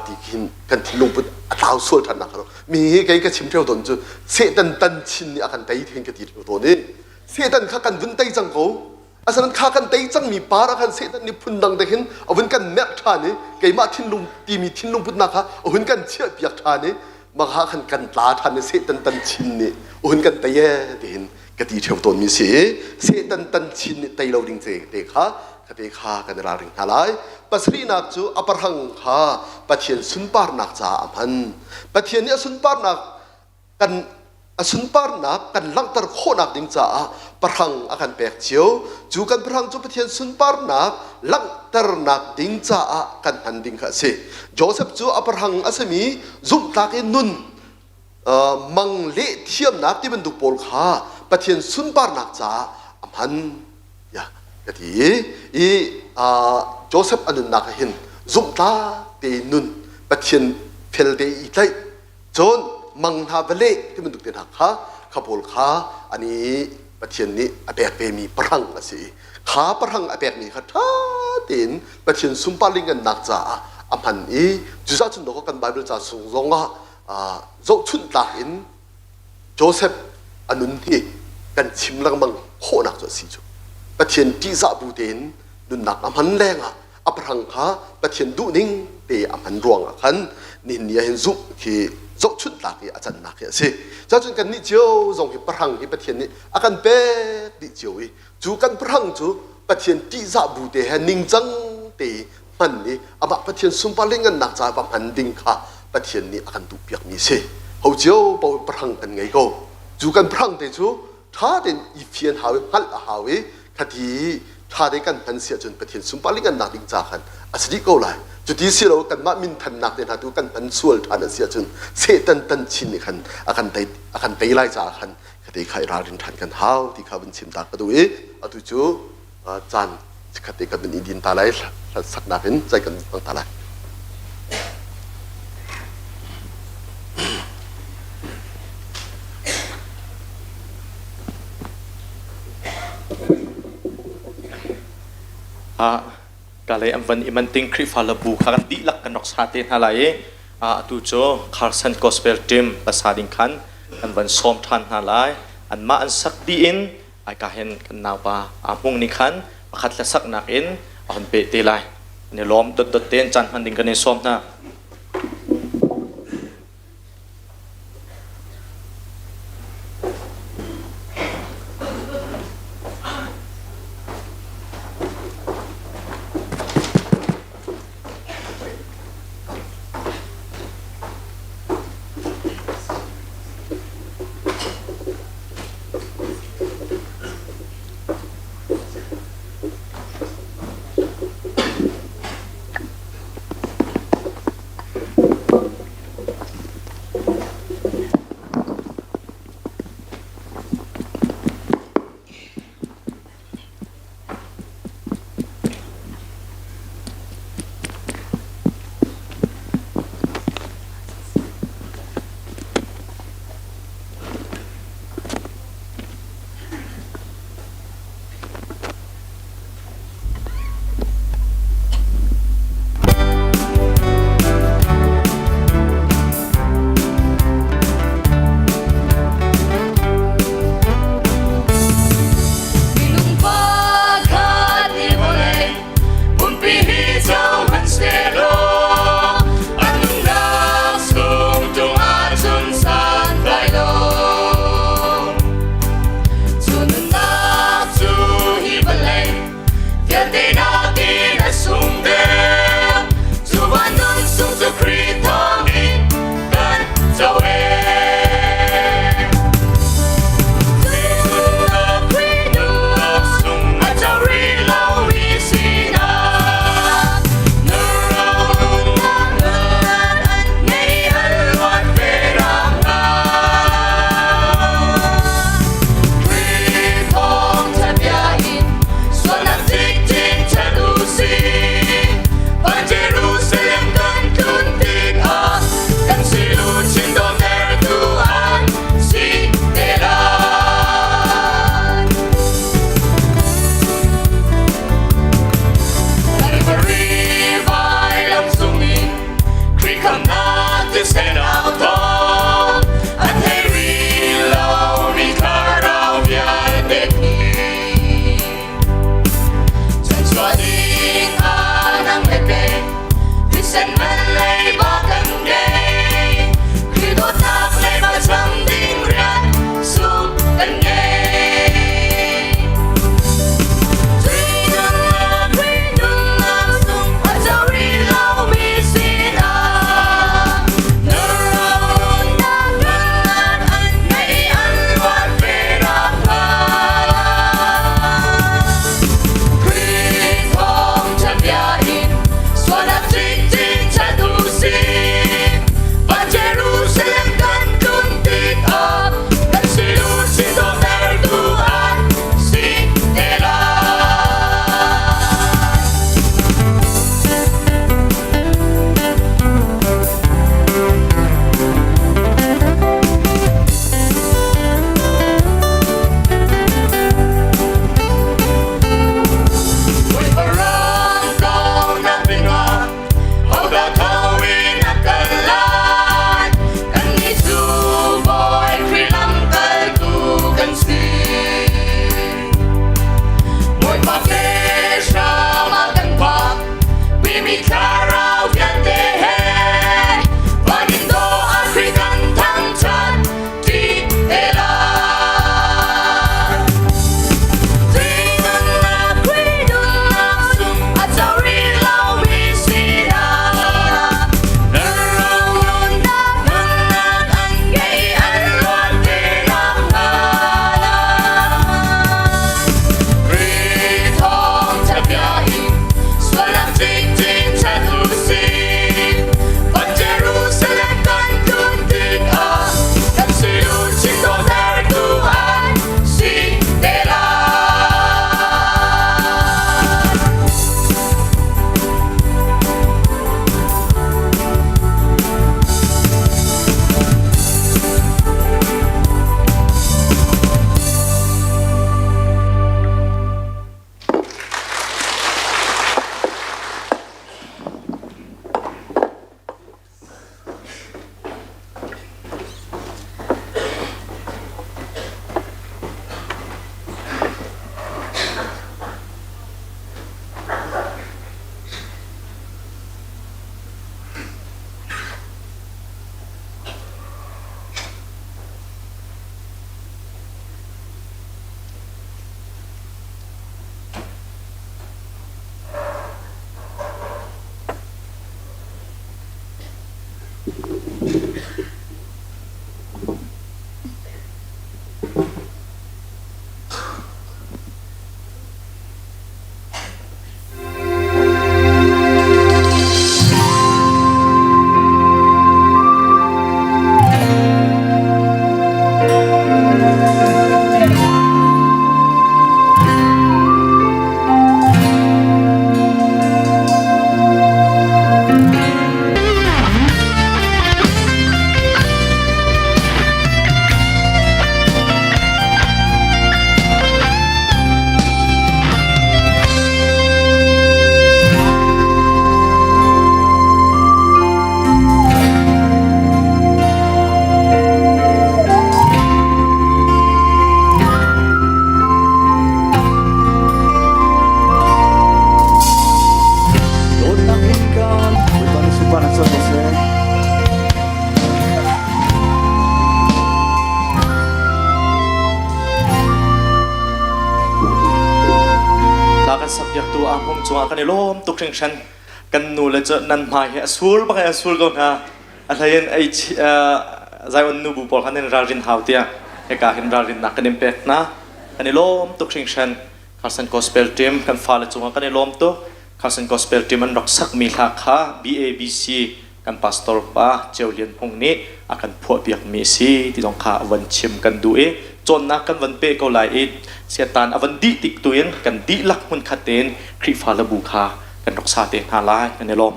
Speaker 7: ti khin kan thinlung put a tlau sual ṭhan nak mi hi kei ka chim ṭheo tawn cu Satan tan chin nih a kan tei then ka ti ṭheo tawn i Satan kha kan vun tei cang ko asanan kha kan tei cangmi par ah khan Satan nih phundang te khin a vun kan merh ṭhan i keimah thinlung timi thinlung putnak kha a hun kan chiah piak ṭhan i maka khan kan tla ṭhan i Satan tan chin nih a hun kan tei e tihin ka ti ṭheo tawnmi si i Satan tan chin nih tei lo ding te te kha khate kha kan i ralring hna lai. Pasarihnak cu a pahrang kha Pathian sunparnak caah a hman. Pathian nih a sunparnak kan a sunparnak kan langhter khawhnak ding caah pahrang a kan pek cio. Cu kan pahrang cu Pathian sunparnak langhternak ding caah kan hman ding kha a si. Joseph cu a pahrang a simi zumhtlak in nun mang leh thiamnak ti bantuk pawl kha Pathian sunparnak caah a hman tiah ka ti i Joseph a nunnak ah hin zumhtlak tein nun Pathian fel te i tlaih cun mang hna va leh ti bantuk te hna kha kha pawl kha ani Pathian nih a pek vemi pahrang a si i kha pahrang a pekmi kha ṭha tein Pathian sunpar lingannak caah a hman i cucaah cun dawh kan Bible ca chung zongah zohchunh tlak in Joseph a nun hi kan chim lengmang khawhnak cu a si cu. Pathian ṭihzah bu tein nunnak a hman lengah a pahrang kha Pathian duhning te a hman ruangah khan nihin ni ah hin zumh khi zohchunh tlak i a cannak hi a si. Cun kannih cio zong hi pahrang hi Pathian nih a kan pek dih cio i cu kan pahrang cu Pathian ṭihzah bu te he ningcang te hman i amah Pathian sunpar le ngannak caah va hman ding kha Pathian nih a kan duhpiakmi a si. Ho cio paoh pahrang kan ngei ko. Cu kan pahrang te cu ṭha tein i fian hau i hngalh a hau i khati ṭha te kan hman si ahcun Pathian sunpar le ngannak ding ca khan a si dih ko lai. Cuti si lo kanmah minthannak te hna tu kan hman sual ṭhan a si ahcun Satan tan chin nih khan a kan tei a kan tei lai caah khan khati kha i ralrin ṭhan kan hau ti kha vun chim ta ka duh i atu cu caan chikkhat te kan i din ta lai saknak in zai kan hmang ta lai.
Speaker 1: Ah ka lei an van i man ting Khrihfa labu kha kan dihlak kan rak sa te hna lai i atu cu Carson Gospel Team pasa ding khan kan van sawm ṭhan hna lai anmah an sak dih in Aika hin kan naupa aa hmung nih khan pakhat hlasaknak in a hun peh te lai. An i lawm dotdot tein caan hman ding kan in sawm hna. sakpiaktu a hmung cungah kan i lawm tuk hringhran. Kan nu le cu nan hmai hi a sul bak in a sul ko hna. A hlei in ei Zion nu bu pawl khan in ralrin hau tiah hika hin ralrinnak kan in pek hna. Kan i lawm tuk hringhran. Carson Gospel Team kan fale cungah kan i lawm tuk. Carson Gospel Team an rak sakmi hla kha BABC kan pastor pa Ceu Lian Hmung nih a kan phuahpiakmi a si ti zong kha a van chim kan duh i cawnnak kan van peh ko lai i siatan a van dih tik tu in kan dihlak hmunkhat tein Khrihfa labu kha kan rak sa te hna lai kan i lawm.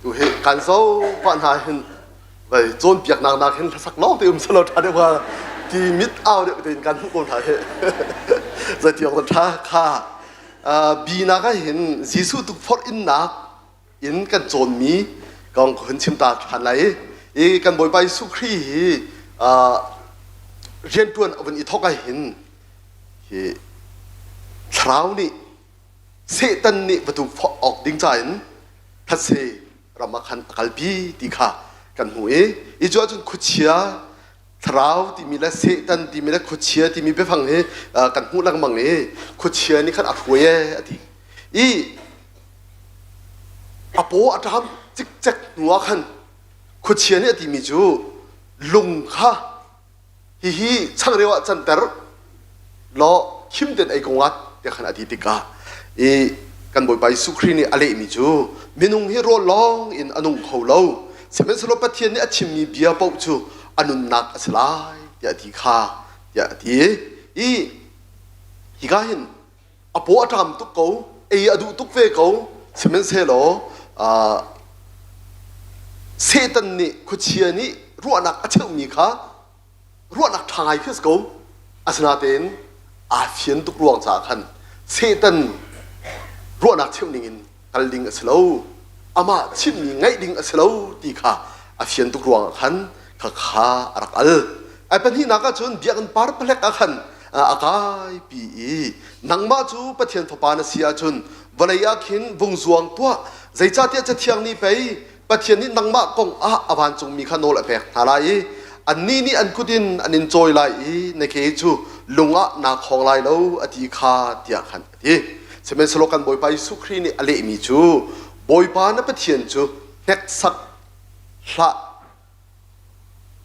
Speaker 7: Tu hi kan zo pa hna hin vai cawnpiaknak nak hin hlasak lawng te um selaw ṭha deuh hnga ti mit au deuh tein kan hmuh ko hna hi zeitiang dah ṭha kha bi nak ah hin Jesuh tukforh innak in kan cawnmi kong ka hun chim ta ṭhan lai i kan Bawipa Jesuh Khrih hi rianṭuan a vun i thawk ah hin hi thlarau nih Satan nih va tukforh awk ding ca in thatse ram ah khan a kalpi ti kha kan hmu i i cu ahcun khuachia thlarau timi le Satan timi le khuachia timi biafang hi kan hmuh lengmang i khuachia nih khan a hruai e a ti i a paw a ṭam cikcek hnu ah khan khuachia nih a timi cu lung kha hihi changreu ah canter law khim ten ei ko ngat tiah khan a ti tikah i kan Bawipa Jesuh Khrih nih a lehmi cu minung hi rawl lawng in a nung kho lo sihmanhsehlaw Pathian nih a chimmi bia paoh cu a nunnak a si lai tiah a ti kha tiah a ti i hika hin a paw a ṭam tuk ko ei a duh tuk ve ko sihmanhsehlaw Satan nih khuachia nih ruahnak a cheuhmi kha ruahnak ṭha ngai khi a si ko asinain aa fian tuk ruang caah khan Satan ruahnak cheuh ning in kal ding a si lo amah chimmi ngaih ding a si lo ti kha a fian tuk ruangah khan khakha a rak al ai pahnihnak ah cun biakinn par palek ah khan a kaipi i nangmah cu Pathian fapa na si ahcun vawlei ah khin vung zuang tuah zeicahtiah cathiang nih pei Pathian nih nangmah kong ah a vancungmi kha nawl a pek hna lai i annih nih an kut in an in cawi lai i na ke cu lung ah naa khawng lai lo a ti kha tiah khan a ti. Sihmanhsehlaw kan Bawipa Jesuh Khrih nih a lehmi cu Bawipa na Pathian cu hneksak hlah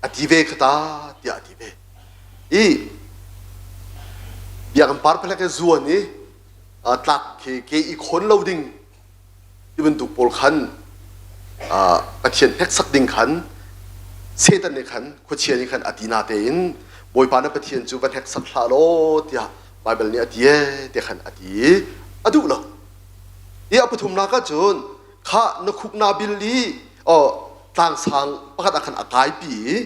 Speaker 7: a ti ve kha ta tiah a ti ve. I biakinn par palek i zuan i tlak khi ke i khawn lo ding ti bantuk pawl khan Pathian hneksak ding khan Satan nih khan khuachia nih khan a ti na tein Bawipa na Pathian cu va hneksak hlah law tiah Baibal nih a ti ee ti khan a ti i a duh lo. I a pathumnak ah cun kha na khuk naa bil i tlangsang pakhat ah khan a kaipi i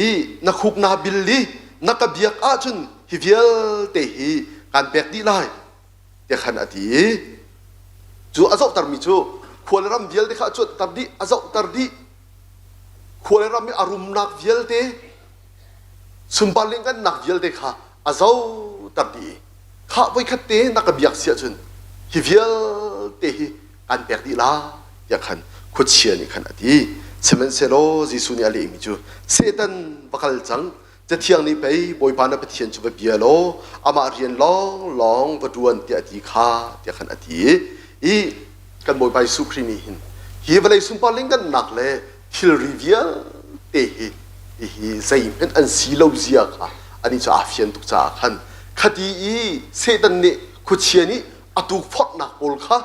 Speaker 7: i na khuk naa bil i na ka biak ahcun hi vialte hi kaan pek dih lai tiah khan a ti i cu a zohtermi cu khua le ram vialte kha a cuanhter dih a zohter dih khua le ram i a rumnak vialte sunpar lianhngannak vialte kha a zohter dih i khah voikhat te na ka biak si ahcun hi vialte hi kan pek dih lai tiah khan khuachia nih khan a ti sihmanhsehlaw Jesuh nih a lehmi cu Satan va kal cang Cathiang nih pei Bawipa na Pathian cu va bia law amah rian lawnglawng va ṭuan tiah a ti kha tiah khan a ti i kan Bawipa Jesuh Khrih nih hin hi vawlei sunpar lingannak le thilri vialte hi hihi zeihmanh an si lo zia kha anih cu aa fian tuk caah khan khati i Satan nih khuachia nih a tukforhnak pawl kha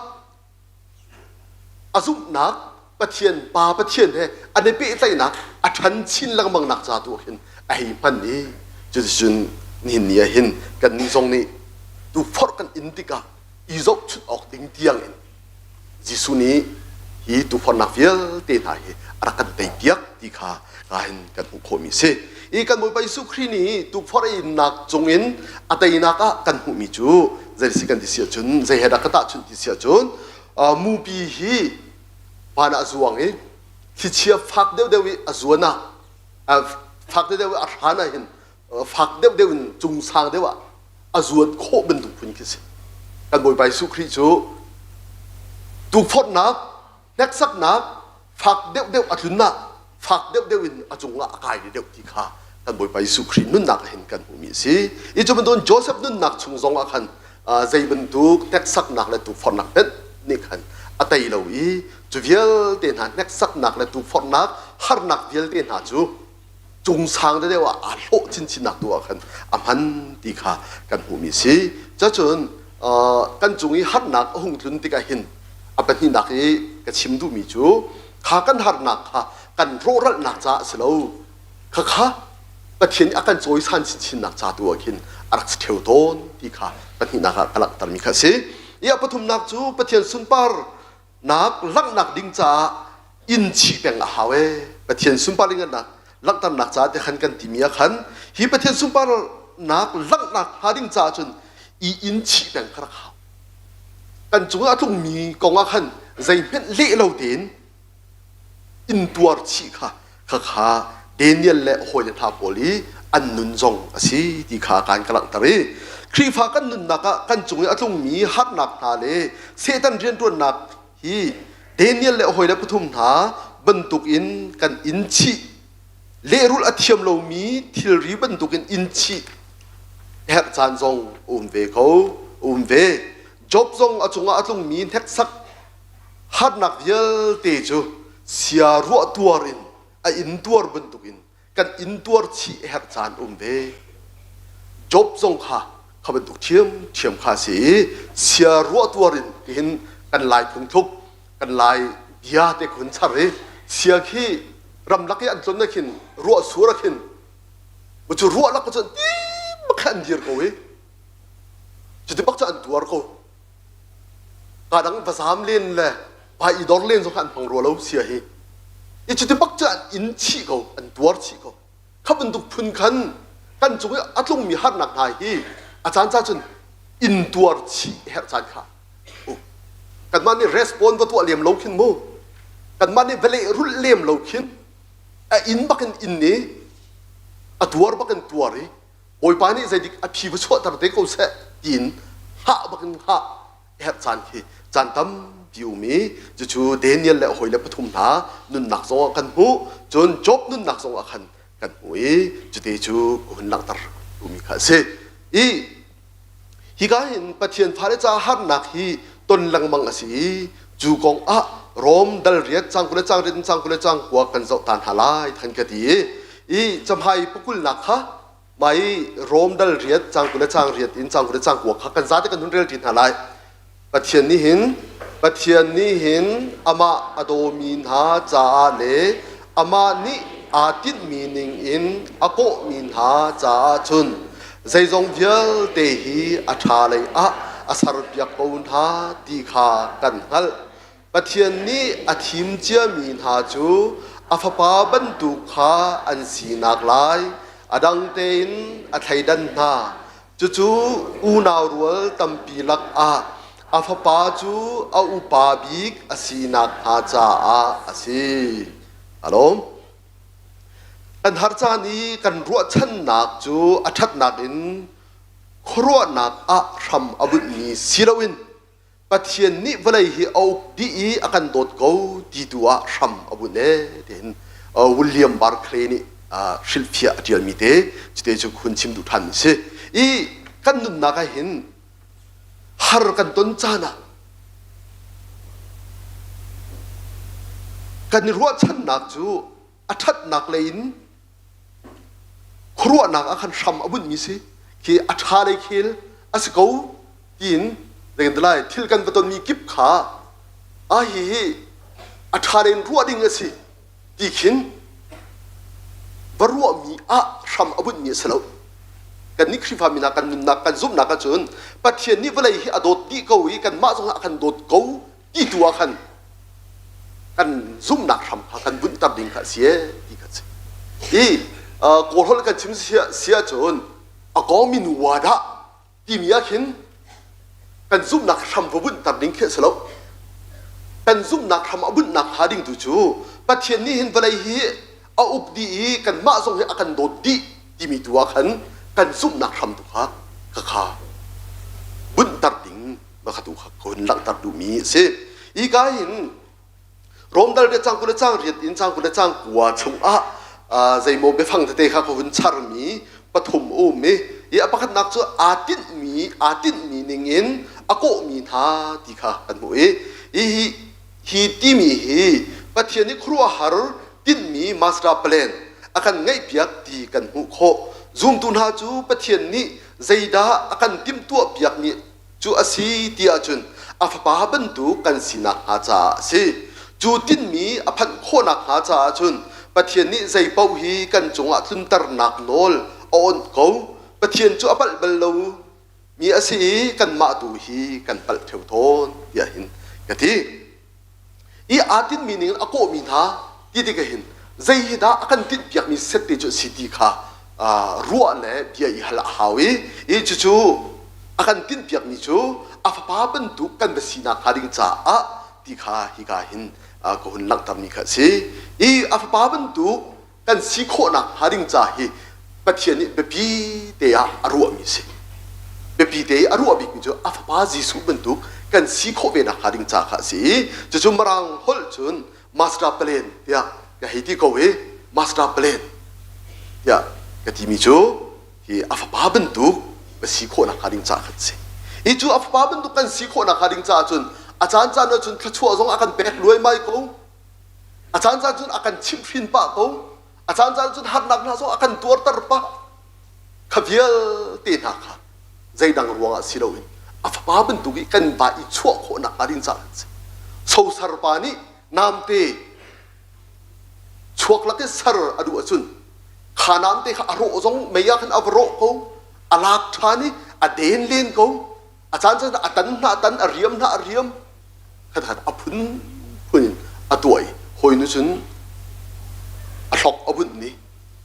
Speaker 7: A zumhnak Pathian Pa Pathian he an i pehtlaihnak a ṭhan chin lengmang nak ca tu ah khin a hei hman i cuticun nihin ni ah hin kannih zong nih tukforh kan in tikah i zohchunh awk ding tiang in Jesuh nih hi tukforhnak vialte hna hi a rak kan teipiak ti kha ka hin kan hmuh khawhmi a si. I kan Bawipa Jesuh Khrih nih tukforh a innak cungin a teinak ah kan hmuhmi cu zei si kan ti si ahcun zei he dah ka tahchunh ti si ahcun mupi hi van ah a zuang i thlichia fak deuhdeuh i a zuan ah fak deuhdeuh i a hran ah hin fak deuhdeuh in cung sang deuh ah a zuan khawh bantuk phun khi si. Kan Bawipa Jesuh Khrih cu tukforhnak hneksaknak fak deuhdeuh a tlun ah. fak deuhdeuh in a cungah a kai deuh ti kha kan Bawipa Jesuh Khrih nunnak ah hin kan hmuhmi a si. I cu bantukin Joseph nunnak chung zong ah khan zei bantuk hneksaknak le tukforhnak hmanh nih khan a tei lo i cu vialte hna hneksaknak le tukforhnak harnak vialte hna cu cung sang deuh ah aa hlawh chinchinnak tu ah khan a hman ti kha kan hmuhmi a si. Cacun kan cung i harnak a hung tlun tikah hin a pahnihnak i ka chim duhmi cu kha kan harnak kha kan rawhralhnak caah a si lo khakha Pathian nih a kan cawisan chinchinnak ca tu ah khin a rak si ṭheo tawn ti kha pahnihnak ah ka langhtermi kha a si. I a pathumnak cu Pathian sunparnak langhnak ding caah inn chih peng a hau ee. Pathian sunpar nak langhternak caah ti khan kan timi ah khan hi Pathian sunparnak langhnak hnga ding caah cun i inn chih peng kha rak hau. Kan cung ah a tlungmi kong ah khan zeihmanh leh lo tein intuar chih kha khakha Daniel le hawile hna pawl i an nun zong a si ti kha kan ka langhter i Khrihfa kan nunnak ah kan cung i a tlungmi harnak hna le Satan rianṭuannak hi Daniel le hawile pathum hna bantukin kan in chih lehrulh a thiam lomi thilri bantukin in chih herh caan zong um ve ko um ve Job zong a cungah a tlungmi hneksak harnak vialte cu sia ruah tuar in a in tuar bantukin kan in tuar chih herh caan um ve. Job zong kha kha bantuk ṭhiamṭhiam kha a si i sia ruah tuar in tihin kan lai phungthluk kan lai bia te khun char i sia khi ramlak i an tlon ah khin ruah sur ah khin cu ruah lak cu tim bak an dir ko i cuti bak cu an tuar ko Ka dang va zaam len le va i dor len zong kha an hmang rua lo sia hi. I cuti bak cu an in chih ko, an tuar chih ko. Kha bantuk phun khan kan cung i a tlungmi harnak hna hi a caan ca cun in tuar chih herh caan kha u. Kanmah nih respond va tuah lem lo khin mu. Kanmah nih va lehrulh lem lo khin a inn bak in inn i a tuar bak in tuar i Bawipa nih zeidik a phi va chuahter te ko seh tiin hngah bakin hngah herh caan khi caan tampi um i cucu Daniel le a hawile pathum hna nunnak zong ah kan hmuh cun Job nunnak zong ah khan kan hmuh i cute cu ka hun langhter duhmi kha a si i hika hin Pathian fale caah harnak hi ton lengmang a si i cu kong ah Rom dal riat cang kul le cang riat cang kul le cang kua kan zoh ta hna lai than ka ti i i camhai pakulnak kha mai Rom dal riat cang kul le cang riat in cang kul le cang kua kha kan zate kan hun rel ṭi hna lai Pathian nih hin Pathian nih hin amah a dawmi hna caah le amah nih aa tinhmi ning in a kawhmi hna caah cun zeizong vialte hi a ṭha lei ah a serpiak ko hna ti kha kan hngalh. Pathian nih a thim ciami hna cu a fapa bantuk kha an sinak lai a dang tein a thleidan hna. Cucu unau rual tampi lakah a fapa cu a upa bik a sinak hnga caah a si. Alawm. Kan har caan i kan ruahchannak cu a ṭhatnak in khuaruahnak ah hram a bunhmi si loin Pathian nih vawlei hi a uk dih i a kan dawt ko ti tu ah hram a bunh ee tiin William Barclay nih hrilhfiah a ṭialmi te cute cu hun chim duh ṭhan si. I kan nunnak ah hin har kan ton caan ah kan i ruahchannak cu a ṭhatnak lei in khuaruahnak ah khan hram a bunhmi si khi a ṭha lei khel a si ko tiin zeitin lai thil kan va tonmi kip kha a hi hi a ṭha lei in ruah ding a si ti khin va ruahmi ah hram a bunhmi a si lo kannih Khrihfa mi hna kan nunnak kan zumhnak ahcun Pathian nih vawlei hi a dawt dih ko i kanmah zong a kan dawt ko ti tu ah khan kan zumhnak hram kha kan bunhter ding kha a si ee ti kha a si. I Kawlholh kan chim si ahcun a kawngmi nu wa dah timi ah khin kan zumhnak hram va bunhter ding khi a si lo. Kan zumhnak hram a bunhnak hnga ding tu cu Pathian nih hin vawlei hi a uk dih i kanmah zong hi a kan dawt dih timi tu ah khan kan zumhnak hram tu kha kha bunhter ding va kha tu kha ka hun langhter duhmi a si. Hika hin. Rom dal riat cang 20 le cang riat in cang 20 le cang kua chungah zeimaw biafang tete kha ka hun charmi pathum um i i a pakhatnak cu aa tinhmi aa tinhmi ningin a kawhmi hna ti kha kan hmuh i hi hi timi hi Pathian nih khuaruahhar tinhmi master plan a kan ngeihpiak ti kan hmuh khawh. Zumtu hna cu Pathian nih zeidah a kan timhtuah piakmi cu a si ti ahcun a fapa bantuk kan sinak hnga caah a si. Cu tinhmi a phanh khawhnak hnga caah cun Pathian nih zei paoh hi kan cungah tlunternak nawl a awnh ko. Pathian cu a palh bal lo mi a si i kanmah tu hi kan palh ṭheo tawn tiah hin ka ti. I aa tinhmi ning in a kawhmi hna ti tikah hin zei hi dah a kan tinhpiakmi set te cu a si ti kha ruah le bia i hal a hau i i cucu a kan tinhpiakmi cu a fapa bantuk kan va sinak hnga ding caah ti kha hika hin ka hun langhtermi kha a si. I a fapa bantuk kan si khawhnak hnga ding ca hi Pathian nih biapi te ah a ruahmi a si. Biapi te i a ruah bikmi cu a fapa Jesuh bantuk kan si khawh ve nak hnga ding ca kha a si i cucu Mirang holh cun master plan tiah ka hei ti ko i master plan tiah ka timi cu hi a fapa bantuk ka si khawhnak hnga ding ca kha a si. I cu a fapa bantuk kan si khawhnak hnga ding caah cun a caan caan ah cun thluachuah zong a kan pek luaimai ko. A caan caan cun a kan chimhhrin pah ko. A caan caan cun harnak hna zong a kan tuarter pah. Kha vialte hna kha zeidang ruangah si loin a fapa bantuk i kan va i chuah khawhnak hnga ding caah an si. Sosar pa nih namte chuak lak i ser a duh ahcun kha namte kha a rawh zong mei ah khan a va rawh ko, a lak ṭhan i a den len ko. A caan caan a tan hna a tan, a riam hna a riam. Khatkhat a phunphun in a tuah i hawi nu cun a hlok a bunh ni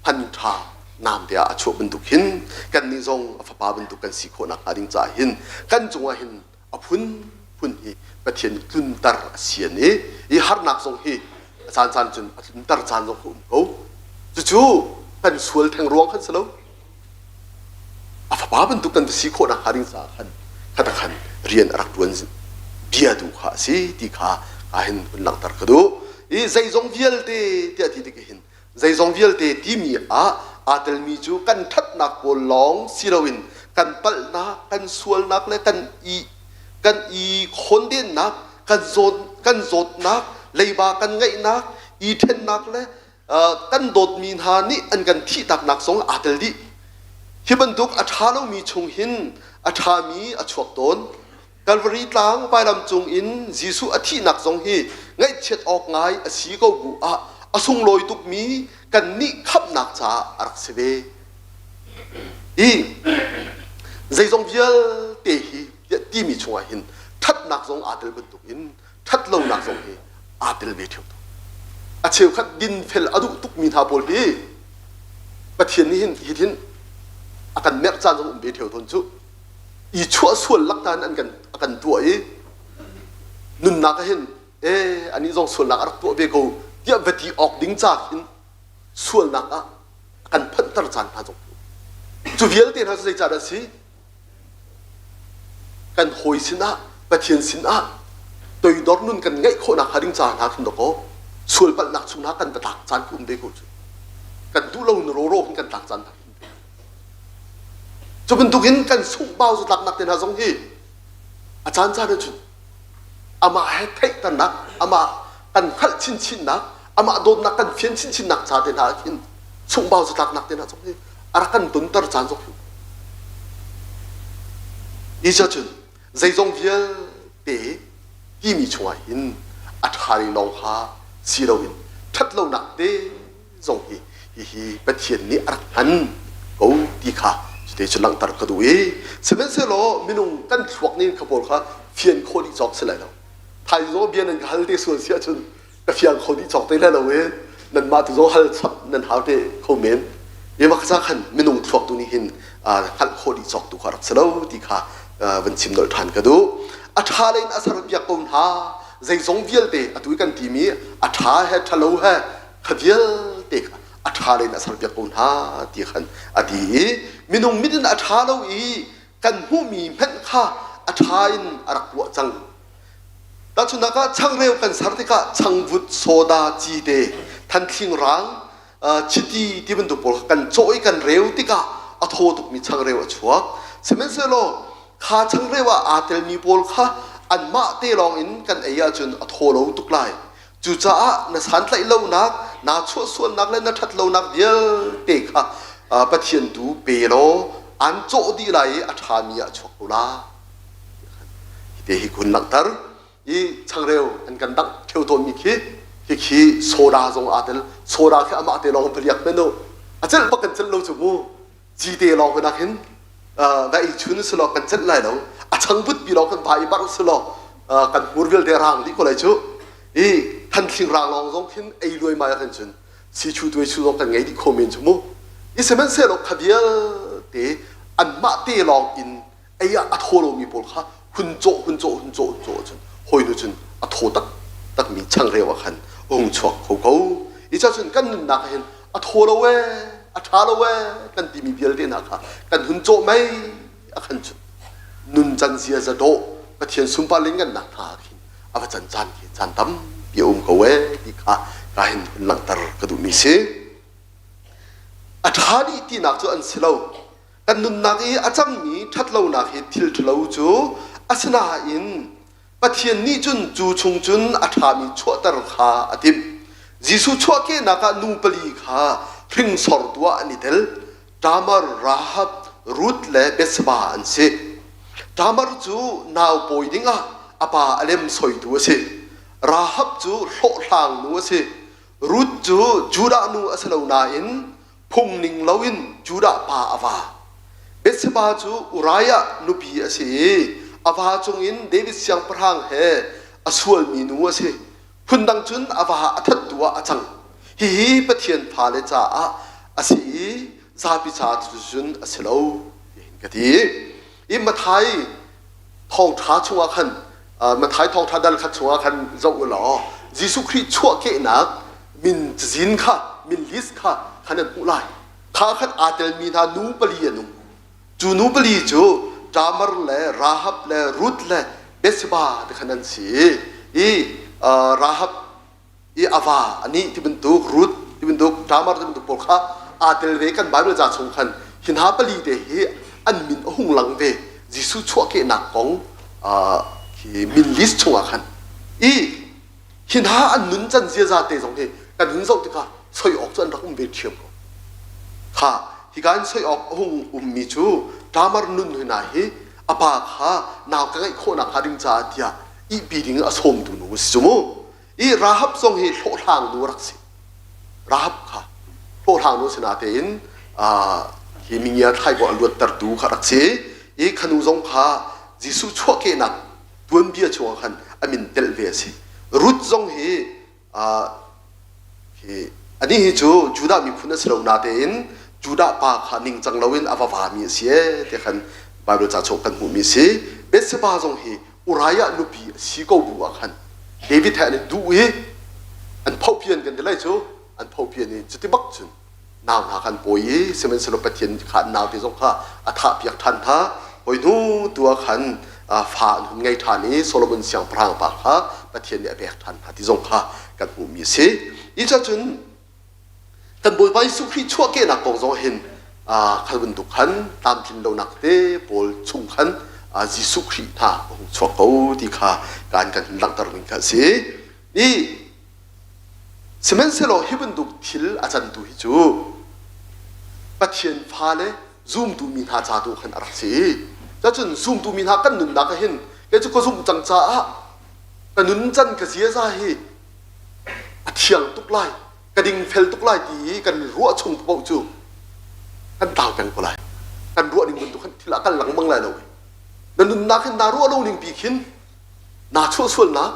Speaker 7: hman ṭha namte ah a chuah bantuk hin kannih zong a fapa bantuk kan si khawh nakhnga ding caah hin kan cungah hin a phunphun hi Pathian nih tlunter a sian i i harnak zong hi a caan caan cun a tlunter caan zong a um ko. Cucu kan sual theng ruang khan si lo. A fapa bantuk kan si khawh nakhnga ding caah khan khata khan rian a rak ṭuan bia tu kha a si ti kha ah hin hun langhter ka duh. I zeizong vialte tiah ti tik hin zeizong vialte timi ah aa telmi cu kan ṭhatnak pawl lawng si loin kan palhnak, kan sualnak le kan i kan i khawndennak, kan zawt kan zawtnak, leiba kan ngeihnak, i ṭhennak le kan dawtmi hna nih an kan thihtaknak zong aa tel dih. Hi bantuk a ṭha lomi chung hin a ṭhami a chuak tawn. Kalvari tlang vailam cung in Jesuh a thihnak zong hi ngaihchiat awk ngai a si ko bu ah a sunglawi tukmi kannih khamhnak caah a rak si ve. Hi zeizong vialte hi timi chungah hin ṭhatnak zong aa tel bantuk in ṭhatlonak zong hi aa tel ve ṭheo. A cheukhat dinfel a duh tukmi hna pawl hi Pathian nih hin hitin a kan merh caan zong um ve ṭheo tawn cu. I chuah sual lak ta in an kan a kan tuah i nunnak ah hin e anih zong sualnak a rak tuah ve ko tiah va ti awk ding ca khin sualnak ah a kan phanhter caan hna zong cu vialte hna cu zeicahdah a si? Kan hawi sinah Pathian sinah toidor nun kan ngeih khawhnak hnga ding ca hna khin dawkaw sual palhnak chung hna kan va tlak caan khi um ve ko cu kan duh lo na rawraw hin kan tlak caan hna um ve cu bantukin kan sunghbau zatlaknak te hna zong hi a caan caan ahcun amah he theihternak amah kan hngalh chinchinnak amah dawtnak kan fian chinchinnak ca te hna ah khin sunghbau zatlaknak te hna zong hi a rak kan tonter caan zong hi hi cun zeizong vialte timi chungah hin a ṭha lawng kha si loin ṭhatlonak te zong hi hihi Pathian nih a rak hman ko ti kha cute cu langhter ka duh i sihmanhsehlaw minung kan thluak nih kha pawl kha fian khawh dih cawk si lai lo thaizing zong bia nan ka hal te sual si ahcun ka fiang kho dih cawk te lai lo i nanmah tu zong hal chap nan hau te kho men i mah ca khan minung thluak tu nih hin hngalh khawh dih cawk tu kha rak si lo ti kha van chim nolh ṭhan ka duh a ṭha le in a ser piak ko hna zeizong vialte atu i kan timi a ṭha he ṭhalo he kha vialte kha a ṭha le in a ser piak ko hna ti khan a ti i minung mit in a ṭha lo i kan hmuhmi hmanh kha a ṭha in a rak tuah cang. Tahchunhnak ah changreu kan ser tikah changvut, soda, cite, thanthling rang, chiti ti bantuk pawl kan cawh i kan reu tikah a thaw tukmi changreu a chuak. Sihmanhsehlaw kha changreu ah aa telmi pawl kha anmah te lawng in kan ei ahcun a thaw lo tuk lai. Cucaah na santlaih lonak, naa chuahsualnak le na ṭhat lonak vialte kha Pathian tu pe law an cawh dih lai i a ṭhami ah a chuak ko lai. Hi hi kun langhter i changreu an kan dangh ṭheo tawnmi khi khi soda zong aa tel. Soda khi amah te lawng paliak men u. A celh bak kan celh lo cu mu. Cite lawng hna khin va ei chun si law kan celh lai lo. A changvut pi lawng kan va i barh si law kan hmur vialte rang dih ko lai cu. I thanthling rang lawng zong khin ei luai mai khan cun si chu tuai chu zong kan ngei dih kho men cu mu. I sihmanhsehlaw kha vialte anmah te lawng in ei ah a thaw lomi pawl kha hun cawh hun cawh hun cawh hun cawh cun hawinu cun a thaw taktakmi changreu ah khan a hung chuak kho ko. I cun kan nunnak ah hin a thaw lo ee a ṭha lo ee kan timi vialte hna kha kan hun cawh mei a khan cun nun can ziaza dawh Pathian sunpar lianngannak hna ah khin a va can caan khi caan tampi a um ko ee ti kha ka hin hun langhter ka duhmi si. A ṭha dih tinak cu an si lo. Kan nunnak i a cangmi ṭhatlonak hi thil ṭhalo cu asinain Pathian nih cun cu chung cun a ṭhami chuahter kha a timh. Jesuh chuahkehnak ah nu pali kha hringsortu ah an i tel. Tamar, Rahab, Ruth le Bathsheba an si. Tamar cu nau pawi dingah a pa a lem soitu a si. Rahab cu hlawhhlang nu a si. Ruth cu Judah nu a si lo nain phung ning loin Judah pa a va. Bathsheba cu Uriah nupi a si i a va cungin David siangpahrang he a sualmi nu a si. Phundang cun a va a thattu ah a cang. Hihi Pathian fale caah a si i zapi caah cun a si lo tihin ka ti. I Matthai thawngṭha chungah khan Matthai thawngṭha dal khat chungah khan zoh u law Jesuh Khrih chuahkehnak min cazin kha min list kha khan an hmuh lai. Kha khan aa telmi hna nu pali an um. Cu nu pali cu Tamar le Rahab le Ruth le Bathsheba ti khan an si i Rahab i a va anih ti bantuk Ruth ti bantuk Tamar ti bantuk pawl kha aa tel ve kan Bible ca chung khan hi hna pali te hi an min a hung lang ve Jesuh chuahkehnak kong khi min list chungah khan i hi hna an nun can ziaza te zong hi kan hun zoh tikah soi awk cu an rak um ve ṭhiam ko kha hika in soi awk a hung ummi cu Tamar nun hna hi a pa kha nau ka ngeih khawhnak hnga ding caah tiah ihpi ding a sawmtu nu a si cu mu I Rahab zong hi hlawhhlang nu a rak si. Rahab kha hlawhhlang nu si natein hi mingia thlaibaw a luattertu kha rak si. I khanu zong kha Jesuh chuahkehnak tuanbia chungah khan a min telh ve a si. Ruth zong hi hi anih hi cu Judah miphun a si lo natein Judah pa kha ningcang loin a va vami a si ee ti khan Bible ca chung kan hmuhmi a si. Bathsheba zong hi Uriah nupi a si ko bu ah khan David he an i duh i an phohpian kan ti lai cu an phohpian i cuti bak cun nau hna khan pawi i sihmanhsehlaw Pathian kha an naute zong kha a thahpiak ṭhan hna hoi hnu tu ah khan fa an hun ngei ṭhan i Solomon siangpahrang pa kha Pathian nih a pek ṭhan hna ti zong kha kan hmuhmi a si. Hi cun kan Bawipa Jesuh Khrih chuahkehnak kong zong hin khal bantuk khan tlamtlin lonak te pawl chung khan Jesuh Khrih hna a hung chuak ko ti kha kan kan hun langhter ning kha a si. I sihmanhsehlaw hi bantuk thil a cantu hi cu Pathian fale zumtu mi hna ca tu khan a rak si. Cacun zumtu mi hna kan nunnak ah hin kei cu ka zumh cang caah ka nun can ka ziaza hi a thiang tuk lai ka dingfel tuk lai ti i kan ruah chung paoh cu kan tlau peng ko lai kan ruah ning bantuk khan thil a kal lengmang lai lo na nunnak hin naa ruah lo ning pi khin naa chuah sualnak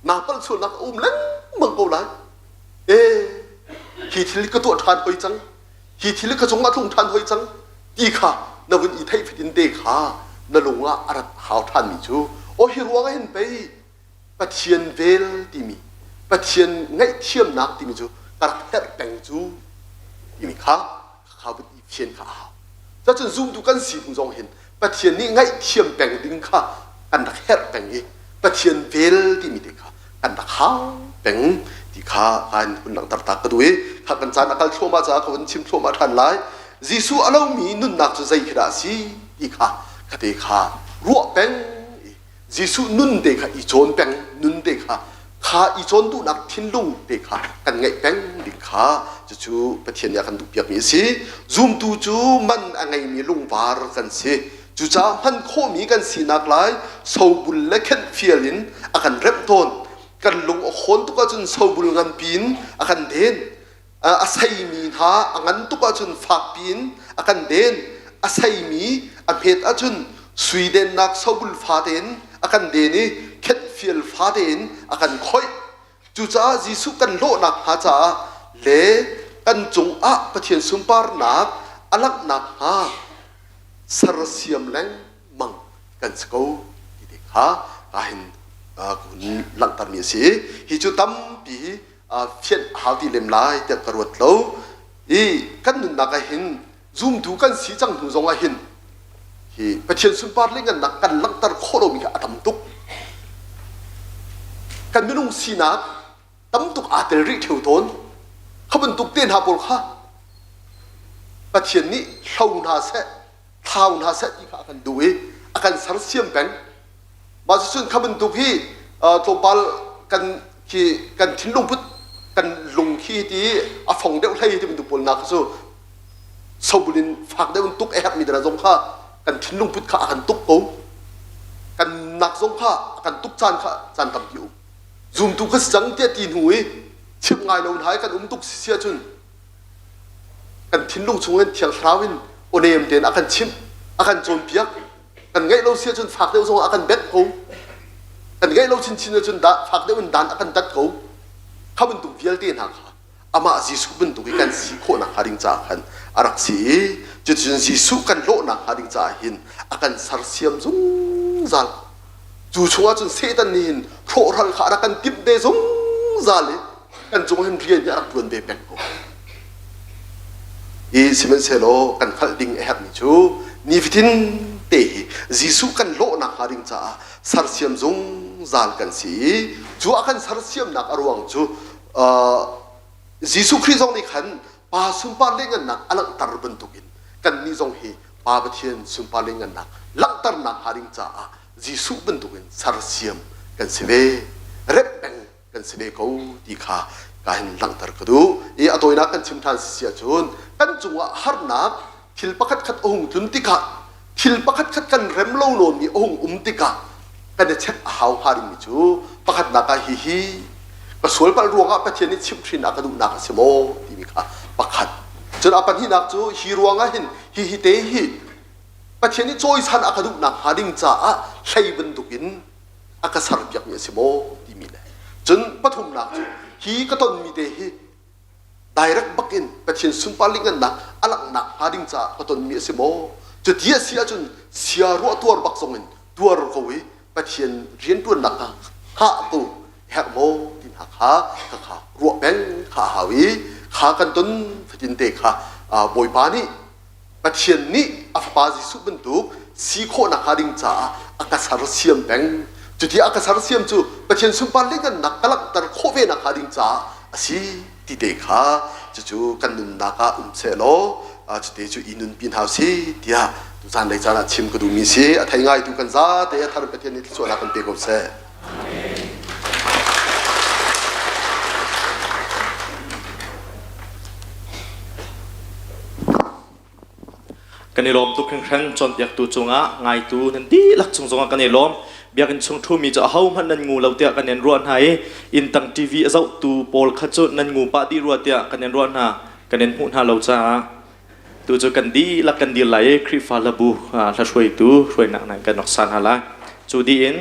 Speaker 7: naa palh sualnak a um lengmang ko lai e hi thil ka tuah ṭhan hoi cang hi thil ka cungah tlung ṭhan hoi cang ti kha na vun i theih fatin te kha na lung ah a rat hau ṭhanmi cu aw hi ruang ah hin pei Pathian vel timi Pathian ngaihthiamnak timi cu ka rak herh peng cu timi kha kha vun i fian kha a hau. Cacun zumtu kan si hnu zong hin Pathian nih ngaihthiam peng ding kha kan rak herh peng i. Pathian vel timi te kha kan rak hau peng ti kha kan hun langhter ta ka duh i kha kan caan a kal thluahmah caah ka hun chim thluahmah ṭhan lai. Jesuh a lomi nunnak cu zei khi dah a si ti kha khate kha ruah peng i Jesuh nun te kha i cawn peng nun te kha kha i cawn duhnak thinlung te kha kan ngeih peng ding kha cucu Pathian nih a kan duhpiakmi a si. Zumtu cu man a ngeimi lungvar kan si. Cucaah hman khawhmi kan sinak lai sobul le khenhfial in a kan remh tawn. Kan lung a khawn tuk ahcun sobul nganpi in a kan den. A seimi hna a ngan tuk ahcun fakpi in a kan den. A seimi a hmet ahcun sui dennak sobul fate in a kan den i khenhfial fate in a kan khoih. Cucaah Jesuh kan lawhnak hnga caah le kan cungah Pathian sunparnak a langhnak hnga sersiam lengmang kan si ko ti te kha ka hin ka hun langhtermi a si. Hi cu tampi fianh a hau ti lem lai tiah ka ruat lo. I kan nunnak ah hin zumtu kan si cang hnu zong ah hin hi Pathian sunpar le ngannak kan langhter khawh lomi kha a tam tuk. Kan minung sinak tam tuk aa tel rih ṭheo tawn. Kha bantuk te hna pawl kha Pathian nih hlo hna seh, thlau hna seh ti kha a kan duh i a kan sersiam peng. Mah cucun kha bantuk hi tlawmpal kan khi kan thinlung put kan lung khi ti a fong deuh hlei ti bantuk pawl nak cu sobul in fak deuh in tuk a herhmi dana zong kha kan thinlung put kha a kan tuk ko. Kan nak zong kha a kan tuk caan kha caan tampi um. Zumtu ka si cang tiah ti hnu i chimh ngai lo hna i kan um tuk si ahcun kan thinlung chung in Thiang Thlarau in awnem tein a kan chimh, a kan cawnpiak. Kan ngaih lo si ahcun fak deuh zong a kan bengh ko. Kan ngaih lo chinchin ahcun dah fak deuh in dan a kan tat ko. Kha bantuk vialte hna kha amah Jesuh bantuk i kan si khawhnak hnga ding caah khan a rak si i cuticun Jesuh kan lawhnak hnga ding caah hin a kan sersiam zungzal. Cu chungah cun Satan nih hin hrawhral kha a rak kan timh ve zungzal i kan cung hin rian hi a rak ṭuan ve peng ko. I sihmanhsehlaw kan hngalh ding a herhmi cu nifatin te hi Jesuh kan lawhnak hnga ding caah sersiam zungzal kan si i cu a kan sersiamnak a ruang cu Jesuh Khrih zong nih khan Pa sunpar le ngannak a langhter bantukin kannih zong hi Pa Pathian sunpar le ngannak langhternak hnga ding caah Jesuh bantukin sersiam kan si ve, remh peng kan si ve ko ti kha ka hin langhter ka duh. I a tawinak kan chim ṭhan si ahcun kan cungah harnak thil pakhat khat a hung tlun tikah thil pakhat khat kan rem lo nawnmi a hung um tikah kan i check a hau hnga dingmi cu pakhatnak ah hihi ka sual palh ruangah Pathian nih chimhhrin a ka duhnak a si maw timi kha pakhat cun a pahnihnak cu hi ruangah hin hihi te hi Pathian nih cawisan a ka duhnak hnga ding caah hlei bantukin a ka serpiakmi a si maw timi le cun pathumnak cu hi ka tonmi te hi direct bak in Pathian sunpar lingannak a langhnak hnga ding caah ka tonmi a si maw? Cuti a si ahcun sia ruah tuar bak zong in tuar ko i Pathian rianṭuannak kha hngah ko herh maw ti hna kha kha kha ruah peng kha a hau i kha kan ton fatin te kha Bawipa nih Pathian nih a Fapa Jesuh bantuk si khawhnak hnga ding caah a ka sersiam peng. Cuti a ka sersiam cu Pathian sunpar lianngannak ka langhter khawh ve nak hnga ding caah a si ti te kha cucu kan nunnak ah um sehlaw cute cu i nunpi hna usih tiah tuzan lei caan ah chim ka duhmi si. A thei ngaitu kan zate a thar Pathian nih thluachuahnak kan pe ko seh.
Speaker 1: Kan i lawm tuk hringhran cawnpiaktu cungah ngaitu nan dihlak cung zongah kan i lawm. Biakinn chung ṭhumi cu ahohmanh nan ngu lo tiah kan in ruah hna i inntang TV a zohtu pawl kha cu nan ngu pah dih rua tiah kan in ruah hna. Kan in hmuh hna lo caah tu cu kan dihlak kan dir lai i Khrihfa hlabu hla hruaitu hruainak nan kan rak sa hna lai. Cu dih in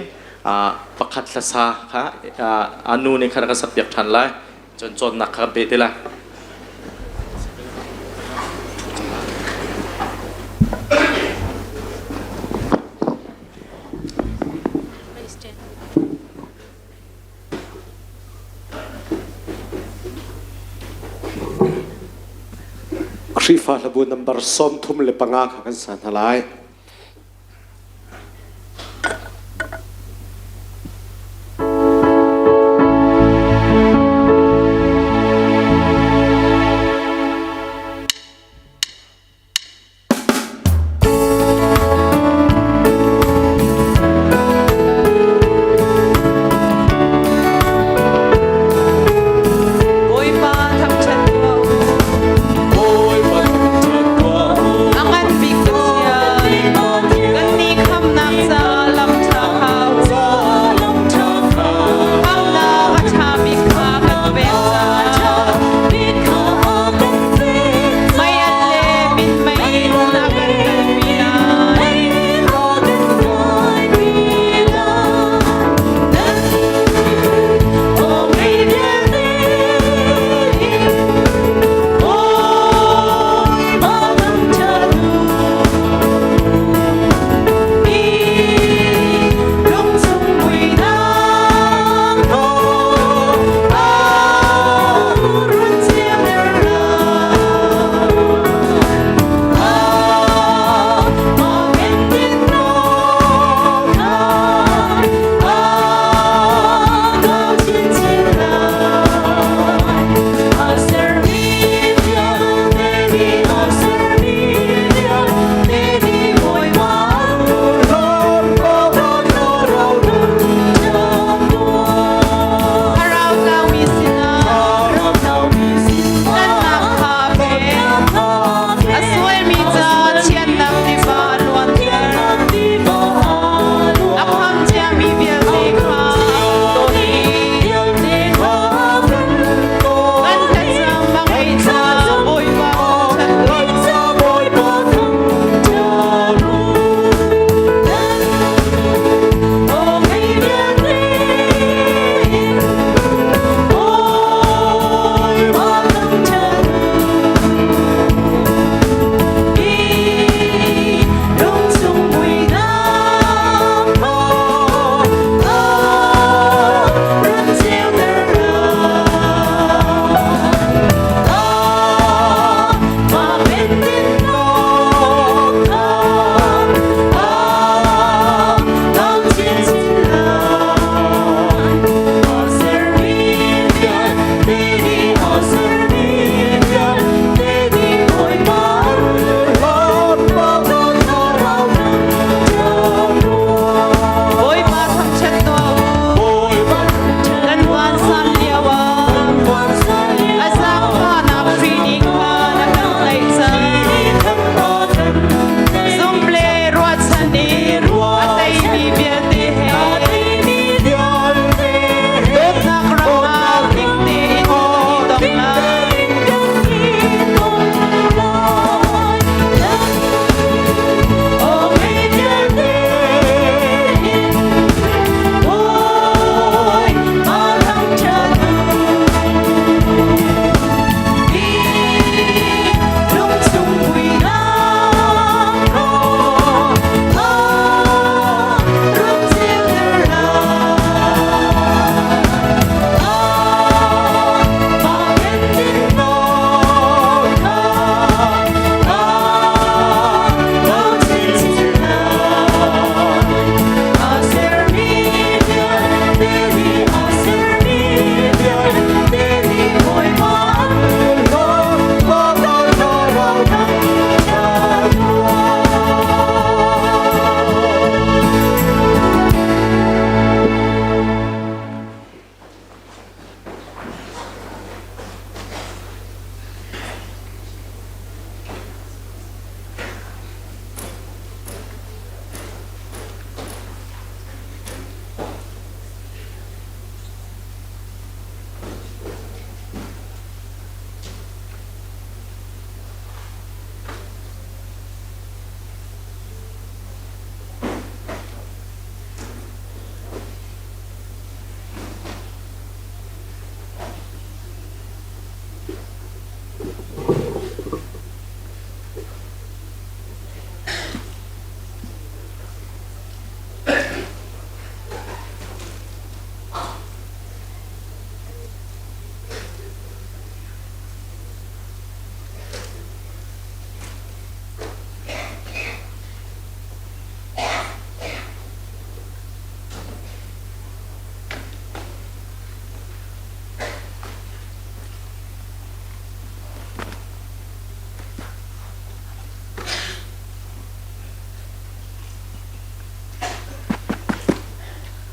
Speaker 1: pakhat hlasa kha a nu nih khan a kan sakpiak ṭhan lai. Cun cawnnak kha kan pe te lai.
Speaker 13: Khrihfa hlabu number 35 kha kan sa hna lai.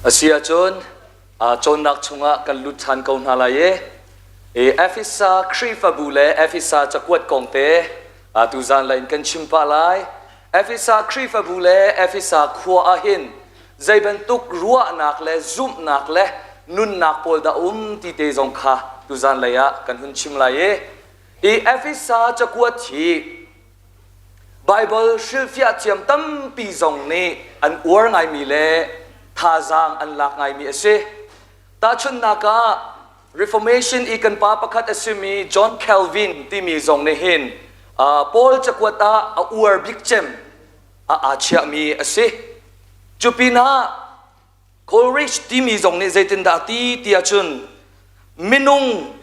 Speaker 9: Asi ahcun cawnnak chungah kan lut ṭhan ko hna lai i Efesa Khrihfabu le Efesa cakuat kong te tuzan lei in kan chim pah lai. Efesa Khrihfabu le Efesa khua ah hin zei bantuk ruahnak le zumhnak le nunnak pawl dah um ti te zong kha tuzan lei ah kan hun chim lai i hi Efesa cakuat hi Baibal hrilhfiah thiam tampi zong nih an uar ngaimi le thazaang an lak ngaimi a si. Tahchunhnak ah Reformation i kan pa pakhat a simi John Calvin timi zong nih hin Paul cakuat ah a uar bik cem a aa chiahmi a si. Cu pinah Coleridge timi zong nih zeitindah a ti ti ahcun minung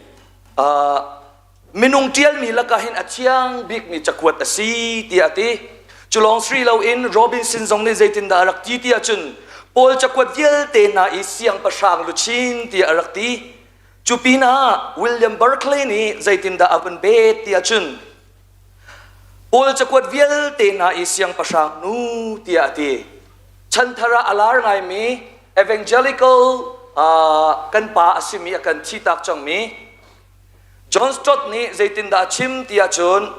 Speaker 9: minung ṭialmi lakah hin a thiang bikmi cakuat a si tiah a ti. Cu lawng si loin Robinson zong nih zeitindah a rak ti ti ahcun Paul cakuat vialte hna i siangpahrang luchin tiah a rak ti. Cu pinah William Barclay nih zeitindah a vun bet ti ahcun Paul cakuat vialte hna i siangpahrang nu tiah a ti. Chanthar ah a lar ngaimi evangelical uh, kan pa a simi a kan thitak cangmi John Stott nih zeitindah a chim ti ahcun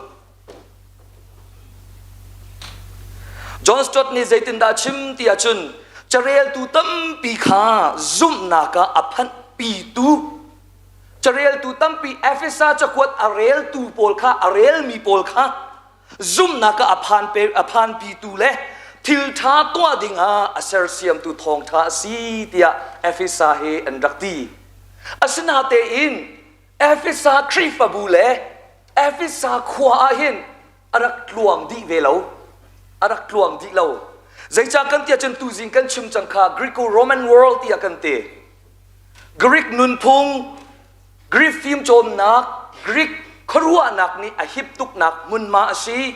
Speaker 9: John Stott nih zeitindah a chim ti ahcun careltu tampi kha zumhnak ah a phanhpitu careltu tampi Efesa cakuat a reltu pawl kha a relmi pawl kha zumhnak ah a phan a phanpitu le thil ṭha tuah dingah a sersiamtu thawngṭha a si tiah Efesa hi an rak ti. Asinatein Efesa Khrihfabu le Efesa khua ah hin a rak tluang dih ve lo. A rak tluang dih lo. Zeicah kan ti ahcun tuzing kan chim cang kha Greco-Roman world tiah kan ti. Greek nunphung, Greek fimcawnnak, Greek khuaruahnak nih a hip tuknak hmunhma a si.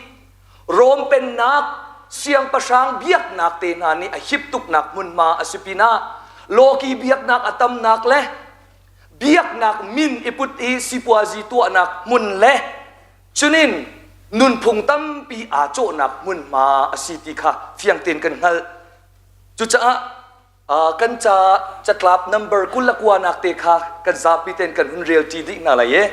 Speaker 9: Rom pennak siangpahrang biaknak te hna nih a hip tuknak hmunhma a si pinah lawki biaknak a tamnak le biaknak min i put i sipuazi tuahnak hmun le cunin nunphung tampi aa cawhnak hmunhma a si ti kha fiang tein kan hngalh. Cucaah kan ca catlap number 20 le kuanak te kha kan zapi tein kan hun rel ṭi dih hna lai i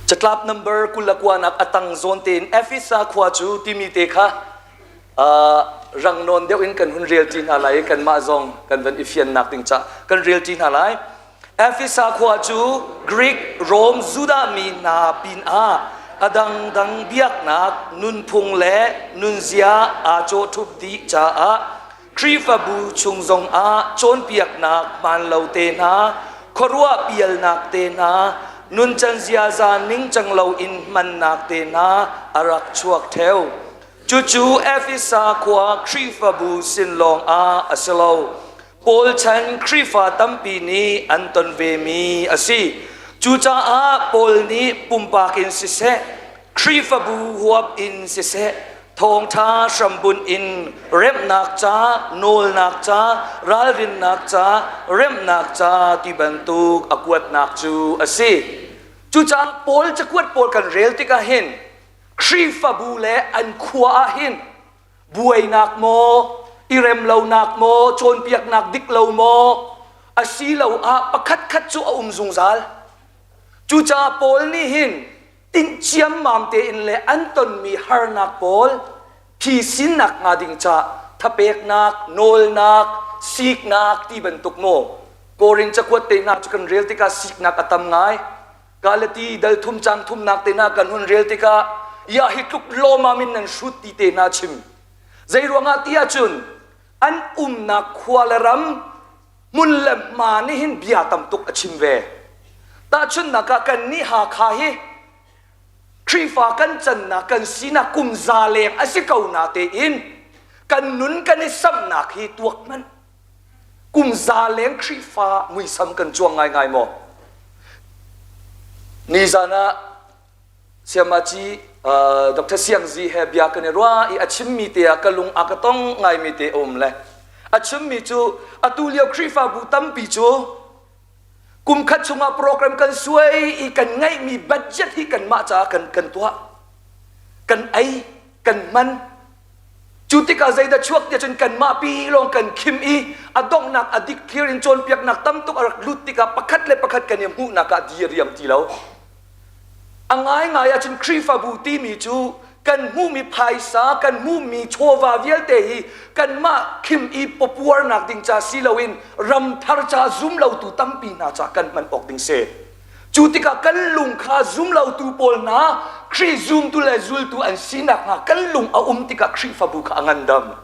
Speaker 9: catlap number 20 le kuanak a tang zawn tein Efesa khua cu timi te kha rang nawn deuh in kan hun rel ṭi hna lai i kanmah zong kan van i fiannak ding ca kan rel ṭi hna lai. Efesa khua cu Greek, Rom, Judah mi hna pinah a dangdang biaknak, nunphung le nunzia aa cawhṭhup dih caah Khrihfabu chung zongah cawnpiaknak hmaan lo te hna, khuaruah pialnak te hna, nuncan ziaza ningcang loin hmannak te hna a rak chuak ṭheo. Cucu Efesa khua Khrihfabu sin lawngah a si lo. Paul chan Khrihfa tampi nih an ton vemi a si. Cucaah Paul nih pumpak in siseh, Khrihfabu huap in siseh, thawngṭha hrambunh in remhnak ca, nawlnak ca, ralrinnak ca, remhnak ca ti bantuk a kuatnak cu a si. Cucaah Paul cakuat pawl kan rel tikah hin Khrihfabu le an khua ah hin buainak maw, i remlonak maw, cawnpiaknak dik lo maw, asiloah pakhatkhat cu a um zungzal. Cucaah Paul nih hin tinh ciammam tein le an tonmi harnak pawl phisinnak hnga ding ca thapeknak, nawlnak, siknak ti bantuk maw Korin cakuat te hna cu kan rel tikah siknak a tam ngai. Galati dal thum cang thumnak te hna kan hun rel tikah ya hi tluk lawmam in nan hrut ti te hna chim. Zei ruangah ti ahcun an umnak khua le ram hmun le hma nih hin bia tam tuk a chim ve. Tahchunhnak ah kan nih Hakha hi Khrihfa kan cannak kan sinak kum za leng a si ko na tein kan nun kan i samhnak hi tuak hmanh Kum za leng Khrihfa muisam kan cuang ngaingai maw? Nizan ah Siamaci uh, Dr. Siang Zi he bia kan i ruah i a chimmi te ah ka lung a ka tong ngaimi te a um le. A chimmi cu atu lio Khrihfabu tampi cu kum khat chungah program kan suai i kan ngeihmi budget hi kanmah caah kan kan tuah. Kan ei, kan hman. Cu tikah zeidah chuak tiah cun kanmah pi lawng kan khim i a donghnak a dik clear in cawnpiaknak tam tuk a rak lut tikah pakhat le pakhat kan i hmuhnak ah di a riam ti lo. A ngaingai ahcun Khrihfabu timi cu kan hmuhmi phaisa, kan hmuhmi chawva vialte hi kanmah khim i pawpuarnak ding ca si loin ramthar ca zumlotu tampi hna ca kan hman awk ding si. Cu tikah kan lung kha zumlotu pawl hna Khrih zumtu le zultu an sinak hnga kan lung a um tikah Khrihfabu kha a ngandam.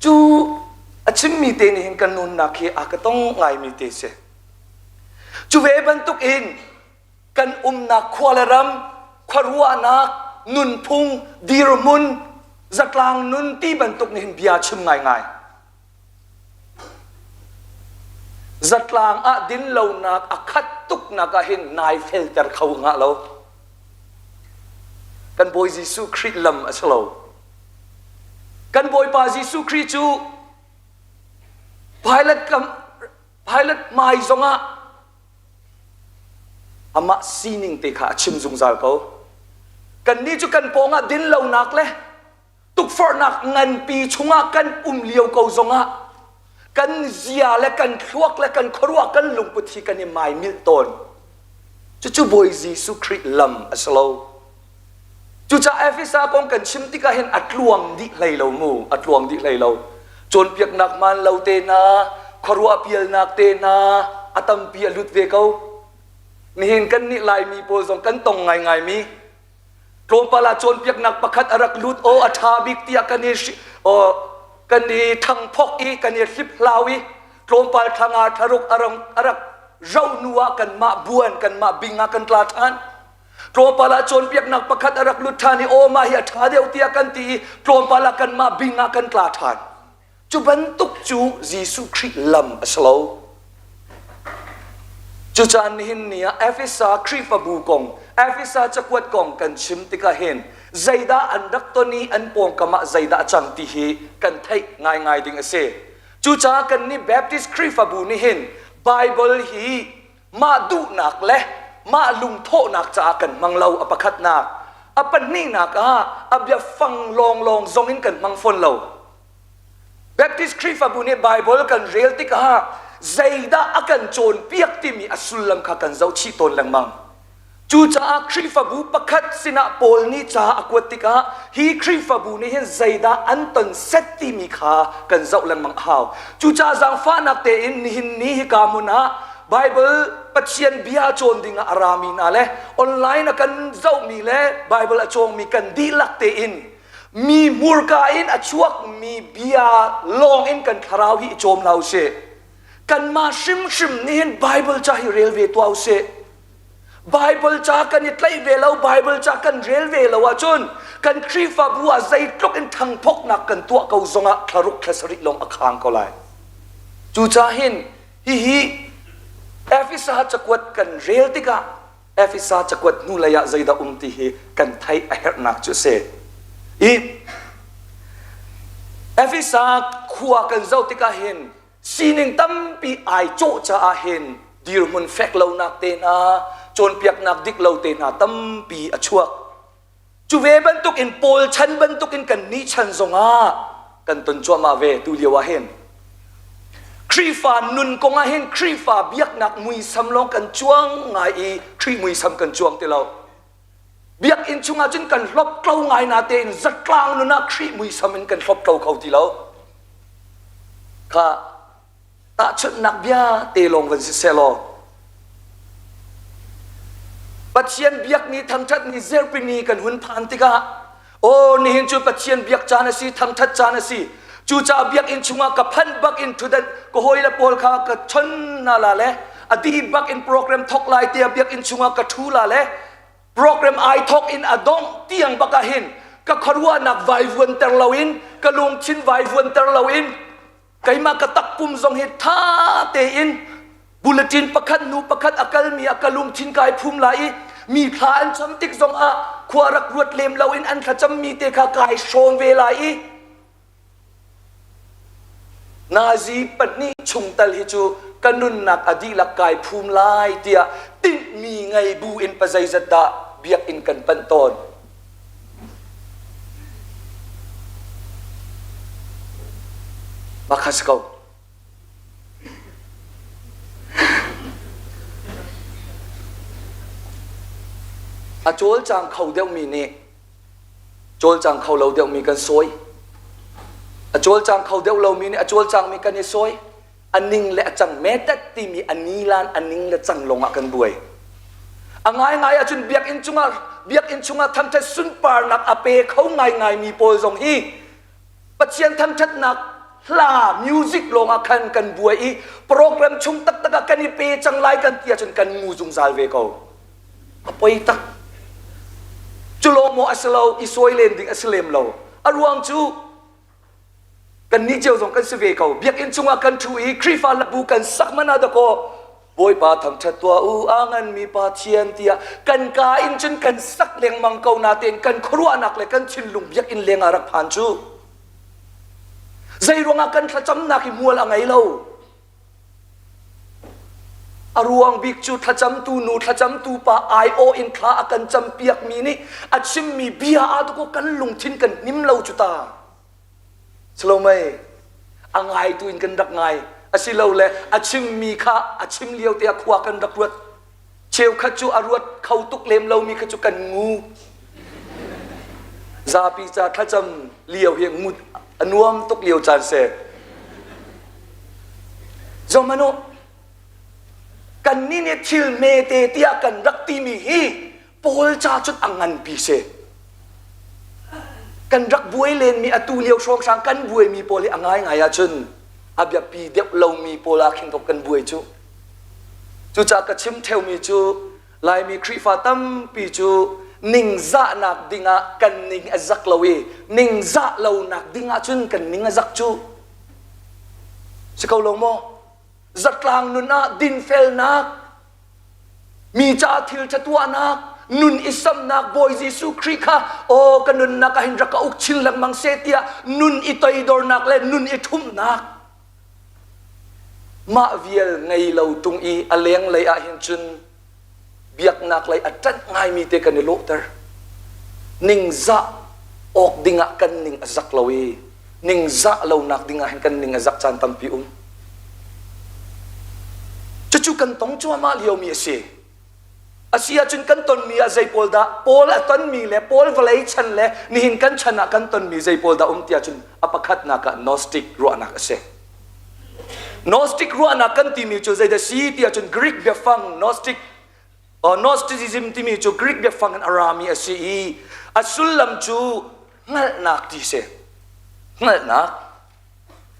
Speaker 9: Cu a chimmi te nih hin kan nunnak hi a ka tong ngaimi te si. Cu ve bantuk in kan umnak khua le ram, khuaruahnak, nunphung, dirhmun, zatlang nun ti bantuk nih hin bia chim ngaingai. Zatlang ah dinlonak a khat tuknak ah hin nai felter kho hnga lo. Kan Bawi Jesuh Khrih lam a si lo. Kan Bawipa Jesuh Khrih cu Pilate kam Pilate hmai zongah amah sining te kha a chim zungzal ko. Kannih cu kan pawngah dinlonak le tukforhnak nganpi chungah kan um lio ko zongah kan zia le kan thluak le kan khuaruah kan lungput hi kan i maimilh tawn. Cucu Bawi Jesuh Khrih lam a si lo. Cucaah Efesa kong kan chim tikah hin a tluang dih hlei lo mu, a tluang dih hlei lo. Cawnpiaknak hmaan lo te hna, khuaruah pialnak te hna a tampi a lut ve ko. Nihin kan nih Laimi pawl zong kan tong ngaingaimi tlawmpal ah cawnpiaknak pakhat a rak lut aw a ṭha bik tiah kan i kan i ṭhangphok i kan i hliphlau i tlawmpal thla nga thlaruk a rak ro hnu ah kanmah buan kanmah bing ah kan tla ṭhan tlawmpal ah cawnpiaknak pakhat a rak lut ṭhan i aw mah hi a ṭha deuh tiah kan ti i tlawmpal ah kanmah bing ah kan tla ṭhan Cu bantuk cu Jesuh Khrih lam a si lo. Cucaah nihin ni ah Efesa Khrihfabu kong, Efesa cakuat kong kan chim tikah hin zeidah an rak ton i an pawngkam ah zeidah a cang ti hi kan theih ngaingai ding a si. Cucaah kannih Baptist Khrihfabu nih hin Bible hi mah duhnak le mah lungthawhnak caah kan hmang lo a pakhatnak. A pahnihnak ah a biafang lawnglawng zong in kan hmang fawn lo. Baptist Khrihfabu nih Baibal kan rel tikah zeidah a kan cawnpiak timi a sullam kha kan zohchih tawn lengmang. Cucaah Khrihfabu pakhat sinah Paul nih ca a kuat tikah hi Khrihfabu nih hin zeidah an ton set timi kha kan zoh lengmang a hau. Cucaah zaangfahnak tein nihin ni hika hmun ah Baibal Pathian bia cawn dingah a rami hna le online a kan zohmi le Baibal a cawngmi kan dihlak tein mi hmurka in a chuakmi bia lawng in kan thlarau hi i cawm hlah usih kanmah hrimhrim nih hin Bible ca hi rel ve tuah usih Bible ca kan i tlaih ve lo Bible ca kan rel ve lo ahcun kan Khrihfabu ah zeitluk in thangphoknak kan tuah ko zongah thlaruk thlasarih lawng a khang ko lai cucaah hin hihi Efesa cakuat kan rel tikah Efesa cakuat hnulei ah zeidah um ti hi kan theih a herhnak cu a si. I Efesa khua kan zoh tikah hin sining tampi ai cawh caah hin dirhmun fek lonak te hna, cawnpiaknak dik lo te hna tampi a chuak. Cu ve bantuk in Paul chan bantuk in kan nih chan zongah kan ton cuahmah ve tu lio ah hin. Khrihfa nun kong ah hin Khrihfa biaknak muisam lawng kan cuang ngai i Khrih muisam kan cuang ti lo. Biakinn chungah cun kan hloptlo ngai na tein zatlang nun ah Khrih muisam in kan hloptlo kho ti lo. Kha Tahchunhnak bia te lawng van si sehlaw Pathian biak ni thangṭhat ni zerpi ni kan hun phan tikah aw nihin cu Pathian biak caan a si thangṭhat caan a si cucaah biakinn chungah ka phanh bak in ṭhudan ka hawile pawl kha ka chon hna la le a dih bak in program thok lai tiah biakinn chungah ka ṭhu la le program ai thok in a dongh tiang bak ah hin ka khuaruahnak vaivuanter loin ka lungthin vaivuanter loin keimah ka takpum zong hi ṭha tein bulletin pakhat nu pakhat a kalmi ah ka lungthin kai phum lai i mi thla an cam tik zong ah khua rak ruat lem loin an thlacammi te kha kai hrawm ve lai i nazi pahnih chungtal hi cu ka nunnak a dihlak kai phum lai tiah tinhmi ngei bu in pa zeizat dah biakinn kan panh tawn. Mah kha si ko. A cawlcang kho deuhmi nih cawlcang kho lo deuhmi kan sawi. A cawlcang kho deuh lomi nih a cawlcangmi kan i sawi. A ning le a cang metet timi a nilan a ning le cang lawngah kan buai. A ngaingai ahcun biakinn cungah biakinn chungah thangṭhat sunparnak a pe kho ngaingaimi pawl zong hi Pathian thangṭhatnak hla music lawngah khan kan buai i program chung taktak ah kan i pe cang lai kan ti ahcun kan ngu zungzal ve ko. A poi tak. Cu lawng maw a si lo, i sawi len ding a si lem lo. A ruang cu kannih cio zong kan si ve ko. Biakinn chungah kan ṭhu i Khrihfa hlabu kan sak man ah dakaw Bawipa thangṭhat tuah u, a nganmi Pathian tiah kan kaa in cun kan sak lengmang ko natein kan khuaruahnak le kan thinlung biakinn leng ah rak phan cu. Zei ruangah kan thlacamnak hi mual a ngei lo. A ruang bik cu thlacamtu nu, thlacamtu pa aiawh in thla a kan campiakmi nih a chimmi bia ah dakaw kan lungthin kan hnim lo cu ta. Salomei a ngaitu in kan rak ngai asilole a chimmi kha a chim lio te ah khua kan rak ruat cheukhat cu a ruat kho tuk lem lomi kha cu kan ngu zapi ca thlacam lio hi ngut a nuam tuk lio caan se zomanu kan nih nih thil mete tiah kan rak timi hi Paul ca cun a nganpi si. Kan rak buai lenmi atu lio hrawnghrang kan buaimi pawl hi a ngaingai ahcun a biapi deuh lomi pawl ah khin kan buai cu. Cucaah ka chim theumi cu Laimi Khrihfa tampi cu ningzahnak dingah kan ning a zak lo i ningzah lonak ding ahcun kan ning a zak cu. Si ko lo maw? Zatlang nun ah dinfelnak Mi ca thil ṭha tuahnak, nun i samnak Bawi Jesuh Khrih kha aw ka nunnak ah hin rak ka uk chin lengmang seh tiah nun i toidornak le nun i ṭhumhnak mah vial ngei lo tung i a lenglei ah hin cun biaknak lei a ṭanh ngaimi te kan i lawhter. Ningzah awk dingah kan ning a zak lo i ningzah lonak dingah hin kan ning a zak caan tampi um. Cucu kan tong cuahmah liomi a si. A si ahcun kan tonmi ah zei pawl dah Paul a tonmi le Paul vawlei chan le nihin kan chan ah kan tonmi zei pawl dah um ti ahcun a pakhatnak ah Gnostic ruahnak a si. Gnostic ruahnak kan timi cu zeidah si ti ahcun Greek biafang Gnostic Gnosticism timi cu Greek biafang in a rami a si i a sullam cu hngalhnak ti si. Hngalhnak.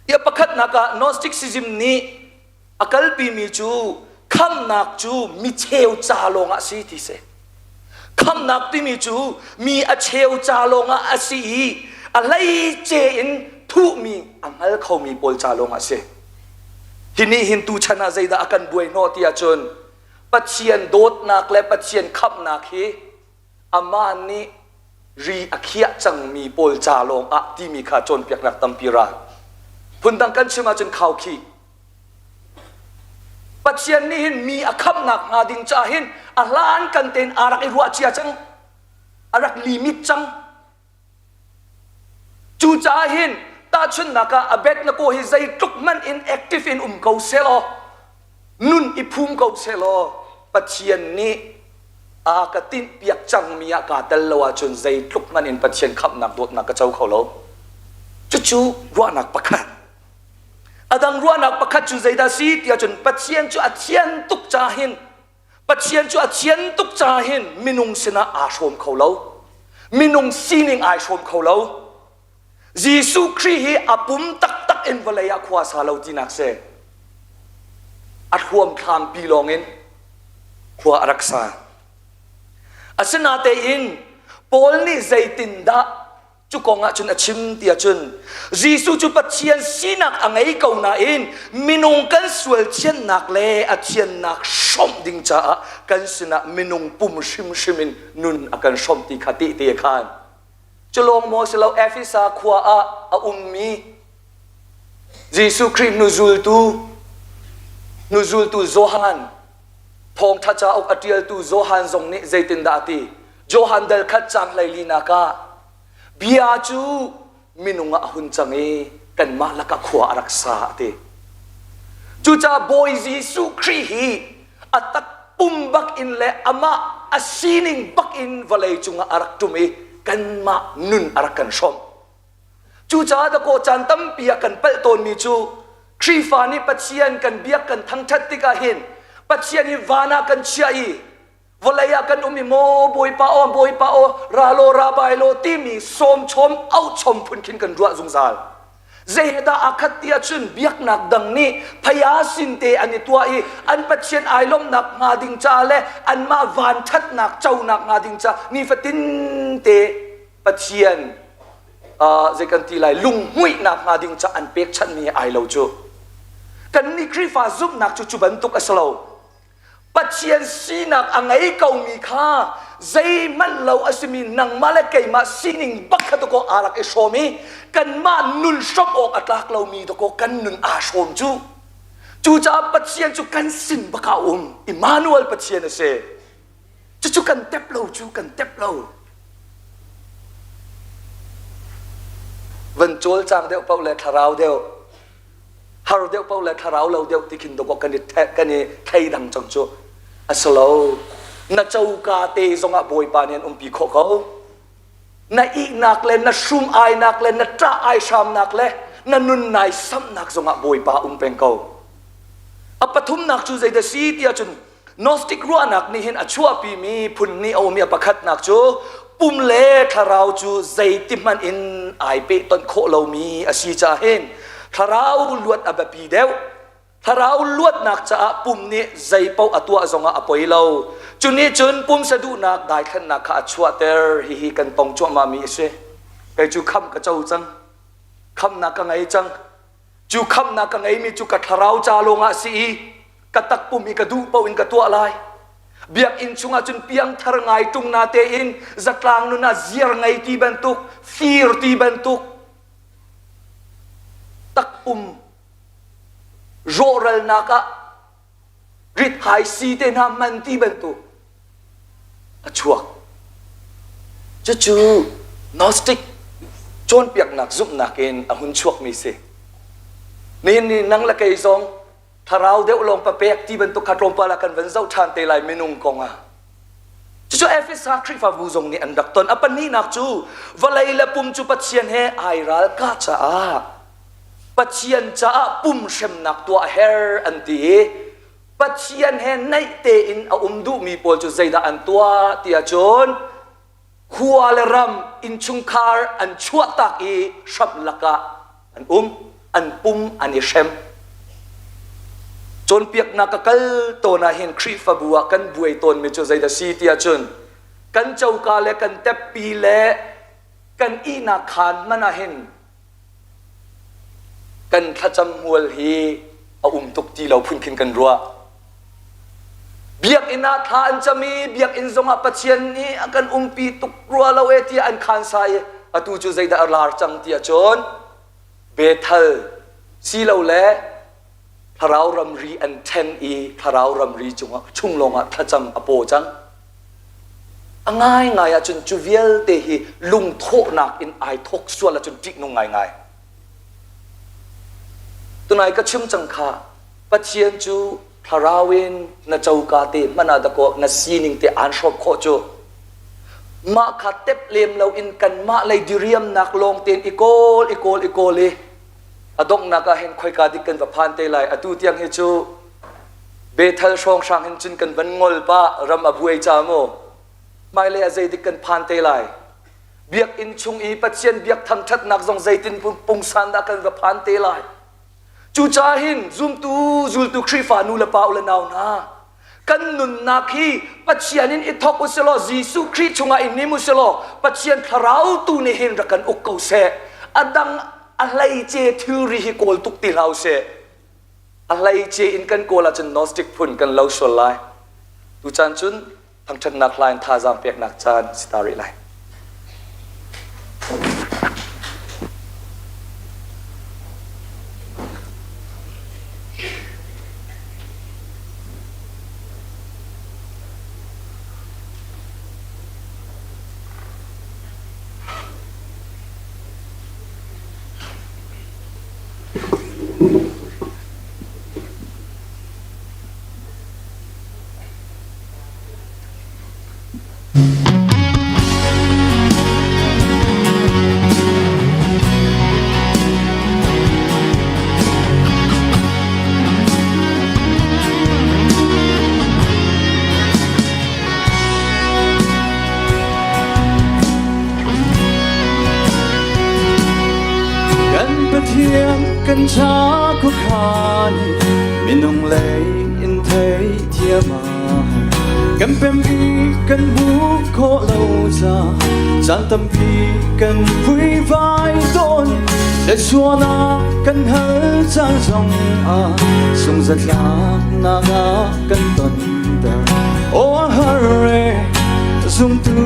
Speaker 9: Ia pakhatnak ah Gnosticism nih a kalpimi cu khamnak cu mi cheu ca lawngah a si ti si. Khamnak timi cu mi a cheu ca lawngah a si i a hleice in thuhmi a hngal khomi pawl ca lawngah a si. Hi nih hin tuchan ah zeidah a kan buai hnawh ti ahcun Pathian dawtnak le Pathian khamhnak hi amah nih ri a khiah cangmi pawl ca lawng ah timi kha cawnpiaknak tampi ra. Phundang kan chim ahcun khaukhih. Pathian nih hin mi a khamhnak hnga ding caah hin a hlan kan tein aa rak i ruah cia cang. A rak limit cang. Cucaah hin tahchunhnak ah Abednego hi zeitluk hmanh in active in um ko selaw nun i phum ko selaw Pathian nih a ka tinhpiak cangmi ah kaa tel lo ahcun zeitluk hmanh in Pathian khamhnak dawtnak ka co kho lo. Cucu ruahnak pakhat. A dang ruahnak pakhat cu zeidah si ti ahcun Pathian cu a thian tuk caah hin Pathian cu a thian tuk caah hin minung sinah aa hrawm kho lo. Minung sining ai hrawm kho lo. Jesuh Khrih hi a pum taktak in vawlei ah khua sa lo tinak si. A thluamthlam pi lawngin khua a rak sa. Asinatein Paul nih zeitindah Cu kong ah cun a chim ti ahcun Jesuh cu Pathian sinak a ngei ko nain minung kan sual thiannak le a thiannak hrawmh ding caah kan sinah minung pum hrimhrim in nun a kan hrawmh ti kha tehte a khaan. Cu lawng maw si lo Efesa khua ah a ummi Jesuh Khrih hnuzultu hnuzultu Johan thawngṭha cauk a ṭialtu Johan zong nih zeitindah a ti? Johan dal khat cang 14 nak ah bia cu minung ah a hun cang i. kanmah lakah khua a rak sa a ti. Cucaah Bawi Jesuh Khrih hi a takpum bak in le amah a sining bak in vawlei cungah a rak ṭum i kanmah nun a rak kan hrawmh. Cucaah dakaw caan tampi ah kan palh tawnmi cu Khrihfa nih Pathian kan biak kan thangṭhat tikah hin Pathian hi van ah kan chiah i vawlei ah kan um i maw Bawipa aw Bawipa aw ra law ra bai law timi sawmchawm auhchom phun khin kan ruah zungzal. Zei dah aa khat ti ahcun biaknak dang nih phaya sinte an i tuah i an Pathian ai lawmhnak hnga ding caah le anmah vanṭhatnak conak hnga ding caah nifatin te Pathian uh, zei kan ti lai lunghmuihnak hnga ding caah an pekchanhmi ai lo cu. Kannih Khrihfa zumhnak cu cu bantuk a si lo. Pathian sinak a ngei komi kha zeihmanh lo a simi nangmah le keimah sining bak kha dakaw aa rak i hrawm i kanmah nun hrawm awk a tlak lomi dakaw kan nun aa hrawm cu. Cucaah Pathian cu kan sin bak ah a um. Immanuel Pathian a si. Cucu kan tep lo cu kan tep lo. Van cawlcang deuh paoh le thlarau deuh har deuh paoh le thlarau lo deuh ti khin dawk kan i kan i thleidang cang cu a si lo na coka te zongah bawipa nih an umpi khawh ko na ihnak le na hrum ainak le na ṭah ai hramnak le na nun nai samhnak zongah bawipa um peng ko a pathumnak cu zeidah si tiah cun Gnostic ruahnak nih hin a chuahpimi phun nih a um i a pakhatnak cu pum le thlarau cu zeiti hmanh in ai pehtonh khawh lomi a si caah hin thlarau luat a biapi deuh. Thlarau luatnak caah pum nih zei paoh a tuah zongah a poi lo. Cu nih cun pumsa duhnak daithlannak kha a chuahter. Hihi kan tong cuahmahmi a si. Kei cu khamh ka co cang. Khamhnak ka ngei cang. Cu khamhnak ka ngeimi cu ka thlarau ca lawngah a si i ka takpum i ka duh paoh in ka tuah lai. Biakinn chungah cun piangthar ngai ṭung na tein zatlang nun ah ziar ngei ti bantuk, fir ti bantuk, takpum rawhralnak ah rit-hai si te hna man ti bantuk a chuak. Cucu Gnostic cawnpiaknak zumhnak in a hun chuakmi si. Nihin ni nang le kei zong thlarau deuh lawng papek ti bantuk kha tlawmpal ah kan van zoh ṭhan te lai minung kong ah. Cucu Efesa Khrihfabu zong nih an rak ton. A pahnihnak cu vawlei le pum cu Pathian he ai ralkah caah Pathian caah pum hremnak tuah a herh an ti i Pathian he naih tein a um duhmi pawl cu zeidah an tuah ti ahcun khua le ram innchungkhar an chuahtak i hramh lakah an um an pum an i hrem cawnpiaknak ka kal tawn ah hin Khrihfabu ah kan buai tawnmi cu zeidah si ti ahcun kan coka le kan teppi le kan ihnak khaan hmanh ah hin Kan thlacam hmual hi a um tuk ti lo phun khin kan ruah. Biakinn ah thla an cam i biakinn zongah Pathian nih a kan umpi tuk rua lo e tiah an khansa i atu cu zeidah a lar cang tiah cun Bethel silole thlarau ramri an ṭhen i thlarau ramri cungah chung lawngah thlacam a paw cang. A ngaingai ahcun cu vialte hi lungthawhnak in ai thawk sual ahcun ṭihnung ngaingai. Tunai ka chim cang kha Pathian cu thlarau in na coka te hmanh ah dakaw na sining te aan hrawm khawh cu. Mah kha tep lem lo in kanmah lei diriamnak lawng tein i kawl i kawl i kawl i a donghnak ah hin khoika dik kan va phan te lai atu tiang hi cu Bethel hrawnghrang hin cun kan van ngol pah ram a buai ca mu hmailei ah zeidik kan phan te lai biakinn chung i Pathian biak thangṭhatnak zong zeitin pungsan dah kan va phan te lai cucaah hin zumtu zultu Khrihfa nu le pa u le nau hna kan nunnak hi Pathian in i thawk u silaw Jesuh Khrih chungah i nim u silaw Pathian thlarau tu nih hin rak kan uk ko seh a dang a hleice thilri hi kawl tuk ti hlah u sih A hleice in kan kawl ahcun Gnostic phun kan lo sual lai. Tucaan cun thangṭhatnak hla in thazaang peknak caan si ta rih lai.
Speaker 8: Kan Pathian kan cha khuakhan minung lei in thei thiam kan pem i kan hmuh khawh lo ca caan tampi kan vuivai tawn thluachuahnak kan hal caan zong ah sungzatlaknak ah kan tonter aw a har e zumtu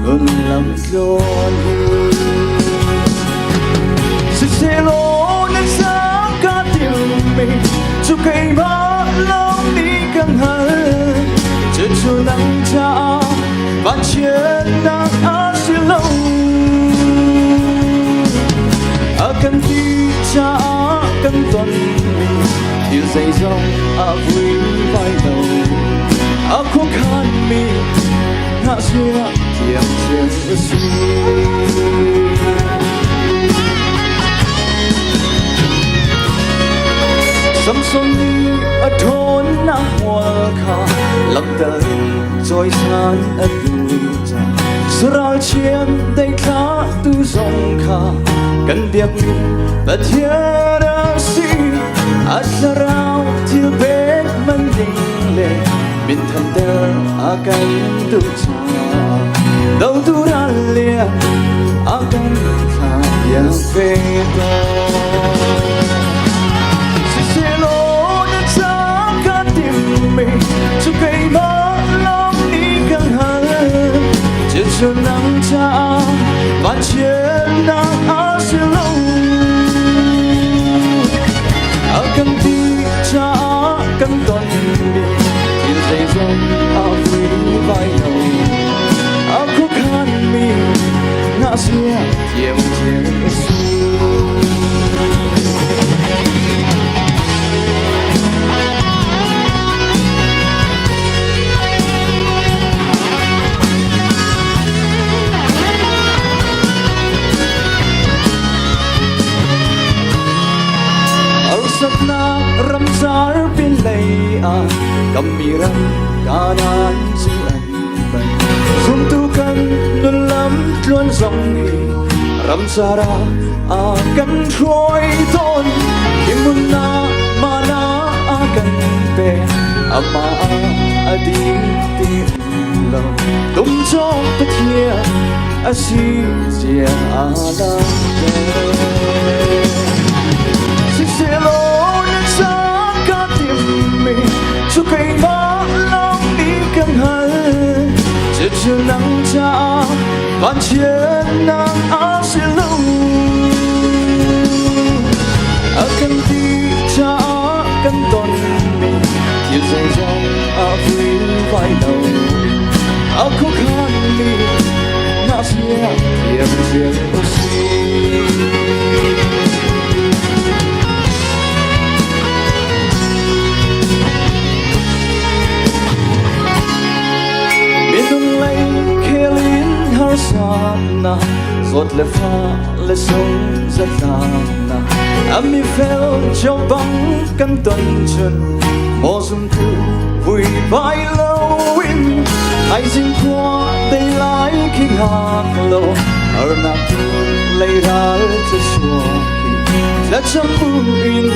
Speaker 8: nun lam tluan hi Siselaw na sang ka timmi cu keimah lawng nih kan hal cucu nang caah vanchiatnak a si lo a kan ti caah kan tonmi thil zeizong a vui vai lo a khuakhanmi ngakchia thiamthiam a si. Samson nih a ṭhawnnak hmual kha lamdal in cawisan a duh caah saral chian deithla tu zong kha kan biakmi Pathian a si. A thlarau thil pek man ding le minthanter a kan duh caah dotu ral lian a kan thlah piak ve tawn. Siselaw na ca ka timmi cu keimah lawng nih kan hal cucu nang caah vanchiatnak a si lo a kan ti caah kan tonmi thil zeizong a vui vai lo a khuakhanmi ngakchia thiamthiam a si. Harsatnak ramcar pinlei ah kammi ram Kanaan cu an pan. Zumtu kan nunlam tluan zong hi ramcar ah a kan hruai tawn. Himunna mana a kan pe amah ah a ding ti lo. Tum cawk Pathian a si zia a langhter. Siselaw na ca ka timmi cu keimah lawng nih kan hal. Cucu nang caah vanchiatnak a si lo. A kan ti caah kan tonmi thil zeizong a vui vai lo. A khuakhanmi ngakchia thiamthiam a si. Minung lei khel in harsatnak zawt le fa le sung zatlaknak ami fel cio bang kan ton chun maw zumtu vui vai lo in thaizing khua tei lai khi hngak lo harnak tu lei ral che suak hi thlacam bu in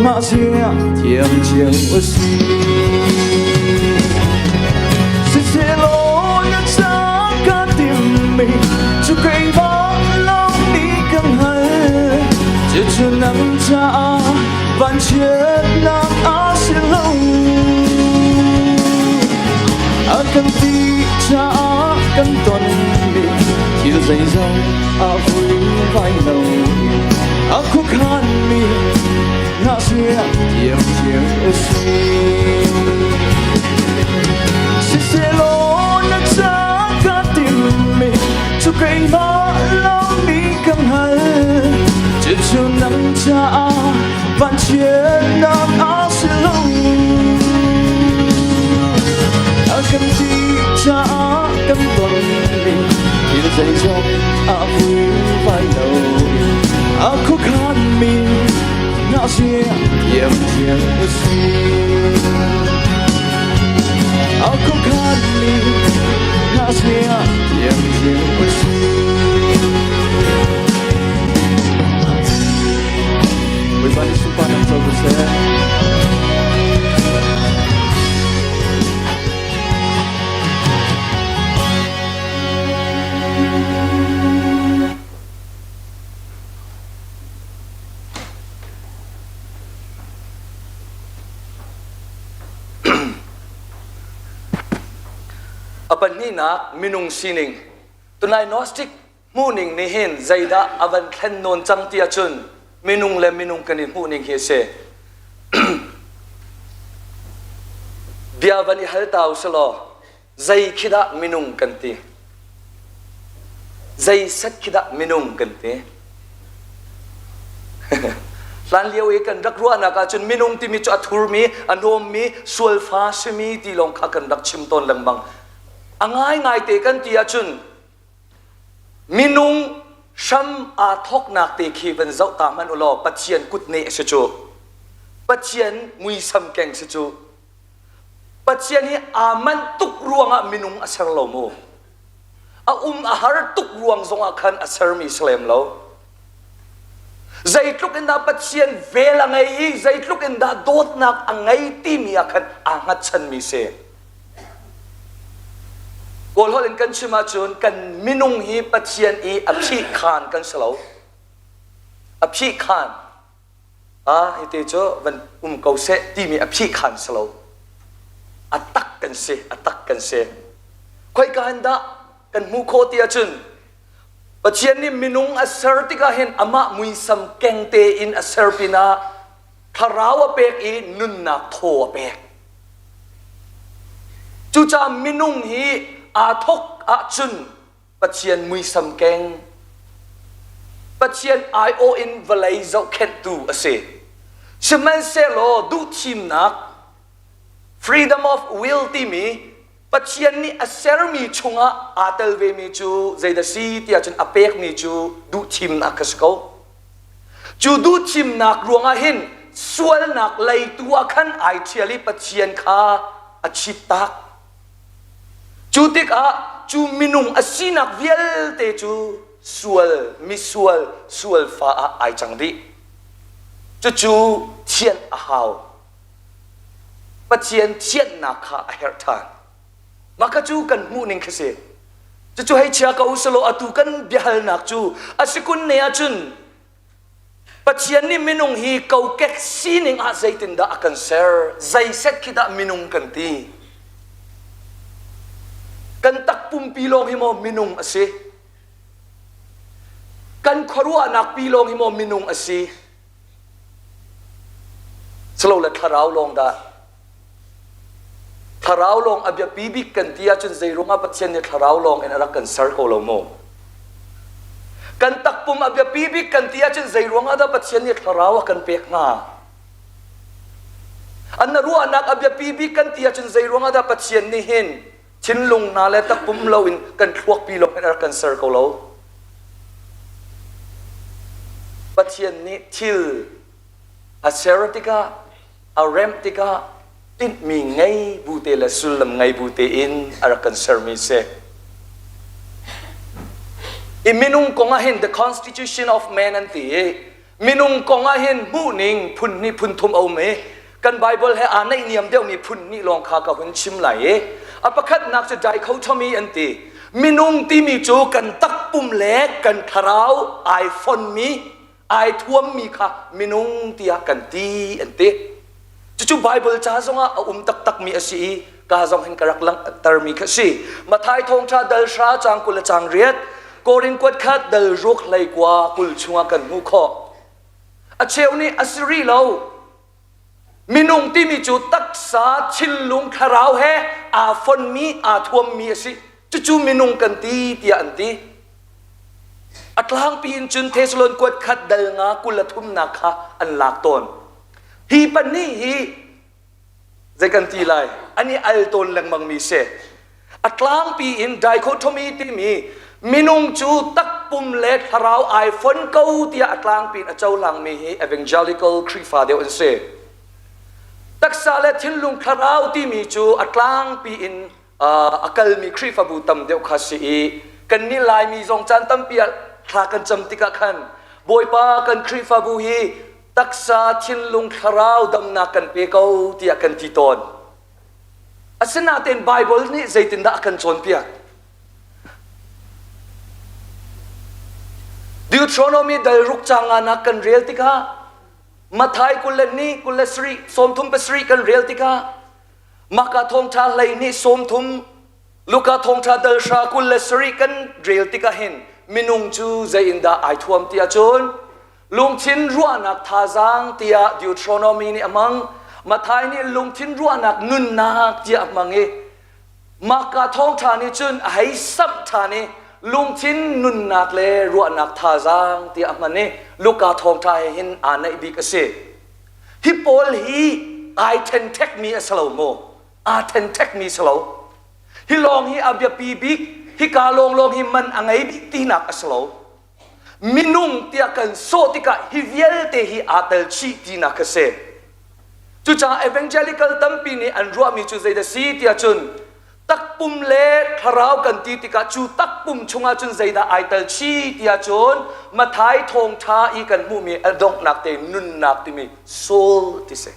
Speaker 8: mah zia thiam cio a si. Siselaw na ca ka timmi cu keimah lawng nih kan hal cucu nang caah vanchiatnak a si lo a kan ti caah kan tonmi thil zeizong a vui vai lo a khuakhanmi ngakchia thiamthiam a si. Siselaw na ca ka timmi cu keimah lawng nih kan hal cucu nang caah van. Zeizong ah vui lo a khuakhan mi ngakchia thiamthiam usih. A khuakhan mi ngakchia thiamthiam usih. Bawipa nih sunparnak co ko seh.
Speaker 9: A pahnihnak minung sining. Tunai Gnostic hmuhning nih hin zeidah a van thlen nawn cang ti ahcun minung le minung kan i hmuhning hi a si. Bia van i hal ta u selaw zei khi dah minung kan ti? Zei set khi dah minung kan ti? Hlan lio i kan rak ruahnak ahcun minung timi cu a thurmi, a hnawmmi, sualfa simi ti lawng kha kan rak chim tawn lengmang. A ngaingai te kan ti ahcun minung hram aa thawknak te khi van zoh ta hmanh u law Pathian kutneh a si cu. Pathian muisam keng si cu. Pathian hi aa manh tuk ruangah minung a ser lo mu. A um a har tuk ruang zongah khan a sermi si lem lo. Zeitluk in dah Pathian vel a ngei i zeitluk in dah dawtnak a ngei timi ah khan aa hngatchanmi si. Kawl holh in kan chim ahcun kan minung hi Pathian i a phihkhan kan si lo. A phihkhan. Ah, hiti cu van um ko seh timi a phihkhan si lo. A tak kan si, a tak kan si. Khoika in dah kan hmuh khawh ti ahcun Pathian nih minung a ser tikah hin amah muisam keng tein a ser pinah thlarau a pek i nunnak thaw a pek. Cucaah minung hi aa thawk ahcun Pathian muisam keng, Pathian aiawh in vawlei zohkhenhtu a si. Sihmanhsehlaw duhthimnak freedom of will timi Pathian nih a sermi chungah aa tel vemi cu zeidah si tiah cun a pekmi cu duhthimnak kha si ko. Cu duhthimnak ruangah hin sualnak leitu ah khan ai ṭhial i Pathian kha a chittak. Cu tikah cu minung a sinak vialte cu sual, misual, sualfa ah ai cang dih. Cucu thianh a hau. Pathian thianhnak kha a herh ṭhan. Mah kha cu kan hmuhning khi si. Cucu hei chia ko usalaw atu kan biahalnak cu a si kun ne ahcun Pathian nih minung hi kokek sining ah zeitindah a kan ser? Zeiset khi dah minung kan ti? Kan takpumpi lawng hi maw minung a si? Kan khuaruahnak pi lawng hi maw minung a si? Silole thlarau lawng dah? Thlarau lawng a biapi bik kan ti ahcun zeiruangah Pathian nih thlarau lawng in a rak kan ser ko lo maw? Kan takpum a biapi bik kan ti ahcun zeiruangah dah Pathian nih thlarau a kan pek hnga? An na ruahnak a biapi bik kan ti ahcun zeiruangah dah Pathian nih hin thinlung hna le takpum loin kan thluakpi lawng in a rak kan ser ko lo? Pathian nih thil a ser tikah a remh tikah tinhmi ngei bu te le sullam ngei bu tein a rak kan sermi si. I minung kong ah hin the constitution of man an ti i minung kong ah hin hmuhning phun hnih phun thum a um i kan Bible he aa naihniam deuhmi phun hnih lawng kha ka hun chim lai i a pakhatnak cu dichotomy an ti. Minung timi cu kan takpum le kan thlarau ai fonmi ai thuammi kha minung tiah kan ti an ti. Cucu Bible ca zongah a um taktakmi a si i ka zong hin ka rak langhtermi kha si. Matthai thawngṭha dal hra caang 20 le caang riat, Korin kuat khat dal ruk hlei kua 20 chungah kan hmuh khawh. A cheu nih a si rih lo. Minung timi cu taksa, thinlung, thlarau he aa fonmi, aa thuammi a si. Cucu minung kan ti tiah an ti. A tlangpi in cun Thessalon kuat khat dal nga 20 a thumnak kha an lak tawn. Hi pahnih hi zei kan ti lai? An i al tawn lengmangmi si. A tlangpi in dichotomy timi Minung cu takpum le thlarau ai fon ko tiah a tlangpi in a cohlangmi hi evangelical Khrihfa deuh an si. Taksa le thinlung thlarau timi cu a tlangpi in a kalmi Khrihfabu tam deuh kha si i kannih Laimi zong caan tampi ah thla kan cam tikah khan Bawipa kan Khrihfabu hi taksa thinlung thlarau damnak kan pe ko tiah kan ti tawn. Asinain Baibal nih zeitindah a kan cawnpiak? Deuteronomy dal ruk caang nganak kan rel tikah Matthai 20 le ni 27 37 kan rel tikah Maka thawngṭha hlei nih 30 Luka thawngṭha dal hra 27 kan rel tikah hin minung cu zei in dah ai thuam ti ahcun lungthin ruahnak thazaang tiah Deuteronomy nih a hmang Matthai nih lungthin ruahnak nunnak tiah a hmang i Mahka thawngṭha nih cun a hei samh ṭhan i lungthin nunnak le ruahnak thazaang tiah a hman i Luka thawngṭha he hin aa naih bik a si. Hi pawl hi ai ṭhenṭhekmi a si lo maw? Aa ṭhenṭhekmi si lo. Hi lawng hi a biapi bik, hika lawnglawng hi man a ngei bik tinak a si lo. Minung tiah kan sawh tikah hi vialte hi aa tel chih tinak a si. Cucaah evangelical tampi nih an ruahmi cu zeidah si tiah cun takpum le thlarau kan ti tikah cu takpum chungah cun zeidah ai tel chih tiah cun Matthai thawngṭha i kan hmuhmi a donghnak te nunnak timi soul ti si.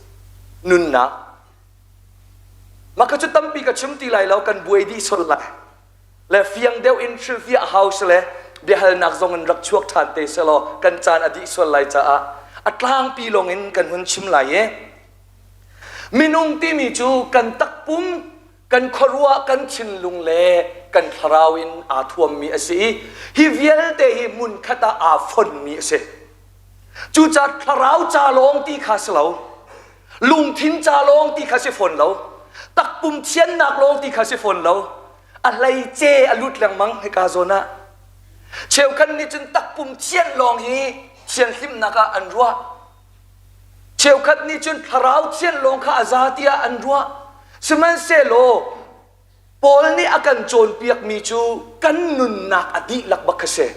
Speaker 9: Nunnak. Mah kha cu tampi ka chim ti lai lo kan buai dih sual lai. Le fiang deuh in hrilhfiah hau si le biahalnak zong in rak chuak ṭhan te selaw kan caan a dih sual lai caah a tlangpi lawng in kan hun chim lai i minung timi cu kan takpum kan khuaruah kan thinlung le kan thlarau in aa thuammi a si i hi vialte hi hmunkhat ah aa fonmi a si. Cucaah thlarau ca lawng ti kha si lo lungthin ca lawng ti kha si fawn lo takpum thiannak lawng ti kha si fawn lo a hleice a lut lengmang hika zawn ah cheukhat nih cun takpum thian lawng hi thianhlimnak ah an ruah cheukhat nih cun thlarau thian lawng kha a za tiah an ruah sihmanhsehlaw Paul nih a kan cawnpiakmi cu kan nunnak a dihlak bak kha si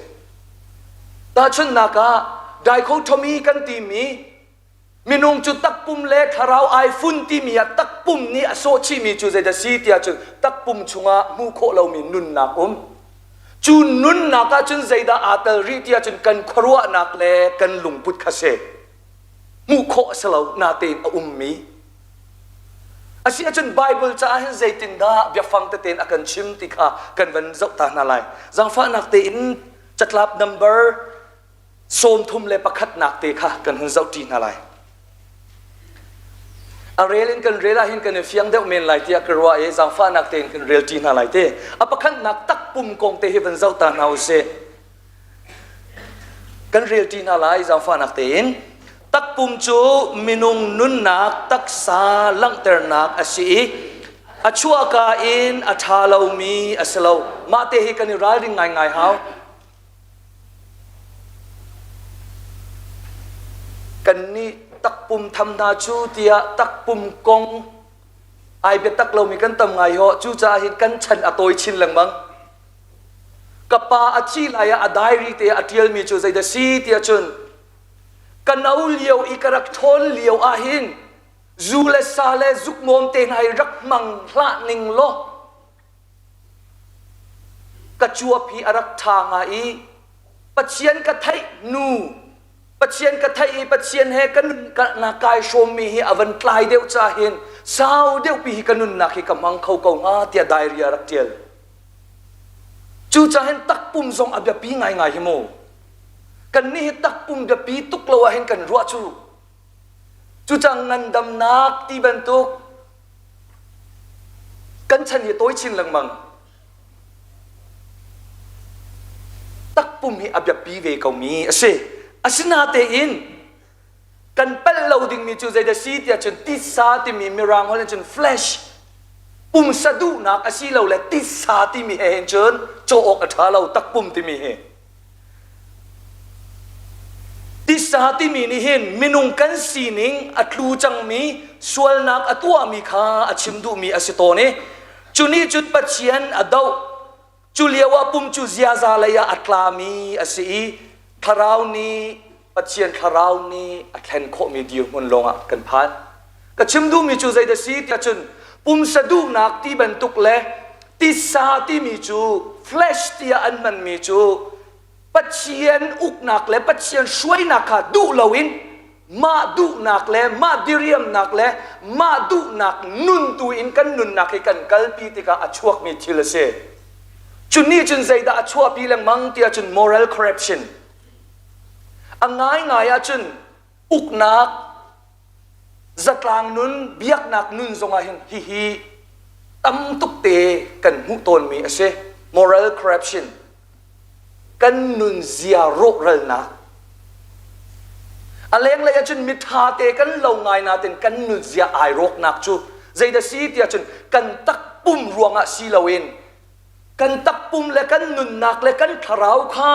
Speaker 9: tahchunhnak ah dichotomy kan timi Minung cu takpum le thlarau ai fun timi ah takpum nih a sawh chihmi cu zeidah si tiah cun takpum chungah hmuh khawh lomi nunnak um. Cu nunnak ah cun zeidah aa tel rih tiah cun kan khuaruahnak le kan lungput kha si. Hmuh khawh a si lo natein a ummi. Asiahcun Bible caah hin zeitindah biafang tete in a kan chim ti kha kan van zoh ta hna lai. Zaangfahnak tein catlap number 31nak te kha kan hun zohṭi hna lai. A rel in kan rel ahhin kan i fiang deuh men lai tiah ka ruah i zaangfahnak tein kan relṭi hna lai te. A pakhatnak takpum kong te hi van zoh ta hna usih. Kan relṭi hna lai zaangfahnak tein. Takpum cu minung nunnak taksa langhternak a si i a chuahka in a ṭha lomi a si lo. Mah te hi kan i ralring ngaingai hau. Kannih takpum tham hna cu tiah takpum kong ai biatak lomi kan tam ngai hawh. Cucaah hin kan chan a tawi chin lengmang. Ka pa a thi lai ah a diary te ah a ṭialmi cu zeidah si tiah cun ka no lio i ka rak ṭhawn lio ah hin zu le sa le zukmawm te hna hi rak hmang hlah ning law Ka cuap hi a rak ṭha nga i Pathian ka theih hnu Pathian ka theih i Pathian he ka nun na kai hrawmmi hi a van tlai deuh ca hin sau deuhpi hi ka nunnak hi ka hmang kho ko hnga tiah diary a rak ṭial. Cucaah hin takpum zong a biapi ngaingai hi mu. Kannih hi takpum biapi tuk lo ah hin kan ruah cu. Cucaah ngandamnak ti bantuk Kan chan hi tawi chin lengmang. Takpum hi a biapi ve komi a si. Asinatein kan palh lo dingmi cu zeidah si tiah cun titsa timi mirang holh in cun flesh pumsa duhnak asilole titsa timi he hin cun cawh awk a ṭha lo takpum timi hi. Tisa timi nih hin minung kan sining a tlu cangmi sualnak a tuahmi kha a chim duhmi a si tawn i cu nih cun Pathian a doh. Cu lio ah pum cu ziaza lei ah a tlami a si i thlarau nih Pathian thlarau nih a thlen khawhmi dirhmun lawngah kan phan. Ka chim duhmi cu zeidah si tiah cun pumsa duhnak ti bantuk le tisa timi cu flesh tiah an hmanmi cu Pathian uknak le Pathian hruainak kha duh loin mah duhnak le mah diriamnak le mah duhnak nun tu in kan nunnak hi kan kalpi tikah a chuakmi thil a si. Cu nih cun zeidah a chuahpi lengmang tiah cun moral corruption. A ngaingai ahcun uknak zatlang nun biaknak nun zongah hin hihi tam tuk te kan hmuh tawnmi a si. Moral corruption. Kan nunzia rawhralnak. A lenglei ahcun miṭha te kan lo ngai nain kan nunzia ai rawknak cu zeidah si tiah cun kan takpum ruangah si loin kan takpum le kan nunnak le kan thlarau kha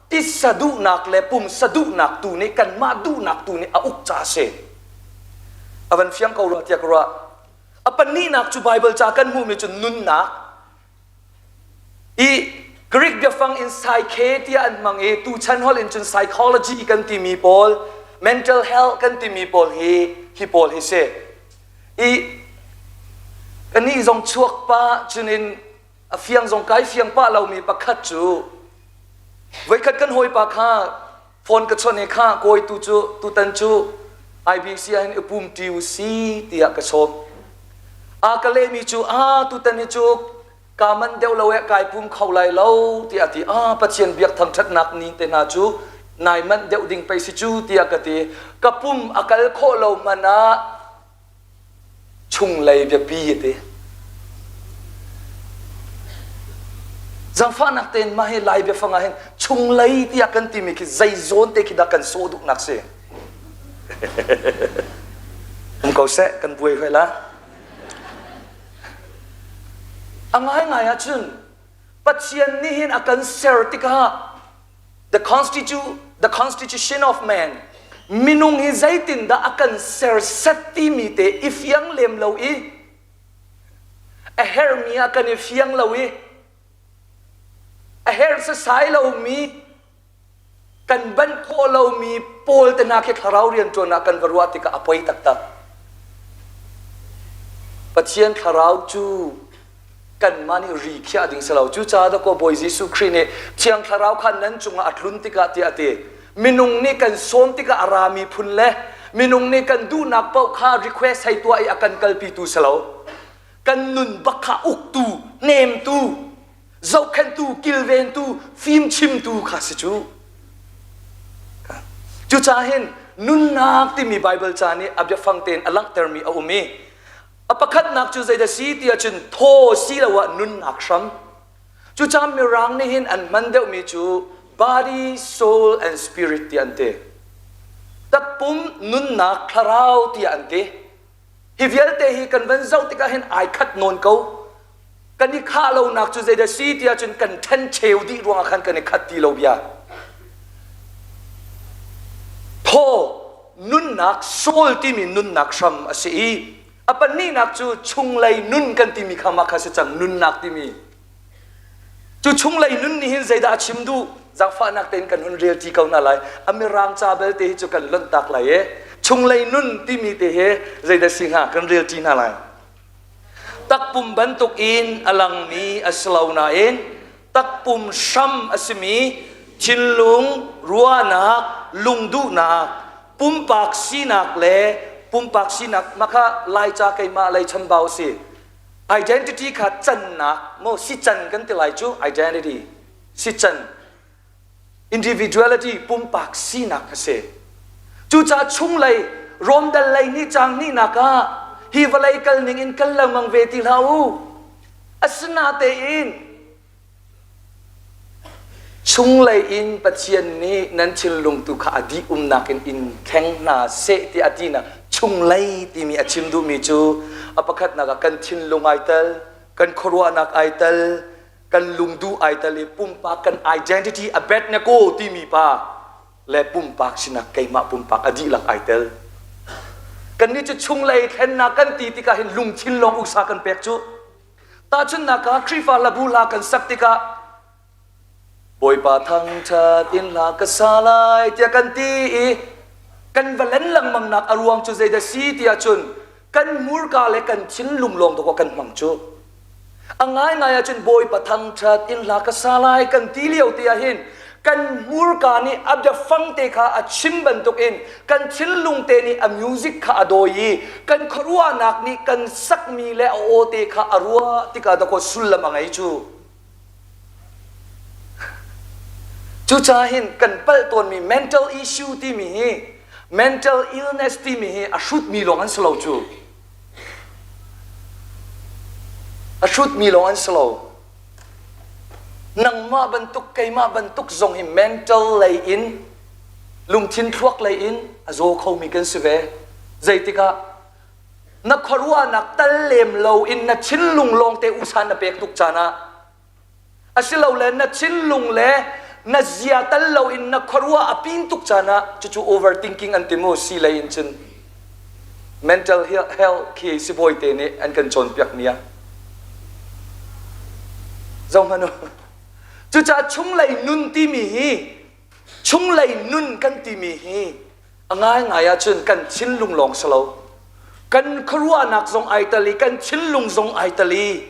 Speaker 9: titsa duhnak le pumsa duhnak tu nih kanmah duhnak tu nih a uk ca a si. A van fiang ko rua tiah ka ruah. A pahnihnak cu Baibal ca kan hmuhmi cu nunnak. I Greek biafang in psyche tiah an hmang i tuchan holh in cun psychology kan timi pawl, mental health kan timi pawl hi hi pawl hi si. I kanih zong chuak pah cunin a fiang zong kai fiang pah lomi pakhat cu voikhat kan hawipa kha phone ka chawnh i kha kawi tu cu tutan cu IBC ah hin i pum ṭi u si tiah ka sawm. A ka lehmi cu a tutan hi cu kaa manh deuh lo eh kai pum kho lai lo tiah a ti. A Pathian biak thangṭhatnak ni te hna cu nai manh deuh ding pei si cu tiah ka ti. Ka pum a kal khawh lo hmanh ah chunglei biapi a ti. Zangfahnak tein mah hi Lai biafang ah hin chunglei tiah kan timi khi zei zawn te khi dah kan sawh duhnak si? Um ko seh, kan buai hoi la. A ngaingai ahcun Pathian nih hin a kan ser tikah the constitu the constitution of man minung hi zeitindah a kan serset timi te i fiang lem lo i a hermi ah kan i fiang lo i a her sasai lomi kan banh khawh lomi pawl te hna khi thlarau rianṭuan ah kan va ruah tikah a poi taktak Pathian thlarau cu kanmah nih ri khiah ding si lo. Cucaah dakaw Bawi Jesuh Khrih nih Thiang Thlarau kha nan cungah a tlun tikah tiah a ti. Minung nih kan sawm tikah a rami phun le minung nih kan duhnak paoh kha request hei tuah i a kan kalpitu si lo. Kan nun bak kha uktu, hnemtu, zohkhenhtu, kilventu, fimchimtu kha si cu. Cucaah hin nunnak timi Baibal ca nih a biafang tein a langhtermi a um i A pakhatnak cu zeidah si ti ahcun thaw siloah nunnak hram. Cucaah Mirang nih hin an hman deuhmi cu body, soul and spirit tiah an ti. Takpum, nunnak, thlarau tiah an ti. Hi vialte hi kan van zoh tikah hin ai khat nawn ko. Kan i khah lonak cu zeidah si ti ahcun kan ṭhencheu dih ruangah khan kan i khat ti lo bia. Thaw, nunnak, soul timi nunnak hram a si i a pahnihnak cu chunglei nun kan timi kha mah kha si cang nunnak timi. Cu chunglei nun nih hin zeidah a chim duh? Zaangfahnak tein kan hun rel ṭi ko hna lai. A mirang ca belte hi cu kan lonhtak lai e. Chunglei nun timi te hi zeidah si hnga kan rel ṭi hna lai. Takpum bantuk in a langmi a si lo nain takpum hram a simi thinlung, ruahnak, lungduhnak, pumpak sinak le pumpak sinak mah kha Laica keimah lei chambau a si. Identity kha cannak maw si can kan ti lai cu identity si can individuality pumpak sinak a si. Cucaah chunglei Rom dal lei nih caang hnihnak ah hi vawlei kal ning in kal lengmang ve ti hlah u. Asinatein chunglei in Pathian nih nan thinlung tu kha a dih umnak in in thleng hna seh tiah a tinak chunglei timi a chim duhmi cu a pakhatnak ah kan thinlung ai tel, kan khuaruahnak ai tel, kan lungduh ai tel i pumpak kan identity a bet na ko timi pa le pumpak sinak keimah pumpak a dihlak ai tel. Kannih cu chunglei thlennak kan ti tikah hin lungthin lawng usa kan pek cu. Tahchunhnak ah Khrihfa labu hla kan sak tikah. Bawipa thangṭhat in hla ka sa lai tiah kan ti i kan va len lengmang nak a ruang cu zeidah si ti ahcun kan hmurka le kan thinlung lawng dawkaw kan hmang cu. A ngaingai ahcun Bawipa thangṭhat in hla ka sa lai kan ti lio te ahhin kan hmurka nih a biafang te kha a chim bantukin kan thinlung te nih a music kha a dawi i kan khuaruahnak nih kan sakmi le a aw te kha a ruah tikah dawkaw sullam a ngei cu. Cucaah hin kan palh tawnmi mental issue timi hi mental illness timi hi a hrutmi lawng an si lo cu. A hrutmi lawng an si lo. Nangmah bantuk keimah bantuk zong hi mental lei in lungthin thluak lei in a zaw khomi kan si ve. Zeitikah na khuaruahnak tal lem lo in na thinlung lawngte usa na pek tuk caan ah asilole na thinlung le na zia tal lo in na khuaruah a pin tuk caan ah cucu overthinking an ti mu si lei in cun mental health khi sibawi te nih an kan cawnpiak mi ah zohmanh u cucaah chunglei nun timi hi chunglei nun kan timi hi A ngaingai ahcun kan thinlung lawng si lo. Kan khuaruahnak zong ai tel i kan thinlung zong ai tel i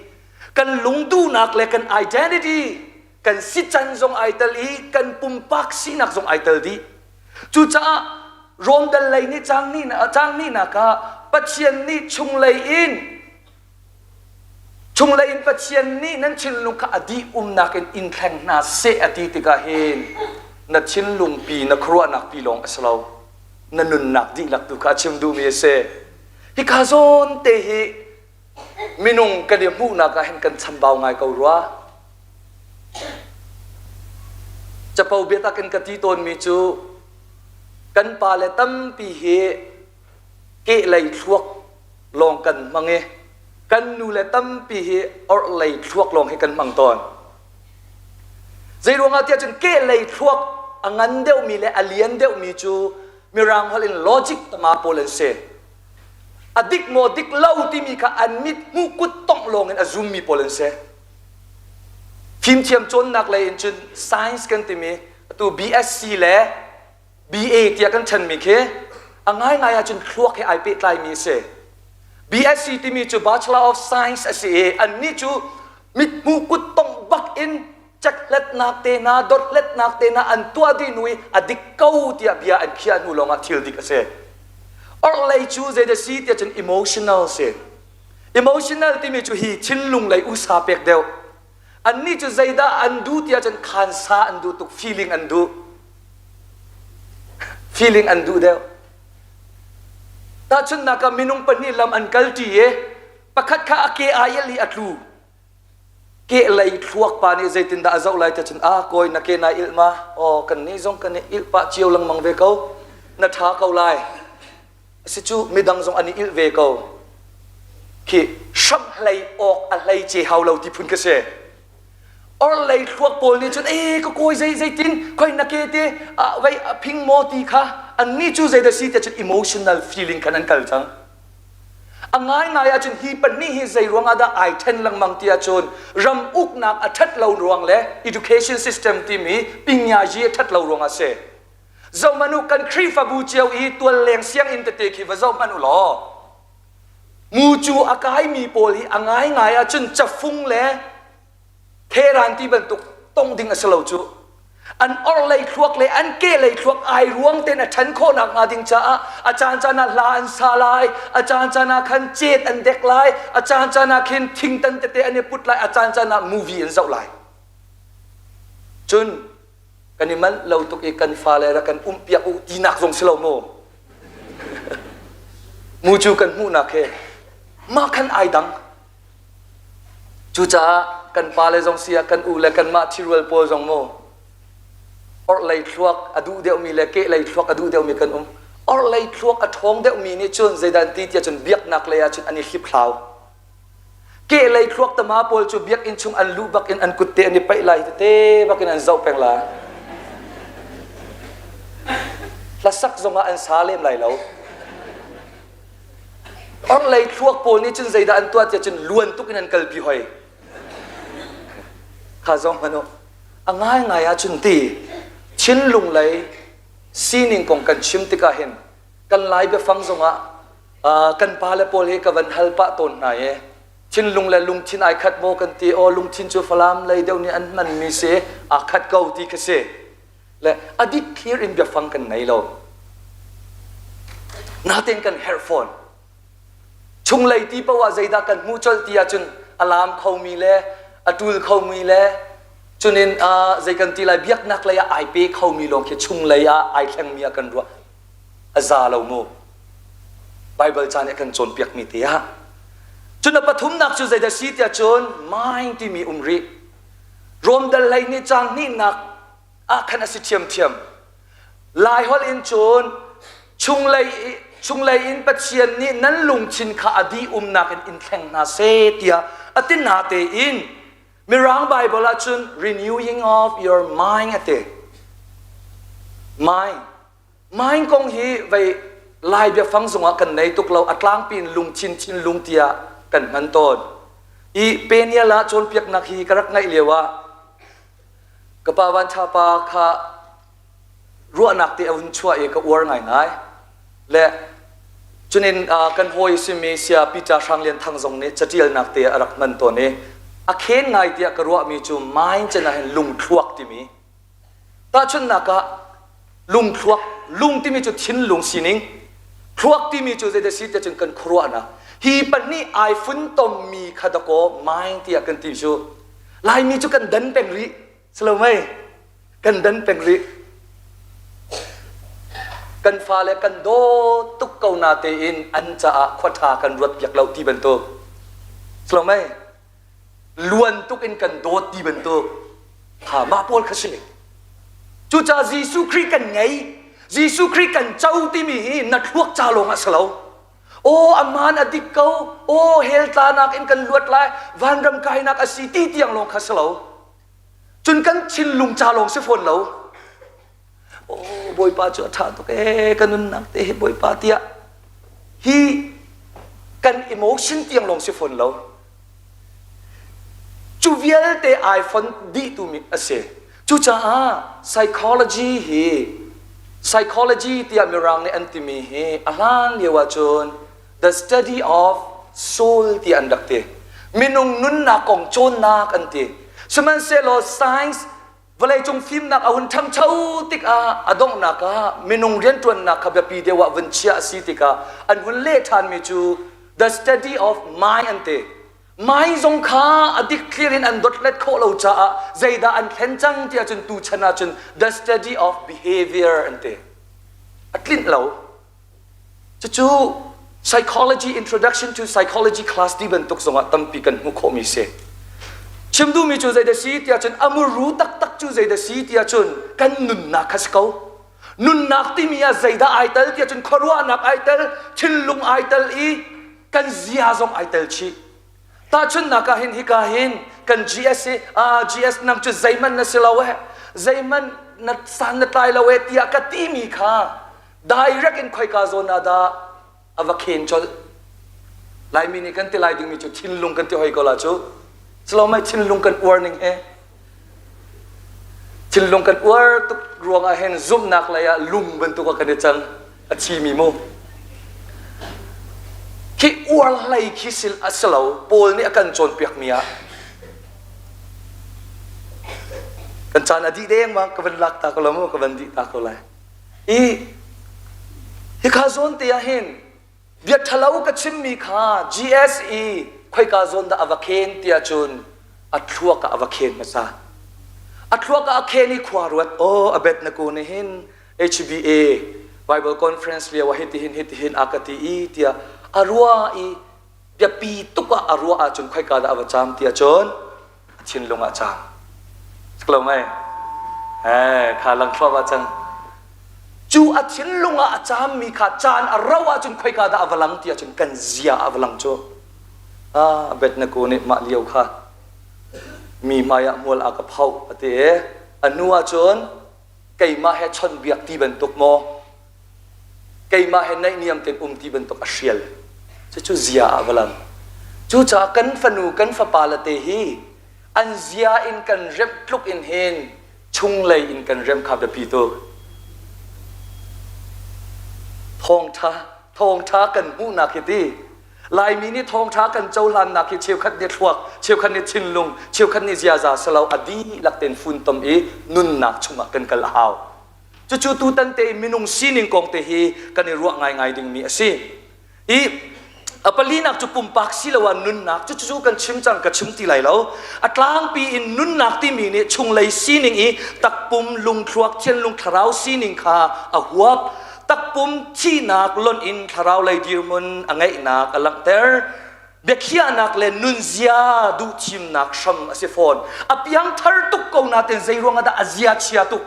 Speaker 9: kan lungduhnak le kan identity kan sican zong ai tel i kan pumpak sinak zong ai tel dih. Cucaah Rom dal lei nih cang nih cang nihnak ah Pathian nih chunglei in Chunglei in Pathian nih nan thinlung kha a dih umnak in in thleng hna seh a ti tikah hin na thinlung pi na khuaruahnak pi lawng a si lo. Na nunnak dihlak tu kha a chim duhmi a si. Hika zawn te hi minung kan i hmuhnak ah hin kan chambau ngai ko rua. Capo biatak in ka ti tawnmi cu kan pale tampi hi kehlei thluak lawng kan hmang i kan nule tampi hi orhlei thluak lawng hi kan hmang tawn. Zeiruangah tiah cun kehlei thluak a ngan deuhmi le a lian deuhmi cu Mirang holh in logic tama pawl an si. A dik maw dik lo timi kha an mit hmuh kut tongh lawng in a zummi pawl an si. Fimthiam cawnnak lei in cun science kan timi atu BSc le BA tiah kan ṭhenmi khi a ngaingai ahcun thluak he ai pehtlaimi a si. BSc timi cu Bachelor of Science a si i annih cu mithmuh kuttongh bak in chekhlatnak te hna dothlatnak te hna an tuah dih hnu i a dik ko tiah bia an khiah hnu lawngah thil dik a si. Orhlei cu zeidah si tiah cun emotional si. Emotional timi cu hi thinlung lei usa pek deuh. Annih cu zeidah an duh tiah cun khansa an duh tuk feeling an duh. Feeling an duh deuh. Tahchunhnak ah minung pahnih lam an kalṭi i pakhat kha a ke aa ial i a tlu. Kehlei thluak pa nih zeitindah a zoh lai tiah cun ah kawi na ke naa ilh ma? Aw kannih zong kan i ilh pah cio lengmang ve ko. Na ṭha ko lai. Si cu midang zong an i ilh ve ko. Khi hramhlei awk a hlei ce hau lo ti phun ka si. Orhlei thluak pawl nih cun ee ka kawi zei zeitin khoi na ke te ah vei a phing maw ti kha annih cu zeidah si tiah cun emotional feeling khan an kal cang. A ngaingai ahcun hi pahnih hi zei ruangah dah ai ṭhen lengmang ti ahcun ram uknak a ṭhat lo ruang le education system timi pingyazi a ṭhat lo ruangah a si. Zohhmanh u kan Khrihfabu cio i tualleng sianginn tete khi va zoh hmanh u law mucu a kaimi pawl hi a ngaingai ahcun cafung le theran ti bantuk tong ding a si lo cu. An orhlei thluak le an kehlei thluak ai ruang tein a ṭhan khawh nakhnga ding caah a caan caan ah hla an sa lai, a caan caan ah khan cet an dek lai, a caan caan ah khin thingtan tete an i put lai, a caan caan ah movie an zoh lai. Cun kan i manh lo tuk i kan fale rak kan umpiak u tinak zong si lo mu. Mu cu kan hmuhnak he mah khan ai dang. Cucaah kan pale zong si ah kan u le kanmah thirual pawl zong mu orhlei thluak a duh deuhmi le kehlei thluak a duh deuhmi kan um. Orhlei thluak a ṭhawng deuhmi nih cun zeidah an ti tiah cun biaknak lei ah cun an i hliphlau. Kehlei thluak tama pawl cu biakinn chung an luh bak in an kut te an i paih lai tete bak in an zoh peng la. Hlasak zong ah an sa lem lai lo. Orhlei thluak pawl nih cun zeidah an tuah tiah cun luan tuk in an kalpi hoi. Kha zong hmanh u. A ngaingai ahcun ti thinlung lei sining kong kan chim tikah hin kan Lai biafang zongah kan pale pawl hi ka van hal pah tawn hna i thinlung le lungthin ai khat maw kan ti aw lungthin cu Falam lei deuh nih an hmanmi si aa khat ko ti kha si le a dik clear in biafang kan nei lo natein kan herh fawn Chunglei ti paoh ah zeidah kan hmuh colh ti ahcun a laam khomi le a ṭul khomi le cunin uh, zei kan ti lai biaknak lei ah ai pe khomi lawng khi chunglei ah ai thlengmi ah kan ruah a za lo mu. Bible ca nih a kan cawnpiakmi te ah. Cun a pathumnak cu zeidah si tiah cun mind timi um rih. Rom dal hlei nih caang hnihnak ah khan a si ṭhiamṭhiam. Laiholh in cun chunglei chunglei in Pathian nih nan lungthin kha a dih umnak in in thleng hna seh tiah a ti hna tein Mirang Bible ah cun renewing of your mind a ti. Mind. Mind kong hi vei Lai biafang zongah kan nei tuk lo a tlangpi in lungthin thinlung tiah kan hman tawn. I Peniel ah cawnpiaknak hi ka rak ngaih lio ah Ka pa Van Tha pa kha ruahnak te a hun chuah i ka uar ngaingai. Le cunin kan hawi simi Sia Peter Hrang Lian Thang zong nih catialnak te a rak hman tawn i a khen ngai tiah ka ruahmi cu mind cen ah hin lungthluak timi. Tahchunhnak ah lungthluak lung timi cu thinlung sining thluak timi cu zeidah si tiah cun kan khuaruahnak hi pahnih ai funtommi kha dakaw mind tiah kan ti cu Laimi cu kan dan peng rih silo mei kan dan peng rih kan fale kan dawt tuk ko na tein an caah khua ṭha kan ruat piak lo ti bantuk silo mei luan tuk in kan dawt ti bantuk ha mah pawl kha si cucaah Jesuh Khrih kan ngei Jesuh Khrih kan co timi hi na thluak ca lawng ah si lo Aw aman a dik ko. Aw hell tlanak in kan luat lai. Vanram kainak a si ti tiang lawng kha si lo. Cun kan thinlung ca lawng si fawn lo. Aw Bawipa cu a ṭha tuk ee ka nunnak te hi Bawipa tiah hi kan emotion tiang lawng si fawn lo. Cu vialte ai fon dihtu mi a si. Cucaah psychology hi psychology tiah Mirang nih an timi hi a hlan lio ahcun the study of soul tiah an rak ti. Minung nunnak kong cawnnak an ti. Sihmanhsehlaw science vawleicung fimnak a hun ṭhangcho tikah a donghnak ah minung rianṭuannak kha biapi deuh ah vun chiah a si tikah an hun leh ṭhanmi cu the study of mind an ti. Mind zong kha a dikthlir in an dotlet khawh lo caah zeidah an thlen cang tiah cun tuchan ahcun the study of behavior an ti. A tlinh lo. Cucu psychology introduction to psychology class ti bantuk zongah tampi kan hmuh khawhmi si. Chim duhmi cu zeidah si tiah cun a muru taktak cu zeidah si tiah cun kan nunnak kha si ko. Nunnak timi ah zeidah ai tel tiah cun khuaruahnak ai tel, thinlung ai tel i kan zia zong ai tel chih. Tahchunhnak ah hin hika hin kan GS hi ah GS nang cu zeihmanh na si lo eh zeihmanh na san na tlai lo eh tiah ka timi kha direct in khoika zawn ah dah a va khen colh Laimi nih kan ti lai dingmi cu thinlung kan ti hoi ko la cu Salomai thinlung kan uar ning he thinlung kan uar tuk ruangah hin zumhnak lei ah lung bantuk ah kan i cang a thimi mu khi uar hlei khi sil a si lo Paul nih a kan cawnpiak mi ah kan caan a dih deng ma ka van lak ta ko lo mu ka van dih ta ko lai i hika zawn te ah hin bia ṭhalo ka chimmi kha GSE khoika zawn dah a va khen tiah cun a thluak ah a va khen hmasa a thluak ah a khen i khua ruat aw a bet na ku nih hin HBA Bible conference lio ah hitihin hitihin a ka ti i tiah a rua i biapi tuk ah a ruah ahcun khoika dah a va caam tiah cun a thinlung ah caam lo mei eh kha lang thluahmah cang cu a thinlung ah a caammi kha caan a rauh ahcun khoika dah a va lang tiah cun kan zia ah a va lang cu ah Abednego nih mah lio kha mi hmai ah hmual a ka phoh a ti i a hnu ahcun keimah he chawnhbiak ti bantuk maw keimah he naihniam tein um ti bantuk a hrial cucu zia ah va lang cucaah kan fanu kan fapa le te hi. An zia in kan remh tluk in hin chunglei in kan remh kha biapi tuk. Thawngṭha thawngṭha kan hmuhnak hi ti Laimi nih thawngṭha kan cohlannak hi cheukhat nih thluak, cheukhat nih thinlung, cheukhat nih ziaza si lo a dihlak tein funtom i nunnak chungah kan kal a hau. Cucu tutan te minung sining kong te hi kan i ruah ngaingai dingmi a si. I a palinak cu pumpak siloah nunnak cucu kan chim cang ka chim ti lai lo. A tlangpi in nunnak timi nih chunglei sining i takpum lungthluak thianlung thlarau sining kha a huap. Takpum thihnak lonh in thlarau lei dirhmun a ngeihnak a langhter. Biakhiahnak le nunzia duhthimnak hram a si fawn. A piangthar tuk ko nain zei ruangah dah a zia chia tuk?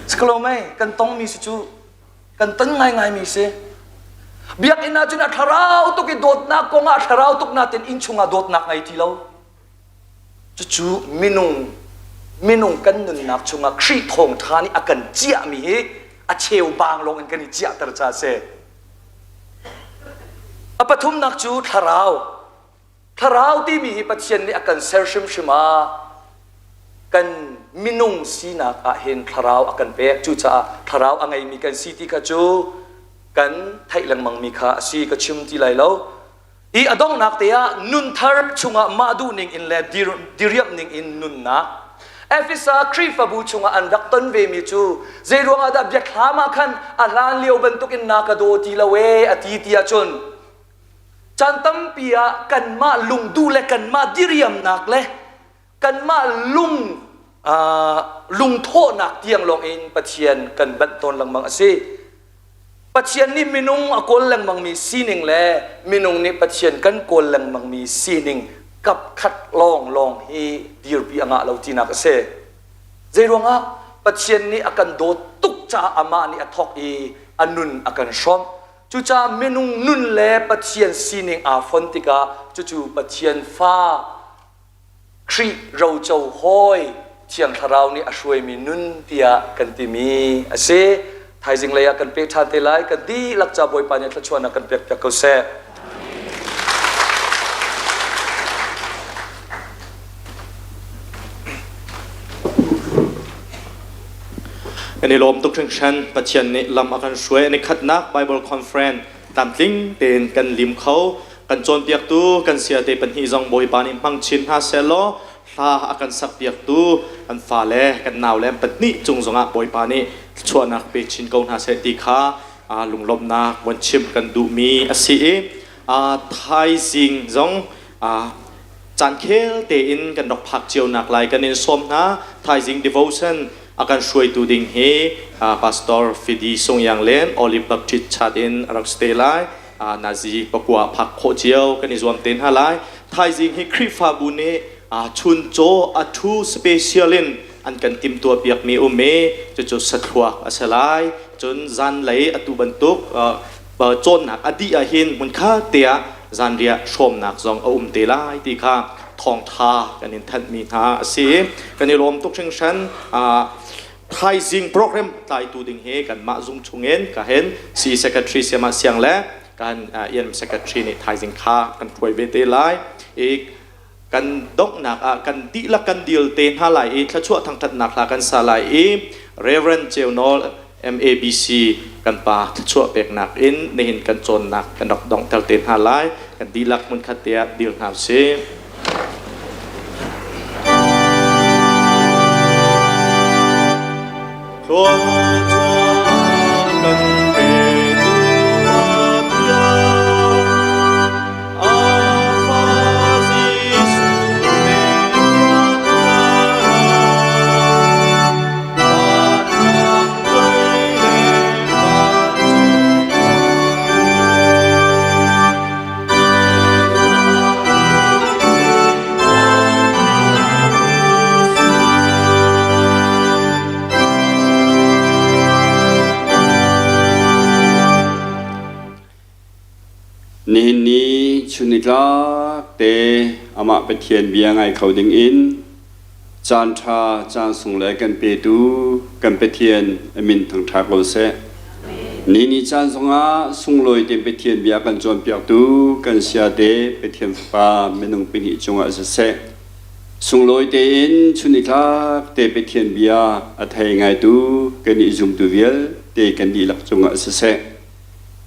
Speaker 9: Siklo mei kan tongmi si cu kan ton ngaingaimi si. Biakinn ah cun a thlarau tuk i dawtnak kong ah thlarau tuk natin innchung ah dawtnak ngei ti lo. Cucu minung minung kan nunnak chungah Khrih thawngṭha nih a kan ciahmi hi a cheubang lawng in kan i ciahter ca a si. A pathumnak cu thlarau. Thlarau timi hi Pathian nih a kan ser hrimhrim ah kan minung sinak ah hin thlarau a kan pek. Cucaah thlarau a ngeimi kan si ti kha cu kan theih lengmangmi kha a si ka chim ti lai lo. I a donghnak te ah nunthar chungah mah duhning in le diriamh ning in nunnak Efesa Khrihfabu chungah an rak ton vemi cu zei ruangah dah biathlam ah khan a hlan lio bantukin na ka daw ti lo ee a ti ti ahcun Caan tampi ah kanmah lungduh le kanmah diriamnak le kanmah lung uh, lungthawhnak tiang lawng in Pathian kan banh tawn lengmang a si. Pathian nih minung a kawl lengmangmi sining le minung nih Pathian kan kawl lengmangmi sining kap khat lawng lawng hi dirpi a ngah lo tinak a si. Zeiruangah Pathian nih a kan dawt tuk caah amah nih a thawk i a nun a kan hrawmh. Cucaah minung nun le Pathian sining aa fon tikah cucu Pathian fa Khrih roco hawi Thiang Thlarau nih a hruaimi nun tiah kan timi a si. Thaizing lei ah kan peh ṭhan te lai. Kan dihlak ca Bawipa nih thluachuahnak kan pekpiak ko seh.
Speaker 1: Kan i lawm tuk hringhran. Pathian nih lam a kan hruai. An i khatnak Bible Conference tlamtling tein kan lim kho. Kan cawnpiaktu kan siate pahnih zong Bawipa nih hmang chin hna sehlaw hla a kan sakpiaktu kan fale kan naule pahnih cung zongah Bawipa nih thluachuahnak pe chin ko hna seh ti kha lunglawmhnak von chim kan duhmi a si i thaizing zong Caankhel tein kan rak phak cio nak lai kan in sawm hna. Thaizing devotion a kan hruaitu ding hi Pastor Fidi Sung Yang Len Olive Baptist Church in a rak si te lai. Nazi pakua phak khawh cio kan i zuam te hna lai. Thaizing hi Khrihfabu nih chuncaw a thu special in an kan timhtuah piakmi um i cucu sathluak a si lai. Cun zanlei atu bantuk cawnnak a dih ahhin hmunkhat te ah zanriah hrawmnak zong a um te lai ti kha thawngtha kan in thanhmi hna a si. Kan i lawm tuk hringhran. Thaizing program tlaitu ding hi kanmah zung chungin ka hen C secretary Siama Siang le kan EM secretary nih thaizing kha kan hruai ve te lai. I kan donghnak ah kan dihlak kan dil te hna lai i thluachuah thangṭhatnak hla kan sa lai i Reverend Ceu Nawl MABC kan pa thluachuah peknak in nihin kan cawnnak kan rak donghter te hna lai kan dihlak hmunkhat te ah dil hna usih. Thluachuah kan petu Pathian
Speaker 14: Nihin ni chunitlak te amah Pathian bia ngai kho ding in caan ṭha caan sung le kan petu kan Pathian a min thangṭha ko seh. Ni ni caan zongah sunglawi tein Pathian bia kan cawnpiaktu kan siate Pathian Fapa minung pahnih cungah siseh, sunglawi tein chun nitlak te Pathian bia a thei ngaitu kan i zumtu vialte kan dihlak cungah siseh,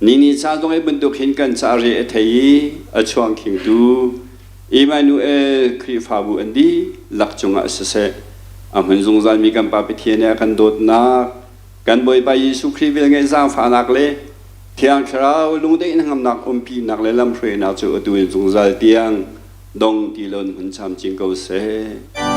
Speaker 14: ni ni caan zong hi bantuk hin kan ca re a thei i a chuang khingtu Emmanuel Khrihfabu an dihlak cungah siseh, a hmun zungzalmi kan Pa Pathian nih a kan dawtnak, kan Bawipa Jesuh Khrih velngeih zaangfahnak le Thiang Thlarau lungdaih hnangamnak umpinak le lamhruainak cu atu in zungzal tiang dong ti lo in hun camcin ko seh.